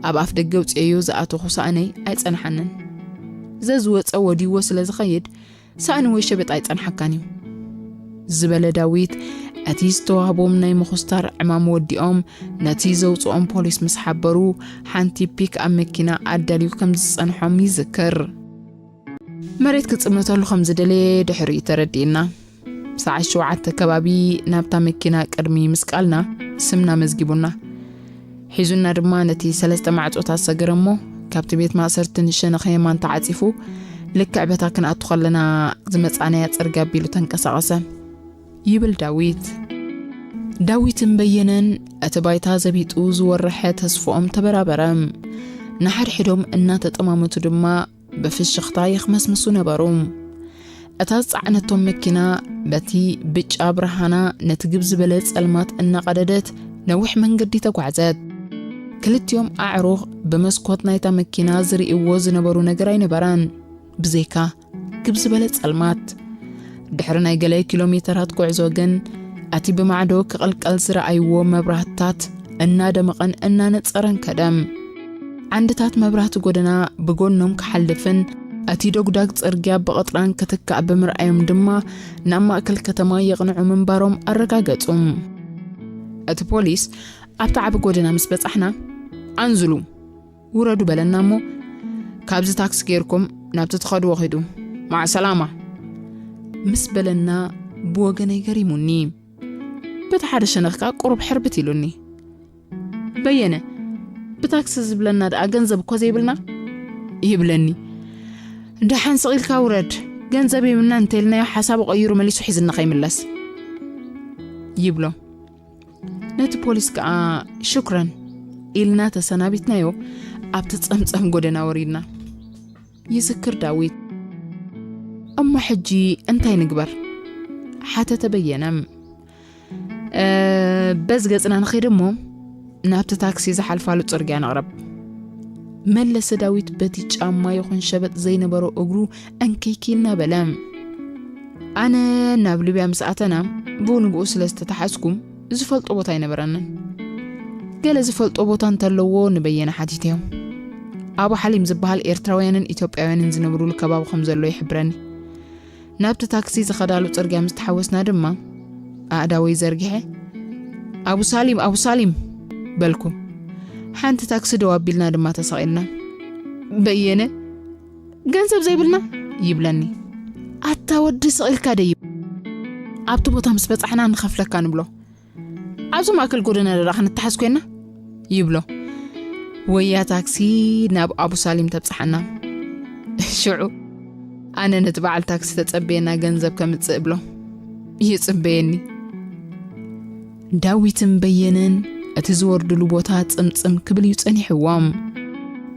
ኣብ ኣፍ ደገ ኣውጺኤዮ ዝኣተኹ ሳእነይ ኣይጸንሓንን። ዘዝወጸ ወዲዎ ስለ ዝኸይድ ሳእኒ ወይ ሸበጥ ኣይጸንሓካን እዩ። ዝበለ ዳዊት እቲ ዝተዋህቦም ናይ ምኹስታር ዕማም ወዲኦም ነቲ ዘውፅኦም ፖሊስ ምስ ሓበሩ፣ ሓንቲ ፒክ ኣብ መኪና ኣዳልዩ ከም ዝፀንሖም ይዝክር። መሬት ክፅምተሉ ከም ዝደለየ ድሕሪኡ ተረዲእና። ሰዓት ሸውዓተ ከባቢ ናብታ መኪና ቅድሚ ምስቃልና ስምና መዝጊቡና። ሒዙና ድማ ነቲ ሰለስተ ማዕጾታት ሰገረ እሞ፣ ካብቲ ቤት ማእሰርቲ ንሸነኸ የማን ተዓጺፉ፣ ልክዕ በታ ክንኣቱ ከለና ዝመጻናያ ጽርግያ ኣቢሉ ተንቀሳቐሰ። ይብል ዳዊት። ዳዊትን በየነን እቲ ባይታ ዘቢጡ ዝወረሐ ተስፍኦም ተበራበረ። ንሓድሕዶም እናተጠማመቱ ድማ ብፍሽኽታ የኽመስምሱ ነበሩ። እታ ዝጸዓነቶም መኪና በቲ ብጫ ብርሃና ነቲ ግብ ዝበለ ጸልማት እናቐደደት ነዊሕ መንገዲ ተጓዕዘት። ክልቲኦም ኣዕሩኽ ብመስኮት ናይታ መኪና ዝርእይዎ ዝነበሩ ነገር ኣይነበረን፣ ብዘይካ ግብ ዝበለ ጸልማት። ድሕሪ ናይ ገለ ኪሎ ሜተራት ጉዕዞ ግን፣ እቲ ብማዕዶ ክቕልቀል ዝረኣይዎ መብራህትታት እናደመቐን እናነጸረን ከደ። ዓንድታት መብራህቲ ጎደና ብጎኖም ክሓልፍን፣ እቲ ዶግዳግ ጽርግያ ብቕጥራን ክትካእ ብምርኣዮም ድማ፣ ናብ ማእከል ከተማ የቕንዑ ምንባሮም ኣረጋገጹ። እቲ ፖሊስ ኣብቲ ዓቢ ጎደና ምስ በጻሕና፣ "ኣንዝሉ፣ ውረዱ" በለና እሞ፣ "ካብዚ ታክሲ ጌርኩም ናብቲ ትኸድዎ ኺዱ፣ ማዕ ሰላማ" ምስ በለና፣ ብወገነይ ገሪሙኒ። በቲ ሓደ ሸነኽ ከኣ ቁሩብ ሕርብት ኢሉኒ። "በየነ፣ ብታክሲ ዝብለና ደኣ ገንዘብ እኮ ዘይብልና?" ይብለኒ። "ደሓን ስቕ ኢልካ ውረድ፣ ገንዘብ የብልና እንተኢልናዮ ሓሳቡ ቀይሩ መሊሱ ሒዝና ከይምለስ" ይብሎ። ነቲ ፖሊስ ከኣ "ሽክረን" ኢልና ተሰናቢትናዮ፣ ኣብቲ ጸምጸም ጎደና ወሪድና። ይዝክር ዳዊት። "እሞ ሕጂ እንታይ ንግበር?" ሓተተ በየነ። "እ፣ በዚ ገጽና ንኸይድ እሞ ናብቲ ታክሲ ዝሓልፋሉ ጽርግያ ንቕረብ" መለሰ ዳዊት፣ በቲ ጫማ ይኹን ሸበጥ ዘይነበሮ እግሩ ዕንክይኪ እናበለ። ኣነ ናብ ሊብያ ምስ ኣተና፣ ብኡ ንብኡ ስለ ዝተተሓዝኩ ዝፈልጦ ቦታ ኣይነበረንን። ገለ ዝፈልጦ ቦታ እንተለዎ ንበየነ ሓቲተዮ። ኣቡ ሓሊም ዝበሃል ኤርትራውያንን ኢትዮጵያውያንን ዝነብሩሉ ከባቢ ከም ዘሎ ይሕብረኒ። ናብቲ ታክሲ ዝኸዳሉ ጽርግያ ምስ ተሓወስና ድማ፣ ኣእዳወይ ዘርጊሐ፣ "ኣቡ ሳሊም፣ ኣቡ ሳሊም!" በልኩ። ሓንቲ ታክሲ ደው ኣቢልና ድማ ተሰቒልና። "በየነ፣ ገንዘብ ዘይብልና?" ይብለኒ። "ኣታ ወዲ ስቕ ኢልካ ደይብ፣ ኣብቲ ቦታ ምስ በጻሕና ንኸፍለካ" ንብሎ። "ኣብዚ ማእከል ጎደና ደኣ ክንተሓዝ ኮይና?" ይብሎ። ወያ ታክሲ ናብ ኣቡ ሳሊም ተብጽሓና። ሽዑ ኣነ ነቲ በዓል ታክሲ ተጸበየና ገንዘብ ከምጽእ እብሎ። ይጽበየኒ። ዳዊትን በየነን እቲ ዝወርድሉ ቦታ ጽምጽም ክብል እዩ ጸኒሕዎም።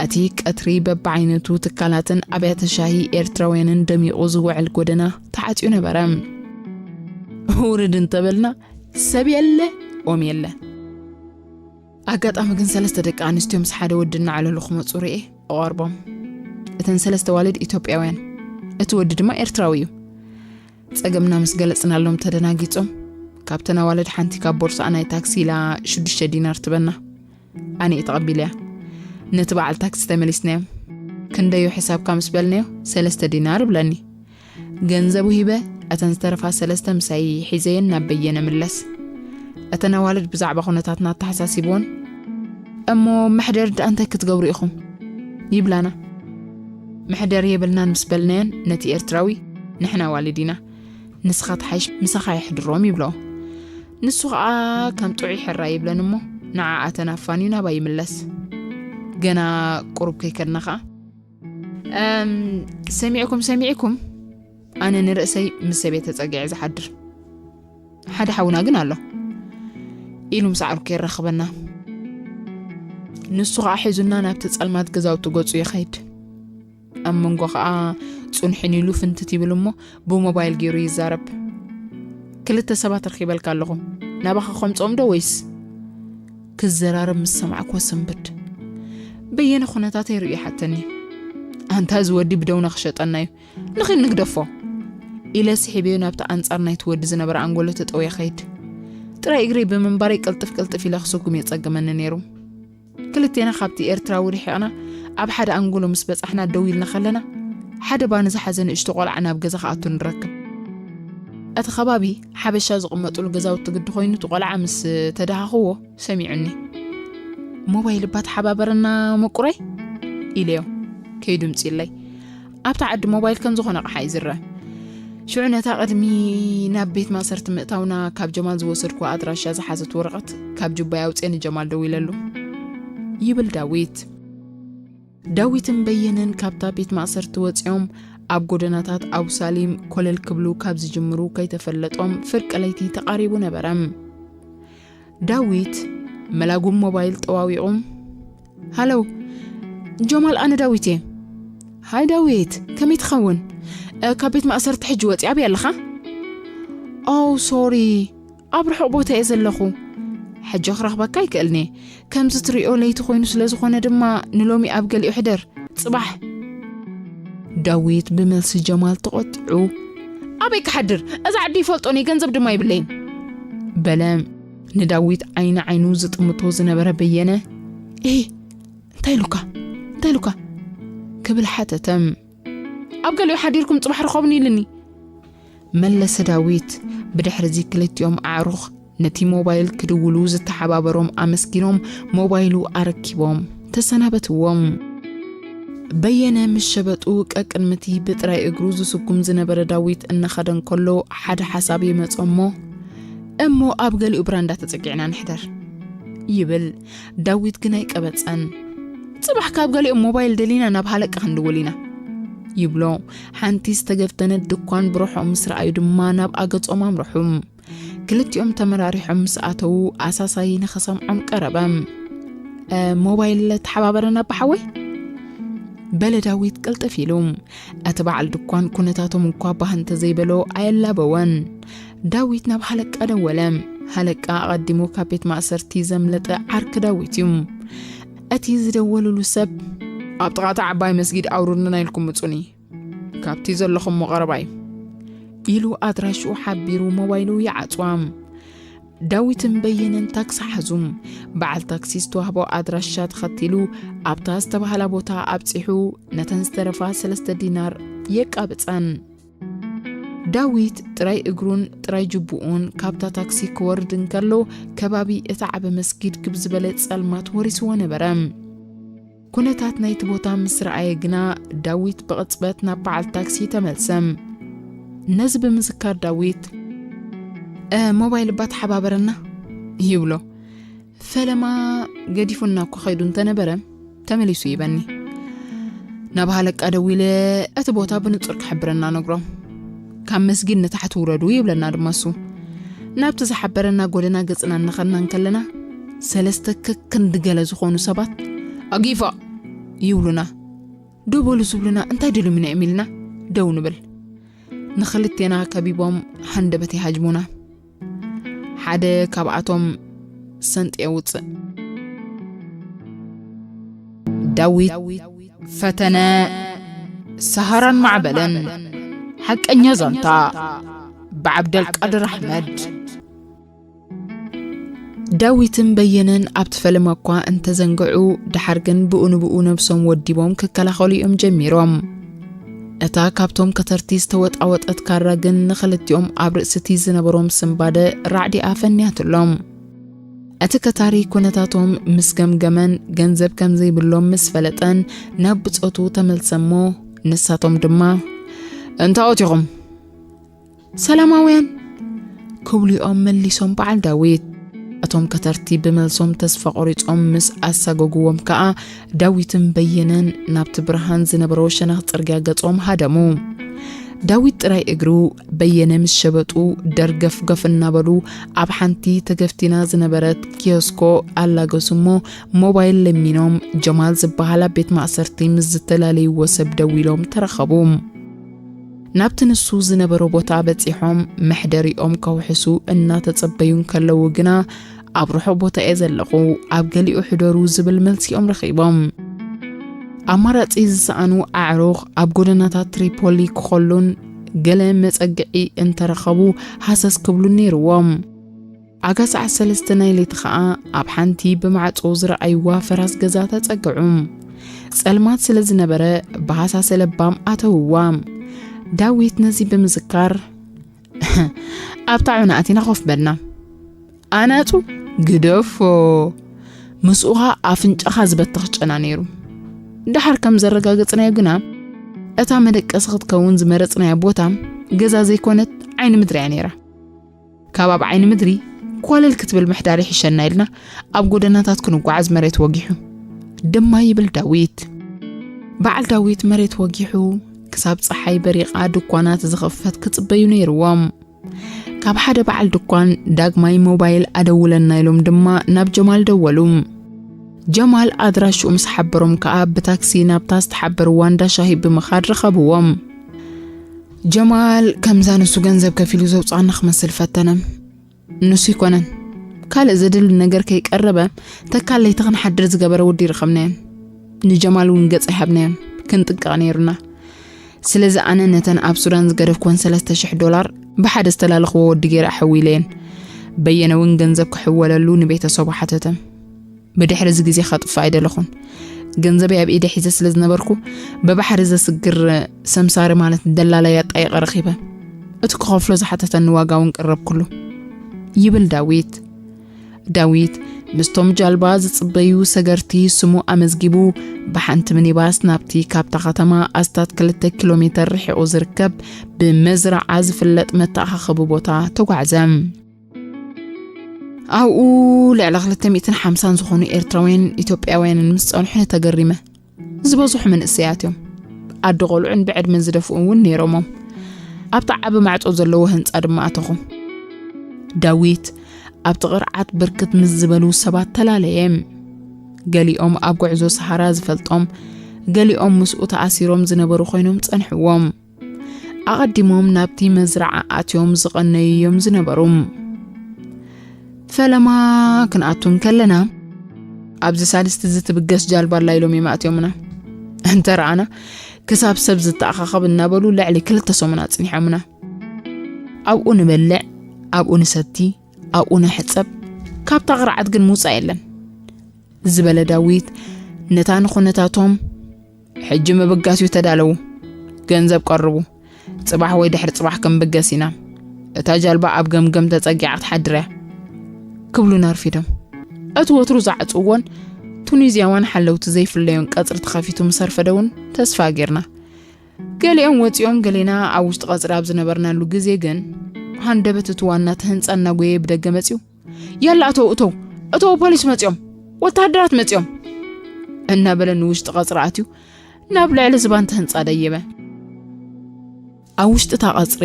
እቲ ቀትሪ በብዓይነቱ ትካላትን ኣብያተ ሻሂ ኤርትራውያንን ደሚቑ ዝውዕል ጎደና ተዓጽዩ ነበረ። ውርድ እንተበልና ሰብ የለ፣ ኦም የለ። ኣጋጣሚ ግን ሰለስተ ደቂ ኣንስትዮ ምስ ሓደ ወዲ እናዓለሉ ክመጹ ርእየ እቐርቦም። እተን ሰለስተ ኣዋልድ ኢትዮጵያውያን፣ እቲ ወዲ ድማ ኤርትራዊ እዩ። ጸገምና ምስ ገለጽናሎም ተደናጊጾም፣ ካብተን ኣዋልድ ሓንቲ ካብ ቦርስኣ ናይ ታክሲ ኢላ ሽዱሽተ ዲናር ትበና። ኣነ እየ ተቐቢለያ። ነቲ በዓል ታክሲ ተመሊስናዮ። "ክንደዩ ሕሳብካ?" ምስ በልናዮ፣ "ሰለስተ ዲናር" እብለኒ። ገንዘቡ ሂበ፣ እተን ዝተረፋ ሰለስተ ምሳይ ሒዘየን ናብ በየነ ምለስ። እተን ኣዋልድ ብዛዕባ ኩነታትና ኣተሓሳሲብወን፣ "እሞ መሕደር ደኣ እንታይ ክትገብሩ ኢኹም?" ይብላና። "መሕደር የብልናን" ምስ በልናየን፣ ነቲ ኤርትራዊ፣ "ንሕና ኣዋልድ ኢና፣ ንስኻ ትሓይሽ ምሳኻ የሕድሮም" ይብሎ። ንሱ ኸኣ ከም ጥዑይ ሕራይ ይብለን እሞ፣ ንዓኣተን ኣፋንዩ ናባይ ይምለስ። ገና ቁሩብ ከይከድና ኸኣ፣ "እም፣ ሰሚዕኩም፣ ሰሚዕኩም?" ኣነ ንርእሰይ ምስ ሰበይ ተጸጊዐ ዝሓድር። "ሓደ ሓውና ግን ኣሎ" ኢሉ ምስ ዓርኩ የራኽበና። ንሱ ኸኣ ሒዙና ናብቲ ጸልማት ገዛውቲ ገጹ ይኸይድ። ኣብ መንጎ ኸኣ ጽንሕን ኢሉ ፍንትት ይብል እሞ ብሞባይል ገይሩ ይዛረብ። "ክልተ ሰባት ረኺበልካ ኣለኹ፣ ናባኻ ከምጽኦም ዶ ወይስ?" ክዘራረብ ምስ ሰማዕኩዎ ስንብድ። በየነ ኩነታተይ ርእዩ ይሓተኒ። "ኣንታ እዚ ወዲ ብደውና ክሸጠና እዩ፣ ንኺድ ንግደፎ" ኢለ ስሒበዮ ናብቲ ኣንጻር ናይቲ ወዲ ዝነበረ ኣንጎሎ ተጠውየ ኸይድ። ጥራይ እግረይ ብምንባረይ ቅልጥፍ ቅልጥፍ ኢለ ክስጉም የጸግመኒ ነይሩ። ክልቴና ካብቲ ኤርትራዊ ርሒቕና ኣብ ሓደ ኣንጎሎ ምስ በጻሕና ደው ኢልና ከለና፣ ሓደ ባኒ ዝሓዘ ንእሽቶ ቆልዓ ናብ ገዛ ክኣቱ ንረክብ። እቲ ከባቢ ሓበሻ ዝቕመጡሉ ገዛውቲ ግዲ ኮይኑ፣ እቲ ቆልዓ ምስ ተደሃኽዎ ሰሚዑኒ። "ሞባይል እባ ተሓባበረና ምቁረይ?" ኢለዮ ከይዱ ምጽኢለይ። ኣብታ ዓዲ ሞባይል ከም ዝኾነ ኣቕሓ እዩ ዝረአ። ሽዑ ነታ ቅድሚ ናብ ቤት ማእሰርቲ ምእታውና ካብ ጀማል ዝወሰድኩ ኣድራሻ ዝሓዘት ወረቐት ካብ ጁባይ ኣውፅኤ ንጀማል ደዊለሉ። ይብል ዳዊት። ዳዊትን በየነን ካብታ ቤት ማእሰርቲ ወፂኦም ኣብ ጎደናታት ኣቡሳሊም ኮለል ክብሉ ካብ ዝጅምሩ ከይተፈለጦም ፍርቂ ለይቲ ተቓሪቡ ነበረ። ዳዊት መላጉም ሞባይል ጠዋዊቑ፣ "ሃለው ጀማል፣ ኣነ ዳዊት እየ። ሃይ ዳዊት፣ ከመይ ትኸውን? እ፣ ካብ ቤት ማእሰርቲ ሕጂ ወፂኣ ኣበይ ኣለኻ?" "ኦ ሶሪ፣ ኣብ ርሑቕ ቦታ እየ ዘለኹ። ሕጂ ክረኽበካ ኣይክእልን እየ። ከምዚ ትሪኦ ለይቲ ኮይኑ ስለ ዝኾነ ድማ ንሎሚ ኣብ ገሊኡ ሕደር፣ ጽባሕ።" ዳዊት ብመልሲ ጀማል ተቖጢዑ፣ "ኣበይ ክሓድር? እዛ ዓዲ ይፈልጦን እየ፣ ገንዘብ ድማ የብለይን" በለ። ንዳዊት ዓይኒ ዓይኑ ዝጥምቶ ዝነበረ በየነ፣ "ኤ፣ እንታይ ኢሉካ? እንታይ ኢሉካ?" ክብል ሓተተ። "ኣብ ገሊኡ ሓዲርኩም ጽባሕ ርኸቡኒ" ኢሉኒ መለሰ ዳዊት። ብድሕሪ እዚ ክልቲኦም ኣዕሩኽ ነቲ ሞባይል ክድውሉ ዝተሓባበሮም ኣመስጊኖም ሞባይሉ ኣረኪቦም ተሰናበትዎም። በየነ ምስ ሸበጡ ቀቅድሚ እቲ ብጥራይ እግሩ ዝስጉም ዝነበረ ዳዊት እናኸደ እንከሎ ሓደ ሓሳብ ይመጾ እሞ፣ "እሞ ኣብ ገሊኡ ብራንዳ ተጸጊዕና ንሕደር" ይብል። ዳዊት ግን ኣይቀበጸን። "ጽባሕ ካብ ገሊኦም ሞባይል ደሊና ናብ ሃለቃ ክንድውል ኢና" ይብሎ። ሓንቲ ዝተገፍተነት ድኳን ብርሖም ምስ ረኣዩ ድማ ናብ ኣገጾም ኣምርሑ። ክልቲኦም ተመራሪሖም ምስ ኣተዉ ኣሳሳይ ንኸሰምዖም ቀረበ። "እ፣ ሞባይል ተሓባበረና ኣቦ ሓወይ?" በለ ዳዊት ቅልጥፍ ኢሉ። እቲ በዓል ድኳን ኩነታቶም እኳ ባህ እንተዘይበሎ ኣየላበወን። ዳዊት ናብ ሃለቃ ደወለ። ሃለቃ ኣቐዲሙ ካብ ቤት ማእሰርቲ ዘምለጠ ዓርኪ ዳዊት እዩ። እቲ ዝደወሉሉ ሰብ፣ "ኣብ ጥቓ እታ ዓባይ መስጊድ ኣውርዱና ኢልኩም ምጹኒ፣ ካብቲ ዘለኹሞ ቀረባ እዩ" ኢሉ ኣድራሽኡ ሓቢሩ ሞባይሉ ይዓጽዋ። ዳዊትን በየነን ታክሲ ሓዙ። በዓል ታክሲ ዝተዋህቦ ኣድራሻ ተኸቲሉ ኣብታ ዝተባህላ ቦታ ኣብጺሑ ነተን ዝተረፋ ሰለስተ ዲናር የቃብጸን። ዳዊት ጥራይ እግሩን ጥራይ ጅቡኡን ካብታ ታክሲ ክወርድ እንከሎ፣ ከባቢ እታ ዓቢ መስጊድ ክብ ዝበለ ጸልማት ወሪስዎ ነበረ። ኩነታት ናይቲ ቦታ ምስ ረኣየ ግና፣ ዳዊት ብቕጽበት ናብ በዓል ታክሲ ተመልሰ። ነዚ ብምዝካር ዳዊት፣ "እ፣ ሞባይል እባ ተሓባበረና" ይብሎ። "ፈለማ ገዲፉና እኮ ከይዱ እንተነበረ፣ ተመሊሱ ይበኒ። ናብ ሃለቃ ደዊለ እቲ ቦታ ብንጹር ክሕብረና ነግሮ። ካብ መስጊድ ንታሕቲ ውረዱ" ይብለና ድማ እሱ። ናብቲ ዝሓበረና ጎደና ገጽና እናኸድና እንከለና፣ ሰለስተ ከክንዲ ገለ ዝኾኑ ሰባት፣ "ኣጊፋ!" ይብሉና። "ደው በሉ" ዝብሉና እንታይ ደልዮም ኢና እዮም ኢልና ደው ንብል። ንኽልቴና ከቢቦም ሃንደበት ይሃጅሙና። ሓደ ካብኣቶም ሰንጢ የውፅእ። ዳዊት ፈተነ፣ ሰሃራን ማዕበልን። ሓቀኛ ዛንታ፣ ብዓብደልቃድር ኣሕመድ። ዳዊትን በየነን ኣብቲ ፈለማ እኳ እንተዘንግዑ፣ ደሓር ግን ብኡ ንብኡ ነብሶም ወዲቦም ክከላኸሉ እዮም ጀሚሮም። እታ ካብቶም ከተርቲ ዝተወጣወጠት ካራ ግን ንኽልቲኦም ኣብ ርእሲ እቲ ዝነበሮም ስንባደ ራዕዲኣ ፈንያትሎም። እቲ ከታሪ ኩነታቶም ምስ ገምገመን ገንዘብ ከም ዘይብሎም ምስ ፈለጠን ናብ ብጾቱ ተመልሰ እሞ፣ ንሳቶም ድማ፣ "እንታዎት ኢኹም?" "ሰላማውያን" ክብሉኦም መሊሶም በዓል ዳዊት። እቶም ከተርቲ ብመልሶም ተስፋ ቆሪጾም ምስ ኣሳገጉዎም ከኣ፣ ዳዊትን በየነን ናብቲ ብርሃን ዝነበሮ ሸነኽ ጽርግያ ገጾም ሃደሙ። ዳዊት ጥራይ እግሩ፣ በየነ ምስ ሸበጡ ደርገፍገፍ እናበሉ ኣብ ሓንቲ ተገፍቲና ዝነበረት ኪዮስኮ ኣላገሱ እሞ፣ ሞባይል ለሚኖም ጀማል ዝበሃል ኣብ ቤት ማእሰርቲ ምስ ዝተላለይዎ ሰብ ደዊሎም ተራኸቡ። ናብቲ ንሱ ዝነበሮ ቦታ በጺሖም መሕደሪኦም ከውሕሱ እናተጸበዩ እንከለዉ ግና፣ "ኣብ ርሑቕ ቦታ እየ ዘለኹ፣ ኣብ ገሊኡ ሕደሩ" ዝብል መልሲኦም ረኺቦም። ኣማራጺ ዝሰኣኑ ኣዕሩኽ ኣብ ጎደናታት ትሪፖሊ ክኸሉን ገለ መጸግዒ እንተረኸቡ ሃሰስ ክብሉን ነይርዎም። ኣጋ ሰዓት ሰለስተ ናይ ለይቲ ኸኣ ኣብ ሓንቲ ብማዕጾ ዝረኣይዋ ፈራስ ገዛ ተጸግዑ። ጸልማት ስለ ዝነበረ ብሃሳሰ ለባም ኣተውዋ። ዳዊት ነዚ ብምዝካር፣ ኣብታ ዑና ኣቲና ኮፍ በልና። ኣናጹ ግደፎ፣ ምስኡኻ ኣፍንጫኻ ዝበትኽ ጨና ነይሩ። ደሓር ከም ዘረጋገጽናዮ ግና፣ እታ መደቀሲ ክትከውን ዝመረጽናያ ቦታ ገዛ ዘይኮነት ዓይኒ ምድሪ እያ ነይራ። ካብ ኣብ ዓይኒ ምድሪ ኮለል ክትብል ምሕዳር ይሕሸና ኢልና ኣብ ጎደናታት ክንጓዓዝ መሬት ወጊሑ ድማ ይብል ዳዊት። በዓል ዳዊት መሬት ወጊሑ ክሳብ ጸሓይ በሪቓ ድኳናት ዝኸፈት ክጽበዩ ነይርዎም። ካብ ሓደ በዓል ድኳን ዳግማይ ሞባይል ኣደውለና ኢሎም ድማ ናብ ጀማል ደወሉ። ጀማል ኣድራሽኡ ምስ ሓበሮም ከኣ ብታክሲ ናብታ ዝተሓበርዋ እንዳ ሻሂ ብምኻድ ረኸብዎም። ጀማል ከምዛ ንሱ ገንዘብ ከፊሉ ዘውጽኣና ክመስል ፈተነ። ንሱ ይኮነን፣ ካልእ ዘድሊ ነገር ከይቀረበ ተካል ለይቲ ክንሓድር ዝገበረ ወዲ ይረኸብናዮን። ንጀማል እውን ገጽ ኣይሃብናዮን፣ ክንጥንቀቕ ነይሩና። ስለዚ ኣነ ነተን ኣብ ሱዳን ዝገደፍኩወን ሰለስተ ሽሕ ዶላር ብሓደ ዝተላለኽዎ ወዲ ገይረ ኣሕዊለየን። በየነ እውን ገንዘብ ክሕወለሉ ንቤተሰቡ ሓተተ። ብድሕሪ እዚ ግዜ ከጥፍእ ኣይደለኹን። ገንዘበይ ኣብ ኢደ ሒዘ ስለ ዝነበርኩ፣ ብባሕሪ ዘስግር ሰምሳሪ ማለት ደላላይ ኣጣይቐ ረኺበ። እቲ ክኸፍሎ ዝሓተተኒ ዋጋ እውን ቀረብኩሉ። ይብል ዳዊት። ዳዊት ምስቶም ጃልባ ዝጽበዩ ሰገርቲ ስሙ ኣመዝጊቡ፣ ብሓንቲ ሚኒባስ ናብቲ ካብታ ከተማ ኣስታት ክልተ ኪሎ ሜተር ርሒቑ ዝርከብ ብመዝረዓ ዝፍለጥ መተኣኻኸቢ ቦታ ተጓዕዘ። ኣብኡ ልዕሊ ክልተ ሚእትን ሓምሳን ዝኾኑ ኤርትራውያን ኢትዮጵያውያንን ምስ ጸንሑኒ ተገሪመ። ዝበዝሑ መንእሰያት እዮም። ኣደ ቆልዑን ብዕድመ ዝደፍኡ እውን ነይሮሞም። ኣብቲ ዓቢ ማዕጾ ዘለዎ ህንጻ ድማ ኣተኹ። ዳዊት ኣብቲ ቅርዓት ብርክት ምስ ዝበሉ ሰባት ተላለየ። ገሊኦም ኣብ ጉዕዞ ሰሃራ ዝፈልጦም፣ ገሊኦም ምስኡ ተኣሲሮም ዝነበሩ ኮይኖም ጸንሕዎም። ኣቐዲሞም ናብቲ መዝረዓ ኣትዮም ዝቐነዩ እዮም ዝነበሩ። ፈለማ ክንኣቱ እንከለና፣ ኣብዚ ሳልስቲ እዚ ትብገስ ጃልባ ኣላ ኢሎም እዮም ኣእትዮምና። እንተ ረኣና፣ ክሳብ ሰብ ዝተኣኻኸብ እናበሉ ልዕሊ ክልተ ሰሙን ኣጽኒሖምና። ኣብኡ ንበልዕ፣ ኣብኡ ንሰቲ፣ ኣብኡ ንሕጸብ፣ ካብታ ቅርዓት ግን ምውጻእ የለን ዝበለ ዳዊት፣ ነታ ንኹነታቶም፣ ሕጂ ምብጋስ እዩ፣ ተዳለዉ፣ ገንዘብ ቀርቡ፣ ጽባሕ ወይ ድሕሪ ጽባሕ ክንብገስ ኢና፣ እታ ጃልባ ኣብ ገምገም ተጸጊዓ ክትሓድር እያ፣ ክብሉና ኣርፊዶም። እቲ ወትሩ ዝዓጽውዎን ቱኒዝያውያን ሓለውቲ ዘይፍለዮን ቀጽሪ ተኸፊቱ ምስ ኣርፈደ እውን ተስፋ ጌርና። ገሊኦም ወጺኦም፣ ገሌና ኣብ ውሽጢ ቀጽሪ ኣብ ዝነበርናሉ ግዜ ግን፣ ሃንደበት እቲ ዋና እቲ ህንጻ እናጎየ ብደገ መጺኡ፣ "ያላ እተው፣ እተው፣ እተው፣ ፖሊስ መጺኦም፣ ወተሃደራት መጺኦም!" እናበለ ንውሽጢ ቀጽሪ ኣትዩ ናብ ልዕሊ ዝባንቲ ህንጻ ደየበ። ኣብ ውሽጢ እታ ቀጽሪ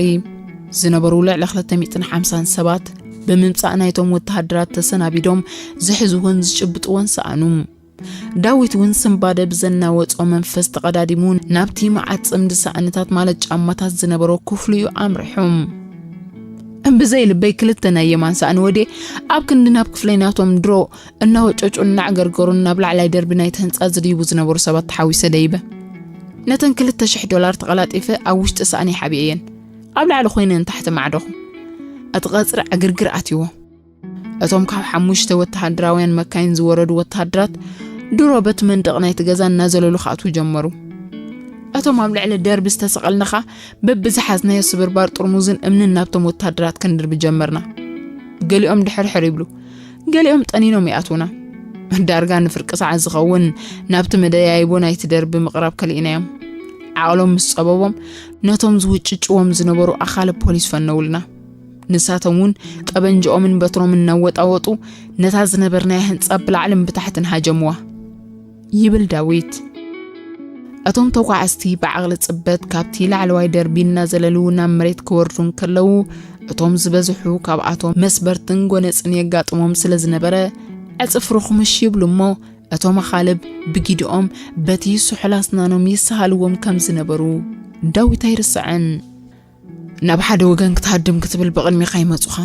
ዝነበሩ ልዕሊ ክልተ ሚእትን ሓምሳን ሰባት ብምምጻእ ናይቶም ወተሃደራት ተሰናቢዶም ዝሕዝዎን ዝጭብጥዎን ሰኣኑ። ዳዊት እውን ስንባደ ብዘናወጾ መንፈስ ተቐዳዲሙ ናብቲ መዓጽምዲ ሳእንታት ማለት ጫማታት ዝነበሮ ክፍሉ እዩ ኣምሪሑ። እምብዘይ ልበይ ክልተ ናይ የማን ሳእኒ ወዴ ኣብ ክንዲ ናብ ክፍለይ ናቶም ድሮ እናወጨጩን እናዕገርገሩን ናብ ላዕላይ ደርቢ ናይቲ ህንጻ ዝድይቡ ዝነበሩ ሰባት ተሓዊሰ ደይበ። ነተን ክልተ ሽሕ ዶላር ተቐላጢፈ ኣብ ውሽጢ ሳእኒ ሓቢኤየን ኣብ ላዕሊ ኮይነ ንታሕቲ ማዕደኹ። እቲ ቀጽሪ ዕግርግር ኣትይዎ። እቶም ካብ ሓሙሽተ ወተሃደራውያን መካይን ዝወረዱ ወተሃደራት ድሮ በቲ መንደቕ ናይቲ ገዛ እናዘለሉ ክኣትዉ ጀመሩ። እቶም ኣብ ልዕሊ ደርቢ ዝተሰቐልናኻ በብዝሓዝናዮ ስብርባር ጥርሙዝን እምንን ናብቶም ወተሃደራት ክንድርቢ ጀመርና። ገሊኦም ድሕርሕር ይብሉ፣ ገሊኦም ጠኒኖም ይኣትዉና። ዳርጋ ንፍርቂ ሰዓት ዝኸውን ናብቲ መደያይቦ ናይቲ ደርቢ ምቕራብ ከሊእናዮም። ዓቕሎም ምስ ጸበቦም ነቶም ዝውጭጭዎም ዝነበሩ ኣኻልብ ፖሊስ ፈነውልና። ንሳቶም እውን ጠበንጅኦምን በትሮምን እናወጣወጡ ነታ ዝነበርናያ ህንጻ ብላዕልን ብታሕትን ሃጀምዋ። ይብል ዳዊት። እቶም ተጓዓዝቲ ብዓቕሊ ጽበት ካብቲ ላዕለዋይ ደርቢ እናዘለሉ ናብ መሬት ክወርዱ እንከለዉ፣ እቶም ዝበዝሑ ካብኣቶም መስበርትን ጎነጽን የጋጥሞም ስለ ዝነበረ፣ ዕጽፍ ርኹምሽ ይብሉ እሞ፣ እቶም ኣኻልብ ብጊድኦም በቲ ስሑል ኣስናኖም ይሰሃልዎም ከም ዝነበሩ ዳዊት ኣይርስዕን። ናብ ሓደ ወገን ክትሃድም ክትብል ብቕድሚኻ ይመጹኻ።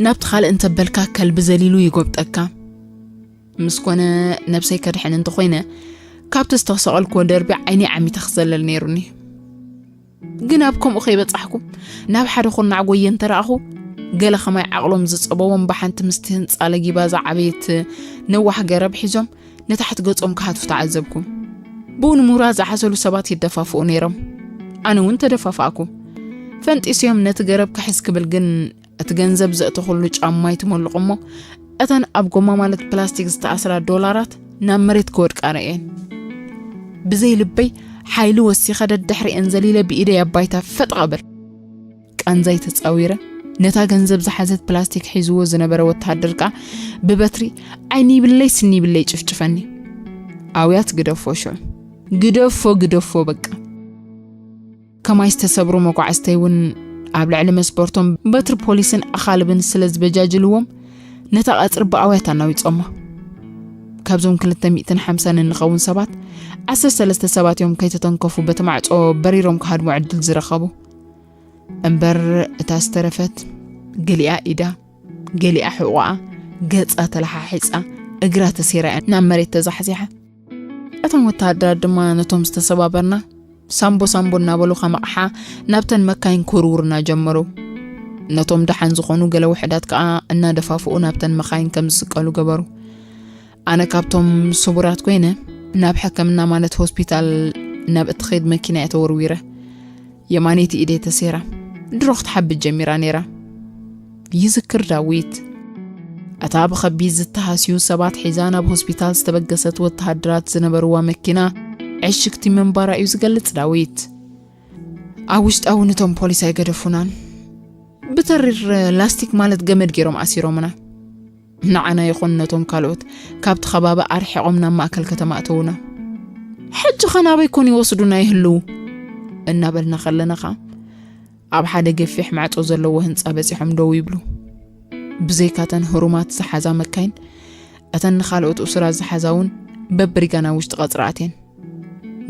ናብቲ ካልእ እንተበልካ ከልቢ ዘሊሉ ይጎብጠካ። ምስ ኮነ ነብሰይ ከድሕን እንተኾይነ፣ ካብቲ ዝተሰቐልክዎ ደርቢ ዓይኒ ዓሚተ ክዘለል ነይሩኒ። ግን ኣብ ከምኡ ከይበጻሕኩ፣ ናብ ሓደ ኩርናዕ ጎየ እንተረኣኹ፣ ገለ ከማይ ዓቕሎም ዝጸበቦም ብሓንቲ ምስቲ ህንጻ ለጊባ ዝዓበየት ነዋሕ ገረብ ሒዞም ንታሕቲ ገጾም ክሃትፉ ተዓዘብኩ። ብኡ ንምውራድ ዝሓሰሉ ሰባት ይደፋፍኡ ነይሮም። ኣነ እውን ተደፋፋእኩ። ፈንጢስዮም ነቲ ገረብ ክሕዝ ክብል ግን እቲ ገንዘብ ዘእተኹሉ ጫማ ይትመልቑ እሞ እተን ኣብ ጎማ ማለት ፕላስቲክ ዝተኣስራ ዶላራት ናብ መሬት ክወድቃ ረእየን። ብዘይ ልበይ ሓይሊ ወሲኸ ደድሕሪአን ዘሊለ ብኢደይ ኣብ ባይታ ፈጥ ቀብል። ቃንዛይ ተጻዊረ ነታ ገንዘብ ዝሓዘት ፕላስቲክ ሒዝዎ ዝነበረ ወተሃደር ከኣ ብበትሪ ዓይኒ ይብለይ ስኒ ይብለይ ጭፍጭፈኒ። ኣውያት ግደፎ ሽዑ ግደፎ ግደፎ በቃ። ከማይ ዝተሰብሩ መጓዕዝተይ እውን ኣብ ልዕሊ መስበርቶም በትሪ ፖሊስን ኣኻልብን ስለ ዝበጃጅልዎም ነታ ቀጽሪ ብኣውያት ኣናዊጾማ። ካብዞም ክልተ ሚእትን ሓምሳን እንኸውን ሰባት ዓሰርተ ሰለስተ ሰባት እዮም ከይተተንከፉ በቲ ማዕጾ በሪሮም ክሃድሙ ዕድል ዝረኸቡ። እምበር እታ ዝተረፈት ገሊኣ ኢዳ፣ ገሊኣ ሕቖኣ፣ ገጻ ተለሓሒጻ፣ እግራ ተሴራ እያ ናብ መሬት ተዛሕዚሓ። እቶም ወተሃደራት ድማ ነቶም ዝተሰባበርና ሳምቦ ሳምቦ እናበሉ ከም ኣቕሓ ናብተን መካይን ክውርውርና ጀመሩ። ነቶም ደሓን ዝኾኑ ገለ ውሕዳት ከኣ እናደፋፍኡ ናብተን መኻይን ከም ዝስቀሉ ገበሩ። ኣነ ካብቶም ስቡራት ኮይነ ናብ ሕክምና ማለት ሆስፒታል ናብ እትኸይድ መኪና እየ ተወርዊረ። የማነይቲ ኢደይ ተሴራ ድሮ ክትሓብጥ ጀሚራ ነይራ። ይዝክር ዳዊት። እታ ብኸቢድ ዝተሃስዩ ሰባት ሒዛ ናብ ሆስፒታል ዝተበገሰት ወተሃደራት ዝነበርዋ መኪና ዕሽግቲ ምንባራ እዩ ዝገልጽ ዳዊት። ኣብ ውሽጣዊ ነቶም ፖሊስ ኣይገደፉናን። ብተሪር ላስቲክ ማለት ገመድ ገይሮም ኣሲሮምና። ንዓና ይኹን ነቶም ካልኦት ካብቲ ከባቢ ኣርሒቖም ናብ ማእከል ከተማ ኣተዉና። ሕጂ ኸ ናበይ ኮን ይወስዱና ይህልዉ? እናበልና ከለና ኸኣ ኣብ ሓደ ገፊሕ ማዕጾ ዘለዎ ህንጻ በጺሖም ደው ይብሉ። ብዘይካተን ህሩማት ዝሓዛ መካይን፣ እተን ንኻልኦት እሱራት ዝሓዛ እውን በብሪጋ ናብ ውሽጢ ቀጽሪ ኣትየን።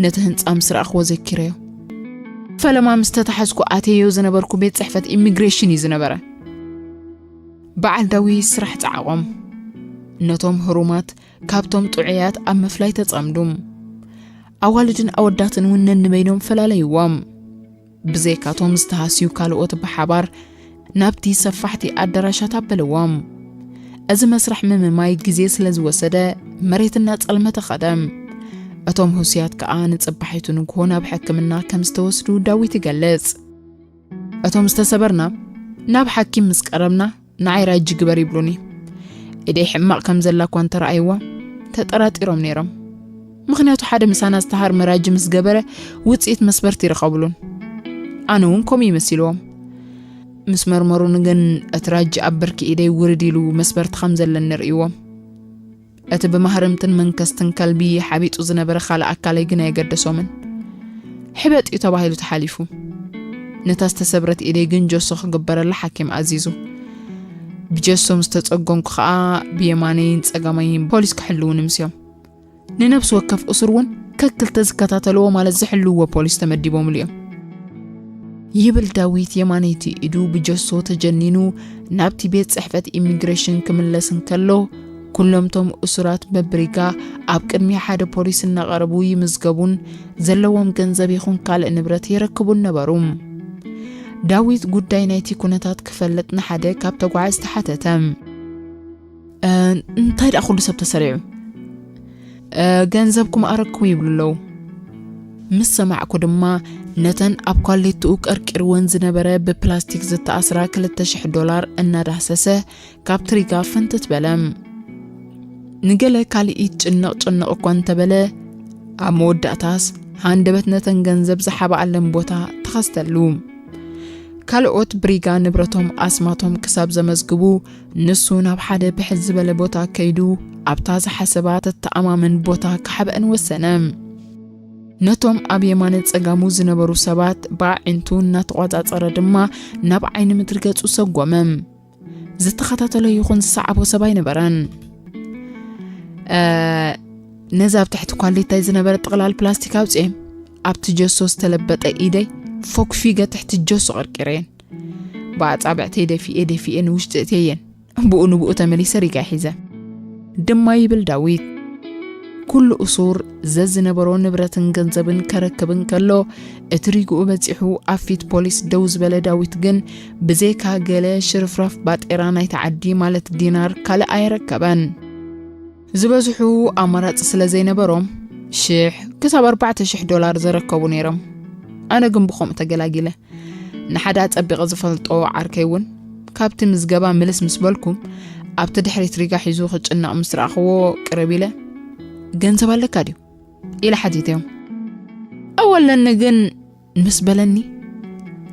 ነቲ ህንጻ ምስ ረኣኽዎ ዘኪረዮ። ፈለማ ምስ ተታሓዝኩ ኣተዮ ዝነበርኩ ቤት ጽሕፈት ኢሚግሬሽን እዩ ዝነበረ። በዓል ዳዊት ስራሕ ጸዓቖም። ነቶም ህሩማት ካብቶም ጥዑያት ኣብ ምፍላይ ተጸምዱ። ኣዋልድን ኣወዳትን እውን ነንበይኖም ፈላለይዎም። ብዘይካቶም ዝተሃስዩ ካልኦት ብሓባር ናብቲ ሰፋሕቲ ኣዳራሻት ኣበልዎም። እዚ መስርሕ ምምማይ ግዜ ስለ ዝወሰደ መሬት እናጸልመተ ኸደ። እቶም ህሱያት ከኣ ንጽባሒቱ ንግሆ ናብ ሕክምና ከም ዝተወስዱ ዳዊት ይገልጽ። እቶም ዝተሰበርና ናብ ሓኪም ምስ ቀረብና ንዓይ ራጂ ግበር ይብሉኒ። ኢደይ ሕማቕ ከም ዘላ እኳ እንተረኣይዋ ተጠራጢሮም ነይሮም። ምኽንያቱ ሓደ ምሳና ዝተሃርመ ራጂ ምስ ገበረ ውጽኢት መስበርቲ ይረኸብሉን። ኣነ እውን ከምኡ ይመሲልዎም። ምስ መርመሩኒ ግን እቲ ራጂ ኣብ ብርኪ ኢደይ ውርድ ኢሉ መስበርቲ ከም ዘለኒ ርእይዎም። እቲ ብማህረምትን መንከስትን ከልቢ ሓቢጡ ዝነበረ ካልእ ኣካለይ ግን ኣየገደሶምን። ሕበጥ እዩ ተባሂሉ ተሓሊፉ። ነታ ዝተሰብረት ኢደይ ግን ጀሶ ክግበረላ ሓኪም ኣዚዙ። ብጀሶ ምስ ተጸገንኩ ኸኣ ብየማነይን ጸጋማይን ፖሊስ ክሕልዉኒ ምስዮም። ንነብሲ ወከፍ እሱር እውን ከክልተ ዝከታተልዎ ማለት ዝሕልውዎ ፖሊስ ተመዲቦምሉ እዮም። ይብል ዳዊት የማነይቲ ኢዱ ብጀሶ ተጀኒኑ ናብቲ ቤት ጽሕፈት ኢሚግሬሽን ክምለስ እንከሎ፣ ኩሎምቶም እሱራት በብሪጋ ኣብ ቅድሚ ሓደ ፖሊስ እናቐረቡ ይምዝገቡን ዘለዎም ገንዘብ ይኹን ካልእ ንብረት የረክቡን ነበሩ። ዳዊት ጉዳይ ናይቲ ኩነታት ክፈልጥ ንሓደ ካብ ተጓዓዝቲ ሓተተ። "እ፣ እንታይ ደኣ ኩሉ ሰብ ተሰሪዑ? እ፣ ገንዘብኩም ኣረክቡ" ይብሉ ኣለዉ። ምስ ሰማዕኩ ድማ ነተን ኣብ ኳሌትኡ ቀርቂርወን ዝነበረ ብፕላስቲክ ዝተኣስራ ክልተ ሽሕ ዶላር እናዳህሰሰ ካብ ትሪጋ ፍንትት በለ። ንገለ ካልኢት ጭንቕ ጭንቕ እኳ እንተበለ፣ ኣብ መወዳእታስ ሃንደበት ነተን ገንዘብ ዝሓብኣለን ቦታ ተኸስተሉ። ካልኦት ብሪጋ ንብረቶም ኣስማቶም ክሳብ ዘመዝግቡ፣ ንሱ ናብ ሓደ ብሕት ዝበለ ቦታ ከይዱ ኣብታ ዝሓሰባ ተተኣማምን ቦታ ክሓብአን ወሰነ። ነቶም ኣብ የማነ ጸጋሙ ዝነበሩ ሰባት ብኣዒንቱ እናተቖጻጸረ ድማ ናብ ዓይኒ ምድሪ ገጹ ሰጎመ። ዝተኸታተሎ ይኹን ዝሰዓቦ ሰብ ኣይነበረን። እ፣ ነዚ ኣብ ትሕቲ ኳሌታይ ዝነበረ ጥቕላል ፕላስቲክ ኣውፅኤ ኣብቲ ጀሶ ዝተለበጠ ኢደይ ፎክፊገ ትሕቲ ጀሶ ቀርቂረየን። ብኣጻብዕተይ ደፊኤ ደፊኤ ንውሽጢ እትየየን። ብኡ ንብኡ ተመሊሰ ሪጋ ሒዘ። ድማ ይብል ዳዊት። ኩሉ እሱር ዘዝነበሮ ንብረትን ገንዘብን ከረክብ እንከሎ፣ እቲ ሪግኡ በጺሑ ኣብ ፊት ፖሊስ ደው ዝበለ ዳዊት ግን ብዘይካ ገለ ሽርፍራፍ ባጤራ ናይቲ ዓዲ ማለት ዲናር ካልእ ኣየረከበን። ዝበዝሑ ኣማራጺ ስለ ዘይነበሮም ሽሕ ክሳብ ኣርባዕተ ሽሕ ዶላር ዘረከቡ ነይሮም። ኣነ ግን ብኸምኡ ተገላጊለ። ንሓደ ኣጸቢቐ ዝፈልጦ ዓርከይ እውን፣ ካብቲ ምዝገባ ምልስ ምስ በልኩ፣ ኣብቲ ድሕሪት ሪጋ ሒዙ ክጭነቕ ምስ ረኣኽዎ፣ ቅርብ ኢለ፣ "ገንዘብ ኣለካ ድዩ?" ኢለ ሓቲተዮ። "እወ ኣለኒ፣ ግን" ምስ በለኒ፣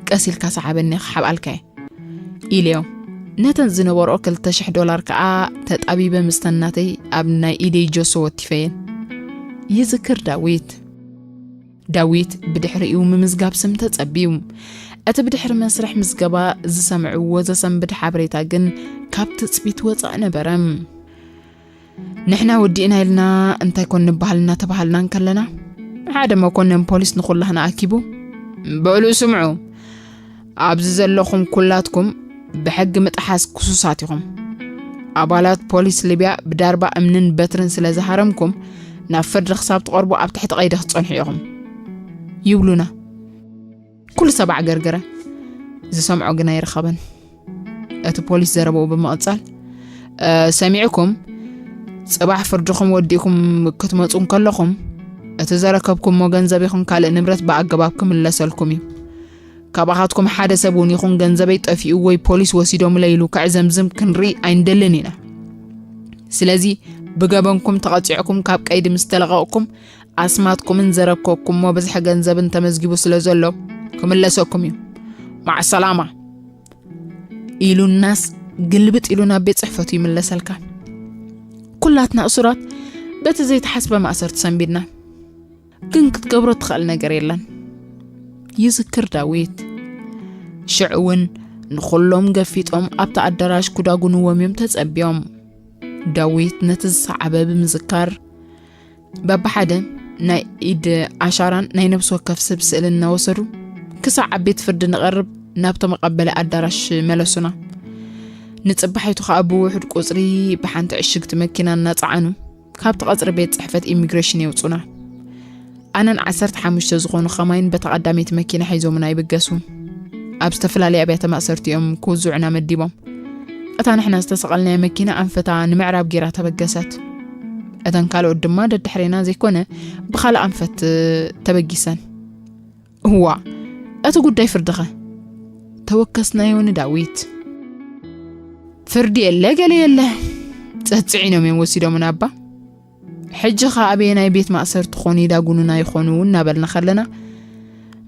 ቀስ ኢልካ ሰዓበኒ፣ "ክሓብኣልካ እየ" ኢለዮ። ነተን ዝነበርኦ ክልተ ሽሕ ዶላር ከኣ ተጣቢበ፣ ምስተን ናተይ ኣብ ናይ ኢደይ ጆሶ ወቲፈየን። ይዝክር ዳዊት። ዳዊት ብድሕሪኡ ምምዝጋብ ስም ተጸብዩ። እቲ ብድሕሪ መስርሕ ምዝገባ ዝሰምዕዎ ዘሰንብድ ሓበሬታ ግን ካብ ትጽቢት ወጻእ ነበረ። ንሕና ወዲእና ኢልና እንታይ ኮን ንበሃል እናተባሃልና እንከለና፣ ሓደ መኮነን ፖሊስ ንኹላህና ኣኪቡ፣ "በሉ ስምዑ፣ ኣብዚ ዘለኹም ኩላትኩም ብሕጊ ምጥሓስ ክሱሳት ኢኹም። ኣባላት ፖሊስ ሊብያ ብዳርባ እምንን በትርን ስለ ዝሃረምኩም፣ ናብ ፍርዲ ክሳብ ትቐርቡ ኣብ ትሕቲ ቀይዲ ክትጸንሑ ኢኹም" ይብሉና። ኩሉ ሰብ ኣዕገርገረ። ዝሰምዖ ግን ኣይረኸበን። እቲ ፖሊስ ዘረባኡ ብምቕጻል፣ "እ፣ ሰሚዕኩም፣ ጽባሕ ፍርድኹም ወዲእኩም ክትመጹ እንከለኹም፣ እቲ ዘረከብኩሞ ገንዘብ ይኹን ካልእ ንብረት ብኣገባብ ክምለሰልኩም እዩ። ካባኻትኩም ሓደ ሰብ እውን ይኹን ገንዘበይ ጠፊኡ ወይ ፖሊስ ወሲዶምለ ኢሉ ክዕዘምዝም ክንርኢ ኣይንደልን ኢና። ስለዚ ብገበንኩም ተቐጺዕኩም ካብ ቀይዲ ምስ ተለቐቕኩም፣ ኣስማትኩምን ዘረከብኩሞ ብዝሒ ገንዘብን ተመዝጊቡ ስለ ዘሎ ክምለሰኩም እዩ። ማዕ ሰላማ" ኢሉናስ ግልብጥ ኢሉ ናብ ቤት ጽሕፈቱ ይምለሰልካ። ኩላትና እሱራት በቲ ዘይተሓስበ ማእሰርቲ ሰንቢድና። ግን ክትገብሮ ትኽእል ነገር የለን። ይዝክር ዳዊት። ሽዑ እውን ንኹሎም ገፊጦም ኣብቲ ኣዳራሽ ክዳጉንዎም እዮም ተጸብዮም። ዳዊት ነቲ ዝሰዓበ ብምዝካር፣ በብሓደ ናይ ኢድ ኣሻራን ናይ ነፍሲ ወከፍ ሰብ ስእልን እናወሰዱ፣ ክሳዕ ኣብ ቤት ፍርዲ ንቐርብ ናብቲ መቐበሊ ኣዳራሽ መለሱና። ንጽባሒቱ ኸኣ ብውሑድ ቁጽሪ ብሓንቲ ዕሽግቲ መኪና እናጸዓኑ ካብቲ ቀጽሪ ቤት ጽሕፈት ኢሚግሬሽን የውጹና። ኣነን ዓሰርተ ሓሙሽተ ዝኾኑ ኸማይን በታ ቀዳመይቲ መኪና ሒዞምና ይብገሱ። ኣብ ዝተፈላለየ ኣብያተ ማእሰርቲ እዮም ክውዝዑና መዲቦም። እታ ንሕና ዝተሰቐልናያ መኪና ኣንፈታ ንምዕራብ ጌራ ተበገሰት። እተን ካልኦት ድማ ደድሕሬና ዘይኮነ ብኻልእ ኣንፈት ተበጊሰን። እዋ፣ እቲ ጉዳይ ፍርድኸ? ተወከስናዮ ንዳዊት። ፍርዲ የለ ገለ የለ። ጸጽዒኖም እዮም ወሲዶምና እባ። ሕጂ ኸኣ ኣበየናይ ቤት ማእሰርቲ ኾን ይዳጉኑና ይኾኑ እናበልና ኸለና፣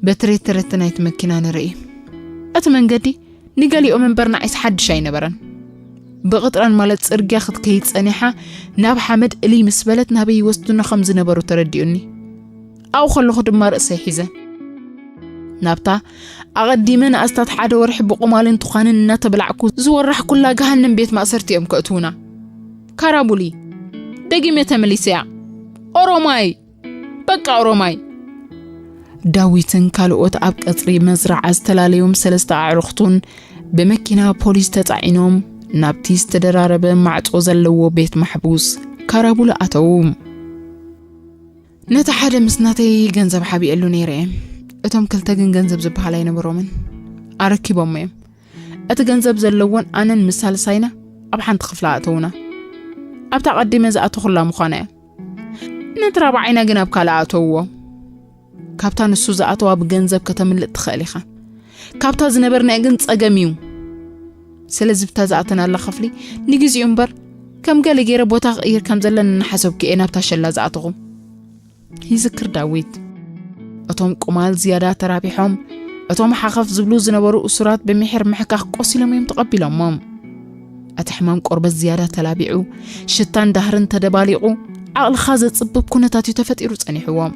በቲ ሬት ተረቲ ናይቲ መኪና ንርኢ። እቲ መንገዲ ንገሊኦም እምበር ንዓይስ ሓድሽ ኣይነበረን። ብቕጥረን ማለት ጽርግያ ክትከይድ ጸኒሓ፣ ናብ ሓመድ እልይ ምስ በለት ናበይ ይወስዱና ከም ዝነበሩ ተረዲኡኒ። ኣብኡ ከለኹ ድማ ርእሰይ ሒዘ። ናብታ ኣቐዲመ ንኣስታት ሓደ ወርሒ ብቑማልን ትዃንን እናተበላዕኩ ዝወራሕኩላ ገሃነም ቤት ማእሰርቲ እዮም ከእትዉና። ካራቡሊ፣ ደጊመ ተመሊሰያ። ኦሮማይ! በቃ ኦሮማይ! ዳዊትን ካልኦት ኣብ ቀጽሪ መዝረዓ ዝተላለዮም ሰለስተ ኣዕሩኽቱን ብመኪና ፖሊስ ተጻዒኖም ናብቲ ዝተደራረበ ማዕጾ ዘለዎ ቤት ማሕቡስ ካራቡላ ኣተዉ። ነቲ ሓደ ምስ ናተይ ገንዘብ ሓቢኤሉ ነይረ እየ። እቶም ክልተ ግን ገንዘብ ዝበሃል ኣይነበሮምን። ኣረኪቦሞ እዮም። እቲ ገንዘብ ዘለዎን ኣነን ምስ ሳልሳይና ኣብ ሓንቲ ክፍሊ ኣእተዉና። ኣብታ ቀዲመ ዝኣተኹላ ምዃና እያ። ነቲ ራብዓይና ግን ኣብ ካልእ ኣእተውዎ። ካብታ ንሱ ዝኣተዋ ብገንዘብ ከተምልጥ ትኽእል ኢኻ። ካብታ ዝነበርናዮ ግን ጸገም እዩ። ስለዚ ብታ ዝኣተናላ ክፍሊ ንግዚኡ እምበር ከም ገለ ገይረ ቦታ ክቕይር ከም ዘለኒ እናሓሰብኩ እየ ናብታ ሸላ ዝኣተኹ። ይዝክር ዳዊት። እቶም ቁማል ዝያዳ ተራቢሖም፣ እቶም ሓኸፍ ዝብሉ ዝነበሩ እሱራት ብምሒር ምሕካኽ ቆሲሎም እዮም ተቐቢሎሞም። እቲ ሕማም ቆርበት ዝያዳ ተላቢዑ፣ ሽታን ዳህርን ተደባሊቑ፣ ዓቕልኻ ዘጽብብ ኩነታት እዩ ተፈጢሩ ጸኒሕዎም።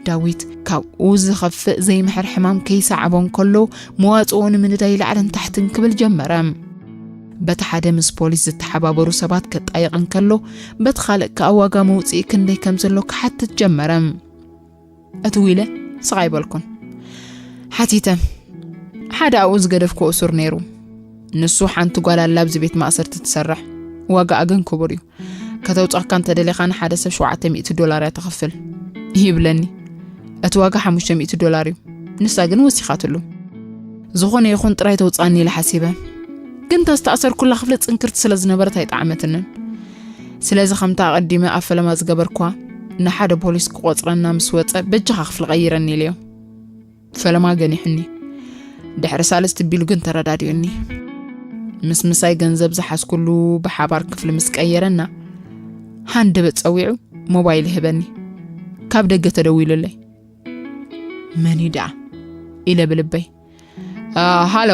ዳዊት ካብኡ ዝኸፍእ ዘይምሕር ሕማም ከይሰዓቦ እንከሎ፣ መዋጽኦ ንምንዳይ ላዕልን ታሕትን ክብል ጀመረ። በቲ ሓደ ምስ ፖሊስ ዝተሓባበሩ ሰባት ከጣይቕ እንከሎ፣ በቲ ካልእ ከኣ ዋጋ መውጽኢ ክንደይ ከም ዘሎ ክሓትት ጀመረ። እትው ኢለ ስቕ ኣይበልኩን። ሓቲተ። ሓደ ኣብኡ ዝገደፍኩ እሱር ነይሩ። ንሱ ሓንቲ ጓል ኣላ ኣብዚ ቤት ማእሰርቲ ትሰርሕ። ዋጋኣ ግን ክቡር እዩ። ከተውጻካ እንተደሊኻ ንሓደ ሰብ ሸውዓተ ሚእቲ ዶላር እያ ተኸፍል ይብለኒ። እቲ ዋጋ ሓሙሽተ ሚእቲ ዶላር እዩ። ንሳ ግን ወሲኻትሉ። ዝኾነ ይኹን ጥራይ ተውጻኒ ኢለ ሓሲበ። ግን እታ ዝተኣሰርኩላ ክፍሊ ጽንክርቲ ስለ ዝነበረት ኣይጠዓመትንን። ስለዚ ከምታ ኣቐዲመ ኣብ ፈለማ ዝገበርኳ ንሓደ ፖሊስ ክቆጽረና ምስ ወጸ በጃኻ ክፍሊ ቀይረኒ ኢለዮ። ፈለማ ገኒሑኒ። ድሕሪ ሳልስቲ ቢሉ ግን ተረዳድዩኒ። ምስ ምሳይ ገንዘብ ዝሓዝኩሉ ብሓባር ክፍሊ ምስ ቀየረና፣ ሃንደበት ጸዊዑ ሞባይል ይህበኒ። ካብ ደገ ተደዊሉለይ። መን እዩ ደኣ? ኢለ ብልበይ። "አ፣ ሃሎ"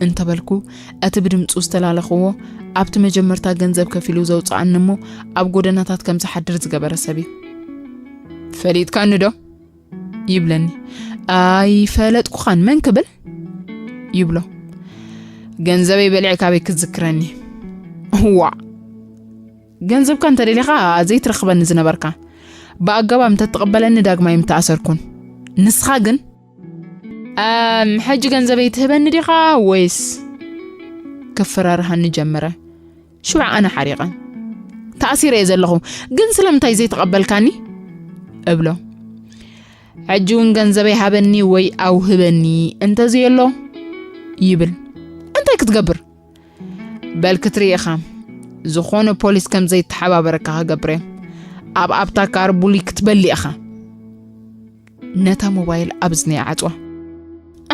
እንተበልኩ፣ እቲ ብድምፁ ዝተላለኽዎ ኣብቲ መጀመርታ ገንዘብ ከፊሉ ዘውፅኣኒ እሞ ኣብ ጎደናታት ከም ዝሓድር ዝገበረ ሰብ እዩ። "ፈሊጥካኒ ዶ?" ይብለኒ። "ኣይፈለጥኩኻን፣ መን ክብል?" ይብሎ። "ገንዘበይ በሊዕካ ኣበይ ክትዝክረኒ?" "ዋዕ! ገንዘብካ እንተደሊኻ ዘይትረኽበኒ ዝነበርካ፣ ብኣገባብ እንተትቕበለኒ ዳግማይ ምተኣሰርኩን። ንስኻ ግን፣ ኣም፣ ሕጂ ገንዘበይ ትህበኒ ዲኻ ወይስ?" ከፈራርሃኒ ጀመረ። ሽዑ ኣነ ሓሪቐ፣ "ተኣሲረ እየ ዘለኹ፣ ግን ስለምንታይ ዘይተቐበልካኒ?" እብሎ። "ሕጂ እውን ገንዘበይ ሃበኒ ወይ ኣውህበኒ እንተዘየሎ" ይብል። "እንታይ ክትገብር?" "በል ክትርኢ ኢኻ። ዝኾነ ፖሊስ ከም ዘይተሓባበረካ ክገብር እየ። ኣብ ኣብታ ካርቡሊ ክትበሊ ኢኻ።" ነታ ሞባይል ኣብ እዝነይ ዓጽዋ።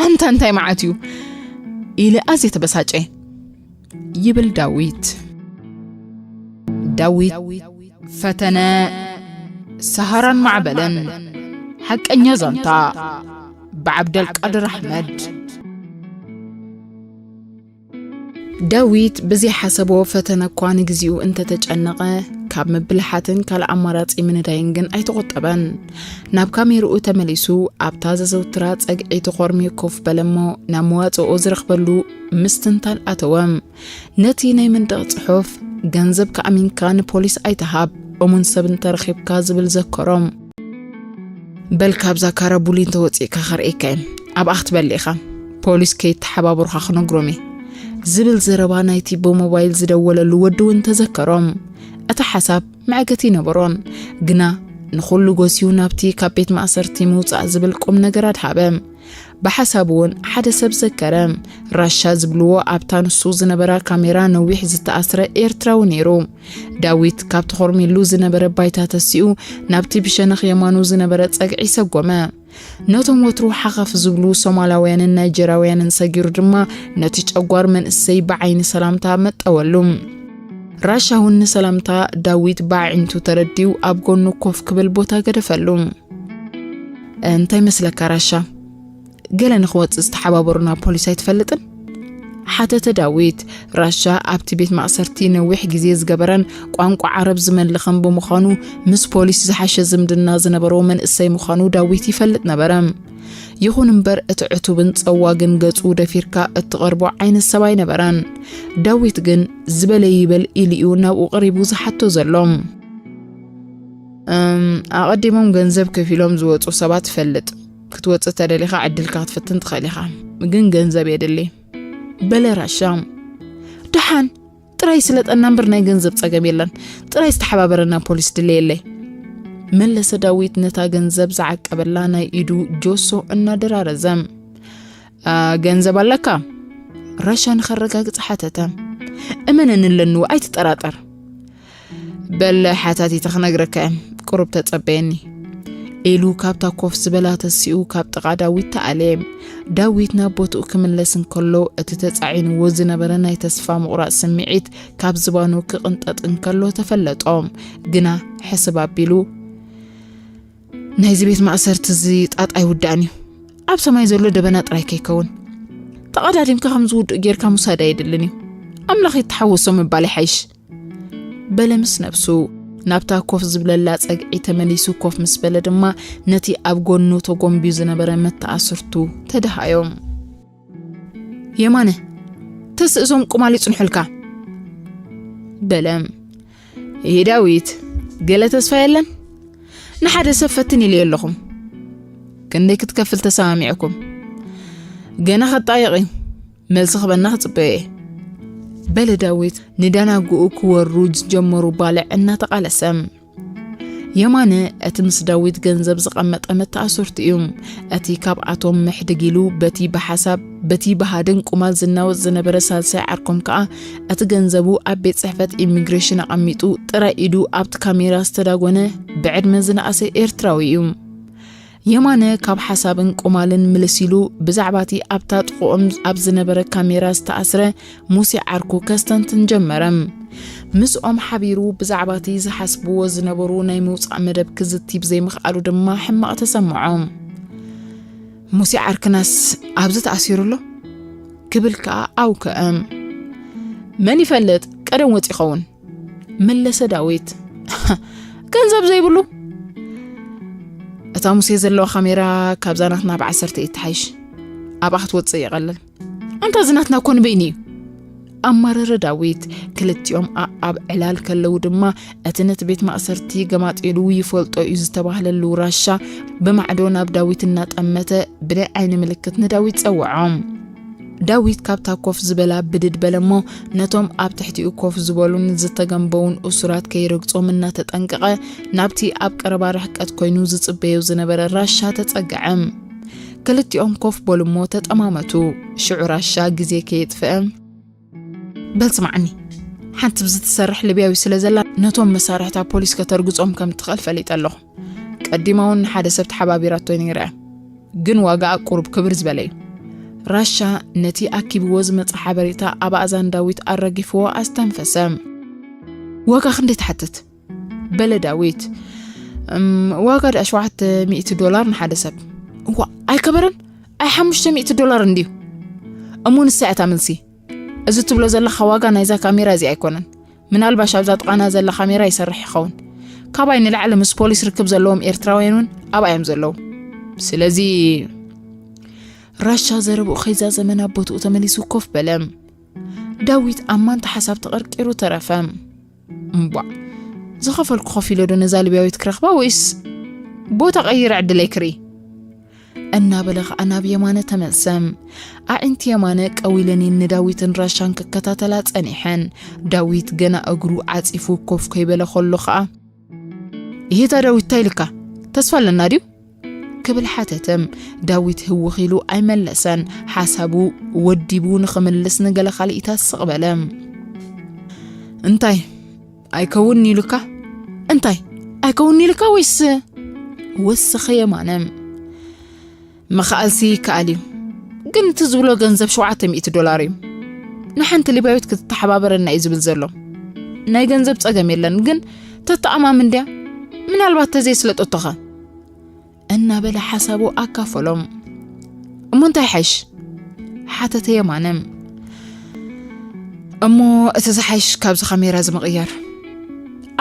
"ኣንታ እንታይ መዓት እዩ?" ኢለ ኣዝየ ተበሳጨ። ይብል ዳዊት። ዳዊት ፈተነ፣ ሰሃራን ማዕበልን። ሓቀኛ ዛንታ፣ ብዓብደልቃድር ኣሕመድ። ዳዊት ብዘይሓሰቦ ፈተነ እኳ ንግዚኡ እንተተጨነቐ፣ ካብ ምብልሓትን ካልእ ኣማራጺ ምንዳይን ግን ኣይተቖጠበን። ናብ ካሜርኡ ተመሊሱ፣ ኣብታ ዘዘውትራ ጸግዒ ተኾርምዩ ኮፍ በለ እሞ፣ ናብ መዋጽኦ ዝረኽበሉ ምስትንታን ኣተወ። ነቲ ናይ መንደቕ ጽሑፍ፣ "ገንዘብካ ኣሚንካ ንፖሊስ ኣይትሃብ፣ እሙን ሰብ እንተረኺብካ" ዝብል ዘከሮ። "በል ካብዛ ካራቡሊ እንተወጺእካ ከርእየካ እየ፣ ኣብኣ ክትበልዕ ኢኻ። ፖሊስ ከይተሓባበሩኻ ክነግሮም እየ" ዝብል ዘረባ ናይቲ ብሞባይል ዝደወለሉ ወዲ እውን ተዘከሮ። እቲ ሓሳብ መዕገቲ ይነበሮን፣ ግና ንኹሉ ጎስዩ ናብቲ ካብ ቤት ማእሰርቲ ምውጻእ ዝብል ቁም ነገር ኣድሃበ። ብሓሳቡ እውን ሓደ ሰብ ዘከረ። ራሻ ዝብልዎ ኣብታ ንሱ ዝነበራ ካሜራ ነዊሕ ዝተኣስረ ኤርትራዊ ነይሩ። ዳዊት ካብቲ ኮርሚሉ ዝነበረ ባይታ ተሲኡ ናብቲ ብሸነኽ የማኑ ዝነበረ ጸግዒ ሰጎመ። ነቶም ወትሩ ሓኸፍ ዝብሉ ሶማላውያንን ናይጀራውያንን ሰጊሩ ድማ ነቲ ጨጓር መንእሰይ ብዓይኒ ሰላምታ መጠወሉ። ራሻ እውን ንሰላምታ ዳዊት ብኣዒንቱ ተረዲኡ ኣብ ጎኑ ኮፍ ክብል ቦታ ገደፈሉ። "እንታይ መስለካ ራሻ? ገለ ንኽወጽእ ዝተሓባበሩና ፖሊስ ኣይትፈልጥን?" ሓተተ ዳዊት። ራሻ ኣብቲ ቤት ማእሰርቲ ነዊሕ ግዜ ዝገበረን ቋንቋ ዓረብ ዝመልኽን ብምዃኑ፣ ምስ ፖሊስ ዝሓሸ ዝምድና ዝነበሮ መንእሰይ ምዃኑ ዳዊት ይፈልጥ ነበረ። ይኹን እምበር፣ እቲ ዕቱብን ጸዋግን ገጹ ደፊርካ እትቐርቦ ዓይነት ሰብ ኣይነበረን። ዳዊት ግን ዝበለ ይበል ኢሉ'ዩ ናብኡ ቀሪቡ ዝሓቶ ዘሎ። "እም፣ ኣቐዲሞም ገንዘብ ከፊሎም ዝወጹ ሰባት እፈልጥ። ክትወጽእ ተደሊኻ ዕድልካ ክትፍትን ትኽእል ኢኻ። ግን ገንዘብ የድሊ" በለ ራሻ። "ደሓን፣ ጥራይ ስለጠና እምበር ናይ ገንዘብ ጸገም የለን። ጥራይ ዝተሓባበረና ፖሊስ ድለየለይ" መለሰ ዳዊት ነታ ገንዘብ ዝዓቀበላ ናይ ኢዱ ጆሶ እናደራረዘ። "ኣ፣ ገንዘብ ኣለካ?" ራሻ ንኸረጋግጽ ሓተተ። "እመነኒ ኣለኒ፣ ኣይትጠራጠር።" "በል ሓታቲተ ክነግረካ እየ፣ ቁሩብ ተጸበየኒ" ኢሉ ካብታ ኮፍ ዝበላ ተሲኡ ካብ ጥቓ ዳዊት ተኣልየ። ዳዊት ናብ ቦትኡ ክምለስ እንከሎ፣ እቲ ተጻዒንዎ ዝነበረ ናይ ተስፋ ምቑራጽ ስምዒት ካብ ዝባኑ ክቕንጠጥ እንከሎ ተፈለጦ። ግና ሕስብ ኣቢሉ፣ "ናይዚ ቤት ማእሰርቲ እዚ ጣጣ ኣይውዳእን እዩ። ኣብ ሰማይ ዘሎ ደበና ጥራይ ከይከውን። ተቐዳዲምካ ከም ዝውድእ ጌርካ ምውሳድ ኣየድልን እዩ። ኣምላኽ ይተሓወሶ ምባል ይሓይሽ" በለ ምስ ነብሱ። ናብታ ኮፍ ዝብለላ ጸግዒ ተመሊሱ ኮፍ ምስ በለ ድማ፣ ነቲ ኣብ ጎኑ ተጎንብዩ ዝነበረ መተኣስርቱ ተደሃዮ። "የማነ፣ ተስእዞም ቁማል ይጽንሑልካ" በለ። "ይሄ ዳዊት፣ ገለ ተስፋ የለን? ንሓደ ሰብ ፈትን ኢለ ኣለኹም። ክንደይ ክትከፍል ተሰማሚዕኩም? ገና ከጣየቕ እዩ። መልሲ ክበና ክጽበዮ እየ" በለ ዳዊት፣ ንዳናጉኡ ክወሩ ዝጀመሩ ባልዕ እናተቓለሰ። የማነ፣ እቲ ምስ ዳዊት ገንዘብ ዝቐመጠ መተኣስርቱ እዩ። እቲ ካብኣቶም ምሕድግ ኢሉ በቲ ብሓሳብ፣ በቲ ብሃድን ቁማል ዝናወጽ ዝነበረ ሳልሳይ ዓርኮም ከኣ፣ እቲ ገንዘቡ ኣብ ቤት ጽሕፈት ኢሚግሬሽን ኣቐሚጡ፣ ጥራይ ኢዱ ኣብቲ ካሜራ ዝተዳጎነ ብዕድመ ዝነኣሰ ኤርትራዊ እዩ። የማነ ካብ ሓሳብን ቁማልን ምልስ ኢሉ ብዛዕባቲ ኣብታ ጥቕኦም ኣብ ዝነበረ ካሜራ ዝተኣስረ ሙሴ ዓርኩ ከስተንትን ጀመረ። ምስኦም ሓቢሩ ብዛዕባቲ ዝሓስብዎ ዝነበሩ ናይ ምውጻእ መደብ ክዝቲ ብዘይምኽኣሉ ድማ ሕማቕ ተሰምዖ። "ሙሴ ዓርክናስ ኣብዚ ተኣሲሩ ኣሎ?" ክብል ከኣ ኣውከአ። "መን ይፈልጥ፣ ቀደም ወጺ ይኸውን?" መለሰ ዳዊት። "ገንዘብ ዘይብሉ?" "እታ ሙሴ ዘለዋ ካሜራ ካብዛ ናትና ብዓሰርተ እትሓይሽ። ኣብኣ ክትወጽእ ይቐልል። ኣንታ እዚ ናትና እኮ ንበይኑ እዩ?" ኣማረረ ዳዊት። ክልቲኦም ኣኣብ ዕላል ከለዉ ድማ እቲ ነቲ ቤት ማእሰርቲ ገማጢሉ ይፈልጦ እዩ ዝተባህለሉ ራሻ ብማዕዶ ናብ ዳዊት እናጠመተ ብናይ ዓይኒ ምልክት ንዳዊት ጸውዖ። ዳዊት ካብታ ኮፍ ዝበላ ብድድ በለሞ ነቶም ኣብ ትሕቲኡ ኮፍ ዝበሉን ዝተገንበውን እሱራት ከይረግጾም እናተጠንቀቐ ናብቲ ኣብ ቀረባ ርሕቀት ኮይኑ ዝጽበዮ ዝነበረ ራሻ ተጸግዐ። ክልቲኦም ኮፍ በሉሞ ተጠማመቱ። ሽዑ ራሻ ግዜ ከየጥፍአ፣ "በል ስምዓኒ፣ ሓንቲ ብዝትሰርሕ ሊብያዊ ስለ ዘላ ነቶም መሳርሕታ ፖሊስ ከተርግጾም ከም ትኽእል ፈሊጠ ኣለኹ። ቀዲማ እውን ንሓደ ሰብ ተሓባቢራቶ ነይራ እያ፣ ግን ዋጋኣ ቁሩብ ክብር ዝበለ እዩ።" ራሻ ነቲ ኣኪብዎ ዝመጸ ሓበሬታ ኣብ ኣእዛን ዳዊት ኣራጊፍዎ ኣስተንፈሰ። "ዋጋ ክንደይ ትሓትት?" በለ ዳዊት። "እም፣ ዋጋ ደኣ ሸውዓተ ሚእቲ ዶላር ንሓደ ሰብ።" "እዋ፣ ኣይከበረን? ኣይ ሓሙሽተ ሚእቲ ዶላር እንድዩ?" "እሞ ንሳ እያ እታ መልሲ። እዚ ትብሎ ዘለኻ ዋጋ ናይዛ ካሜራ እዚኣ ኣይኮነን። ምናልባሽ ኣብዛ ጥቓና ዘላ ካሜራ ይሰርሕ ይኸውን። ካባይ ንላዕሊ ምስ ፖሊስ ርክብ ዘለዎም ኤርትራውያን እውን ኣብኣ እዮም ዘለዉ። ስለዚ" ራሻ ዘረብኡ ከይዛዘመ ናብ ቦትኡ ተመሊሱ ኮፍ በለ። ዳዊት ኣብ ማንታ ሓሳብ ተቐርቂሩ ተረፈ። "እምቧ፣ ዝኸፈልኩ ከፊለ ዶ ነዛ ሊብያዊት ክረኽባ ወይስ ቦታ ቀይረ ዕድለይ ክርኢ?" እናበለ ኸኣ ናብ የማነ ተመልሰ። ኣዒንቲ የማነ ቀዊለን እየን ንዳዊትን ራሻን ክከታተላ ጸኒሐን። ዳዊት ገና እግሩ ዓጺፉ ኮፍ ከይበለ ከሎ ኸኣ፣ "ይሄታ ዳዊት፣ እንታይ ኢልካ? ተስፋ ኣለና ድዩ?" ክብል ሓተተ። ዳዊት ህውኽ ኢሉ ኣይመለሰን። ሓሳቡ ወዲቡ ንኽምልስ ንገለ ካልኢታት ስቕ በለ። "እንታይ? ኣይከውን ኢሉካ?" "እንታይ? ኣይከውን ኢሉካ ወይስ?" ወሰኸ የማነ። "ምኽኣልሲ ይከኣል እዩ፣ ግን እቲ ዝብሎ ገንዘብ ሸውዓተ ሚእቲ ዶላር እዩ። ንሓንቲ ሊብያዊት ክትተሓባበረና እዩ ዝብል ዘሎ። ናይ ገንዘብ ጸገም የለን፣ ግን ተተኣማምን ድያ? ምናልባት ተዘይስለጠቶኸ?" እናበለ ሓሳቡ ኣካፈሎም። "እሞ እንታይ ይሓይሽ?" ሓተተ የማነ። "እሞ እቲ ዝሓይሽ ካብዚ ካሜራ እዚ ምቕያር።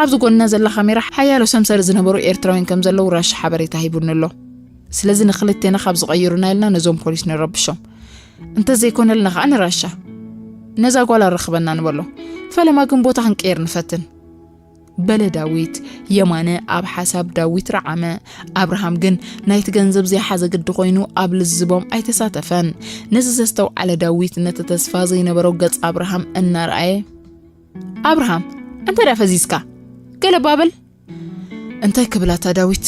ኣብዚ ጎንና ዘላ ካሜራ ሓያሎ ሰምሰሪ ዝነበሩ ኤርትራውያን ከም ዘለዉ ራሻ ሓበሬታ ሂቡኒ ኣሎ። ስለዚ ንኽልቴና ካብ ዝቐይሩና ኢልና ነዞም ፖሊስ ንረብሾም። እንተዘይኮነልና ኸኣ ንራሻ። ነዛ ጓል ኣረኽበና ንበሎ። ፈለማ ግን ቦታ ክንቀይር ንፈትን።" በለ ዳዊት። የማነ ኣብ ሓሳብ ዳዊት ረዓመ። ኣብርሃም ግን ናይቲ ገንዘብ ዘይሓዘ ግዲ ኮይኑ ኣብ ልዝቦም ኣይተሳተፈን። ነዚ ዘስተውዓለ ዳዊት ነቲ ተስፋ ዘይነበሮ ገጽ ኣብርሃም እናረኣየ፣ "ኣብርሃም፣ እንታይ ደኣ ፈዚዝካ? ገለ እባ በል?" "እንታይ ክብላታ ዳዊት?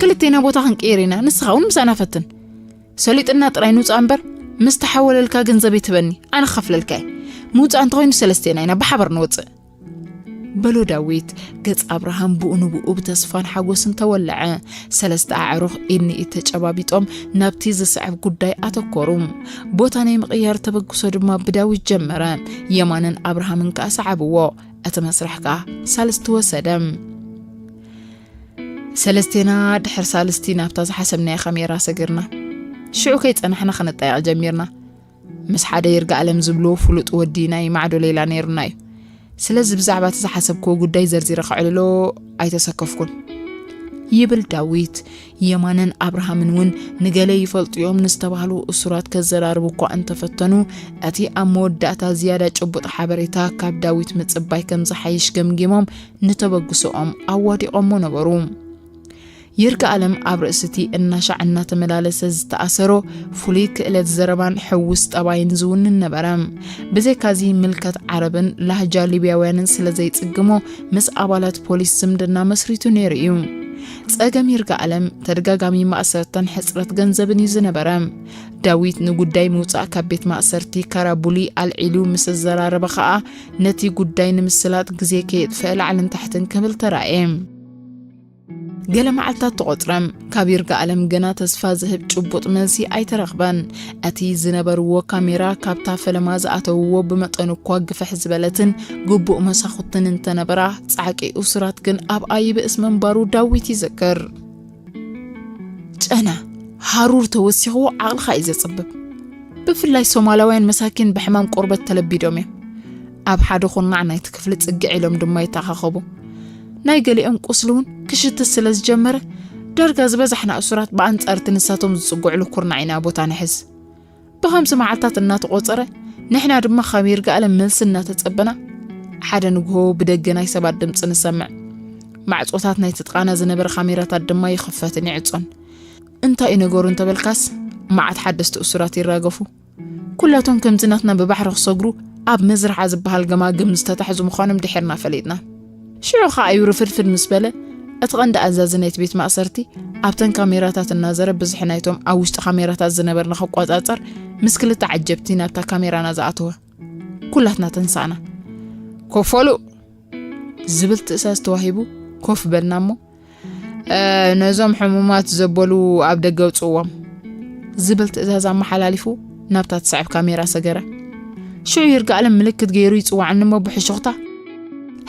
ክልቴና ቦታ ክንቅየር ኢና፣ ንስኻ እውን ምሳና ፈትን። ሰሊጥና ጥራይ ንውጻእ እምበር፣ ምስ ተሓወለልካ ገንዘበይ ትበኒ፣ ኣነ ክኸፍለልካ እየ። ምውጻእ እንተኾይኑ ሰለስቴና ኢና ብሓባር ንወጽእ." በሎ ዳዊት። ገጽ ኣብርሃም ብኡ ንብኡ ብተስፋን ሓጎስን ተወለዐ። ሰለስተ ኣዕሩኽ ኢድ ንኢድ ተጨባቢጦም ናብቲ ዝስዕብ ጉዳይ ኣተኮሩ። ቦታ ናይ ምቕያር ተበግሶ ድማ ብዳዊት ጀመረ። የማንን ኣብርሃምን ከኣ ሰዓብዎ። እቲ መስርሕ ከኣ ሳልስቲ ወሰደ። ሰለስቴና ድሕሪ ሳልስቲ ናብታ ዝሓሰብናዮ ካሜራ ሰጊርና። ሽዑ ከይጸናሕና ከነጣይቕ ጀሚርና። ምስ ሓደ ይርጋኣለም ዝብሎ ፍሉጥ ወዲ ናይ ማዕዶ ሌላ ነይሩና እዩ። ስለዚ ብዛዕባ እቲ ዝሓሰብክዎ ጉዳይ ዘርዚረ ከዕልሎ ኣይተሰከፍኩን። ይብል ዳዊት። የማነን ኣብርሃምን እውን ንገለ ይፈልጡ እዮም ንዝተባህሉ እሱራት ከዘራርቡ እኳ እንተፈተኑ፣ እቲ ኣብ መወዳእታ ዝያዳ ጭቡጥ ሓበሬታ ካብ ዳዊት ምጽባይ ከም ዝሓይሽ ገምጊሞም ንተበግሶኦም ኣዋዲቖሞ ነበሩ። ይርጋኣለም ኣብ ርእሲ እቲ እናሻዕ እናተመላለሰ ዝተኣሰሮ ፍሉይ ክእለት ዘረባን ሕዉስ ጠባይን ዝውንን ነበረ። ብዘይካዚ ምልከት ዓረብን ላህጃ ሊብያውያንን ስለ ዘይጽግሞ ምስ ኣባላት ፖሊስ ዝምድና መስሪቱ ነይሩ እዩ። ጸገም ይርጋኣለም ተደጋጋሚ ማእሰርተን ሕጽረት ገንዘብን እዩ ዝነበረ። ዳዊት ንጉዳይ ምውጻእ ካብ ቤት ማእሰርቲ ካራቡሊ ኣልዒሉ ምስ ዘራረበ ኸኣ ነቲ ጉዳይ ንምስላጥ ግዜ ከየጥፍአ ላዕልን ታሕትን ክብል ተራእየ። ገለ መዓልታት ተቖጽረ። ካብ ይርጋ ኣለም ገና ተስፋ ዝህብ ጭቡጥ መልሲ ኣይተረኽበን። እቲ ዝነበርዎ ካሜራ ካብታ ፈለማ ዝኣተውዎ ብመጠኑ እኳ ግፍሕ ዝበለትን ግቡእ መሳኹትን እንተነበራ፣ ጻዕቂ እሱራት ግን ኣብኣ ይብእስ ምንባሩ ዳዊት ይዝክር። ጨና፣ ሃሩር ተወሲኽዎ ዓቕልኻ እዩ ዘጽብብ። ብፍላይ ሶማላውያን መሳኪን ብሕማም ቆርበት ተለቢዶም እዮም። ኣብ ሓደ ኹርናዕ ናይቲ ክፍሊ ጽግዕ ኢሎም ድማ ይተኻኸቡ። ናይ ገሊኦም ቁስሊ እውን ክሽትት ስለ ዝጀመረ፣ ዳርጋ ዝበዛሕና እሱራት ብኣንጻር እቲ ንሳቶም ዝጽግዕሉ ኩርናዕ ኢና ቦታ ንሕዝ። ብኸምዚ መዓልታት እናተቖጸረ፣ ንሕና ድማ ካብ ይርጋኣለም መልሲ እናተጸበና፣ ሓደ ንግሆ ብደገ ናይ ሰባት ድምጺ ንሰምዕ። ማዕጾታት ናይቲ ጥቓና ዝነበረ ካሜራታት ድማ ይኽፈትን ይዕጾን። እንታይ እዩ ነገሩ እንተበልካስ፣ መዓት ሓደስቲ እሱራት ይራገፉ። ኩላቶም ከምዚ ናትና ብባሕሪ ክሰግሩ ኣብ መዝርዓ ዝበሃል ገማግም ዝተታሕዙ ምዃኖም ድሒርና ፈሊጥና። ሽዑ ኸኣ እዩ ርፍድፍድ ምስ በለ፣ እቲ ቀንዲ ኣዛዚ ናይቲ ቤት ማእሰርቲ ኣብተን ካሜራታት እናዘረ ብዝሒ ናይቶም ኣብ ውሽጢ ካሜራታት ዝነበርና ክቆጻጸር ምስ ክልተ ዓጀብቲ ናብታ ካሜራና ዝኣተወ። ኩላትና ተንሳእና። "ኮፍ በሉ!" ዝብል ትእዛዝ ተዋሂቡ ኮፍ በልና እሞ፣ "እ፣ ነዞም ሕሙማት ዘበሉ ኣብ ደገ ኣውጽእዎም" ዝብል ትእዛዝ ኣመሓላሊፉ ናብታ ትስዕብ ካሜራ ሰገረ። ሽዑ ይርጋኣለም ምልክት ገይሩ ይጽዋዓኒ እሞ ብሕሹኽታ፣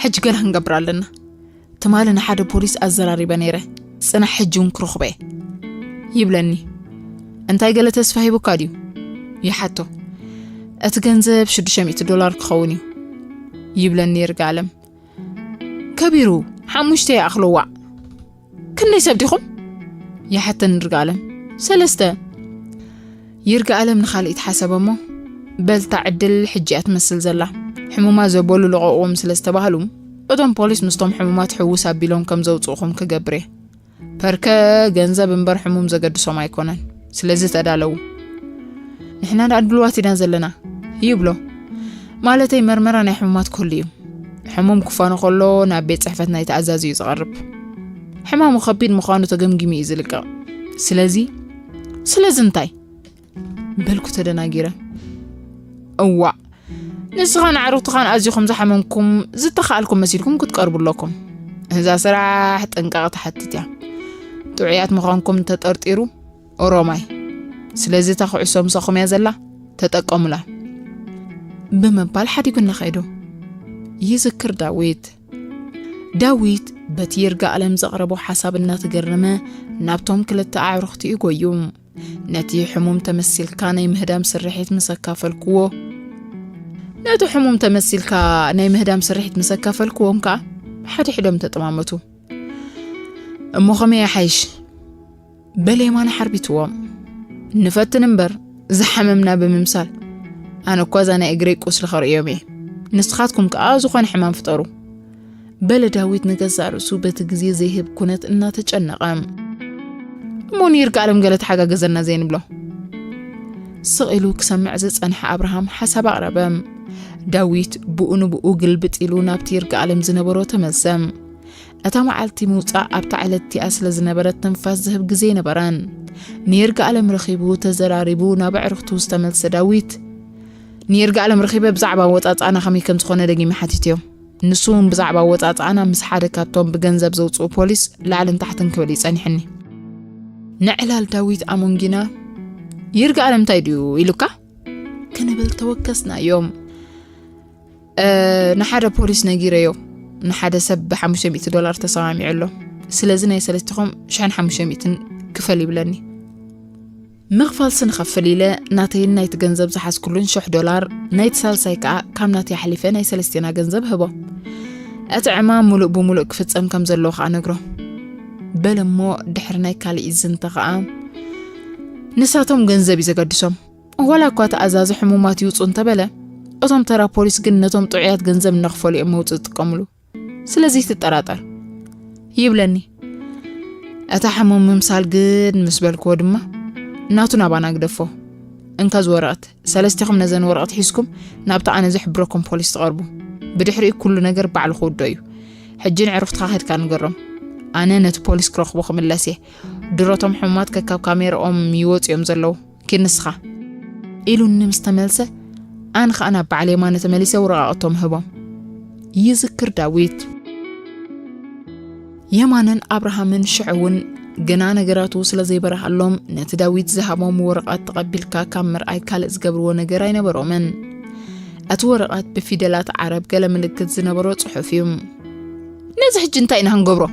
"ሕጂ ገለ ክንገብር ኣለና። ትማሊ ንሓደ ፖሊስ ኣዘራሪበ ነይረ። ጽናሕ፣ ሕጂ እውን ክረኽቦ እየ" ይብለኒ። "እንታይ ገለ ተስፋ ሂቡካ ድዩ?" ይሓቶ። "እቲ ገንዘብ ሽዱሽተ ሚእቲ ዶላር ክኸውን እዩ" ይብለኒ ይርጋኣለም። "ከቢሩ፣ ሓሙሽተ ይኣኽሎ ዋዕ። ክንደይ ሰብ ዲኹም?" ይሓተኒ ይርጋኣለም። "ሰለስተ" ይርጋኣለም ንኻልኢት ሓሰበ እሞ፣ "በልታ ዕድል ሕጂ እያ ትመስል ዘላ። ሕሙማት ዘበሉ ልቐቕዎም ስለ ዝተባህሉ፣ እቶም ፖሊስ ምስቶም ሕሙማት ሕውስ ኣቢሎም ከም ዘውጽእኹም ክገብር እየ። ፐርከ ገንዘብ እምበር ሕሙም ዘገድሶም ኣይኮነን። ስለዚ ተዳለዉ። ንሕና ደኣ ድልዋት ኢና ዘለና" ይብሎ። ማለተይ መርመራ ናይ ሕሙማት ክህሉ እዩ። ሕሙም ክፋኑ ከሎ ናብ ቤት ጽሕፈት ናይ ተኣዛዚ እዩ ዝቐርብ። ሕማሙ ከቢድ ምዃኑ ተገምጊሙ እዩ ዝልቀቕ። ስለዚ፣ ስለዚ እንታይ? በልኩ ተደናጊረ። እዋእ፣ ንስኻን ኣዕሩኽትኻን ኣዚኹም ዝሓመምኩም ዝተኻኣልኩም መሲልኩም ክትቀርቡ ኣለኩም። እዛ ስራሕ ጥንቃቐ ትሓትት እያ። ጥዑያት ምዃንኩም እንተጠርጢሩ፣ ኦሮማይ። ስለዚ እታ ኩዕሶ ምሳኹም እያ ዘላ፣ ተጠቀሙላ። ብምባል ሓዲጉና ከይዱ። ይዝክር ዳዊት። ዳዊት በቲ ይርጋ ኣለም ዘቕረቦ ሓሳብ እናተገረመ ናብቶም ክልተ ኣዕሩኽቲ እዩ ጎዩ። ነቲ ሕሙም ተመሲልካ ናይ ምህዳም ስርሒት ምስ ኣካፈልክዎ፣ ነቲ ሕሙም ተመሲልካ ናይ ምህዳም ስርሒት ምስ ኣካፈልክዎም ከኣ ሓድሕዶም ተጠማመቱ። "እሞ ከመይ ይሓይሽ?" በለ የማነ ሓርቢትዎም። "ንፈትን እምበር፣ ዝሓመምና ብምምሳል። ኣነ እኳ እዛ ናይ እግረይ ቁስሊ ከርእዮም እየ። ንስኻትኩም ከኣ ዝኾነ ሕማም ፍጠሩ" በለ ዳዊት ንገዛእ ርእሱ በቲ ግዜ ዘይህብ ኩነት እናተጨነቐ። "እሞ ንይርጋኣለም ገለ ተሓጋገዘና ዘይንብሎ?" ስቕ ኢሉ ክሰምዕ ዝጸንሐ ኣብርሃም ሓሳብ ኣቕረበ። ዳዊት ብኡ ንብኡ ግልብጥ ኢሉ ናብቲ ይርጋኣለም ዝነበሮ ተመልሰ። እታ መዓልቲ ምውጻእ ኣብታ ዕለት እቲኣ ስለ ዝነበረት ትንፋስ ዝህብ ግዜ ኣይነበረን። ንይርጋኣለም ረኺቡ ተዘራሪቡ ናብ ኣዕሩኽቱ ዝተመልሰ ዳዊት፣ "ንይርጋኣለም ረኺበ ብዛዕባ ኣወጻጽኣና ከመይ ከም ዝኾነ ደጊመ ሓቲተዮ። ንሱ እውን ብዛዕባ ኣወጻጽኣና ምስ ሓደ ካብቶም ብገንዘብ ዘውጽኡ ፖሊስ ላዕልን ታሕትን ክብል እዩ ጸኒሕኒ። ንዕላል ዳዊት ኣሞንጊና፣ ይርጋኣለም እንታይ ድዩ ኢሉካ?" ክንብል ተወከስናዮም። "እ፣ ንሓደ ፖሊስ ነጊረዮ፣ ንሓደ ሰብ ብሓሙሽተ ሚእቲ ዶላር ተሰማሚዑ ኣሎ። ስለዚ ናይ ሰለስቲኹም ሽሕን ሓሙሽተ ሚእትን ክፈል" ይብለኒ። ምኽፋልሲ ንኸፍል ኢለ ናተይን ናይቲ ገንዘብ ዝሓዝኩሉን ሽሕ ዶላር፣ ናይቲ ሳልሳይ ከኣ ካብ ናተይ ኣሕሊፈ ናይ ሰለስቴና ገንዘብ ህቦ። እቲ ዕማም ምሉእ ብምሉእ ክፍጸም ከም ዘለዎ ከኣ ነግሮ። በለ እሞ ድሕሪ ናይ ካልእ ዝንተ ከኣ፣ "ንሳቶም ገንዘብ እዩ ዘገድሶም። ዋላ እኳ እቲ ኣዛዚ ሕሙማት ይውጹ እንተበለ፣ እቶም ተራ ፖሊስ ግን ነቶም ጥዑያት ገንዘብ እናኽፈሉ እዮም መውጽኢ ዝጥቀምሉ። ስለዚ ትጠራጠር" ይብለኒ። እታ ሕሙም ምምሳል ግን ምስ በልክዎ ድማ፣ ናቱ ናባና ግደፎ። "እንካ እዚ ወረቐት፣ ሰለስቲኹም ነዘን ወረቐት ሒዝኩም ናብታ ኣነ ዝሕብረኩም ፖሊስ ትቐርቡ። ብድሕሪኡ ኩሉ ነገር ባዕሉ ክውዶ እዩ። ሕጂ ንዕሩኽትኻ ከድካ ንገሮም። ኣነ ነቲ ፖሊስ ክረኽቦ ክምለስ እየ። ድሮቶም ሕሙማት ከካብ ካሜርኦም ይወጹ እዮም ዘለዉ። ኪድ ንስኻ" ኢሉኒ ምስ ተመልሰ፣ ኣነ ኸኣ ናብ በዓል የማነ ተመሊሰ ወረቓቕቶም ህቦም። ይዝክር ዳዊት። የማነን ኣብርሃምን ሽዑ እውን ግና ነገራቱ ስለ ዘይበርሃሎም፣ ነቲ ዳዊት ዝሃቦም ወረቐት ተቐቢልካ ካብ ምርኣይ ካልእ ዝገብርዎ ነገር ኣይነበሮምን። እቲ ወረቐት ብፊደላት ዓረብ ገለ ምልክት ዝነበሮ ጽሑፍ እዩ። "ነዚ ሕጂ እንታይ ኢና ክንገብሮ?"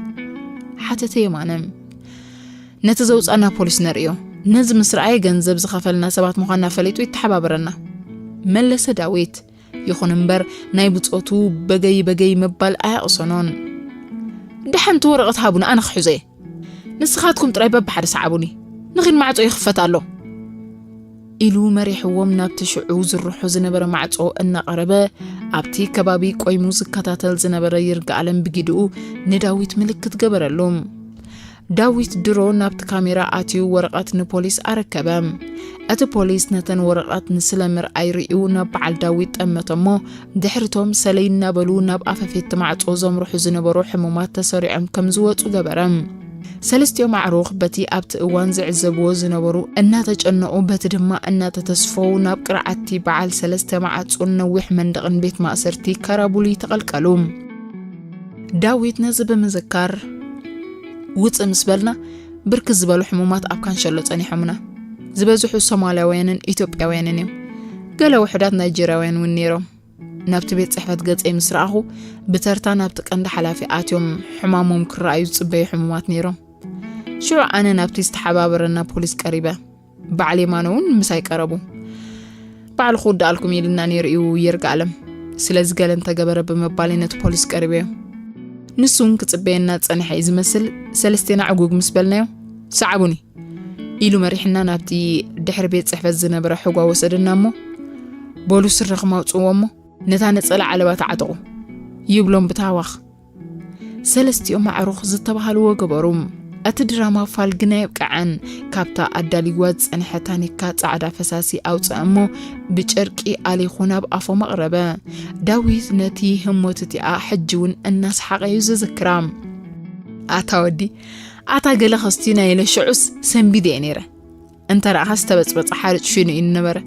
ሓተተ የማነ። "ነቲ ዘውጻና ፖሊስ ነርእዮ። ነዚ ምስ ረኣየ ገንዘብ ዝኸፈልና ሰባት ምዃንና ፈሊጡ ይተሓባበረና," መለሰ ዳዊት። ይኹን እምበር ናይ ብጾቱ በገይ በገይ ምባል ኣያቕሰኖን። "ደሓንቲ ወረቐት ሃቡኒ፣ ኣነ ክሕዞ እየ። ንስኻትኩም ጥራይ በብሓደ ሰዓቡኒ። ንኺድ ማዕጾ ይኽፈት ኣሎ," ኢሉ መሪሕዎም ናብቲ ሽዑ ዝርሖ ዝነበረ ማዕጾ እናቐረበ፣ ኣብቲ ከባቢ ቆይሙ ዝከታተል ዝነበረ ይርጋኣለም ብጊድኡ ንዳዊት ምልክት ገበረሉ። ዳዊት ድሮ ናብቲ ካሜራ ኣትዩ ወረቐት ንፖሊስ ኣረከበ። እቲ ፖሊስ ነተን ወረቐት ንስለ ምርኣይ ርእዩ ናብ በዓል ዳዊት ጠመቶ እሞ፣ ድሕሪቶም ሰለይ እናበሉ ናብ ኣፈፌቲ ማዕጾ ዘምርሑ ዝነበሩ ሕሙማት ተሰሪዖም ከም ዝወጹ ገበረ። ሰለስቲኦም ኣዕሩኽ በቲ ኣብቲ እዋን ዝዕዘብዎ ዝነበሩ እናተጨነቑ፣ በቲ ድማ እናተተስፈው ናብ ቅርዓቲ በዓል ሰለስተ ማዕጾን ነዊሕ መንደቕን ቤት ማእሰርቲ ካራቡሊ ተቐልቀሉ። ዳዊት ነዚ ብምዝካር፣ "ውጽእ ምስ በልና፣ ብርክት ዝበሉ ሕሙማት ኣብ ካንሸሎ ጸኒሖምና። ዝበዝሑ ሶማላውያንን ኢትዮጵያውያንን እዮም። ገለ ውሑዳት ናይጀርያውያን እውን ነይሮም። ናብቲ ቤት ጽሕፈት ገጸይ ምስ ረኣኹ፣ ብተርታ ናብቲ ቀንዲ ሓላፊ ኣትዮም ሕማሞም ክረኣዩ ዝጽበዩ ሕሙማት ነይሮም። ሽዑ ኣነ ናብቲ ዝተሓባበረና ፖሊስ ቀሪበ። በዓል የማነ እውን ምሳይ ቀረቡ። ባዕሉ ክውድኣልኩም ኢልና ነይሩ እዩ ይርጋኣለም። ስለዚ ገለ እንተገበረ ብምባል ነቲ ፖሊስ ቀሪበዮ። ንሱ እውን ክጽበየና ዝጸንሐ እዩ ዝመስል። ሰለስቴና ዕጉግ ምስ በልናዮ፣ 'ሰዓቡኒ,' ኢሉ መሪሕና ናብቲ ድሕሪ ቤት ጽሕፈት ዝነበረ ሕጓ ወሰደና እሞ፣ 'በሉ ስረኹም ኣውጽእዎ እሞ ነታ ነጸላ ዓለባ ተዓጠቑ,' ይብሎም ብታህዋኽ። ሰለስቲኦም ኣዕሩኽ ዝተባህልዎ ገበሩ። እቲ ድራማ ፋል ግና የብቅዐን። ካብታ ኣዳልይዋ ዝጸንሐ ታኒካ ጻዕዳ ፈሳሲ ኣውጽአ እሞ ብጨርቂ ኣሊኹ ናብ ኣፎም ኣቕረበ። ዳዊት ነቲ ህሞት እቲኣ ሕጂ እውን እናሰሓቐ እዩ ዝዝክራ። "ኣታ ወዲ፣ ኣታ ገለ ከስትዩ ናይ ኢለ ሽዑስ ሰንቢደ እየ ነይረ። እንተ ረኣኻ ዝተበጽበጸ ሓርጭ ሽኑ እዩ ነበረ።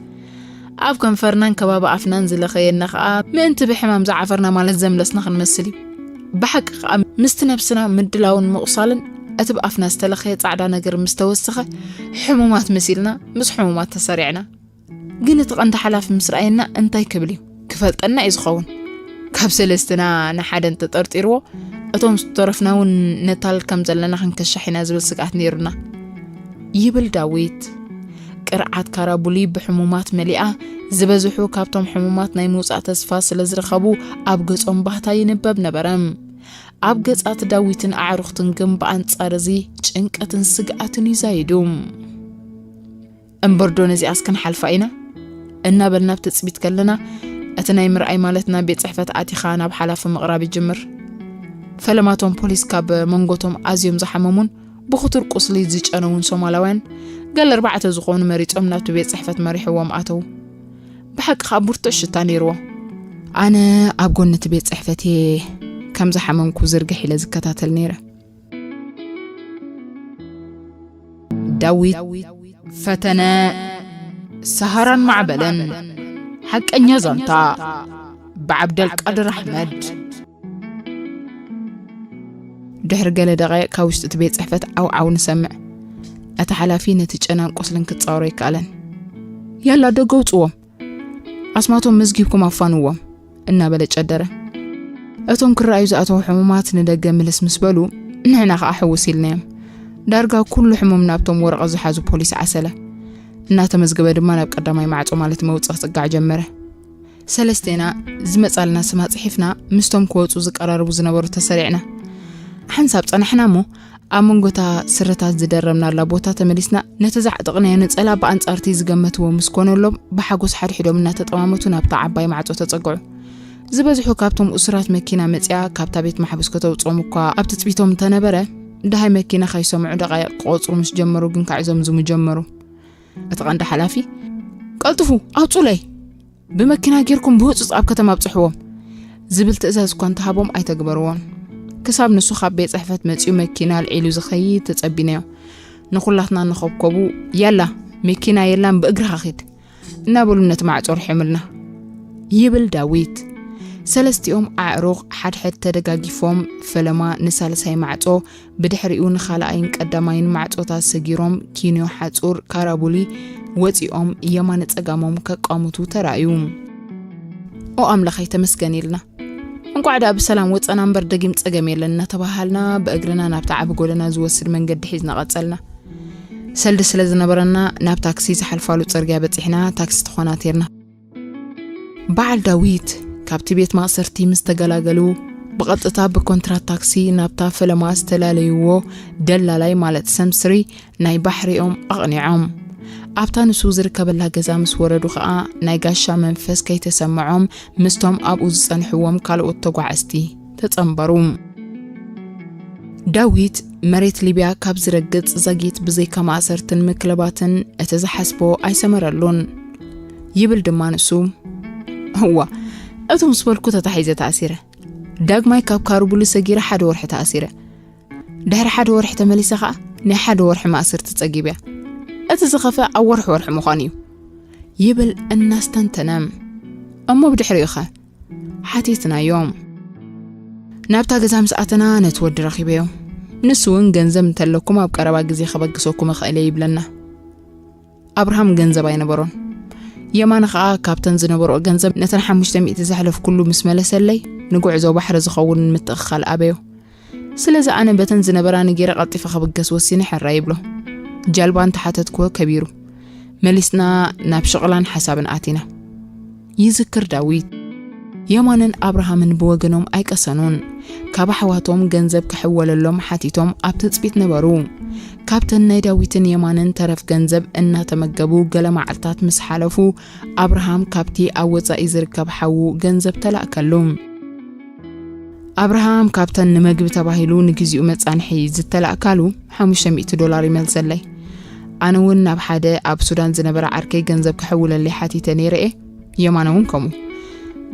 ኣብ ከንፈርናን ከባቢ ኣፍናን ዝለኸየና ኸኣ ምእንቲ ብሕማም ዝዓፈርና ማለት ዘምለስና ክንመስል እዩ። ብሓቂ ኸኣ ምስቲ ነብስና ምድላውን ምቑሳልን እቲ ብኣፍና ዝተለኸየ ጻዕዳ ነገር ምስ ተወሰኸ ሕሙማት መሲልና ምስ ሕሙማት ተሰሪዕና። ግን እቲ ቀንዲ ሓላፊ ምስ ረኣየና እንታይ ክብል እዩ? ክፈልጠና እዩ ዝኸውን። ካብ ሰለስትና ንሓደ እንተጠርጢርዎ፣ እቶም ዝተረፍና እውን ነታልል ከም ዘለና ክንከሻሕ ኢና ዝብል ስግኣት ነይሩና," ይብል ዳዊት። ቅርዓት ካራቡሊ ብሕሙማት መሊኣ፣ ዝበዝሑ ካብቶም ሕሙማት ናይ ምውጻእ ተስፋ ስለ ዝረኸቡ፣ ኣብ ገጾም ባህታ ይንበብ ነበረ። ኣብ ገጻት ዳዊትን ኣዕሩኽትን ግን ብኣንጻር እዚ ጭንቀትን ስግኣትን ይዛይዱ። "እምበርዶ ነዚኣስ ክንሓልፋ ኢና?" እናበልና ኣብ ትጽቢት ከለና፣ እቲ ናይ ምርኣይ ማለት ናብ ቤት ጽሕፈት ኣቲኻ ናብ ሓላፊ ምቕራብ ይጅምር። ፈለማቶም ፖሊስ ካብ መንጎቶም ኣዝዮም ዝሓመሙን ብኽቱር ቁስሊ ዝጨነውን ሶማላውያን፣ ገለ ኣርባዕተ ዝኾኑ መሪጾም ናብቲ ቤት ጽሕፈት መሪሕዎም ኣተዉ። ብሓቂ ኸኣ ብርቱዕ ሽታ ነይርዎ። ኣነ ኣብ ጎኒ እቲ ቤት ጽሕፈት እየ ከም ዝሓመምኩ ዝርግሕ ኢለ ዝከታተል ነይረ። ዳዊት ፈተነ፣ ሰሃራን ማዕበልን። ሓቀኛ ዛንታ፣ ብዓብደልቃድር ኣሕመድ። ድሕሪ ገለ ደቓይቕ ካብ ውሽጢ እቲ ቤት ጽሕፈት ዓውዓው ንሰምዕ። እቲ ሓላፊ ነቲ ጨናን ቁስልን ክጻወሮ ኣይከኣለን። "ያላ ደገ ውጽዎም፣ ኣስማቶም መዝጊብኩም ኣፋንዎም," እናበለ ጨደረ። እቶም ክረኣዩ ዝኣተዉ ሕሙማት ንደገ ምልስ ምስ በሉ፣ ንሕና ኸኣ ሕውስ ኢልናዮም። ዳርጋ ኩሉ ሕሙም ናብቶም ወረቐት ዝሓዙ ፖሊስ ዓሰለ። እናተመዝገበ ድማ ናብ ቀዳማይ ማዕጾ ማለት መውጽኢ ክጽጋዕ ጀመረ። ሰለስቴና ዝመጻልና ስማ ጽሒፍና፣ ምስቶም ክወጹ ዝቀራረቡ ዝነበሩ ተሰሪዕና። ሓንሳብ ጸናሕና እሞ፣ ኣብ መንጎታ ስረታት ዝደረብናላ ቦታ ተመሊስና፣ ነቲ ዘዕጠቕናዮ ነጸላ ብኣንጻርቲ ዝገመትዎ ምስ ኮነሎም፣ ብሓጎስ ሓድሕዶም እናተጠማመቱ ናብታ ዓባይ ማዕጾ ተጸግዑ። ዝበዝሑ ካብቶም እሱራት መኪና መጺኣ ካብታ ቤት ማሕቡስ ከተውጽኦም እኳ ኣብ ትጽቢቶም እንተነበረ፣ ደሃይ መኪና ከይሰምዑ ደቓይቕ ክቖጽሩ ምስ ጀመሩ ግን ካዕ ዞምዝሙ ጀመሩ። እቲ ቀንዲ ሓላፊ፣ "ቀልጥፉ፣ ኣውጹለይ! ብመኪና ጌርኩም ብህጹጽ ኣብ ከተማ ኣብጽሕዎም!" ዝብል ትእዛዝ እኳ እንተሃቦም ኣይተግበርዎን። ክሳብ ንሱ ካብ ቤት ጽሕፈት መጺኡ መኪና ኣልዒሉ ዝኸይድ ተጸቢናዮ። ንኹላትና እናኾብኮቡ፣ "ያላ፣ መኪና የላን፣ ብእግርኻ ኺድ!" እናበሉ ነቲ ማዕጾ ርሕዮምልና። ይብል ዳዊት። ሰለስቲኦም ኣዕሩኽ ሓድሕድ ተደጋጊፎም ፈለማ ንሳልሳይ ማዕጾ፣ ብድሕሪኡ ንኻልኣይን ቀዳማይን ማዕጾታት ሰጊሮም ኪንዮ ሓጹር ካራቡሊ ወጺኦም የማነ ጸጋሞም ከቋምቱ ተራእዩ። "ኦ ኣምላኸይ ተመስገን" ኢልና፣ "እንቋዕ ደኣ ብሰላም ወጸና እምበር ደጊም ጸገም የለን" እናተባሃልና ብእግርና ናብቲ ዓቢ ጎደና ዝወስድ መንገዲ ሒዝና ቀጸልና። ሰልዲ ስለ ዝነበረና ናብ ታክሲ ዝሓልፋሉ ጽርግያ በጺሕና ታክሲ ተኾናቲርና። በዓል ዳዊት ካብቲ ቤት ማእሰርቲ ምስ ተገላገሉ ብቐጥታ ብኮንትራት ታክሲ ናብታ ፈለማ ዝተላለይዎ ደላላይ ማለት ሰምስሪ ናይ ባሕሪኦም ኣቕኒዖም። ኣብታ ንሱ ዝርከበላ ገዛ ምስ ወረዱ ኸኣ ናይ ጋሻ መንፈስ ከይተሰምዖም ምስቶም ኣብኡ ዝጸንሕዎም ካልኦት ተጓዓዝቲ ተጸንበሩ። ዳዊት መሬት ሊብያ ካብ ዝረግጽ ዛጊት ብዘይካ ማእሰርትን ምክልባትን እቲ ዝሓስቦ ኣይሰመረሉን። ይብል ድማ ንሱ፣ "እዋ፣ እቱ ምስ በልኩ ተታሒዘ ተኣሲረ። ዳግማይ ካብ ካርቡሊ ሰጊረ ሓደ ወርሒ ተኣሲረ። ድሕሪ ሓደ ወርሒ ተመሊሰ ኸኣ ናይ ሓደ ወርሒ ማእሰርቲ ጸጊበያ። እቲ ዝኸፍእ ኣብ ወርሒ ወርሒ ምዃኑ እዩ" ይብል እናስተንተነ። "እሞ ብድሕሪኡኸ?" ሓቲትናዮ። ናብታ ገዛ ምስ ኣተና ነቲ ወዲ ረኺበዮ። ንሱ እውን "ገንዘብ እንተለኩም ኣብ ቀረባ ግዜ ከበግሰኩም እኽእል እየ" ይብለና። ኣብርሃም ገንዘብ ኣይነበሮን። የማነ ኸኣ ካብተን ዝነበርኦ ገንዘብ ነተን ሓሙሽተ ሚእቲ ዘሕለፍኩሉ ምስ መለሰለይ፣ ንጉዕዞ ባሕሪ ዝኸውን ምትእኽኻል ኣበዮ። ስለዚ ኣነ በተን ዝነበራኒ ገይረ ቀልጢፈ ክብገስ ወሲነ ሕራይ ይብሎ። ጃልባ እንተሓተትክዎ ከቢሩ። መሊስና ናብ ሽቕላን ሓሳብን ኣቲና። ይዝክር ዳዊት። የማንን ኣብርሃምን ብወገኖም ኣይቀሰኑን። ካብ ኣሕዋቶም ገንዘብ ክሕወለሎም ሓቲቶም ኣብ ትጽቢት ነበሩ። ካብተን ናይ ዳዊትን የማንን ተረፍ ገንዘብ እናተመገቡ ገለ መዓልታት ምስ ሓለፉ፣ ኣብርሃም ካብቲ ኣብ ወጻኢ ዝርከብ ሓዉ ገንዘብ ተላእከሉ። ኣብርሃም ካብተን ንመግቢ ተባሂሉ ንግዚኡ መጻንሒ ዝተላእካሉ ሓሙሽተ ሚእቲ ዶላር ይመልሰለይ። ኣነ እውን ናብ ሓደ ኣብ ሱዳን ዝነበረ ዓርከይ ገንዘብ ክሕውለለይ ሓቲተ ነይረ እየ። የማነ እውን ከምኡ።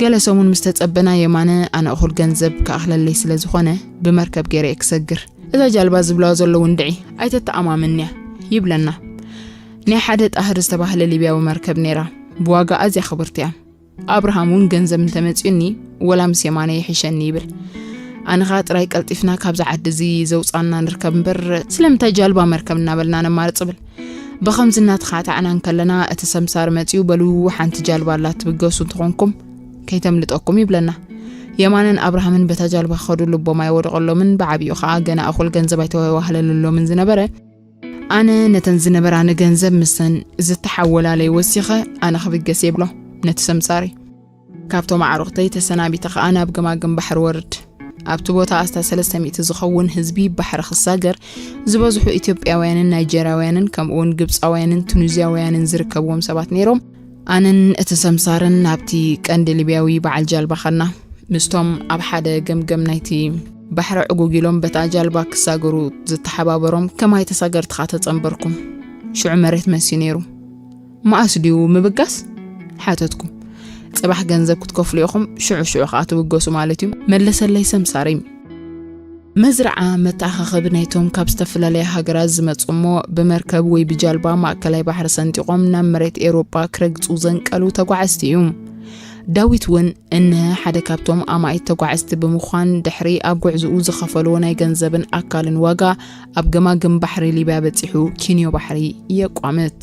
ገለ ሰሙን ምስ ተጸበና፣ የማነ ኣነ እኹል ገንዘብ ክኣኽለለይ ስለ ዝኾነ፣ ብመርከብ ገይረ እየ ክሰግር። እዛ ጃልባ ዝብልዋ ዘለዉ እንድዒ ኣይተተኣማምንያ ይብለና። ናይ ሓደ ጣህር ዝተባህለ ሊብያዊ መርከብ ነይራ። ብዋጋ ኣዝያ ክብርቲ እያ። ኣብርሃም እውን ገንዘብ እንተመጺኡኒ፣ ወላ ምስ የማነ ይሕሸኒ ይብል። ኣነ ኸኣ ጥራይ ቀልጢፍና ካብዚ ዓዲ እዚ ዘውጻና ንርከብ እምበር፣ ስለምንታይ ጃልባ መርከብ እናበልና ነማርጽ እብል። ብኸምዚ እናተኻዕታዕና እንከለና፣ እቲ ሰምሳር መጺኡ፣ "በሉ፣ ሓንቲ ጃልባ ኣላ፣ ትብገሱ እንተኾንኩም ከይተምልጠኩም" ይብለና። የማነን ኣብርሃምን በታ ጃልባ ክኸዱ ልቦም ኣይወደቐሎምን፣ ብዓቢኡ ኸኣ ገና እኹል ገንዘብ ኣይተዋህለለሎምን ዝነበረ። ኣነ ነተን ዝነበራኒ ገንዘብ ምስተን ዝተሓወላለይ ወሲኸ፣ ኣነ ክብገስ የብሎ ነቲ ሰምሳሪ። ካብቶም ኣዕሩኽተይ ተሰናቢተ ኸኣ ናብ ገማግም ባሕሪ ወርድ። ኣብቲ ቦታ ኣስታት ሰለስተ ሚእቲ ዝኸውን ህዝቢ ባሕሪ ክሳገር፣ ዝበዝሑ ኢትዮጵያውያንን ናይጀርያውያንን ከምኡውን ግብጻውያንን ቱኒዝያውያንን ዝርከብዎም ሰባት ነይሮም። ኣነን እቲ ሰምሳርን ናብቲ ቀንዲ ሊብያዊ በዓል ጃልባ ኸድና። ምስቶም ኣብ ሓደ ገምገም ናይቲ ባሕሪ ዕጉግ ኢሎም በታ ጃልባ ክሳገሩ ዝተሓባበሮም ከማይ ተሳገርቲ ኸኣ ተጸንበርኩም። ሽዑ መሬት መስዩ ነይሩ። "መኣስ ድዩ ምብጋስ?" ሓተትኩ። "ጽባሕ ገንዘብ ክትከፍሉ ኢኹም፣ ሽዑ ሽዑ ኸኣ ትብገሱ ማለት እዩ" መለሰለይ ሰምሳሪ። መዝርዓ መተኣኻኸቢ ናይቶም ካብ ዝተፈላለያ ሃገራት ዝመጹ እሞ ብመርከብ ወይ ብጃልባ ማእከላይ ባሕሪ ሰንጢቖም ናብ መሬት ኤውሮጳ ክረግጹ ዘንቀሉ ተጓዓዝቲ እዩ። ዳዊት እውን እነሀ ሓደ ካብቶም ኣማኢት ተጓዓዝቲ ብምዃን፣ ድሕሪ ኣብ ጉዕዝኡ ዝኸፈልዎ ናይ ገንዘብን ኣካልን ዋጋ፣ ኣብ ገማግም ባሕሪ ሊብያ በጺሑ ኪንዮ ባሕሪ የቋምት።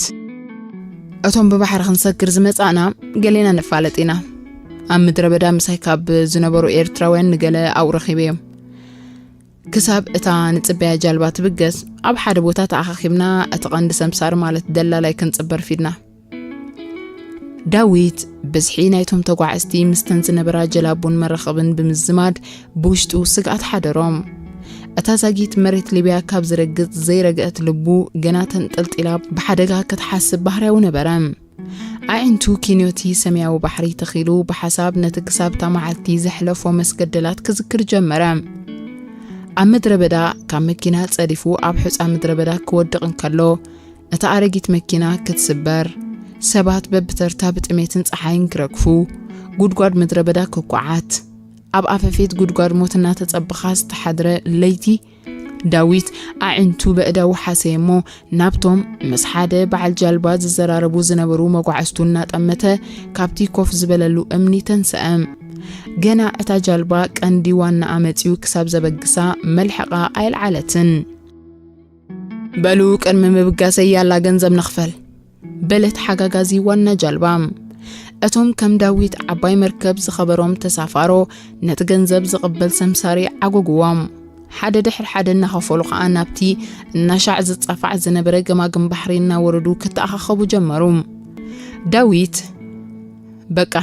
እቶም ብባሕሪ ክንሰግር ዝመጻእና ገሌና ንፋለጥ ኢና። ኣብ ምድረ በዳ ምሳይ ካብ ዝነበሩ ኤርትራውያን ንገለ ኣብኡ ረኺበዮም። ክሳብ እታ ንጽበያ ጃልባ ትብገስ፣ ኣብ ሓደ ቦታ ተኣኻኺብና፣ እቲ ቀንዲ ሰምሳሪ ማለት ደላላይ ክንጽበ ኣርፊድና። ዳዊት ብዝሒ ናይቶም ተጓዓዝቲ ምስተን ዝነበራ ጀላቡን መራኸብን ብምዝማድ ብውሽጡ ስግኣት ሓደሮም። እታ ዛጊት መሬት ሊብያ ካብ ዝረግጽ ዘይረግአት ልቡ ገና ተንጠልጢላ ብሓደጋ ክትሓስብ ባህርያዊ ነበረ። ኣዒንቱ ኪንዮቲ ሰማያዊ ባሕሪ ተኺሉ ብሓሳብ ነቲ ክሳብ እታ መዓልቲ ዘሕለፎ መስገደላት ክዝክር ጀመረ። ኣብ ምድረ በዳ ካብ መኪና ጸዲፉ ኣብ ሑጻ ምድረ በዳ ክወድቕ እንከሎ፣ እታ ኣረጊት መኪና ክትስበር፣ ሰባት በብተርታ ብጥሜትን ጸሓይን ክረግፉ፣ ጉድጓድ ምድረ በዳ ክኳዓት፣ ኣብ ኣፈፌት ጉድጓድ ሞት እናተጸበኻ ዝተሓድረ ለይቲ፣ ዳዊት ኣዒንቱ በእዳዉ ሓሰየ እሞ፣ ናብቶም ምስ ሓደ በዓል ጃልባ ዝዘራረቡ ዝነበሩ መጓዕዝቱ እናጠመተ፣ ካብቲ ኮፍ ዝበለሉ እምኒ ተንስአ። ገና እታ ጃልባ ቀንዲ ዋናኣ መጺኡ ክሳብ ዘበግሳ መልሕቓ ኣይልዓለትን። "በሉ፣ ቅድሚ ምብጋሰይ ያላ ገንዘብ ንኽፈል" በለት ሓጋጋዚ ዋና ጃልባ። እቶም ከም ዳዊት ዓባይ መርከብ ዝኸበሮም ተሳፋሮ ነቲ ገንዘብ ዝቕበል ሰምሳሪ ዓጎግዎም። ሓደ ድሕሪ ሓደ እናኸፈሉ ኸኣ ናብቲ እናሻዕ ዝጻፋዕ ዝነበረ ገማግም ባሕሪ እናወረዱ ክተኣኻኸቡ ጀመሩ። ዳዊት፣ "በቃ፣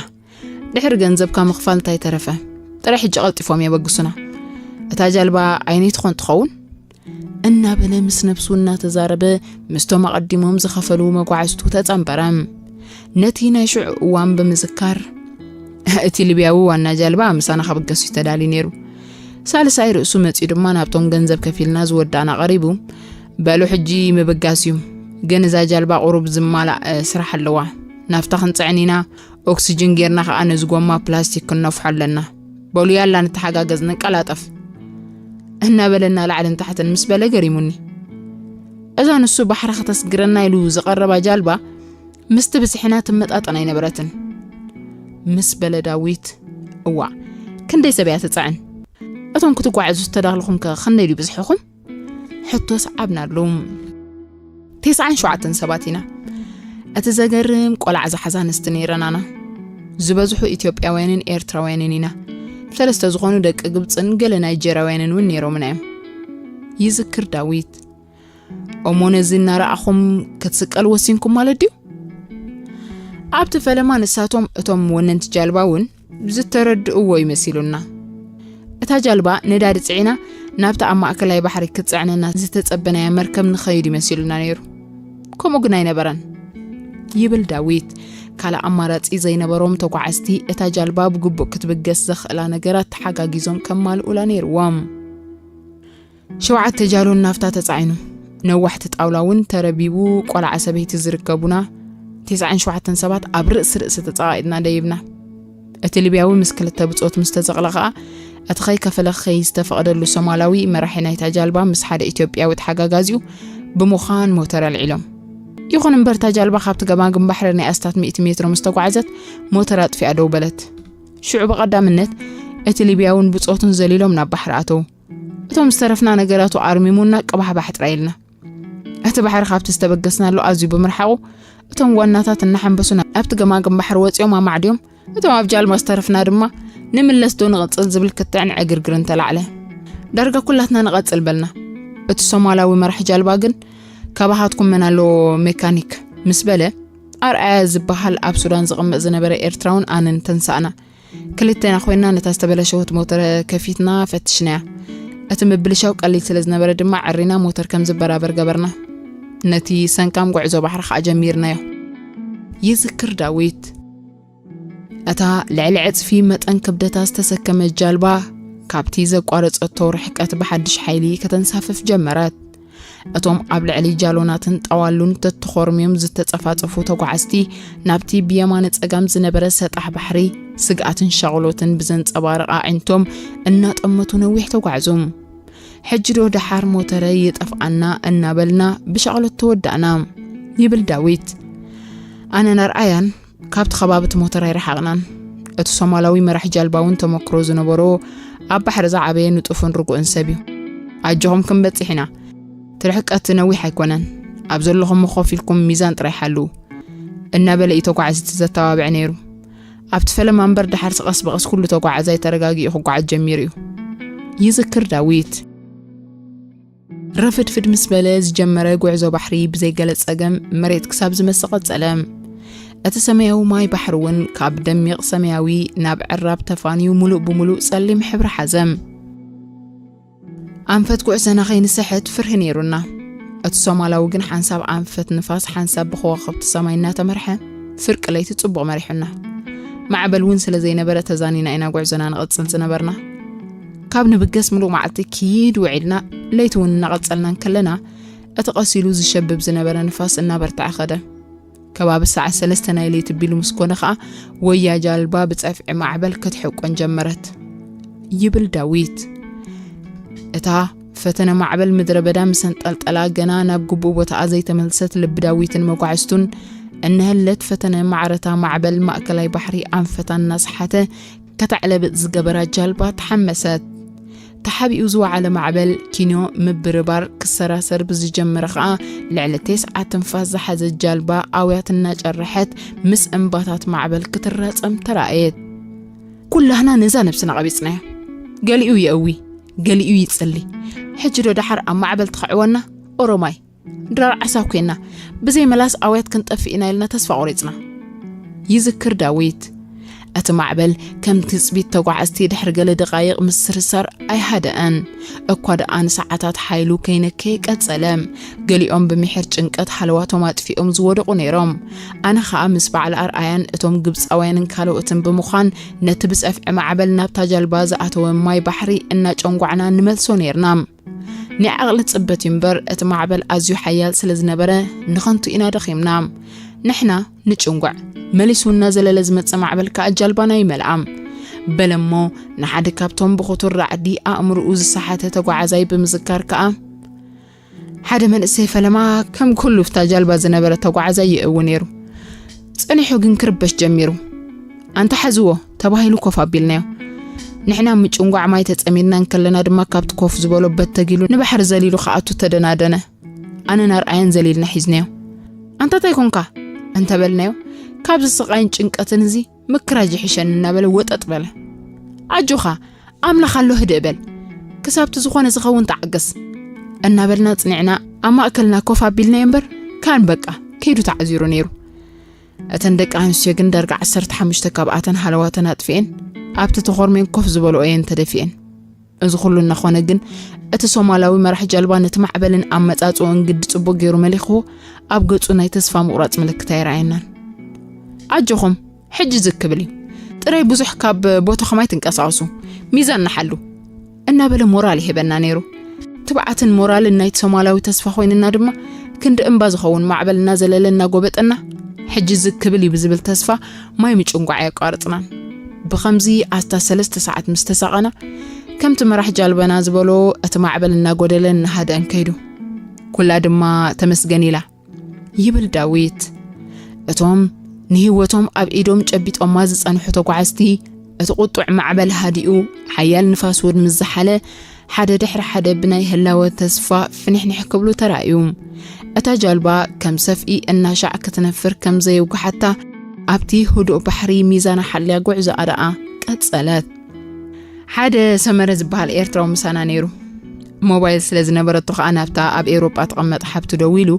ድሕሪ ገንዘብካ ምኽፋል እንታይ ተረፈ? ጥራይ ሕጂ ቀልጢፎም የበግሱና። እታ ጃልባ ኣየነይቲ ኮን ትኸውን?" እናበለ ምስ ነብሱ እናተዛረበ ምስቶም ኣቐዲሞም ዝኸፈሉ መጓዕዝቱ ተጸንበረ። ነቲ ናይ ሽዑ እዋን ብምዝካር፣ "እቲ ሊብያዊ ዋና ጃልባ ምሳና ከበገስ እዩ ተዳልዩ ነይሩ። ሳልሳይ ርእሱ መጺኡ ድማ ናብቶም ገንዘብ ከፊልና ዝወዳእና ቀሪቡ፣ በሉ ሕጂ ምብጋስ እዩ። ግን እዛ ጃልባ ቁሩብ ዝማላእ ስራሕ ኣለዋ። ናፍታ ክንጽዕን ኢና፣ ኦክስጅን ጌርና ከኣ ነዚ ጎማ ፕላስቲክ ክንነፍሖ ኣለና። በሉ ያላ ንተሓጋገዝ፣ ንቀላጠፍ" እናበለ እናላዕልን ታሕትን ምስ በለ ገሪሙኒ። እዛ ንሱ ባሕሪ ከተስግረና ኢሉ ዝቐረባ ጃልባ ምስቲ ብዝሕና ትመጣጠን ኣይነበረትን። ምስ በለ ዳዊት፣ "እዋእ፣ ክንደይ ሰብ እያ ትጽዕን? እቶም ክትጓዓዙ ዝተዳለኹም ከ ክንደይ ድዩ ብዝሕኹም?" ሕቶ ሰዓብናሉ። "ተስዓን ሸውዓተን ሰባት ኢና። እቲ ዘገርም፣ ቆልዓ ዝሓዛ ኣንስቲ ነይረናና። ዝበዝሑ ኢትዮጵያውያንን ኤርትራውያንን ኢና። ሰለስተ ዝኾኑ ደቂ ግብጽን ገለ ናይጀርያውያንን እውን ነይሮምና እዮም" ይዝክር ዳዊት። "እሞ ነዚ እናረኣኹም ክትስቀሉ ወሲንኩም ማለት ድዩ?" ኣብቲ ፈለማ ንሳቶም እቶም ወነንቲ ጃልባ እውን ዝተረድእዎ ይመሲሉና። እታ ጃልባ ነዳዲ ጽዒና ናብቲ ኣብ ማእከላይ ባሕሪ ክትጽዕነና ዝተጸበናያ መርከብ ንኸይድ ይመሲሉና ነይሩ። ከምኡ ግን ኣይነበረን ይብል ዳዊት። ካልእ ኣማራጺ ዘይነበሮም ተጓዓዝቲ እታ ጃልባ ብግቡእ ክትብገስ ዘኽእላ ነገራት ተሓጋጊዞም ከማልኡላ ነይርዎም። ሸውዓተ ጃሎን ናፍታ ተጻዒኑ፣ ነዋሕቲ ጣውላ እውን ተረቢቡ፣ ቆልዓ ሰበይቲ ዝርከቡና፣ ተስዓን ሸውዓተን ሰባት ኣብ ርእሲ ርእሲ ተጸቓቒጥና ደይብና። እቲ ሊብያዊ ምስ ክልተ ብጾት ምስ ተዘቕለ ኸኣ፣ እቲ ከይከፈለ ክኸይድ ዝተፈቐደሉ ሶማላዊ መራሒ ናይታ ጃልባ ምስ ሓደ ኢትዮጵያዊ ተሓጋጋዚኡ ብምዃን ሞተር ኣልዒሎም። ይኹን እምበር፣ እታ ጃልባ ካብቲ ገማግም ባሕሪ ናይ ኣስታት ሚእቲ ሜትሮ ምስ ተጓዕዘት፣ ሞተር ኣጥፊኣ ደው በለት። ሽዑ ብቐዳምነት እቲ ሊብያውን ብጾቱን ዘሊሎም ናብ ባሕሪ ኣተዉ። እቶም ዝተረፍና ነገራቱ ኣርሚሙና ቅባሕባሕ ጥራይ ኢልና። እቲ ባሕሪ ካብቲ ዝተበገስናሉ ኣዝዩ ብምርሓቑ፣ እቶም ዋናታት እናሓንበሱና ኣብቲ ገማግም ባሕሪ ወጺኦም ኣማዕድዮም። እቶም ኣብ ጃልባ ዝተረፍና ድማ፣ "ንምለስ ዶ ንቕጽል?" ዝብል ክትዕን ዕግርግርን ተላዕለ። ዳርጋ ኩላትና ንቐጽል በልና። እቲ ሶማላዊ መራሕ ጃልባ ግን፣ "ካባኻትኩም መን ኣሎ ሜካኒክ?" ምስ በለ፣ ኣርኣያ ዝበሃል ኣብ ሱዳን ዝቕመጥ ዝነበረ ኤርትራውን ኣነን ተንሳእና። ክልቴና ኮይና ነታ ዝተበለሸወት ሞተር ከፊትና ፈትሽናያ። እቲ ምብልሻው ቀሊል ስለ ዝነበረ ድማ፣ ዕሪና ሞተር ከም ዝበራበር ገበርና። ነቲ ሰንካም ጉዕዞ ባሕሪ ኸኣ ጀሚርናዮ። ይዝክር ዳዊት። እታ ልዕሊ ዕጽፊ መጠን ክብደታ ዝተሰከመት ጃልባ፣ ካብቲ ዘቋረጸቶ ርሕቀት ብሓድሽ ሓይሊ ከተንሳፍፍ ጀመረት። እቶም ኣብ ልዕሊ ጃሎናትን ጣዋሉን ተተኾርምዮም ዝተጸፋጸፉ ተጓዓዝቲ፣ ናብቲ ብየማነ ጸጋም ዝነበረ ሰጣሕ ባሕሪ፣ ስግኣትን ሻቕሎትን ብዘንጸባርቕ ኣዒንቶም እናጠመቱ ነዊሕ ተጓዕዙ። "ሕጂ ዶ ደሓር ሞተረይ ይጠፍኣና?" እናበልና ብሻቕሎት ተወዳእና፣ ይብል ዳዊት። ኣነን ኣርኣያን ካብቲ ከባቢ እቲ ሞተር ኣይረሓቕናን። እቲ ሶማላዊ መራሕ ጃልባ እውን ተመክሮ ዝነበሮ፣ ኣብ ባሕሪ ዝዓበየ ንጡፍን ርጉእን ሰብ እዩ። "ኣጆኹም ክንበጽሕ ኢና። እቲ ርሕቀት ነዊሕ ኣይኮነን። ኣብ ዘለኹም ኮፍ ኢልኩም ሚዛን ጥራይ ሓልዉ" እናበለ እዩ ተጓዓዝቲ ዘተባብዕ ነይሩ። ኣብቲ ፈለማ እምበር፣ ደሓር ቀስ ብቐስ ኩሉ ተጓዓዛይ ተረጋጊኡ ክጓዓዝ ጀሚሩ እዩ፣ ይዝክር ዳዊት። ረፍድፍድ ምስ በለ ዝጀመረ ጉዕዞ ባሕሪ ብዘይ ገለ ጸገም መሬት ክሳብ ዝመጽእ ቀጸለ። እቲ ሰማያዊ ማይ ባሕሪ እውን ካብ ደሚቕ ሰማያዊ ናብ ዕራብ ተፋንዩ፣ ምሉእ ብምሉእ ጸሊም ሕብሪ ሓዘ። ኣንፈት ጉዕዞና ከይንስሕት ፍርሂ ነይሩና። እቲ ሶማላዊ ግን ሓንሳብ ኣንፈት ንፋስ፣ ሓንሳብ ብኸዋኽብቲ ሰማይ እናተመርሐ፣ ፍርቂ ለይቲ ጽቡቕ መሪሑና። ማዕበል እውን ስለ ዘይነበረ፣ ተዛኒና ኢና ጉዕዞና ንቐጽል ዝነበርና። ካብ ንብገስ ምሉእ መዓልቲ ኪድ ውዒልና፣ ለይቲ እውን እናቐጸልና እንከለና፣ እቲ ቀስ ኢሉ ዝሸብብ ዝነበረ ንፋስ እናበርትዐ ኸደ። ከባቢ ሰዓት ሰለስተ ናይ ለይቲ ቢሉ ምስ ኮነ ኸኣ፣ ወያ ጃልባ ብጸፍዒ ማዕበል ክትሕቆን ጀመረት፣ ይብል ዳዊት። እታ ፈተነ ማዕበል ምድረ በዳ ምስ ኣንጠልጠላ፣ ገና ናብ ግቡእ ቦታኣ ዘይተመልሰት፣ ልቢ ዳዊትን መጓዕዝቱን እናሃለወት፣ ፈተነ ማዕረታ ማዕበል ማእከላይ ባሕሪ ኣንፈታ እናሰሓተ፣ ከተዕለብጥ ዝገበራ ጃልባ ተሓመሰት። ተሓቢኡ ዝወዓለ ማዕበል ኪንዮ ምብርባር ክሰራሰር ብዝጀመረ ኸኣ፣ ልዕሊ ተስዓ ትንፋስ ዝሓዘት ጃልባ ኣውያት እናጨረሐት ምስ እምባታት ማዕበል ክትራጸም ተራእየት። ኩላህና ነዛ ነብስና ቀቢጽናያ። ገሊኡ የእዊ፣ ገሊኡ ይጽሊ። ሕጂ ዶ ደሓር ኣብ ማዕበል ትኽዕወና? ኦሮማይ፣ ድራር ዓሳብ ኮይና፣ ብዘይ መላስ ኣውያት ክንጠፍእ ኢና ኢልና ተስፋ ቆሪጽና። ይዝክር ዳዊት፣ እቲ ማዕበል ከም ትጽቢት ተጓዓዝቲ ድሕሪ ገለ ደቓይቕ ምስርሳር ኣይሃደኣን። እኳ ደኣ ንሰዓታት ሓይሉ ከይነከየ ቀጸለ። ገሊኦም ብምሒር ጭንቀት ሃለዋቶም ኣጥፊኦም ዝወደቑ ነይሮም። ኣነ ኸኣ ምስ በዓል ኣርኣያን እቶም ግብጻውያንን ካልኦትን ብምዃን ነቲ ብጸፍዒ ማዕበል ናብታ ጃልባ ዝኣተወ ማይ ባሕሪ እናጨንጓዕና ንመልሶ ነይርና። ናይ ዓቕሊ ጽበት እዩ እምበር፣ እቲ ማዕበል ኣዝዩ ሓያል ስለ ዝነበረ፣ ንኸንቱ ኢና ደኺምና። ንሕና ንጭንጓዕ፣ መሊሱ እናዘለለ ዝመጽእ ማዕበል ከኣ ጃልባና ይመልኣ። በለሞ፣ ንሓደ ካብቶም ብኽቱር ራዕዲ ኣእምሮኡ ዝሰሓተ ተጓዓዛይ ብምዝካር ከኣ፣ ሓደ መንእሰይ ፈለማ ከም ኩሉ ኣብታ ጃልባ ዝነበረ ተጓዓዛይ ይእዊ ነይሩ። ጸኒሑ ግን ክርበሽ ጀሚሩ። ኣንታ ሓዝዎ ተባሂሉ ኮፍ ኣቢልናዮ። ንሕና ምጭንጓዕ ማይ ተጸሚድና እንከለና ድማ ካብቲ ኮፍ ዝበሎ በት ተጊሉ ንባሕሪ ዘሊሉ ክኣቱ ተደናደነ። ኣነን ኣርኣያን ዘሊልና ሒዝናዮ። ኣንታ እንታይ ኮንካ? እንተበልናዮ፣ ካብዚ ስቓይን ጭንቀትን እዚ ምክራጅ ይሕሸኒ እናበለ ወጠጥ በለ። ኣጆኻ፣ ኣምላኽ ኣሎ ህድእ በል። ክሳብቲ ዝኾነ ዝኸውን ተዓገስ። እናበልና ጽኒዕና ኣብ ማእከልና ኮፍ ኣቢልናዮ እምበር፣ ካን በቃ፣ ከይዱ ተዓዚሩ ነይሩ። እተን ደቂ ኣንስትዮ ግን ዳርጋ ዓሰርተ ሓሙሽተ ካብኣተን ሃለዋተን ኣጥፊኤን ኣብቲ ተኾርሜን ኮፍ ዝበልኦ እየን ተደፊኤን። እዚ ኩሉ እናኾነ ግን እቲ ሶማላዊ መራሕ ጃልባ ነቲ ማዕበልን ኣመጻጽኦን ግዲ ጽቡቕ ገይሩ መሊኽዎ ኣብ ገጹ ናይ ተስፋ ምቑራጽ ምልክት ኣይረኣየናን። ኣጆኹም፣ ሕጂ ዝግ ክብል እዩ። ጥራይ ብዙሕ ካብ ቦታኹም ኣይትንቀሳቐሱ። ሚዛን ንሓሉ። እናበለ ሞራል ይህበና ነይሩ። ትብዓትን ሞራልን ናይቲ ሶማላዊ ተስፋ ኮይንና ድማ ክንዲ እምባ ዝኸውን ማዕበል እናዘለለ እናጎበጠና፣ ሕጂ ዝግ ክብል እዩ ብዝብል ተስፋ ማይ ምጭንጓዕ ኣየቋርጽናን። ብኸምዚ ኣስታት ሰለስተ ሰዓት ምስ ተሳቐና፣ ከምቲ መራሕ ጃልባና ዝበሎ እቲ ማዕበል እናጎደለን እናሃደአን ከይዱ። ኩላ ድማ ተመስገን ኢላ። ይብል ዳዊት። እቶም ንህይወቶም ኣብ ኢዶም ጨቢጦማ ዝጸንሑ ተጓዓዝቲ፣ እቲ ቁጡዕ ማዕበል ሃዲኡ፣ ሓያል ንፋስ እውን ምስ ዝሓለ፣ ሓደ ድሕሪ ሓደ ብናይ ህላወ ተስፋ ፍንሕንሕ ክብሉ ተራእዩ። እታ ጃልባ ከም ሰፍኢ እናሻዕ ክትነፍር ከም ዘየውግሓታ፣ ኣብቲ ህዱእ ባሕሪ ሚዛና ሓልያ ጉዕዞኣ ደኣ ቀጸለት። ሓደ ሰመረ ዝበሃል ኤርትራዊ ምሳና ነይሩ። ሞባይል ስለ ዝነበረቶ ኸኣ ናብታ ኣብ ኤውሮጳ ትቕመጥ ሓብቱ ደዊሉ፣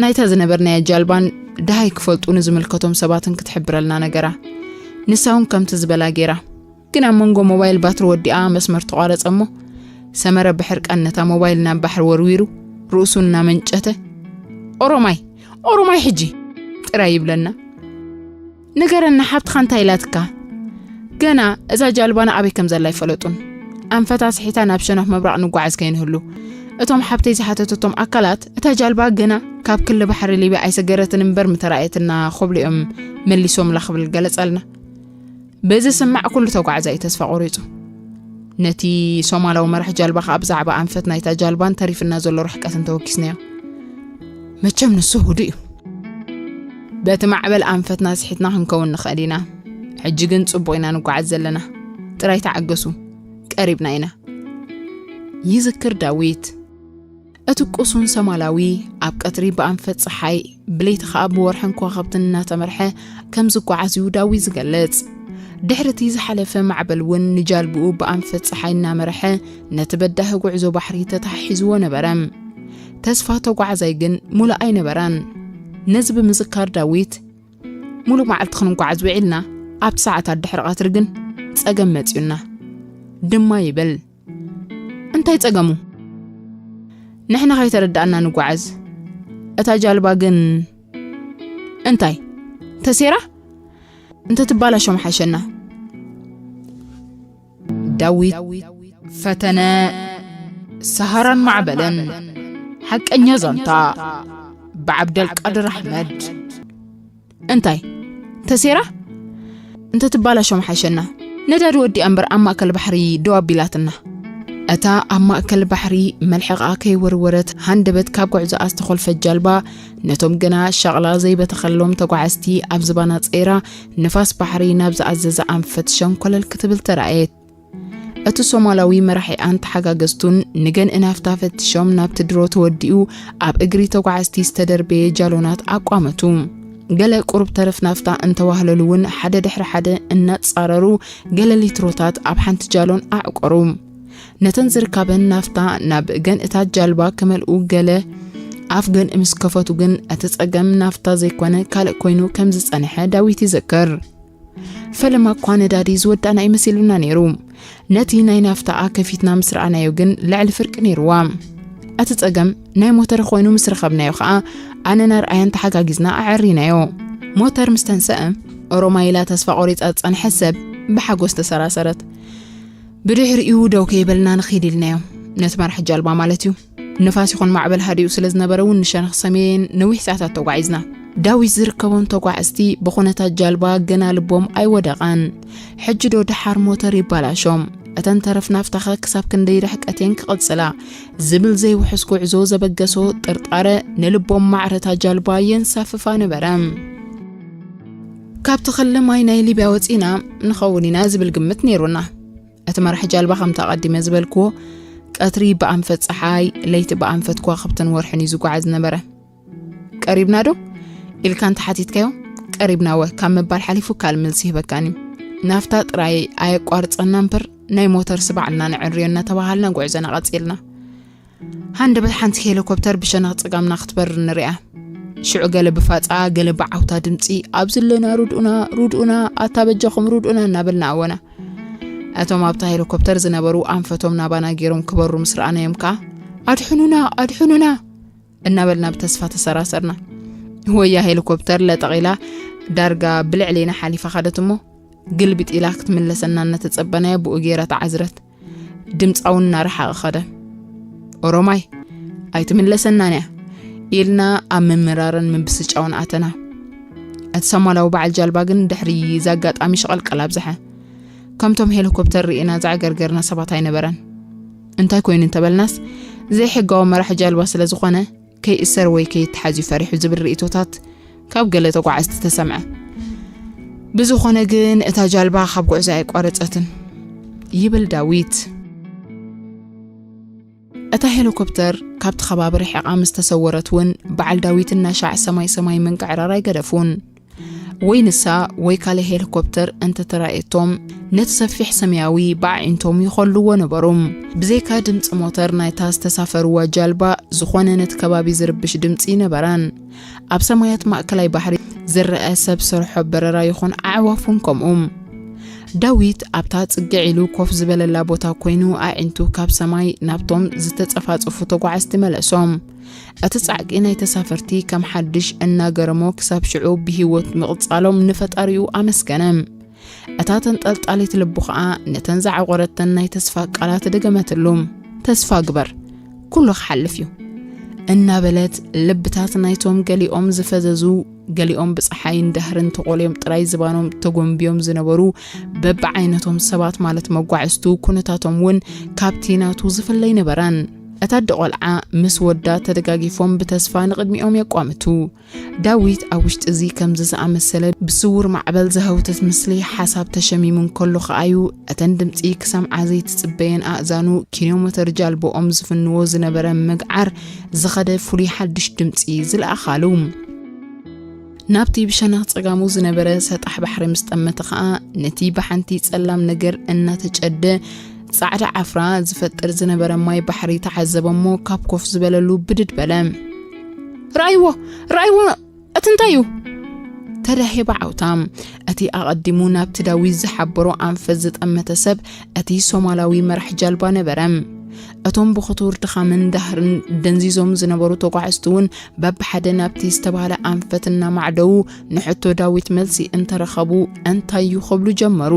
ናይታ ዝነበርናያ ጃልባን ደሃይ ክፈልጡ ንዝምልከቶም ሰባትን ክትሕብረልና ነገራ። ንሳ እውን ከምቲ ዝበላ ገይራ። ግን ኣብ መንጎ ሞባይል ባትሪ ወዲኣ መስመር ተቋረጸ እሞ፣ ሰመረ ብሕርቃን ነታ ሞባይል ናብ ባሕሪ ወርዊሩ፣ ርእሱ እናመንጨተ፣ "ኦሮማይ! ኦሮማይ ሕጂ!" ጥራይ ይብለና። "ንገረና፣ ሓብትኻ እንታይ ኢላትካ?" ገና እዛ ጃልባና ኣበይ ከም ዘላ ኣይፈለጡን። ኣንፈታ ስሒታ ናብ ሸነኽ ምብራቕ ንጓዓዝ ከይንህሉ፣ እቶም ሓብተይ ዝሓተተቶም ኣካላት፣ እታ ጃልባ ገና ካብ ክሊ ባሕሪ ሊብያ ኣይሰገረትን እምበር ምተራእየትና፣ ኮብሊኦም መሊሶምላ ክብል ገለጸልና። በዚ ስማዕ ኩሉ ተጓዓዛይ ተስፋ ቆሪጹ። ነቲ ሶማላዊ መራሕ ጃልባ ከኣ ብዛዕባ ኣንፈት ናይታ ጃልባን ተሪፍና ዘሎ ርሕቀትን ተወኪስናዮ። መቸም ንሱ ህዱእ እዩ። በቲ ማዕበል ኣንፈትና ስሒትና ክንከውን ንኽእል ኢና። ሕጂ ግን ጽቡቕ ኢና ንጓዓዝ ዘለና። ጥራይ ተዓገሱ። ቀሪብና ኢና። ይዝክር ዳዊት። እቲ ቅሱን ሰማላዊ ኣብ ቀትሪ ብኣንፈት ጸሓይ፣ ብለይቲ ኸኣ ብወርሕን ከዋኽብትን እናተመርሐ ከም ዝጓዓዝ እዩ ዳዊት ዝገልጽ። ድሕሪ እቲ ዝሓለፈ ማዕበል እውን ንጃልብኡ ብኣንፈት ጸሓይ እናመርሐ ነቲ በዳሂ ጉዕዞ ባሕሪ ተተሓሒዝዎ ነበረ። ተስፋ ተጓዓዛይ ግን ሙሉእ ኣይነበረን። ነዚ ብምዝካር ዳዊት፣ "ሙሉእ መዓልቲ ክንጓዓዝ ውዒልና፣ ኣብቲ ሰዓታት ድሕሪ ቀትሪ ግን ጸገም መጺኡና" ድማ ይብል። እንታይ ጸገሙ? ንሕና ከይተረዳእና ንጓዓዝ። እታ ጃልባ ግን እንታይ? ተሴራ? እንተትባላሾ ምሓሸና። ዳዊት ፈተነ። ሰሃራን ማዕበልን። ሓቀኛ ዛንታ። ብዓብደልቃድር ኣሕመድ። እንታይ? ተሴራ? እንተትባላሾ ምሓሸና። ነዳዲ ወዲኣ እምበር ኣብ ማእከል ባሕሪ ደው ኣቢላትና። እታ ኣብ ማእከል ባሕሪ መልሕቓ ከይወርወረት ሃንደበት ካብ ጉዕዞኣ ዝተኾልፈት ጃልባ፣ ነቶም ገና ሻቕላ ዘይበተኸሎም ተጓዓዝቲ ኣብ ዝባና ጸይራ፣ ንፋስ ባሕሪ ናብ ዝኣዘዘ ኣንፈት ሸንኮለል ክትብል ተራእየት። እቲ ሶማላዊ መራሒኣን ተሓጋገዝቱን ንገንኢ ናፍታ ፈቲሾም ናብቲ ድሮ ተወዲኡ ኣብ እግሪ ተጓዓዝቲ ዝተደርበየ ጃሎናት ኣቋመቱ። ገለ ቁሩብ ተረፍ ናፍታ እንተዋህለሉ እውን ሓደ ድሕሪ ሓደ እናጻረሩ ገለ ሊትሮታት ኣብ ሓንቲ ጃሎን ኣዕቆሩ። ነተን ዝርካበን ናፍታ ናብ ገንእታት ጃልባ ክመልኡ ገለ ኣፍ ገንኢ ምስ ከፈቱ ግን እቲ ጸገም ናፍታ ዘይኮነ ካልእ ኮይኑ ከም ዝጸንሐ ዳዊት ይዝክር። ፈለማ እኳ ነዳዲ ዝወዳእና እዩ መሲሉና ነይሩ። ነቲ ናይ ናፍታኣ ከፊትና ምስ ረኣናዮ ግን ልዕሊ ፍርቂ ነይርዋ። እቲ ጸገም ናይ ሞተር ኮይኑ ምስ ረኸብናዮ ኸኣ ኣነን ኣርኣያን ተሓጋጊዝና ኣዐሪናዮ። ሞተር ምስ ተንሰአ፣ ኦሮማይ ኢላ ተስፋ ቆሪጻ ዝጸንሐት ሰብ ብሓጎስ ተሰራሰረት። ብድሕሪኡ ደው ከይበልና ንኺድ ኢልናዮ። ነቲ መራሒ ጃልባ ማለት እዩ። ንፋስ ይኹን ማዕበል ሃዲኡ ስለ ዝነበረ እውን ንሸነኽ ሰሜን ነዊሕ ሰዓታት ተጓዒዝና። ዳዊት ዝርከቦም ተጓዓዝቲ ብኹነታት ጃልባ ገና ልቦም ኣይወደቐን። ሕጂ ዶ ደሓር ሞተር ይባላሾም? እተን ተረፍ ናፍታኸ ክሳብ ክንደይ ርሕቀት እየን ክቕጽላ? ዝብል ዘይውሑስ ጉዕዞ ዘበገሶ ጥርጣረ ንልቦም ማዕረታ ጃልባ የንሳፍፋ ነበረ። ካብቲ ክሊ ማይ ናይ ሊብያ ወጺና ንኸውን ኢና ዝብል ግምት ነይሩና። እቲ መራሒ ጃልባ ከምቲ ኣቐዲመ ዝበልክዎ ቀትሪ ብኣንፈት ጸሓይ፣ ለይቲ ብኣንፈት ከዋኽብትን ወርሕን እዩ ዝጓዓዝ ዝነበረ። "ቀሪብና ዶ?" ኢልካ እንተሓቲትካዮ፣ "ቀሪብና ወ" ካብ ምባል ሓሊፉ ካልእ መልሲ ይህበካን እዩ። ናፍታ ጥራይ ኣየቋርጸና እምበር ናይ ሞተርሲ ባዕልና ነዕርዮ እናተባሃልና ጉዕዞና ቀጺልና። ሃንደበት ሓንቲ ሄሊኮፕተር ብሸነኽ ጸጋምና ክትበርር ንሪኣ። ሽዑ ገለ ብፋጻ ገለ ብዓውታ ድምጺ፣ "ኣብ ዝለና ርድኡና፣ ርድኡና፣ ኣታ በጃኹም ርድኡና" እናበልና ኣወና። እቶም ኣብታ ሄሊኮፕተር ዝነበሩ ኣንፈቶም ናባና ገይሮም ክበሩ ምስ ረኣናዮም ከኣ፣ "ኣድሕኑና፣ ኣድሕኑና!" እናበልና ብተስፋ ተሰራሰርና። ወያ ሄሊኮፕተር ለጠቕ ኢላ ዳርጋ ብልዕሌና ሓሊፋ ኸደት እሞ፣ ግልብጥ ኢላ ክትምለሰና እናተጸበናያ ብኡ ገይራ ተዓዝረት። ድምጻ እውን እናረሓቐ ኸደ። ኦሮማይ፣ "ኣይትምለሰናን እያ" ኢልና ኣብ ምምራርን ምብስጫውን ኣተና። እቲ ሶማላዊ በዓል ጃልባ ግን ድሕሪ እዚ ኣጋጣሚ ሸቐልቀል ኣብዝሐ። ከምቶም ሄሊኮፕተር ርኢና ዘዕገርገርና ሰባት ኣይነበረን። እንታይ ኮይኑ እንተበልናስ፣ ዘይሕጋዊ መራሒ ጃልባ ስለ ዝኾነ፣ ከይእሰር ወይ ከይተሓዝ እዩ ፈሪሑ ዝብል ርእይቶታት ካብ ገለ ተጓዓዝቲ ተሰምዐ። ብዝኾነ ግን፣ እታ ጃልባ ካብ ጉዕዞ ኣይቋረጸትን፣ ይብል ዳዊት። እታ ሄሊኮፕተር ካብቲ ከባቢ ርሒቓ ምስ ተሰወረት እውን፣ በዓል ዳዊት እናሻዕ ሰማይ ሰማይ ምንቅዕራር ኣይገደፉን። ወይ ንሳ ወይ ካልእ ሄሊኮፕተር እንተተራእየቶም፣ ነቲ ሰፊሕ ሰማያዊ ብኣዒንቶም ይኸልዎ ነበሩ። ብዘይካ ድምጺ ሞተር ናይታ ዝተሳፈርዋ ጃልባ፣ ዝኾነ ነቲ ከባቢ ዝርብሽ ድምጺ ኣይነበረን። ኣብ ሰማያት ማእከላይ ባሕሪ ዝረኣ ሰብ ሰርሖ በረራ ይኹን ኣዕዋፍ እውን ከምኡ። ዳዊት ኣብታ ጽግዕ ኢሉ ኮፍ ዝበለላ ቦታ ኮይኑ፣ ኣዒንቱ ካብ ሰማይ ናብቶም ዝተጸፋጸፉ ተጓዓዝቲ መለሶም። እቲ ጻዕቂ ናይ ተሳፈርቲ ከም ሓድሽ እናገረሞ፣ ክሳብ ሽዑ ብህይወት ምቕጻሎም ንፈጣሪኡ ኣመስገነ። እታ ተንጠልጣሊት ልቡ ኸኣ ነተን ዘዓቖረተን ናይ ተስፋ ቃላት ደገመትሉ። "ተስፋ ግበር፣ ኩሉ ክሓልፍ እዩ" እናበለት፣ ልብታት ናይቶም ገሊኦም ዝፈዘዙ፣ ገሊኦም ብጸሓይን ዳህርን ተቖልዮም ጥራይ ዝባኖም ተጎንብዮም ዝነበሩ በብዓይነቶም ሰባት፣ ማለት መጓዕዝቱ፣ ኩነታቶም እውን ካብቲ ናቱ ዝፍለ ኣይነበረን። እታ ኣደ ቆልዓ ምስ ወዳ ተደጋጊፎም ብተስፋ ንቕድሚኦም የቋምቱ። ዳዊት ኣብ ውሽጢ እዚ ከምዚ ዝኣመሰለ ብስውር ማዕበል ዝህውትት ምስሊ ሓሳብ ተሸሚሙ እንከሎ ኸኣዩ፣ እተን ድምጺ ክሰምዓ ዘይትጽበየን ኣእዛኑ ኪሎ ሜተር ጃልባኦም ዝፍንዎ ዝነበረ ምግዓር ዝኸደ ፍሉይ ሓድሽ ድምጺ ዝለኣኻሉ። ናብቲ ብሸነኽ ጸጋሙ ዝነበረ ሰጣሕ ባሕሪ ምስ ጠመተ ኸኣ፣ ነቲ ብሓንቲ ጸላም ነገር እናተጨደ ጻዕዳ ዓፍራ ዝፈጥር ዝነበረ ማይ ባሕሪ ተዓዘበ እሞ፣ ካብ ኮፍ ዝበለሉ ብድድ በለ። "ረኣይዎ! ረኣይዎ! እቲ እንታይ እዩ?" ተዳሄበ ዓውታ። እቲ ኣቐዲሙ ናብቲ ዳዊት ዝሓበሮ ኣንፈት ዝጠመተ ሰብ፣ እቲ ሶማላዊ መራሕ ጃልባ ነበረ። እቶም ብኽቱር ድኻምን ዳህርን ደንዚዞም ዝነበሩ ተጓዓዝቲ እውን በብሓደ ናብቲ ዝተባህለ ኣንፈት እናማዕደዉ ንሕቶ ዳዊት መልሲ እንተረኸቡ፣ "እንታይ እዩ?" ክብሉ ጀመሩ።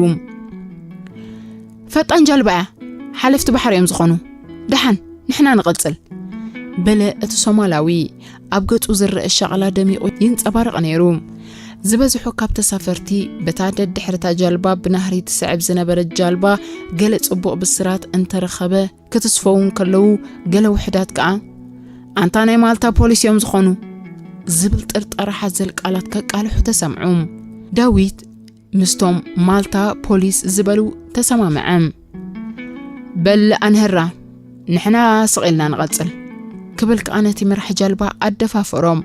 "ፈጣን ጃልባ እያ፣ ሓለፍቲ ባሕሪ እዮም ዝኾኑ። ደሓን፣ ንሕና ንቐጽል" በለ እቲ ሶማላዊ። ኣብ ገጹ ዝረአ ሻቕላ ደሚቑ ይንጸባረቕ ነይሩ። ዝበዝሑ ካብ ተሳፈርቲ በታ ደድሕርታ ጃልባ ብናህሪ ትስዕብ ዝነበረት ጃልባ ገለ ጽቡቕ ብስራት እንተረኸበ ክትስፈው እንከለዉ፣ ገለ ውሕዳት ከኣ ኣንታ ናይ ማልታ ፖሊስ እዮም ዝኾኑ ዝብል ጥርጠራ ሓዘል ቃላት ከቃልሑ ተሰምዑ። ዳዊት ምስቶም ማልታ ፖሊስ ዝበሉ ተሰማምዐ። በል ኣንህራ፣ ንሕና ስቕ ኢልና ንቐጽል ክብል ከኣ ነቲ መራሕ ጃልባ ኣደፋፈሮም።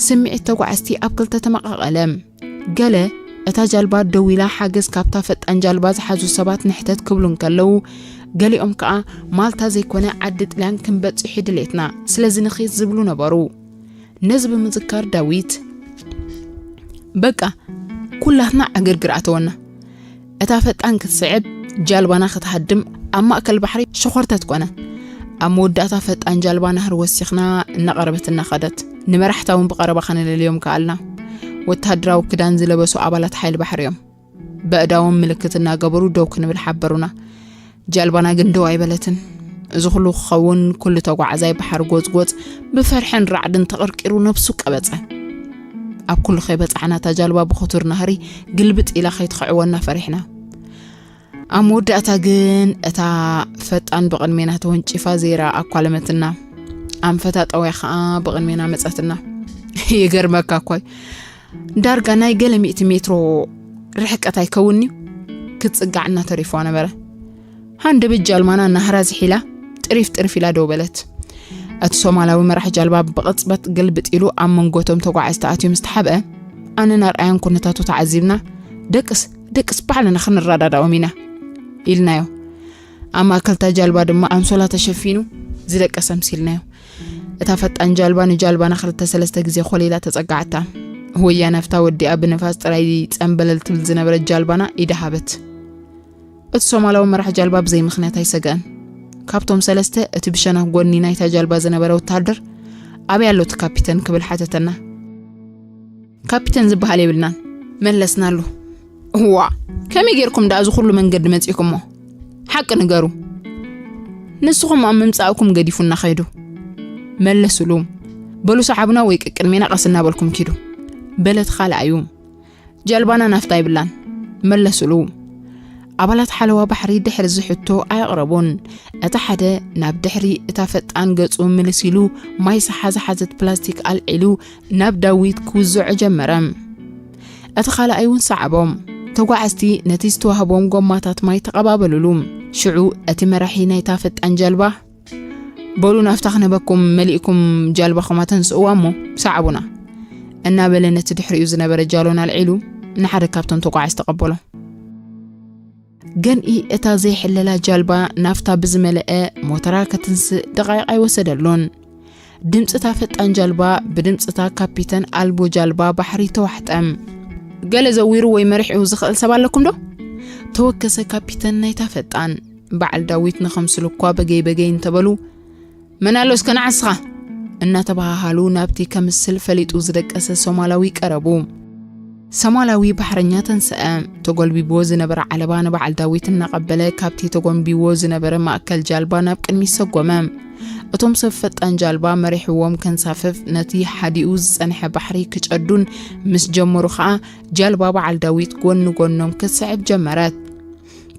ስምዒት ተጓዓዝቲ ኣብ ክልተ ተመቓቐለ። ገለ እታ ጃልባ ደው ኢላ ሓገዝ ካብታ ፈጣን ጃልባ ዝሓዙ ሰባት ንሕተት ክብሉ እንከለዉ፣ ገሊኦም ከኣ ማልታ ዘይኮነ ዓዲ ጥልያን ክንበጽሕ እዩ ድሌትና፣ ስለዚ ንኺድ ዝብሉ ነበሩ። ነዚ ብምዝካር ዳዊት በቃ ኩላትና ዕግርግር ኣተወና። እታ ፈጣን ክትስዕብ ጃልባና ክትሃድም ኣብ ማእከል ባሕሪ ሸኾርተት ኮነ። ኣብ መወዳእታ ፈጣን ጃልባ ናህሪ ወሲኽና እናቐረበት እናኸደት ንመራሕታ እውን ብቐረባ ከነለልዮም ከኣልና። ወተሃደራዊ ክዳን ዝለበሱ ኣባላት ሓይሊ ባሕሪ እዮም። በእዳዎም ምልክት እናገበሩ ደው ክንብል ሓበሩና። ጃልባና ግን ደው ኣይበለትን። እዚ ኩሉ ክኸውን ኩሉ ተጓዓዛይ ባሕሪ ጎጽጎጽ ብፈርሕን ራዕድን ተቐርቂሩ ነብሱ ቀበጸ። ኣብ ኩሉ ከይበጻሕና እታ ጃልባ ብኽቱር ናህሪ ግልብጥ ኢላ ከይትኽዕወና ፈሪሕና። ኣብ መወዳእታ ግን እታ ፈጣን ብቕድሜና ተወንጪፋ ዘይራ ኣኳለመትና። ኣንፈታ ጠውያ ኸኣ ብቕድሜና መጸትና። ይገርመካ እኳይ ዳርጋ ናይ ገለ ሚእቲ ሜትሮ ርሕቀት ኣይከውንዩ ክትጽጋዕ እናተሪፎ ነበረ። ሃንደበት ጃልማና ናህራ ዝሒላ ጥሪፍ ጥሪፍ ኢላ ደው በለት። እቲ ሶማላዊ መራሕ ጃልባ ብቕጽበት ግልብጥ ኢሉ ኣብ መንጎ እቶም ተጓዓዝቲ ኣትዩ ምስ ተሓብአ፣ ኣነን ኣርኣያን ኩነታቱ ተዓዚብና፣ "ደቅስ፣ ደቅስ ባዕልና ክንረዳዳኦም ኢና" ኢልናዮ። ኣብ ማእከልታ ጃልባ ድማ ኣንሶላ ተሸፊኑ ዝደቀሰ ምሲልናዮ። እታ ፈጣን ጃልባ ንጃልባና ክልተ ሰለስተ ግዜ ኮሊላ ተጸጋዕታ። ወያ ናፍታ ወዲኣ ብንፋስ ጥራይ ጸምበለል ትብል ዝነበረት ጃልባና ኢዳ ሃበት። እቲ ሶማላዊ መራሕ ጃልባ ብዘይ ምኽንያት ኣይሰገአን። ካብቶም ሰለስተ እቲ ብሸነኽ ጎኒ ናይታ ጃልባ ዝነበረ ወተሃደር፣ "ኣበይ ኣሎ እቲ ካፒተን?" ክብል ሓተተና። "ካፒተን ዝበሃል የብልናን" መለስናሉ። "እዋ፣ ከመይ ጌርኩም ደኣ እዚ ኩሉ መንገዲ መጺእኩሞ? ሓቂ ንገሩ። ንስኹም ኣብ ምምጻእኩም ገዲፉና ኸይዱ" መለሱሉ። "በሉ ሰዓቡና ወይ ቅቅድሜና ቀስ እናበልኩም ኪዱ" በለ እቲ ካልኣዩ። "ጃልባና ናፍታ የብላን" መለሱሉ። ኣባላት ሓለዋ ባሕሪ ድሕሪ እዚ ሕቶ ኣየቕረቡን። እቲ ሓደ ናብ ድሕሪ እታ ፈጣን ገጹ ምልስ ኢሉ ማይ ሰሓ ዝሓዘት ፕላስቲክ ኣልዒሉ ናብ ዳዊት ክውዝዖ ጀመረ። እቲ ካልኣይ እውን ሰዓቦም። ተጓዓዝቲ ነቲ ዝተዋህቦም ጎማታት ማይ ተቐባበሉሉ። ሽዑ እቲ መራሒ ናይታ ፈጣን ጃልባ፣ "በሉ ናፍታ ክንህበኩም መሊእኩም ጃልባኹም ኣተንስእዋ እሞ ሰዓቡና" እናበለ ነቲ ድሕሪኡ ዝነበረ ጃሎን ኣልዒሉ ንሓደ ካብቶም ተጓዓዝቲ ተቐበሎ። ገንኢ እታ ዘይሕለላ ጃልባ ናፍታ ብዝመለአ ሞተራ ከትንስእ ደቓይቕ ኣይወሰደሉን። ድምፅታ ፈጣን ጃልባ ብድምፅታ ካፒተን ኣልቦ ጃልባ ባሕሪ ተዋሕጠ። "ገለ ዘዊሩ ወይ መሪሑ ዝኽእል ሰብ ኣለኩም ዶ?" ተወከሰ ካፒተን ናይታ ፈጣን። በዓል ዳዊት ንኸምስሉ እኳ በገይ በገይ እንተበሉ፣ "መን ኣሎ እስከ ንዓስኻ?" እናተባሃሃሉ ናብቲ ከምስል ፈሊጡ ዝደቀሰ ሶማላዊ ቀረቡ። ሶማላዊ ባሕረኛ ተንስአ። ተጎልቢብዎ ዝነበረ ዓለባ ንበዓል ዳዊት እናቐበለ ካብቲ ተጎንቢዎ ዝነበረ ማእከል ጃልባ ናብ ቅድሚት ሰጎመ። እቶም ሰብ ፈጣን ጃልባ መሪሕዎም ከንሳፍፍ ነቲ ሓዲኡ ዝጸንሐ ባሕሪ ክጨዱን ምስ ጀመሩ ኸኣ ጃልባ በዓል ዳዊት ጎኒ ጎኖም ክትስዕብ ጀመረት።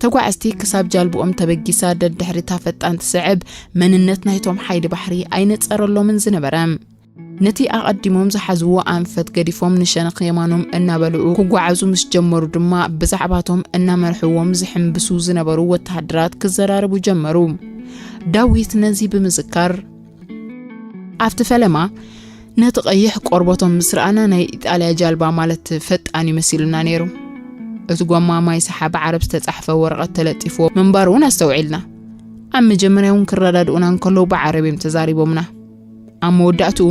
ተጓዓዝቲ ክሳብ ጃልብኦም ተበጊሳ ደድሕሪታ ፈጣን ትስዕብ መንነት ናይቶም ሓይሊ ባሕሪ ኣይነጸረሎምን ዝነበረ። ነቲ ኣቐዲሞም ዝሓዝዎ ኣንፈት ገዲፎም ንሸነኽ የማኖም እናበልዑ ክጓዓዙ ምስ ጀመሩ ድማ ብዛዕባቶም እናመርሕዎም ዝሕምብሱ ዝነበሩ ወተሃደራት ክዘራረቡ ጀመሩ። ዳዊት ነዚ ብምዝካር፣ ኣብቲ ፈለማ ነቲ ቀይሕ ቆርበቶም ምስ ረኣና ናይ ኢጣልያ ጃልባ ማለት ፈጣን እዩ መሲሉና ነይሩ። እቲ ጎማ ማይ ሰሓቢ ዓረብ ዝተጻሕፈ ወረቐት ተለጢፍዎ ምንባሩ እውን ኣስተውዒልና። ኣብ መጀመርያ እውን ክረዳድኡና እንከለዉ ብዓረብ እዮም ተዛሪቦምና። ኣብ መወዳእትኡ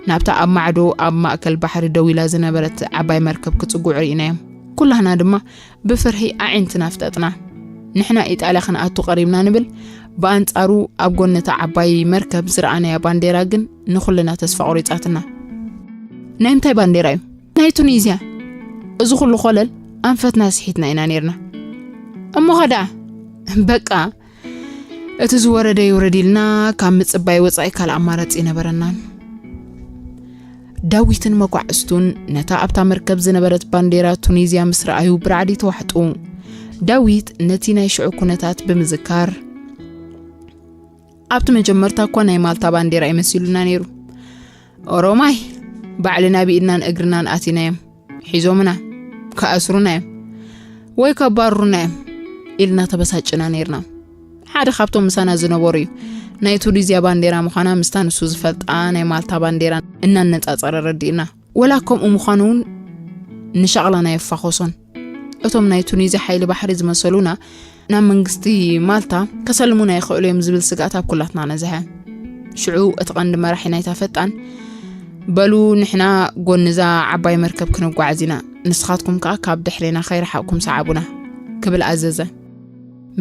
ናብታ ኣብ ማዕዶ ኣብ ማእከል ባሕሪ ደው ኢላ ዝነበረት ዓባይ መርከብ ክጽጉዑ ርኢናዮም። ኩላህና ድማ ብፍርሂ ኣዒንትና ኣፍጠጥና። ንሕና ኢጣልያ ክንኣቱ ቀሪብና ንብል፣ ብኣንጻሩ ኣብ ጎኒ እታ ዓባይ መርከብ ዝረኣናያ ባንዴራ ግን ንኹልና ተስፋ ቆሪጻትና። "ናይ ምንታይ ባንዴራ እዩ?" "ናይ ቱኒዝያ!" እዚ ኩሉ ኮለል ኣንፈትና ስሒትና ኢና ነይርና። "እሞ ኸ ደኣ?" በቃ እቲ ዝወረደ ይውረድ ኢልና ካብ ምጽባይ ወጻኢ ካልእ ኣማራጺ ኣይነበረናን። ዳዊትን መጓዕዝቱን ነታ ኣብታ መርከብ ዝነበረት ባንዴራ ቱኒዝያ ምስ ረኣዩ ብራዕዲ ተዋሕጡ። ዳዊት ነቲ ናይ ሽዑ ኩነታት ብምዝካር፣ ኣብቲ መጀመርታ እኳ ናይ ማልታ ባንዴራ እዩ መሲሉና ነይሩ። ኦሮማይ፣ ባዕልና ብኢድናን እግርናን ኣቲናዮም፣ ሒዞምና፣ ክኣስሩና እዮም፣ ወይ ከባርሩና እዮም ኢልና ተበሳጭና ነይርና። ሓደ ካብቶም ምሳና ዝነበሩ እዩ ናይ ቱኒዝያ ባንዴራ ምዃና ምስታ ንሱ ዝፈልጣ ናይ ማልታ ባንዴራ እናነጻጸረ ረዲእና። ወላ ከምኡ ምዃኑ እውን ንሻቕላና የፋኾሶን። እቶም ናይ ቱኒዝያ ሓይሊ ባሕሪ ዝመሰሉና ናብ መንግስቲ ማልታ ከሰልሙና ይኽእሉ እዮም ዝብል ስግኣት ኣብ ኩላትና ነዝሐ። ሽዑ እቲ ቀንዲ መራሒ ናይታ ፈጣን፣ በሉ ንሕና ጎንዛ ዓባይ መርከብ ክንጓዓዝ ኢና፣ ንስኻትኩም ከኣ ካብ ድሕሬና ከይረሓቕኩም ሰዓቡና ክብል ኣዘዘ።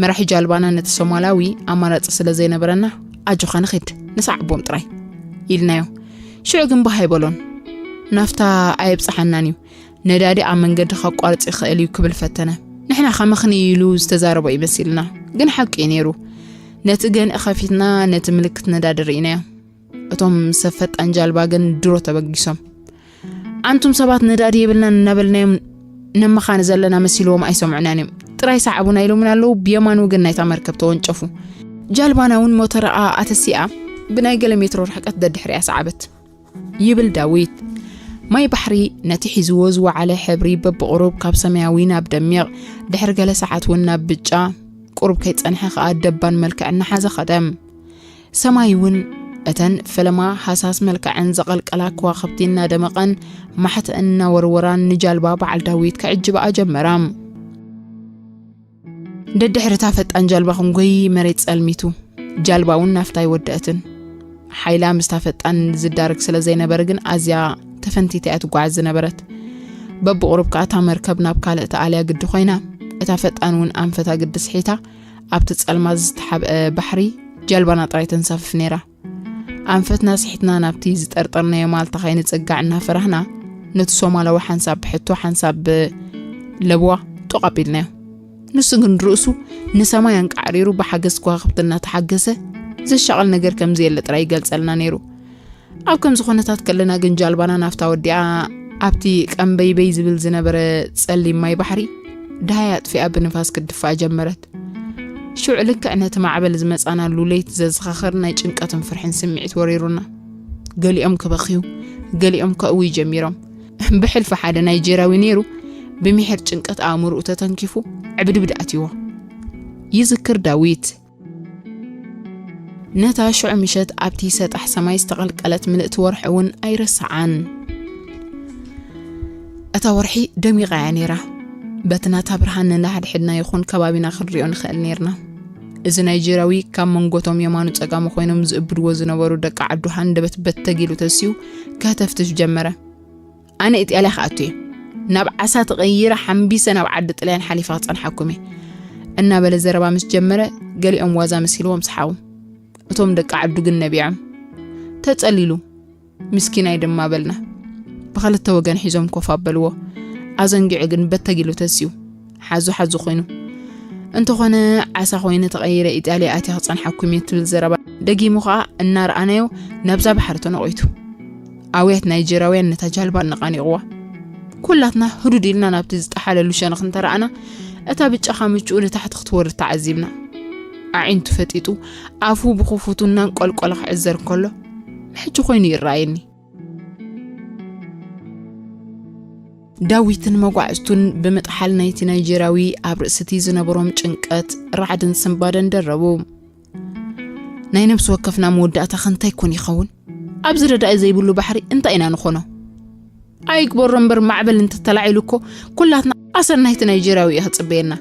መራሒ ጃልባና ነቲ ሶማላዊ ኣማራጺ ስለ ዘይነበረና ኣጆኻ ንኺድ ንሰዓቦም ጥራይ ኢልናዮ። ሽዑ ግን ባህ ኣይበሎን። ናፍታ ኣየብጽሓናን እዩ። ነዳዲ ኣብ መንገዲ ከቋርጽ ይኽእል እዩ ክብል ፈተነ። ንሕና ከመኽንይ ኢሉ ዝተዛረቦ ይመሲልና፣ ግን ሓቂ እዩ ነይሩ። ነቲ ገንኢ ከፊትና ነቲ ምልክት ነዳዲ ርኢናዮ። እቶም ሰብ ፈጣን ጃልባ ግን ድሮ ተበጊሶም። ኣንቱም ሰባት ነዳዲ የብልናን እናበልናዮም ነመኻኒ ዘለና መሲልዎም ኣይሰምዑናን እዮም። ጥራይ ሰዓቡና ኢሎምና ኣለዉ። ብየማን ወገን ናይታ መርከብ ተወንጨፉ። ጃልባና እውን ሞተራኣ ኣተሲኣ ብናይ ገለ ሜትሮ ርሕቀት ደድሕሪኣ ሰዓበት። ይብል ዳዊት። ማይ ባሕሪ ነቲ ሒዝዎ ዝወዓለ ሕብሪ በብቑሩብ ካብ ሰማያዊ ናብ ደሚቕ፣ ድሕሪ ገለ ሰዓት እውን ናብ ብጫ፣ ቁሩብ ከይጸንሐ ከኣ ደባን መልክዕ እናሓዘ ኸደ። ሰማይ እውን እተን ፈለማ ሃሳስ መልክዐን ዘቐልቀላ ከዋኽብቲ እናደመቐን ማሕተአን እናወርወራን ንጃልባ በዓል ዳዊት ክዕጅብኣ ጀመራ። ደድሕሪ እታ ፈጣን ጃልባ ክንጎይ መሬት ጸልሚቱ። ጃልባ እውን ናፍታ ኣይወደአትን። ሓይላ ምስታ ፈጣን ዝዳረግ ስለ ዘይነበረ ግን ኣዝያ ተፈንቲታ እያ ትጓዓዝ ዝነበረት። በብቑሩብ ከኣ እታ መርከብ ናብ ካልእ ተኣልያ ግዲ ኮይና፣ እታ ፈጣን እውን ኣንፈታ ግዲ ስሒታ ኣብቲ ጸልማት ዝተሓብአ ባሕሪ ጃልባና ጥራይ ተንሳፍፍ ነይራ። ኣንፈትና ስሒትና ናብቲ ዝጠርጠርናዮ ማልታ ከይንጽጋዕ እናፈራህና፣ ነቲ ሶማላዊ ሓንሳብ ብሕቶ ሓንሳብ ብለብዋ ጡቕ ኣቢልናዮ። ንሱ ግን ርእሱ ንሰማይ ኣንቃዕሪሩ ብሓገዝ ከዋኽብቲ እናተሓገሰ ዘሻቕል ነገር ከም ዘየለ ጥራይ ይገልጸልና ነይሩ። ኣብ ከምዚ ኩነታት ከለና ግን ጃልባና ናፍታ ወዲኣ ኣብቲ ቀምበይበይ ዝብል ዝነበረ ጸሊም ማይ ባሕሪ ደሃይ ኣጥፊኣ ብንፋስ ክትድፋእ ጀመረት። ሽዑ ልክዕ ነቲ ማዕበል ዝመጻናሉ ለይቲ ዘዘኻኽር ናይ ጭንቀትን ፍርሕን ስምዒት ወሪሩና። ገሊኦም ክበኽዩ፣ ገሊኦም ከእውዩ ጀሚሮም። ብሕልፊ ሓደ ናይጀርያዊ ነይሩ፣ ብምሒር ጭንቀት ኣእምሮኡ ተተንኪፉ ዕብድብድ ኣትይዎ። ይዝክር ዳዊት። ነታ ሽዑ ምሸት ኣብቲ ሰጣሕ ሰማይ ዝተቐልቀለት ምልእቲ ወርሒ እውን ኣይረስዓን። እታ ወርሒ ደሚቓ እያ ነይራ። በቲ ናታ ብርሃን ንሓድሕድና ይኹን ከባቢና ክንሪኦ ንኽእል ነይርና። እዚ ናይጀርያዊ ካብ መንጎቶም የማኑ ጸጋሙ ኮይኖም ዝእብድዎ ዝነበሩ ደቂ ዓዱ ሃንደበት በተጊሉ ተሲኡ ከህተፍትፍ ጀመረ። ኣነ ኢጣልያ ክኣቱ እየ። ናብ ዓሳ ተቐይረ ሓምቢሰ ናብ ዓዲ ጥልያን ሓሊፈ ክጸንሓኩም እየ እናበለ ዘረባ ምስ ጀመረ፣ ገሊኦም ዋዛ መሲልዎም ሰሓቑ። እቶም ደቂ ዓዱ ግን ነቢዖም። ተጸሊሉ፣ ምስኪናይ ድማ በልና። ብኽልተ ወገን ሒዞም ኮፍ ኣበልዎ። ኣዘንጊዑ ግን በተጊሉ ተሲኡ። ሓዙ ሓዙ ኮይኑ። እንተኾነ ዓሳ ኮይኑ ተቐይረ ኢጣልያ ኣትየ ክጸንሓኩም እየ ትብል ዘረባ ደጊሙ ኸኣ እናረኣናዮ ናብዛ ባሕሪ ተነቒቱ። ኣውያት ናይጀርያውያን ነታ ጃልባ ኣነቓኒቕዋ። ኩላትና ህዱድ ኢልና ናብቲ ዝጠሓለሉ ሸነኽ እንተረኣና፣ እታ ብጫ ካምችኡ ንታሕቲ ክትወርድ ተዓዚብና። ኣዒንቱ ፈጢጡ፣ ኣፉ ብኽፉቱ እናንቆልቆለ ክዕዘር እንከሎ፣ ሕጂ ኮይኑ ይረኣየኒ። ዳዊትን መጓዕዝቱን ብምጥሓል ናይቲ ናይጀርያዊ ኣብ ርእሲ እቲ ዝነበሮም ጭንቀት ራዕድን ስንባደን ደረቡ። ናይ ነብሲ ወከፍና መወዳእታ ከ እንታይ ኮን ይኸውን? ኣብዚ ረዳኢ ዘይብሉ ባሕሪ እንታይ ኢና ንኾኖ? ኣይግበሮ እምበር ማዕበል እንተተላዒሉ እኮ ኩላትና ኣሰር ናይቲ ናይጀርያዊ እዩ ክጽበየና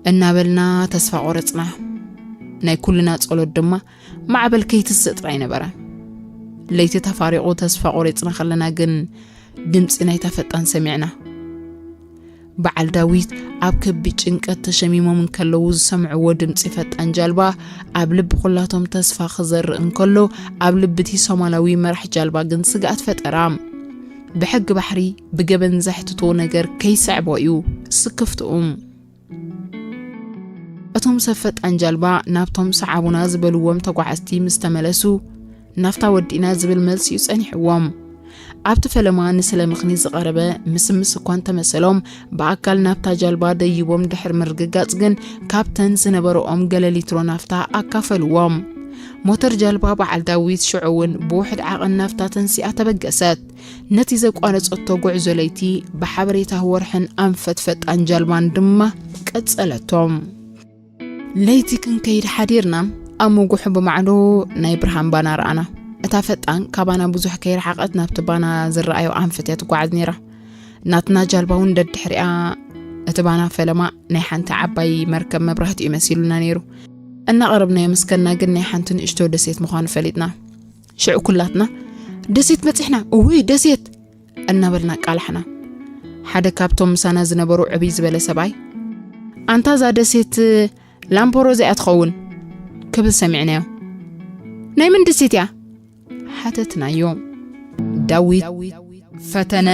እናበልና ተስፋ ቆረጽና። ናይ ኩልና ጸሎት ድማ ማዕበል ከይትስእ ጥራይ ነበረ። ለይቲ ተፋሪቑ ተስፋ ቆሪጽና ከለና ግን ድምጺ ናይታ ፈጣን ሰሚዕና። በዓል ዳዊት ኣብ ከቢድ ጭንቀት ተሸሚሞም እንከለዉ ዝሰምዕዎ ድምጺ ፈጣን ጃልባ ኣብ ልቢ ኩላቶም ተስፋ ክዘርእ እንከሎ፣ ኣብ ልቢ እቲ ሶማላዊ መራሕ ጃልባ ግን ስግኣት ፈጠራ። ብሕጊ ባሕሪ ብገበን ዘሕትቶ ነገር ከይስዕቦ እዩ ስክፍትኡ። እቶም ሰብ ፈጣን ጃልባ ናብቶም ሰዓቡና ዝበልዎም ተጓዓዝቲ ምስ ተመለሱ፣ ናፍታ ወዲእና ዝብል መልሲ እዩ ጸኒሕዎም። ኣብቲ ፈለማ ንስለ ምኽኒት ዝቐረበ ምስምስ እኳ እንተመሰሎም፣ ብኣካል ናብታ ጃልባ ደይቦም ድሕሪ ምርግጋጽ ግን፣ ካብተን ዝነበረኦም ገለ ሊትሮ ናፍታ ኣካፈልዎም። ሞተር ጃልባ በዓል ዳዊት ሽዑ እውን ብውሕድ ዓቐን ናፍታ ተንሲኣ ተበገሰት። ነቲ ዘቋረጸቶ ጉዕዞ ለይቲ ብሓበሬታ ወርሕን ኣንፈት ፈጣን ጃልባን ድማ ቀጸለቶም። ለይቲ ክንከይድ ሓዲርና፣ ኣብ ምጉሑ ብማዕዶ ናይ ብርሃን ባና ረኣና። እታ ፈጣን ካባና ብዙሕ ከይረሓቐት ናብቲ ባና ዝረኣዮ ኣንፈት እያ ትጓዓዝ ነይራ። ናትና ጃልባ እውን ደድሕሪኣ፣ እቲ ባና ፈለማ ናይ ሓንቲ ዓባይ መርከብ መብራህቲ እዩ መሲሉና ነይሩ። እናቐረብናዮ ምስ ከድና ግን ናይ ሓንቲ ንእሽቶ ደሴት ምዃኑ ፈሊጥና። ሽዑ ኩላትና፣ "ደሴት በጺሕና! እውይ ደሴት!" እናበልና ኣቃላሕና። ሓደ ካብቶም ምሳና ዝነበሩ ዕብይ ዝበለ ሰብኣይ፣ "ኣንታ እዛ ደሴት ላምፖሮዛ እያ ትኸውን" ክብል ሰሚዕናዮ። "ናይ መን ደሴት እያ?" ሓተትናዮ። ዳዊት ፈተነ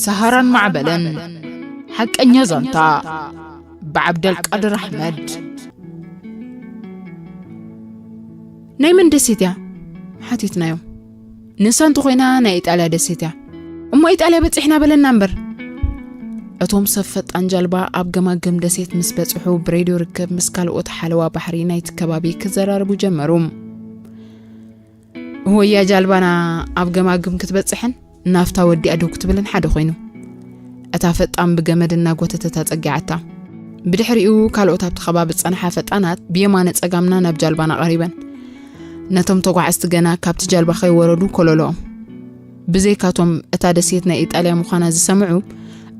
ሰሃራን ማዕበልን፣ ሓቀኛ ዛንታ፣ ብዓብደልቃድር ኣሕመድ። "ናይ መን ደሴት እያ?" ሓቲትናዮ። "ንሳ እንተኾይና ናይ ኢጣልያ ደሴት እያ። እሞ ኢጣልያ በጺሕና በለና እምበር።" እቶም ሰብ ፈጣን ጃልባ ኣብ ገማግም ደሴት ምስ በጽሑ፣ ብሬድዮ ርክብ ምስ ካልኦት ሓለዋ ባሕሪ ናይቲ ከባቢ ክዘራረቡ ጀመሩ። "ወያ ጃልባና ኣብ ገማግም ክትበጽሕን ናፍታ ወዲኣ ደው ክትብልን ሓደ ኮይኑ፣ እታ ፈጣን ብገመድ እናጎተተት ኣጸጊዓታ። ብድሕሪኡ ካልኦት ኣብቲ ከባቢ ዝጸንሓ ፈጣናት ብየማነ ጸጋምና ናብ ጃልባና ቀሪበን። ነቶም ተጓዓዝቲ ገና ካብቲ ጃልባ ከይወረዱ ኮለሎኦም። ብዘይካቶም እታ ደሴት ናይ ኢጣልያ ምዃና ዝሰምዑ፣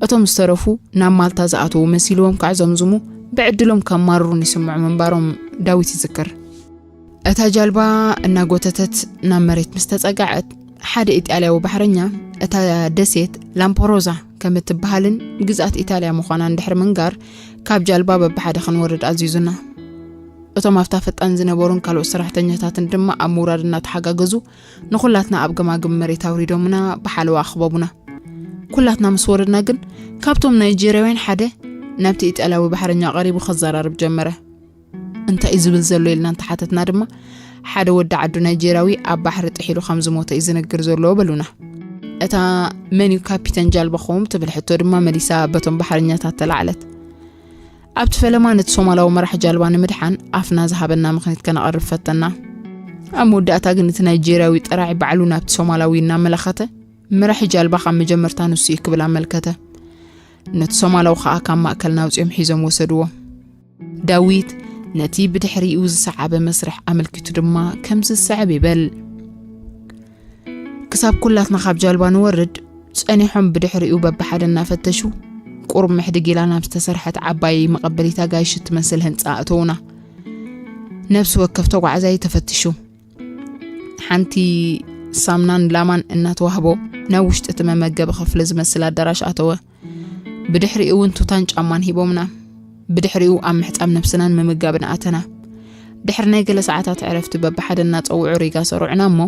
እቶም ዝተረፉ ናብ ማልታ ዝኣተዉ መሲልዎም ከዕዘምዝሙ፣ ብዕድሎም ከማርሩን ይስምዑ ምንባሮም ዳዊት ይዝክር። እታ ጃልባ እናጎተተት ናብ መሬት ምስ ተጸጋዐት፣ ሓደ ኢጣልያዊ ባሕረኛ እታ ደሴት ላምፖሮዛ ከም እትበሃልን ግዝኣት ኢጣልያ ምዃናን ድሕሪ ምንጋር፣ ካብ ጃልባ በብሓደ ክንወርድ ኣዚዙና። እቶም ኣብታ ፈጣን ዝነበሩን ካልኦት ሰራሕተኛታትን ድማ ኣብ ምውራድ እናተሓጋገዙ ንኹላትና ኣብ ገማግም መሬት ኣውሪዶምና ብሓለዋ ኣኽበቡና። ኩላትና ምስ ወረድና ግን፣ ካብቶም ናይጄርያውያን ሓደ ናብቲ ኢጣልያዊ ባሕረኛ ቀሪቡ ከዘራርብ ጀመረ። "እንታይ እዩ ዝብል ዘሎ?" ኢልና እንተሓተትና ድማ፣ "ሓደ ወዲ ዓዱ ናይጄርያዊ ኣብ ባሕሪ ጥሒሉ ከም ዝሞተ እዩ ዝነግር ዘሎ" በሉና። እታ "መን እዩ ካፒተን ጃልባኹም?" ትብል ሕቶ ድማ መሊሳ በቶም ባሕረኛታት ተላዕለት። ኣብቲ ፈለማ ነቲ ሶማላዊ መራሕ ጃልባ ንምድሓን ኣፍና ዝሃበና ምኽኒት ከነቐርብ ፈተና። ኣብ መወዳእታ ግን እቲ ናይጄርያዊ ጠራዒ ባዕሉ ናብቲ ሶማላዊ እናመለኸተ፣ "መራሒ ጃልባ ካብ መጀመርታ ንሱ እዩ" ክብል ኣመልከተ። ነቲ ሶማላዊ ከኣ ካብ ማእከልና ኣውጺኦም ሒዞም ወሰድዎ። ዳዊት ነቲ ብድሕሪኡ ዝሰዓበ መስርሕ ኣመልኪቱ ድማ ከምዚ ዝስዕብ ይብል። ክሳብ ኩላትና ካብ ጃልባ ንወርድ፣ ጸኒሖም ብድሕሪኡ በብሓደ እናፈተሹ፣ ቁሩብ ምሕድግ ኢላ ናብ ዝተሰርሐት ዓባይ መቐበሊት ኣጋይሽ እትመስል ህንጻ ኣእተዉና። ነፍሲ ወከፍ ተጓዓዛይ ተፈቲሹ። ሓንቲ ሳምናን ላማን እናተዋህቦ፣ ናብ ውሽጢ እቲ መመገቢ ክፍሊ ዝመስል ኣዳራሽ ኣተወ። ብድሕሪኡ እውን ቱታን ጫማን ሂቦምና። ብድሕሪኡ ኣብ ምሕጻብ ነብስናን ምምጋብን ኣተና። ድሕሪ ናይ ገለ ሰዓታት ዕረፍቲ በብሓደ እናጸውዑ ሪጋ ሰሩዕና እሞ፣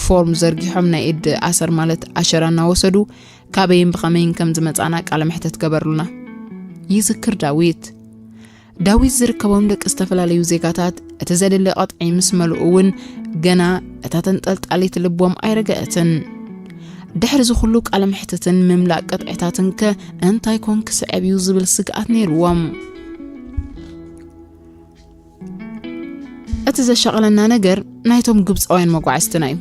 ፎርም ዘርጊሖም ናይ ኢድ ኣሰር ማለት ኣሸራ እናወሰዱ፣ ካበይን ብኸመይን ከም ዝመጻና ቃለ መሕተት ገበሩልና። ይዝክር ዳዊት። ዳዊት ዝርከቦም ደቂ ዝተፈላለዩ ዜጋታት፣ እቲ ዘድሊ ቀጥዒ ምስ መልኡ እውን፣ ገና እታ ተንጠልጣሊት ልቦም ኣይረገአትን። ድሕሪ እዚ ኩሉ ቃለ መሕትትን ምምላእ ቅጥዕታትን ከ እንታይ ኮን ክስዕብ እዩ ዝብል ስግኣት ነይርዎም። እቲ ዘሻቐለና ነገር ናይቶም ግብጻውያን መጓዕዝትና እዩ።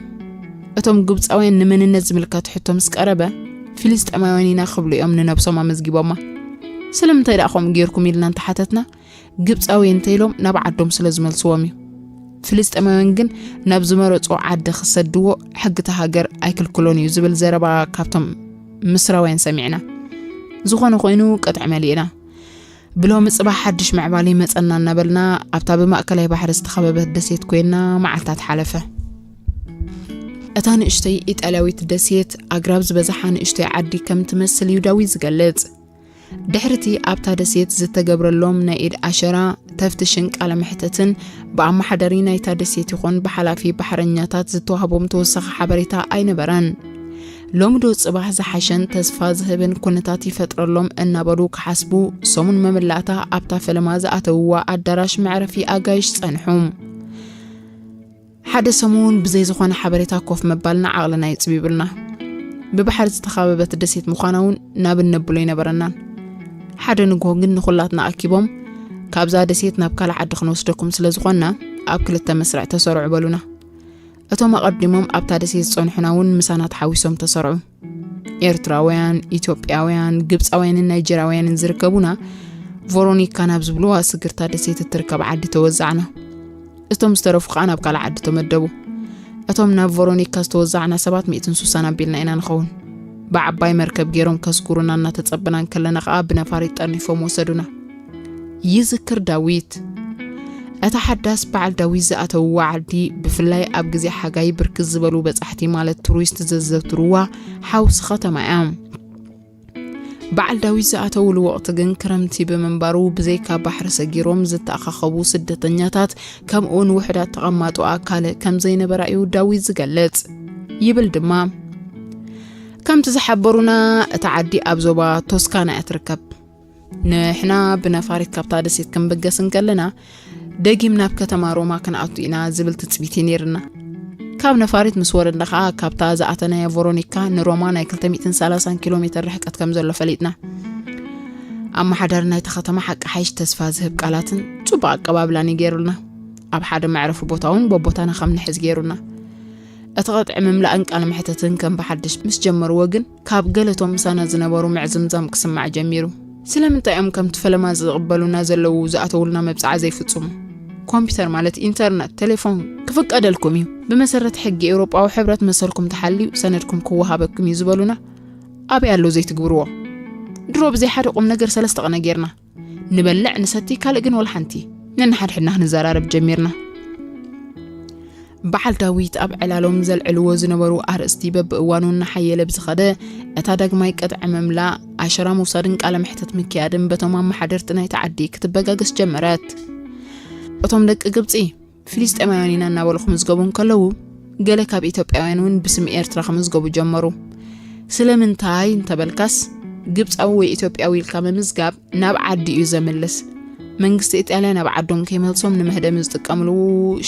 እቶም ግብጻውያን ንመንነት ዝምልከት ሕቶ ምስ ቀረበ፣ "ፊልስጤማውያን ኢና" ክብሉ እዮም ንነብሶም ኣመዝጊቦማ። "ስለምንታይ ደኣ ከምኡ ጌርኩም?" ኢልና እንተሓተትና፣ "ግብጻዊ እንተ ኢሎም ናብ ዓዶም ስለ ዝመልስዎም እዩ። ፍልስጤማውያን ግን ናብ ዝመረጾ ዓዲ ክሰድዎ ሕጊ እታ ሃገር ኣይክልክሎን እዩ" ዝብል ዘረባ ካብቶም ምስራውያን ሰሚዕና። ዝኾነ ኮይኑ ቅጥዒ መሊእና። ብሎሚ ጽባሕ ሓድሽ ምዕባለ ይመጸና እናበልና ኣብታ ብማእከላይ ባሕሪ ዝተኸበበት ደሴት ኮይና መዓልታት ሓለፈ። እታ ንእሽተይ ኢጣልያዊት ደሴት ኣግራብ ዝበዝሓ ንእሽተይ ዓዲ ከም ትመስል እዩ ዳዊት ዝገልጽ። ድሕሪቲ ኣብታ ደሴት ዝተገብረሎም ናይ ኢድ ኣሸራ ተፍትሽን ቃለ መሕተትን ብኣመሓዳሪ ናይታ ደሴት ይኹን ብሓላፊ ባሕረኛታት ዝተዋህቦም ተወሳኺ ሓበሬታ ኣይነበረን። ሎሚ ዶ ጽባሕ ዝሓሸን ተስፋ ዝህብን ኩነታት ይፈጥረሎም እናበሉ ክሓስቡ ሰሙን መመላእታ ኣብታ ፈለማ ዝኣተውዋ ኣዳራሽ መዕረፊ ኣጋይሽ ጸንሑ። ሓደ ሰሙን ብዘይ ዝኾነ ሓበሬታ ኮፍ ምባልና ዓቕልና እዩ ጽቢቡልና። ብባሕሪ ዝተኸበበት ደሴት ምዃና እውን ናብ እነብሎ ኣይነበረናን። ሓደ ንግሆ ግን ንኹላትና ኣኪቦም፣ "ካብዛ ደሴት ናብ ካልእ ዓዲ ክንወስደኩም ስለ ዝኾንና፣ ኣብ ክልተ መስርዕ ተሰርዑ" በሉና። እቶም ኣቐዲሞም ኣብታ ደሴት ዝጸንሑና እውን ምሳና ተሓዊሶም ተሰርዑ። ኤርትራውያን፣ ኢትዮጵያውያን፣ ግብጻውያንን ናይጀርያውያንን ዝርከቡና፣ ቮሮኒካ ናብ ዝብልዋ ስግርታ ደሴት እትርከብ ዓዲ ተወዛዕና። እቶም ዝተረፉ ከኣ ናብ ካልእ ዓዲ ተመደቡ። እቶም ናብ ቮሮኒካ ዝተወዛዕና ሰባት ሚእትን ሱሳን ኣቢልና ኢና ንኸውን። ብዓባይ መርከብ ገይሮም ከስጉሩና እናተጸበና እንከለና ከኣ ብነፋሪት ጠርኒፎም ወሰዱና። ይዝክር ዳዊት። እታ ሓዳስ በዓል ዳዊት ዝኣተውዋ ዓዲ፣ ብፍላይ ኣብ ግዜ ሓጋይ ብርክት ዝበሉ በጻሕቲ ማለት ቱሪስት ዘዘውትርዋ ሓውሲ ከተማ እያ። በዓል ዳዊት ዝኣተውሉ ወቕቲ ግን ክረምቲ ብምንባሩ፣ ብዘይካ ባሕሪ ሰጊሮም ዝተኣኻኸቡ ስደተኛታት፣ ከምኡውን ውሑዳት ተቐማጦ ኣካል ከም ዘይነበራ እዩ ዳዊት ዝገልጽ። ይብል ድማ፣ ከምቲ ዝሓበሩና፣ እታ ዓዲ ኣብ ዞባ ቶስካና እያ ትርከብ። ንሕና ብነፋሪት ካብታ ደሴት ክንብገስ እንከለና፣ ደጊም ናብ ከተማ ሮማ ክንኣቱ ኢና ዝብል ትጽቢት እዩ ነይርና። ካብ ነፋሪት ምስ ወረድና ኸኣ፣ ካብታ ዝኣተናያ ቨሮኒካ ንሮማ ናይ ክልተ ሚእትን ሰላሳን ኪሎ ሜትር ርሕቀት ከም ዘሎ ፈሊጥና። ኣመሓዳሪ ናይቲ ከተማ ሓቂ ሓይሽ ተስፋ ዝህብ ቃላትን ጽቡቕ ኣቀባብላን እዩ ገይሩልና። ኣብ ሓደ መዕረፊ ቦታ እውን በቦታና ከም ንሕዝ ገይሩና። እቲ ቐጥዒ ምምላእን ቃለ መሕተትን ከም ብሓድሽ ምስ ጀመርዎ ግን፣ ካብ ገለቶም ምሳና ዝነበሩ ምዕዝምዛም ክስማዕ ጀሚሩ። ስለምንታይ እዮም ከምቲ ፈለማ ዝቕበሉና ዘለዉ ዝኣተውልና መብጽዓ ዘይፍጽሙ? ኮምፒውተር ማለት ኢንተርነት፣ ቴሌፎን ክፍቀደልኩም እዩ። ብመሰረት ሕጊ ኤውሮጳዊ ሕብረት መሰልኩም ተሓልዩ ሰነድኩም ክወሃበኩም እዩ ዝበሉና። ኣበይ ኣሎ ዘይትግብርዎ? ድሮ ብዘይ ሓደ ቁም ነገር ሰለስተ ቐነ ጌርና። ንበልዕ፣ ንሰቲ፣ ካልእ ግን ወላ ሓንቲ። ነንሓድሕድና ክንዘራረብ ጀሚርና። በዓል ዳዊት ኣብ ዕላሎም ዘልዕልዎ ዝነበሩ ኣርእስቲ በብእዋኑ እናሓየለ ብዝኸደ፣ እታ ዳግማይ ቅጥዒ ምምላእ፣ ኣሸራ ምውሳድን ቃለ መሕተት ምክያድን በቶም ኣመሓደርቲ ናይቲ ዓዲ ክትበጋገስ ጀመረት። እቶም ደቂ ግብጺ፣ ፍልስጤማውያን ኢና እናበሉ ክምዝገቡ እንከለዉ፣ ገለ ካብ ኢትዮጵያውያን እውን ብስም ኤርትራ ክምዝገቡ ጀመሩ። ስለምንታይ እንተበልካስ፣ ግብጻዊ ወይ ኢትዮጵያዊ ኢልካ ምምዝጋብ ናብ ዓዲ እዩ ዘምልስ። መንግስቲ ኢጣልያ ናብ ዓዶም ከይመልሶም ንመህደሚ ዝጥቀምሉ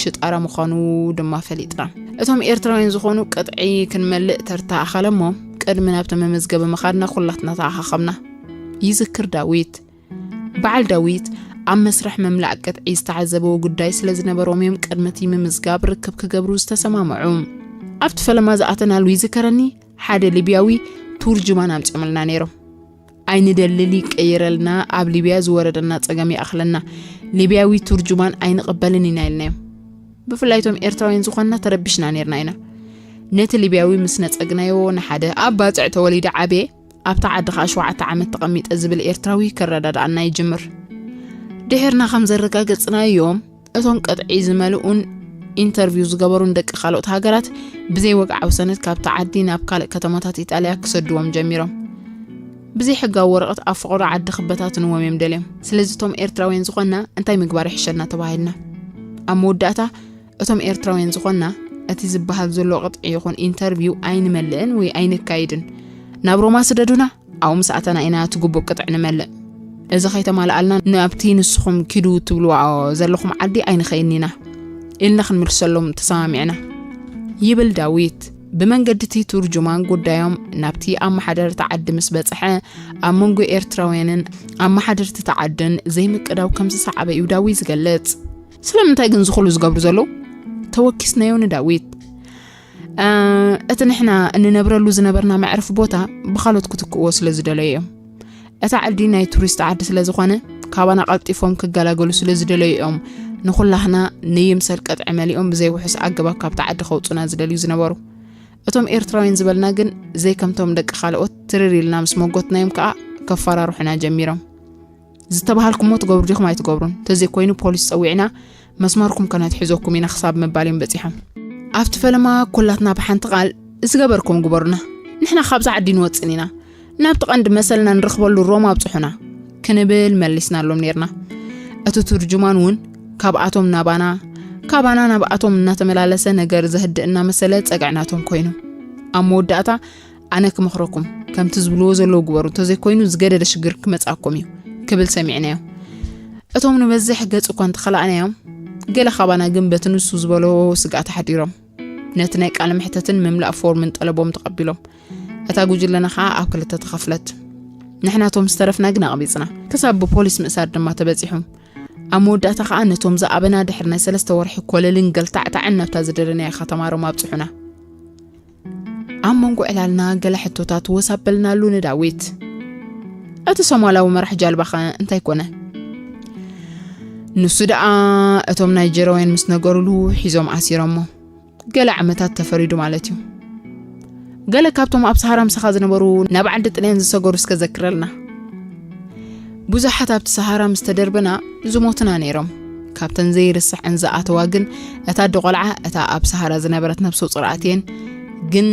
ሽጣራ ምዃኑ ድማ ፈሊጥና። እቶም ኤርትራውያን ዝኾኑ ቅጥዒ ክንመልእ ተርታ ኣኻለ እሞ፣ ቅድሚ ናብቲ መመዝገቢ ምኻድና ኩላትና ተኣኻኸብና። ይዝክር ዳዊት። በዓል ዳዊት ኣብ መስርሕ ምምላእ ቅጥዒ ዝተዓዘበዎ ጉዳይ ስለ ዝነበሮም እዮም ቅድሚ እቲ ምምዝጋብ ርክብ ክገብሩ ዝተሰማምዑ። ኣብቲ ፈለማ ዝኣተናሉ ይዝከረኒ፣ ሓደ ሊብያዊ ቱርጅማን ኣምጺኦምልና ነይሮም። ኣይንደልን፣ ይቀየረልና፣ ኣብ ሊብያ ዝወረደና ጸገም ይኣኽለና፣ ሊብያዊ ቱርጅማን ኣይንቕበልን ኢና ኢልናዮም። ብፍላይ እቶም ኤርትራውያን ዝኾንና ተረቢሽና ነይርና ኢና። ነቲ ሊብያዊ ምስ ነጸግናዮ፣ ንሓደ ኣብ ባጽዕ ተወሊደ ዓብየ፣ ኣብታ ዓዲ ኸኣ ሸውዓተ ዓመት ተቐሚጠ ዝብል ኤርትራዊ ከረዳድኣና ይጅምር። ድሒርና ከም ዘረጋገጽናዮም፣ እቶም ቅጥዒ ዝመልኡን ኢንተርቪው ዝገበሩን ደቂ ካልኦት ሃገራት ብዘይ ወግዓዊ ሰነድ ካብታ ዓዲ ናብ ካልእ ከተማታት ኢጣልያ ክሰድዎም ጀሚሮም። ብዘይ ሕጋዊ ወረቐት ኣብ ፈቐዶ ዓዲ ክበታትንዎም እዮም ደልዮም። ስለዚ እቶም ኤርትራውያን ዝኾንና እንታይ ምግባር ይሕሸና ተባሂልና። ኣብ መወዳእታ እቶም ኤርትራውያን ዝኾንና እቲ ዝበሃል ዘሎ ቅጥዒ ይኹን ኢንተርቪው ኣይንመልእን ወይ ኣይነካይድን። ናብ ሮማ ስደዱና፣ ኣብኡ ምስ ኣተና ኢና እቲ ግቡእ ቅጥዒ ንመልእ። እዚ ከይተማልኣልና ናብቲ ንስኹም ኪዱ ትብልዎ ዘለኹም ዓዲ ኣይንኸይድን ኢና ኢልና ክንምልሰሎም ተሰማሚዕና። ይብል ዳዊት። ብመንገዲ እቲ ቱርጁማን ጉዳዮም ናብቲ ኣመሓደርቲ ዓዲ ምስ በጽሐ፣ ኣብ መንጎ ኤርትራውያንን ኣመሓደርቲ እቲ ዓድን ዘይምቅዳው ከም ዝሰዓበ እዩ ዳዊት ዝገልጽ። ስለምንታይ ግን ዝኹሉ ዝገብሩ ዘለዉ? ተወኪስናዮ ንዳዊት። እ፣ እቲ ንሕና እንነብረሉ ዝነበርና መዕረፊ ቦታ ብኻልኦት ክትክእዎ ስለ ዝደለዩ እዮም። እታ ዓዲ ናይ ቱሪስት ዓዲ ስለ ዝኾነ፣ ካባና ቀልጢፎም ክገላገሉ ስለ ዝደለዩ እዮም ንኹላህና ንይምሰል ቅጥዒ መሊኦም ብዘይ ውሑስ ኣገባብ ካብታ ዓዲ ከውጹና ዝደልዩ ዝነበሩ። እቶም ኤርትራውያን ዝበልና ግን ዘይከምቶም ደቂ ካልኦት ትርር ኢልና ምስ መጎትናዮም ከኣ ከፈራርሑና ጀሚሮም። "ዝተባሃልኩሞ ትገብሩ ዲኹም ኣይትገብሩን? ተዘይኮይኑ ፖሊስ ጸዊዕና መስመርኩም ከነትሕዘኩም ኢና" ክሳብ ምባል እዮም በጺሖም። ኣብቲ ፈለማ ኩላትና ብሓንቲ ቃል "ዝገበርኩም ግበሩና፣ ንሕና ካብዛ ዓዲ ንወጽን ኢና፣ ናብቲ ቀንዲ መሰልና ንረኽበሉ ሮማ ኣብጽሑና" ክንብል መሊስናሎም ኔርና። እቲ ቱርጁማን እውን ካብኣቶም ናባና፣ ካባና ናብኣቶም እናተመላለሰ ነገር ዘህድእ እናመሰለ ጸግዒ ናቶም ኮይኑ። ኣብ መወዳእታ "ኣነ ክመኽረኩም፣ ከምቲ ዝብልዎ ዘለዉ ግበሩ፣ እንተዘይኮይኑ ዝገደደ ሽግር ክመጽኣኩም እዩ" ክብል ሰሚዕናዮ። እቶም ንበዝሕ ገጽ እኳ እንተኸላእናዮም፣ ገለ ካባና ግን በቲ ንሱ ዝበሎ ስግኣት ኣሕዲሮም ነቲ ናይ ቃለ መሕተትን ምምላእ ፎርምን ጠለቦም ተቐቢሎም። እታ ጉጅለና ኸዓ ኣብ ክልተ ተኸፍለት። ንሕናቶም ዝተረፍና ግን ኣቕቢጽና። ክሳብ ብፖሊስ ምእሳር ድማ ተበጺሑ። ኣብ መወዳእታ ኸዓ ነቶም ዝኣበና ድሕሪ ናይ ሰለስተ ወርሒ ኮለልን ገልታዕታዕን ናብታ ዝደለናያ ከተማ ሮማ ኣብጽሑና። ኣብ መንጎ ዕላልና ገለ ሕቶታት ወስ ኣበልናሉ ንዳዊት። እቲ ሶማላዊ መራሕ ጃልባኸ እንታይ ኮነ? ንሱ ደኣ እቶም ናይጀራውያን ምስ ነገሩሉ ሒዞም ኣሲሮሞ። ገለ ዓመታት ተፈሪዱ ማለት እዩ። ገለ ካብቶም ኣብ ሰሃራ ምሳኻ ዝነበሩ ናብ ዓዲ ጥልያን ዝሰገሩ እስከ ዘክረልና። ብዙሓት ኣብቲ ሰሃራ ምስ ተደርበና ዝሞትና ነይሮም። ካብተን ዘይርስዐን ዝኣተዋ ግን እታ ኣደ ቆልዓ፣ እታ ኣብ ሰሃራ ዝነበረት ነብሰ ጹር ኣትየን ግን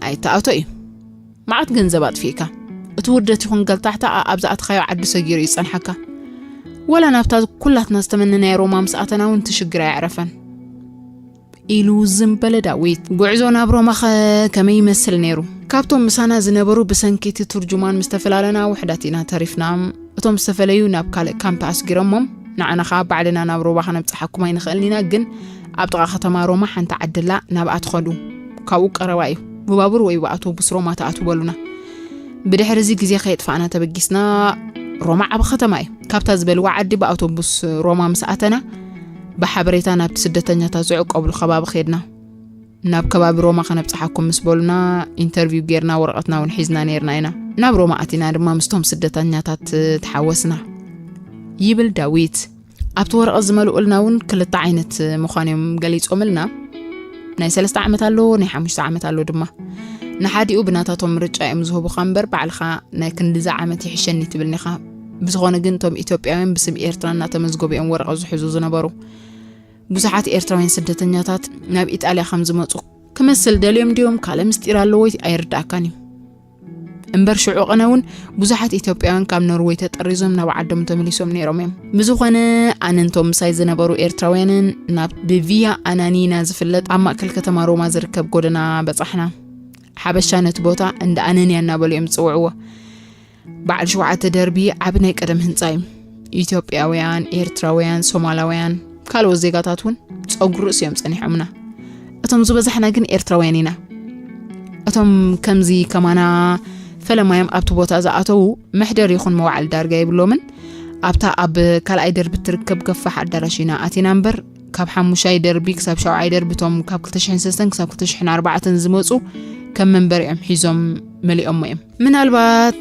ኣይተኣቶ እዩ። መዓት ገንዘብ ኣጥፊእካ። እቲ ውርደት ይኹን ገልታዕታ ኣብ ዝኣተኻዮ ዓዲ ሰጊሩ እዩ ዝጸንሓካ። ወላ ናብታ ኩላትና ዝተመነናዮ ሮማ ምስ ኣተና እውን እቲ ሽግር ኣየዕረፈን። ኢሉ ዝም በለ ዳዊት። ጉዕዞ ናብ ሮማኸ ከመይ ይመስል ነይሩ? ካብቶም ምሳና ዝነበሩ ብሰንኪ እቲ ትርጁማን ምስ ተፈላለና ውሕዳት ኢና ተሪፍና። እቶም ዝተፈለዩ ናብ ካልእ ካምፕ ኣስጊሮሞም፣ ንዓና ኸዓ ባዕልና ናብ ሮማ ከነብጽሓኩም ኣይንኽእልን ኢና፣ ግን ኣብ ጥቓ ከተማ ሮማ ሓንቲ ዓዲ ኣላ፣ ናብኣ ትኸዱ። ካብኡ ቀረባ እዩ። ብባቡር ወይ ብኣውቶቡስ ሮማ ትኣትዉ በሉና። ብድሕሪ እዚ ግዜ ከየጥፋእና ተበጊስና፣ ሮማ ዓቢ ከተማ እዩ። ካብታ ዝበልዋ ዓዲ ብኣውቶቡስ ሮማ ምስ ኣተና፣ ብሓበሬታ ናብቲ ስደተኛታት ዝዕቆብሉ ከባቢ ኸድና። ናብ ከባቢ ሮማ ከነብጽሓኩም ምስ በሉና፣ ኢንተርቪው ጌርና ወረቐትና እውን ሒዝና ነይርና ኢና። ናብ ሮማ ኣቲና ድማ ምስቶም ስደተኛታት ተሓወስና። ይብል ዳዊት። ኣብቲ ወረቐት ዝመልኡልና እውን ክልተ ዓይነት ምዃን እዮም ገሊጾምልና። ናይ ሰለስተ ዓመት ኣሎ፣ ናይ ሓሙሽተ ዓመት ኣሎ ድማ። ንሓዲኡ ብናታቶም ምርጫ እዮም ዝህቡኻ እምበር፣ ባዕልኻ ናይ ክንድዚ ዓመት ይሕሸኒ ትብልኒ ኢኻ። ብዝኾነ ግን እቶም ኢትዮጵያውያን ብስም ኤርትራ እናተመዝገቡ እዮም ወረቐት ዝሕዙ ዝነበሩ። ብዙሓት ኤርትራውያን ስደተኛታት ናብ ኢጣልያ ከም ዝመጹ ክመስል ደልዮም ድዮም ካልእ ምስጢር ኣለዎ ኣይርዳእካን እዩ። እምበር ሽዑ ቅነ እውን ብዙሓት ኢትዮጵያውያን ካብ ኖርወይ ተጠሪዞም ናብ ዓዶም ተመሊሶም ነይሮም እዮም። ብዝኾነ ኣነ እንቶም ምሳይ ዝነበሩ ኤርትራውያንን ናብ ብቪያ ኣናኒና ዝፍለጥ ኣብ ማእከል ከተማ ሮማ ዝርከብ ጎደና በጻሕና። ሓበሻ ነቲ ቦታ እንዳ ኣነንያ እናበሉ እዮም ዝጽውዕዎ። በዓል ሸውዓተ ደርቢ ዓቢ ናይ ቀደም ህንጻ እዩ። ኢትዮጵያውያን፣ ኤርትራውያን፣ ሶማላውያን፣ ካልኦት ዜጋታት እውን ጸጉሪ ርእሲ እዮም ጸኒሖምና። እቶም ዝበዛሕና ግን ኤርትራውያን ኢና። እቶም ከምዚ ከማና ፈለማዮም ኣብቲ ቦታ ዝኣተዉ መሕደር ይኹን መዋዕል ዳርጋ የብሎምን። ኣብታ ኣብ ካልኣይ ደርቢ እትርከብ ገፋሕ ኣዳራሽ ኢና ኣቲና እምበር፣ ካብ ሓሙሻይ ደርቢ ክሳብ ሻውዓይ ደርቢ እቶም ካብ ክልተ ሽሕን ሰለስተን ክሳብ ክልተ ሽሕን ኣርባዕተን ዝመጹ ከም መንበሪኦም ሒዞም መሊኦሞ እዮም። ምናልባት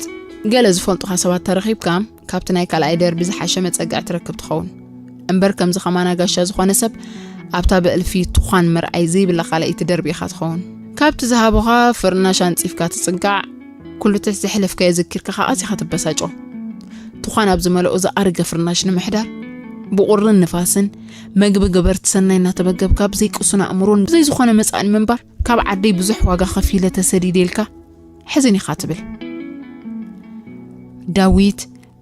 ገለ ዝፈልጡኻ ሰባት ተረኺብካ፣ ካብቲ ናይ ካልኣይ ደርቢ ዝሓሸ መጸግዒ ትረክብ ትኸውን። እምበር ከምዚ ከማና ጋሻ ዝኾነ ሰብ ኣብታ ብእልፊ ትዃን ምርኣይ ዘይብላ ካልኣይቲ ደርቢ ኢኻ ትኸውን። ካብቲ ዝሃቡኻ ፍርናሽ ኣንጺፍካ ትጽጋዕ፣ ኩሉ ትሕቲ ዘሕለፍካዮ ዘኪርካ ኸኣ ኣዚኻ ትበሳጮ። ትዃን ኣብ ዝመልኦ ዝኣረገ ፍርናሽ ንምሕዳር፣ ብቑርን ንፋስን መግቢ ገበርቲ ሰናይ እናተመገብካ ብዘይ ቅሱን ኣእምሮን ብዘይ ዝኾነ መጻኢ ንምንባር ካብ ዓደይ ብዙሕ ዋጋ ከፊለ ተሰዲደ ኢልካ ሕዝን ኢኻ ትብል። ዳዊት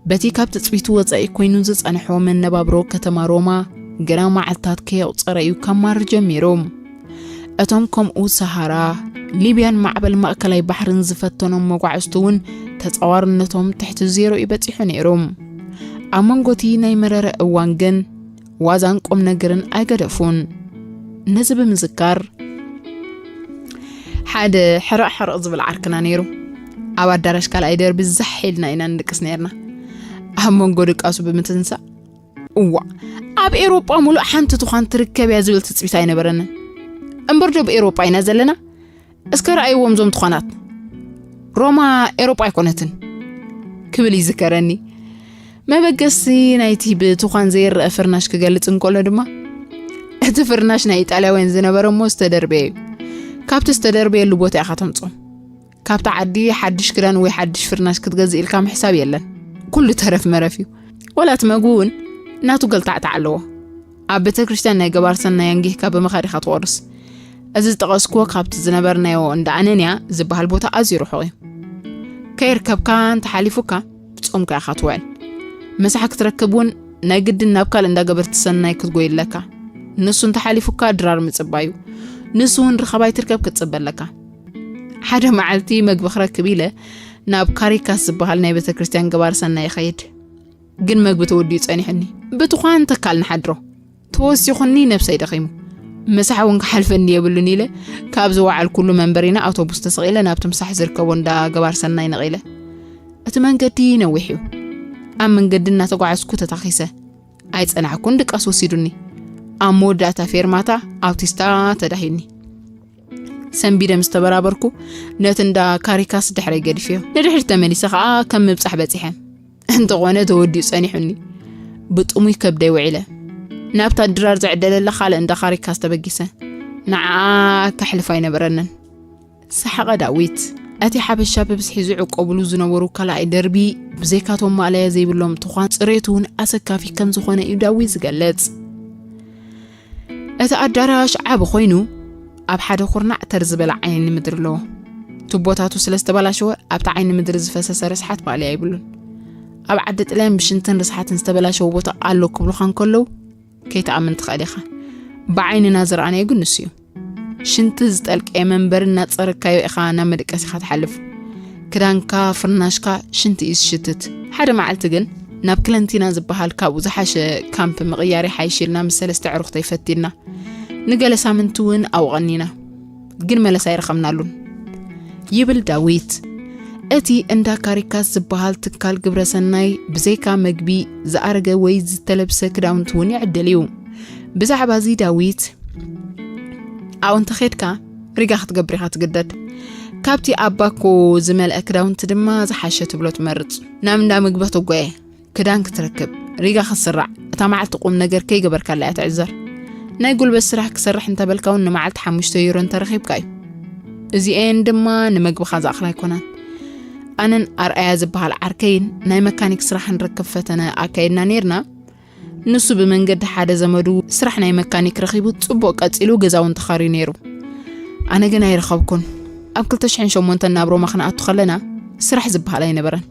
በቲ ካብ ትጽቢቱ ወጻኢ ኮይኑ ዝጸንሖ መነባብሮ ከተማ ሮማ ገና መዓልታት ከየቑጸረ እዩ ከማርር ጀሚሩ። እቶም ከምኡ ሰሃራ፣ ሊብያን ማዕበል ማእከላይ ባሕርን ዝፈተኖም መጓዕዝቱ እውን ተጻዋርነቶም ትሕቲ ዜሮ እዩ በጺሑ ነይሩ። ኣብ መንጎ እቲ ናይ መረረ እዋን ግን ዋዛን ቁም ነገርን ኣይገደፉን። ነዚ ብምዝካር፣ ሓደ ሕርቕ ሕርቕ ዝብል ዓርክና ነይሩ። ኣብ ኣዳራሽ ካልኣይ ደርቢ ዛሕ ኢልና ኢና ንድቅስ ነይርና። ኣብ መንጎ ድቃሱ ብምትንሳእ፣ "እዋእ፣ ኣብ ኤውሮጳ ሙሉእ ሓንቲ ትዃን ትርከብ እያ" ዝብል ትጽቢት ኣይነበረንን። "እምበር ዶ ኣብ ኤውሮጳ ኢና ዘለና? እስከ ረኣይዎም እዞም ትዃናት። ሮማ ኤውሮጳ ኣይኮነትን" ክብል ይዝከረኒ። መበገሲ ናይቲ ብትዃን ዘይረኣ ፍርናሽ ክገልጽ እንከሎ ድማ፣ እቲ ፍርናሽ ናይ ኢጣልያውያን ዝነበረ እሞ ዝተደርበየ እዩ። ካብቲ ዝተደርበየሉ ቦታ ኢኻ ተምጽኦ። ካብታ ዓዲ ሓድሽ ክዳን ወይ ሓድሽ ፍርናሽ ክትገዝእ ኢልካ ምሕሳብ የለን። ኩሉ ተረፍ መረፍ እዩ። ወላ እቲ መግቢ እውን ናቱ ገልታዕታዕ ኣለዎ። ኣብ ቤተ ክርስቲያን ናይ ገባር ሰናይ ኣንጊህካ ብምኻድ ኢኻ ትቖርስ። እዚ ዝጠቐስኩዎ ካብቲ ዝነበርናዮ እንዳ ኣነንያ ዝበሃል ቦታ ኣዝዩ ርሑቕ እዩ። ከይርከብካ እንተሓሊፉካ፣ ጾምካ ኢኻ ትውዕል። ምሳሕ ክትረክብ እውን ናይ ግድን ናብ ካልእ እንዳ ገበርቲ ሰናይ ክትጎይ ኣለካ። ንሱ እንተሓሊፉካ ድራር ምጽባዩ። ንሱ እውን ርኻብ ኣይትርከብ ክትጽበ ኣለካ። ሓደ መዓልቲ መግቢ ክረክብ ኢለ ናብ ካሪካስ ዝበሃል ናይ ቤተ ክርስቲያን ገባር ሰናይ ይኸይድ። ግን መግቢ ተወዲኡ ጸኒሑኒ። ብትዃን ተካል ንሓድሮ። ተወሲኹኒ ነብሰይ ደኺሙ። ምሳሕ እውን ክሓልፈኒ የብሉን ኢለ ካብ ዝወዓልኩሉ መንበሪና ኣውቶቡስ ተሰቒለ ናብቲ ምሳሕ ዝርከቦ እንዳ ገባር ሰናይ ነቒለ። እቲ መንገዲ ነዊሕ እዩ። ኣብ መንገዲ እናተጓዓዝኩ ተታኺሰ። ኣይጸናሕኩን ድቃስ ወሲዱኒ። ኣብ መወዳእታ ፌርማታ ኣውቲስታ ተዳሂኒ። ሰንቢደ ምስ ተበራበርኩ ነቲ እንዳ ካሪካስ ድሕረይ ገዲፍዮ። ንድሕሪት ተመሊሰ ከኣ ከም ምብጻሕ በጺሐ። እንተኾነ ተወዲኡ ጸኒሑኒ። ብጥሙይ ከብደይ ውዒለ። ናብታ ድራር ዝዕደለላ ካልእ እንዳ ካሪካስ ተበጊሰ። ንዓኣ ከሕልፍ ኣይነበረንን። ሰሓቐ ዳዊት። እቲ ሓበሻ ብብዝሒ ዝዕቆብሉ ዝነበሩ ካልኣይ ደርቢ ብዘይካቶም ማእለያ ዘይብሎም ትዃን ጽሬቱ እውን ኣሰካፊ ከም ዝኾነ እዩ ዳዊት ዝገልጽ። እቲ ኣዳራሽ ዓቢ ኮይኑ ኣብ ሓደ ኩርናዕ ተር ዝበለ ዓይኒ ምድሪ ኣለዎ። ቱቦታቱ ስለ ዝተበላሸወ ኣብቲ ዓይኒ ምድሪ ዝፈሰሰ ርስሓት ማእለያ የብሉን። ኣብ ዓዲ ጥልያን ብሽንትን ርስሓትን ዝተበላሸወ ቦታ ኣሎ ክብሉኻ እንከለዉ ከይትኣምን ትኽእል ኢኻ። ብዓይንና ዝረኣናዮ ግን ንሱ እዩ። ሽንቲ ዝጠልቀየ መንበሪ እናጸረካዮ ኢኻ ናብ መደቀሲኻ ትሓልፍ። ክዳንካ፣ ፍርናሽካ ሽንቲ እዩ ዝሽትት። ሓደ መዓልቲ ግን ናብ ክለንቲና ዝበሃል ካብኡ ዝሓሸ ካምፕ ምቕያር ይሓይሽ ኢልና ምስ ሰለስተ ኣዕሩኽተይ ፈቲንና። ንገለ ሳምንቲ እውን ኣብኡ ቀኒና። ግን መለስ ኣይረኸብናሉን። ይብል ዳዊት። እቲ እንዳ ካሪካስ ዝበሃል ትካል ግብረ ሰናይ ብዘይካ መግቢ ዝኣረገ ወይ ዝተለብሰ ክዳውንቲ እውን ይዕድል እዩ። ብዛዕባ እዚ ዳዊት፣ ኣብኡ እንተኸድካ ሪጋ ክትገብር ኢኻ ትግደድ። ካብቲ ኣብ ባኮ ዝመልአ ክዳውንቲ ድማ ዝሓሸ ትብሎ ትመርጽ። ናብ እንዳ ምግቢ ተጓየ ክዳን ክትረክብ፣ ሪጋ ክትስራዕ፣ እታ መዓልቲ ቁም ነገር ከይገበርካላ እያ ትዕዘር። ናይ ጉልበት ስራሕ ክሰርሕ እንተበልካ እውን ንመዓልቲ ሓሙሽተ ዩሮ እንተረኺብካ እዩ። እዚኤን ድማ ንምግብኻ ዝኣኽላ ኣይኮናን። ኣነን ኣርኣያ ዝበሃል ዓርከይን ናይ መካኒክ ስራሕ ንረክብ ፈተነ ኣካይድና ነይርና። ንሱ ብመንገዲ ሓደ ዘመዱ ስራሕ ናይ መካኒክ ረኺቡ ጽቡቕ ቀጺሉ ገዛ እውን ተኻርዩ ነይሩ። ኣነ ግን ኣይረኸብኩን። ኣብ ክልተ ሽሕን ሸሞንተን ናብ ሮማ ክንኣቱ ከለና ስራሕ ዝበሃል ኣይነበረን።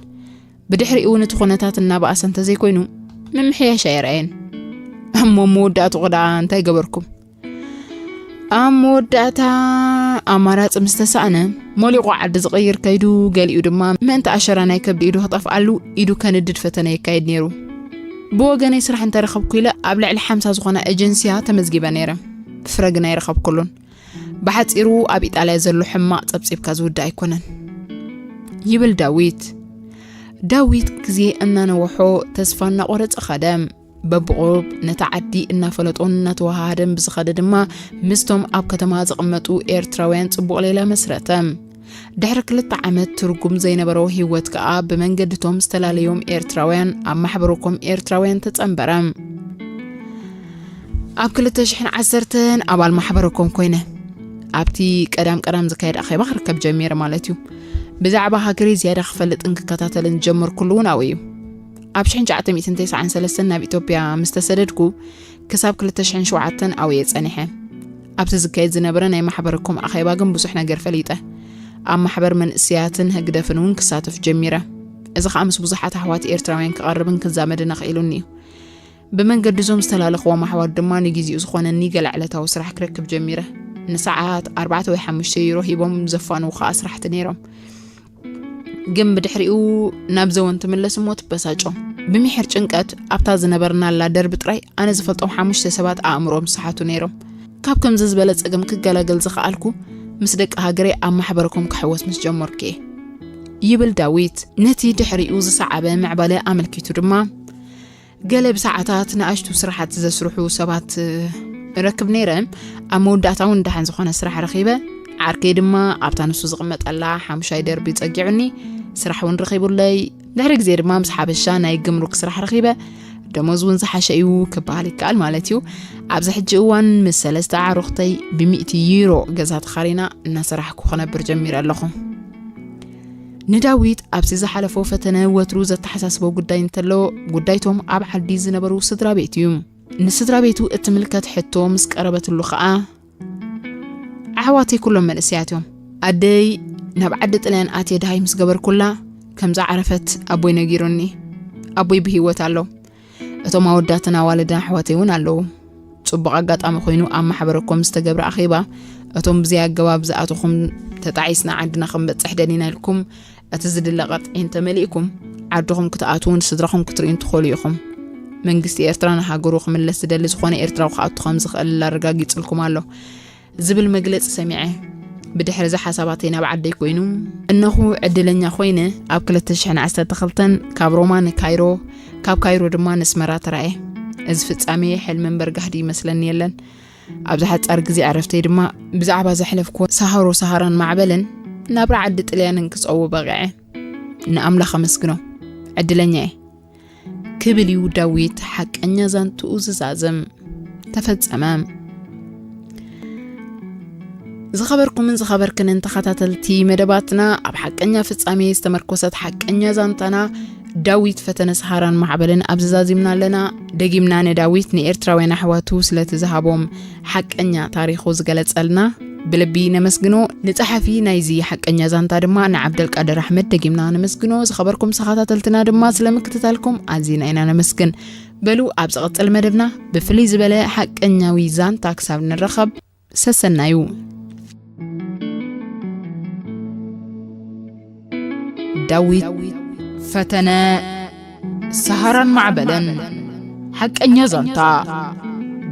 ብድሕሪኡ እውን እቲ ኩነታት እናበኣሰ እንተዘይኮይኑ ምምሕያሽ ኣየርኣየን። እሞ መወዳእትኡ ኸኣ እንታይ ገበርኩም? ኣብ መወዳእታ ኣማራጺ ምስ ተሳእነ፣ ሞሊቑ ዓዲ ዝቕይር ከይዱ፣ ገሊኡ ድማ ምእንቲ ኣሸራ ናይ ከብዲ ኢዱ ክጠፍኣሉ ኢዱ ከንድድ ፈተነ የካይድ ነይሩ። ብወገነይ ስራሕ እንተረኸብኩ ኢለ ኣብ ልዕሊ ሓምሳ ዝኾና ኤጀንስያ ተመዝጊበ ነይረ። ፍረ ግን ኣይረኸብኩሉን። ብሓጺሩ ኣብ ኢጣልያ ዘሎ ሕማቕ ጸብጺብካ ዝውዳእ ኣይኮነን። ይብል ዳዊት። ዳዊት ግዜ እናነወሖ ተስፋ እናቖረጸ ኸደ። በብቑሩብ ነታ ዓዲ እናፈለጦን እናተወሃሃደን ብዝኸደ ድማ ምስቶም ኣብ ከተማ ዝቕመጡ ኤርትራውያን ጽቡቕ ሌላ መስረተ። ድሕሪ ክልተ ዓመት ትርጉም ዘይነበሮ ህይወት ከኣ ብመንገድቶም ዝተላለዮም ኤርትራውያን ኣብ ማሕበረኮም ኤርትራውያን ተጸንበረ። ኣብ ክልተ ሽሕን ዓሰርተን ኣባል ማሕበረኮም ኮይነ ኣብቲ ቀዳም ቀዳም ዝካየድ ኣኼባ ክርከብ ጀሚረ ማለት እዩ። ብዛዕባ ሃገረይ ዝያዳ ክፈልጥን ክከታተልን ዝጀመርኩሉ እውን ኣብኡ እዩ። ኣብ ሽሕን ትሽዓተ ሚእትን ተስዓን ሰለስተን ናብ ኢትዮጵያ ምስ ተሰደድኩ ክሳብ ክልተ ሽሕን ሸውዓተን ኣብኡ እየ ጸኒሐ። ኣብቲ ዝካየድ ዝነበረ ናይ ማሕበረኮም ኣኼባ ግን ብዙሕ ነገር ፈሊጠ። ኣብ ማሕበር መንእሰያትን ህግደፍን እውን ክሳተፍ ጀሚረ። እዚ ኸኣ ምስ ብዙሓት ኣሕዋት ኤርትራውያን ክቐርብን ክዛመድን ኣኽኢሉኒ እዩ። ብመንገዲ እዞም ዝተላለኽዎም ኣሕዋት ድማ ንግዜኡ ዝኾነኒ ገለ ዕለታዊ ስራሕ ክረክብ ጀሚረ። ንሰዓት ኣርባዕተ ወይ ሓሙሽተ ዩሮ ሂቦም ዘፋንዉ ኸኣ ስራሕቲ ነይሮም። ግን ብድሕሪኡ ናብ ዘወን ትምለስ እሞ ትበሳጮ። ብምሒር ጭንቀት ኣብታ ዝነበርናላ ደርቢ ጥራይ ኣነ ዝፈልጦም ሓሙሽተ ሰባት ኣእምሮኦም ዝሰሓቱ ነይሮም። ካብ ከምዚ ዝበለ ጸገም ክገላገል ዝኸኣልኩ ምስ ደቂ ሃገረይ ኣብ ማሕበረኮም ክሕወስ ምስ ጀመርኩ እየ። ይብል ዳዊት። ነቲ ድሕሪኡ ዝሰዓበ ምዕባለ ኣመልኪቱ ድማ፣ ገለ ብሰዓታት ንኣሽቱ ስራሓት ዘስርሑ ሰባት እረክብ ነይረ። ኣብ መወዳእታ እውን ደሓን ዝኾነ ስራሕ ረኺበ። ዓርከይ ድማ ኣብታ ንሱ ዝቕመጠላ ሓሙሻይ ደርቢ ጸጊዑኒ፣ ስራሕ እውን ረኺቡለይ። ድሕሪ ግዜ ድማ ምስ ሓበሻ ናይ ግምሩክ ስራሕ ረኺበ። ደሞዝ እውን ዝሓሸ እዩ ክበሃል ይከኣል ማለት እዩ። ኣብዚ ሕጂ እዋን ምስ ሰለስተ ኣዕሩኽተይ ብሚእቲ ዩሮ ገዛ ተኻሪና እናሰራሕኩ ክነብር ጀሚረ ኣለኹ። ንዳዊት ኣብዚ ዝሓለፎ ፈተነ ወትሩ ዘተሓሳስቦ ጉዳይ እንተሎ፣ ጉዳይቶም ኣብ ዓዲ ዝነበሩ ስድራ ቤት እዩ። ንስድራ ቤቱ እትምልከት ሕቶ ምስ ቀረበትሉ ኸኣ፣ ኣሕዋተይ ኩሎም መንእሰያት እዮም። ኣደይ ናብ ዓዲ ጥልያን ኣትየ ደሃይ ምስ ገበርኩላ፣ ከም ዝዓረፈት ኣቦይ ነጊሩኒ። ኣቦይ ብህይወት ኣሎ። እቶም ኣወዳትን ኣዋልድን ኣሕዋተይ እውን ኣለዉ። ጽቡቕ ኣጋጣሚ ኮይኑ ኣብ ማሕበረኮም ዝተገብረ ኣኼባ፣ እቶም ብዘይ ኣገባብ ዝኣተኹም ተጣዒስና ዓድና ክንበጽሕ ደሊና ኢልኩም፣ እቲ ዝድለ ቅጥዒ እንተመሊእኩም፣ ዓድኹም ክትኣትዉን ስድራኹም ክትርእዩን ትኽእሉ ኢኹም። መንግስቲ ኤርትራ ንሃገሩ ክምለስ ዝደሊ ዝኾነ ኤርትራዊ ክኣቱ ከም ዝኽእል ኣረጋጊጽልኩም ኣሎ ዝብል መግለጺ ሰሚዐ። ብድሕሪ እዚ ሓሳባተይ ናብ ዓደይ ኮይኑ እነኹ ዕድለኛ ኮይነ ኣብ ክልተ ሽሕን ዓሰርተ ክልተን ካብ ሮማ ንካይሮ፣ ካብ ካይሮ ድማ ነስመራ ተራእየ። እዚ ፍጻሜ ሕልሚ እምበር ጋህዲ ይመስለኒ የለን። ኣብዚ ሓጻር ግዜ ዕረፍተይ ድማ ብዛዕባ ዘሕለፍኩዎ ሰሃሮ ሰሃራን ማዕበልን ናብራ ዓዲ ጥልያንን ክጸው በቒዐ። ንኣምላኽ ኣመስግኖ። ዕድለኛ እየ። ክብል እዩ ዳዊት ሓቀኛ ዛንትኡ ዝዛዝም። ተፈጸመ። ዝኸበርኩምን ዝኸበርክንን ተኸታተልቲ መደባትና፣ ኣብ ሓቀኛ ፍጻሜ ዝተመርኮሰት ሓቀኛ ዛንታና ዳዊት ፈተነ ሰሃራን ማዕበልን ኣብ ዝዛዚምና ኣለና። ደጊምና ንዳዊት ንኤርትራውያን ኣሕዋቱ ስለቲ ዝሃቦም ሓቀኛ ታሪኹ ዝገለጸልና ብልቢ ነመስግኖ። ንጸሓፊ ናይዚ ሓቀኛ ዛንታ ድማ ንዓብደልቃድር ኣሕመድ ደጊምና ነመስግኖ። ዝኸበርኩም ተኸታተልትና ድማ ስለ ምክትታልኩም ኣዚና ኢና ነመስግን። በሉ ኣብ ዝቕጽል መደብና ብፍልይ ዝበለ ሓቀኛዊ ዛንታ ክሳብ ንራኸብ ሰሰናዩ። ዳዊት ፈተነ ሰሃራን ማዕበልን ሓቀኛ ዛንታ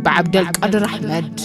ብዓብደልቃድር ኣሕመድ።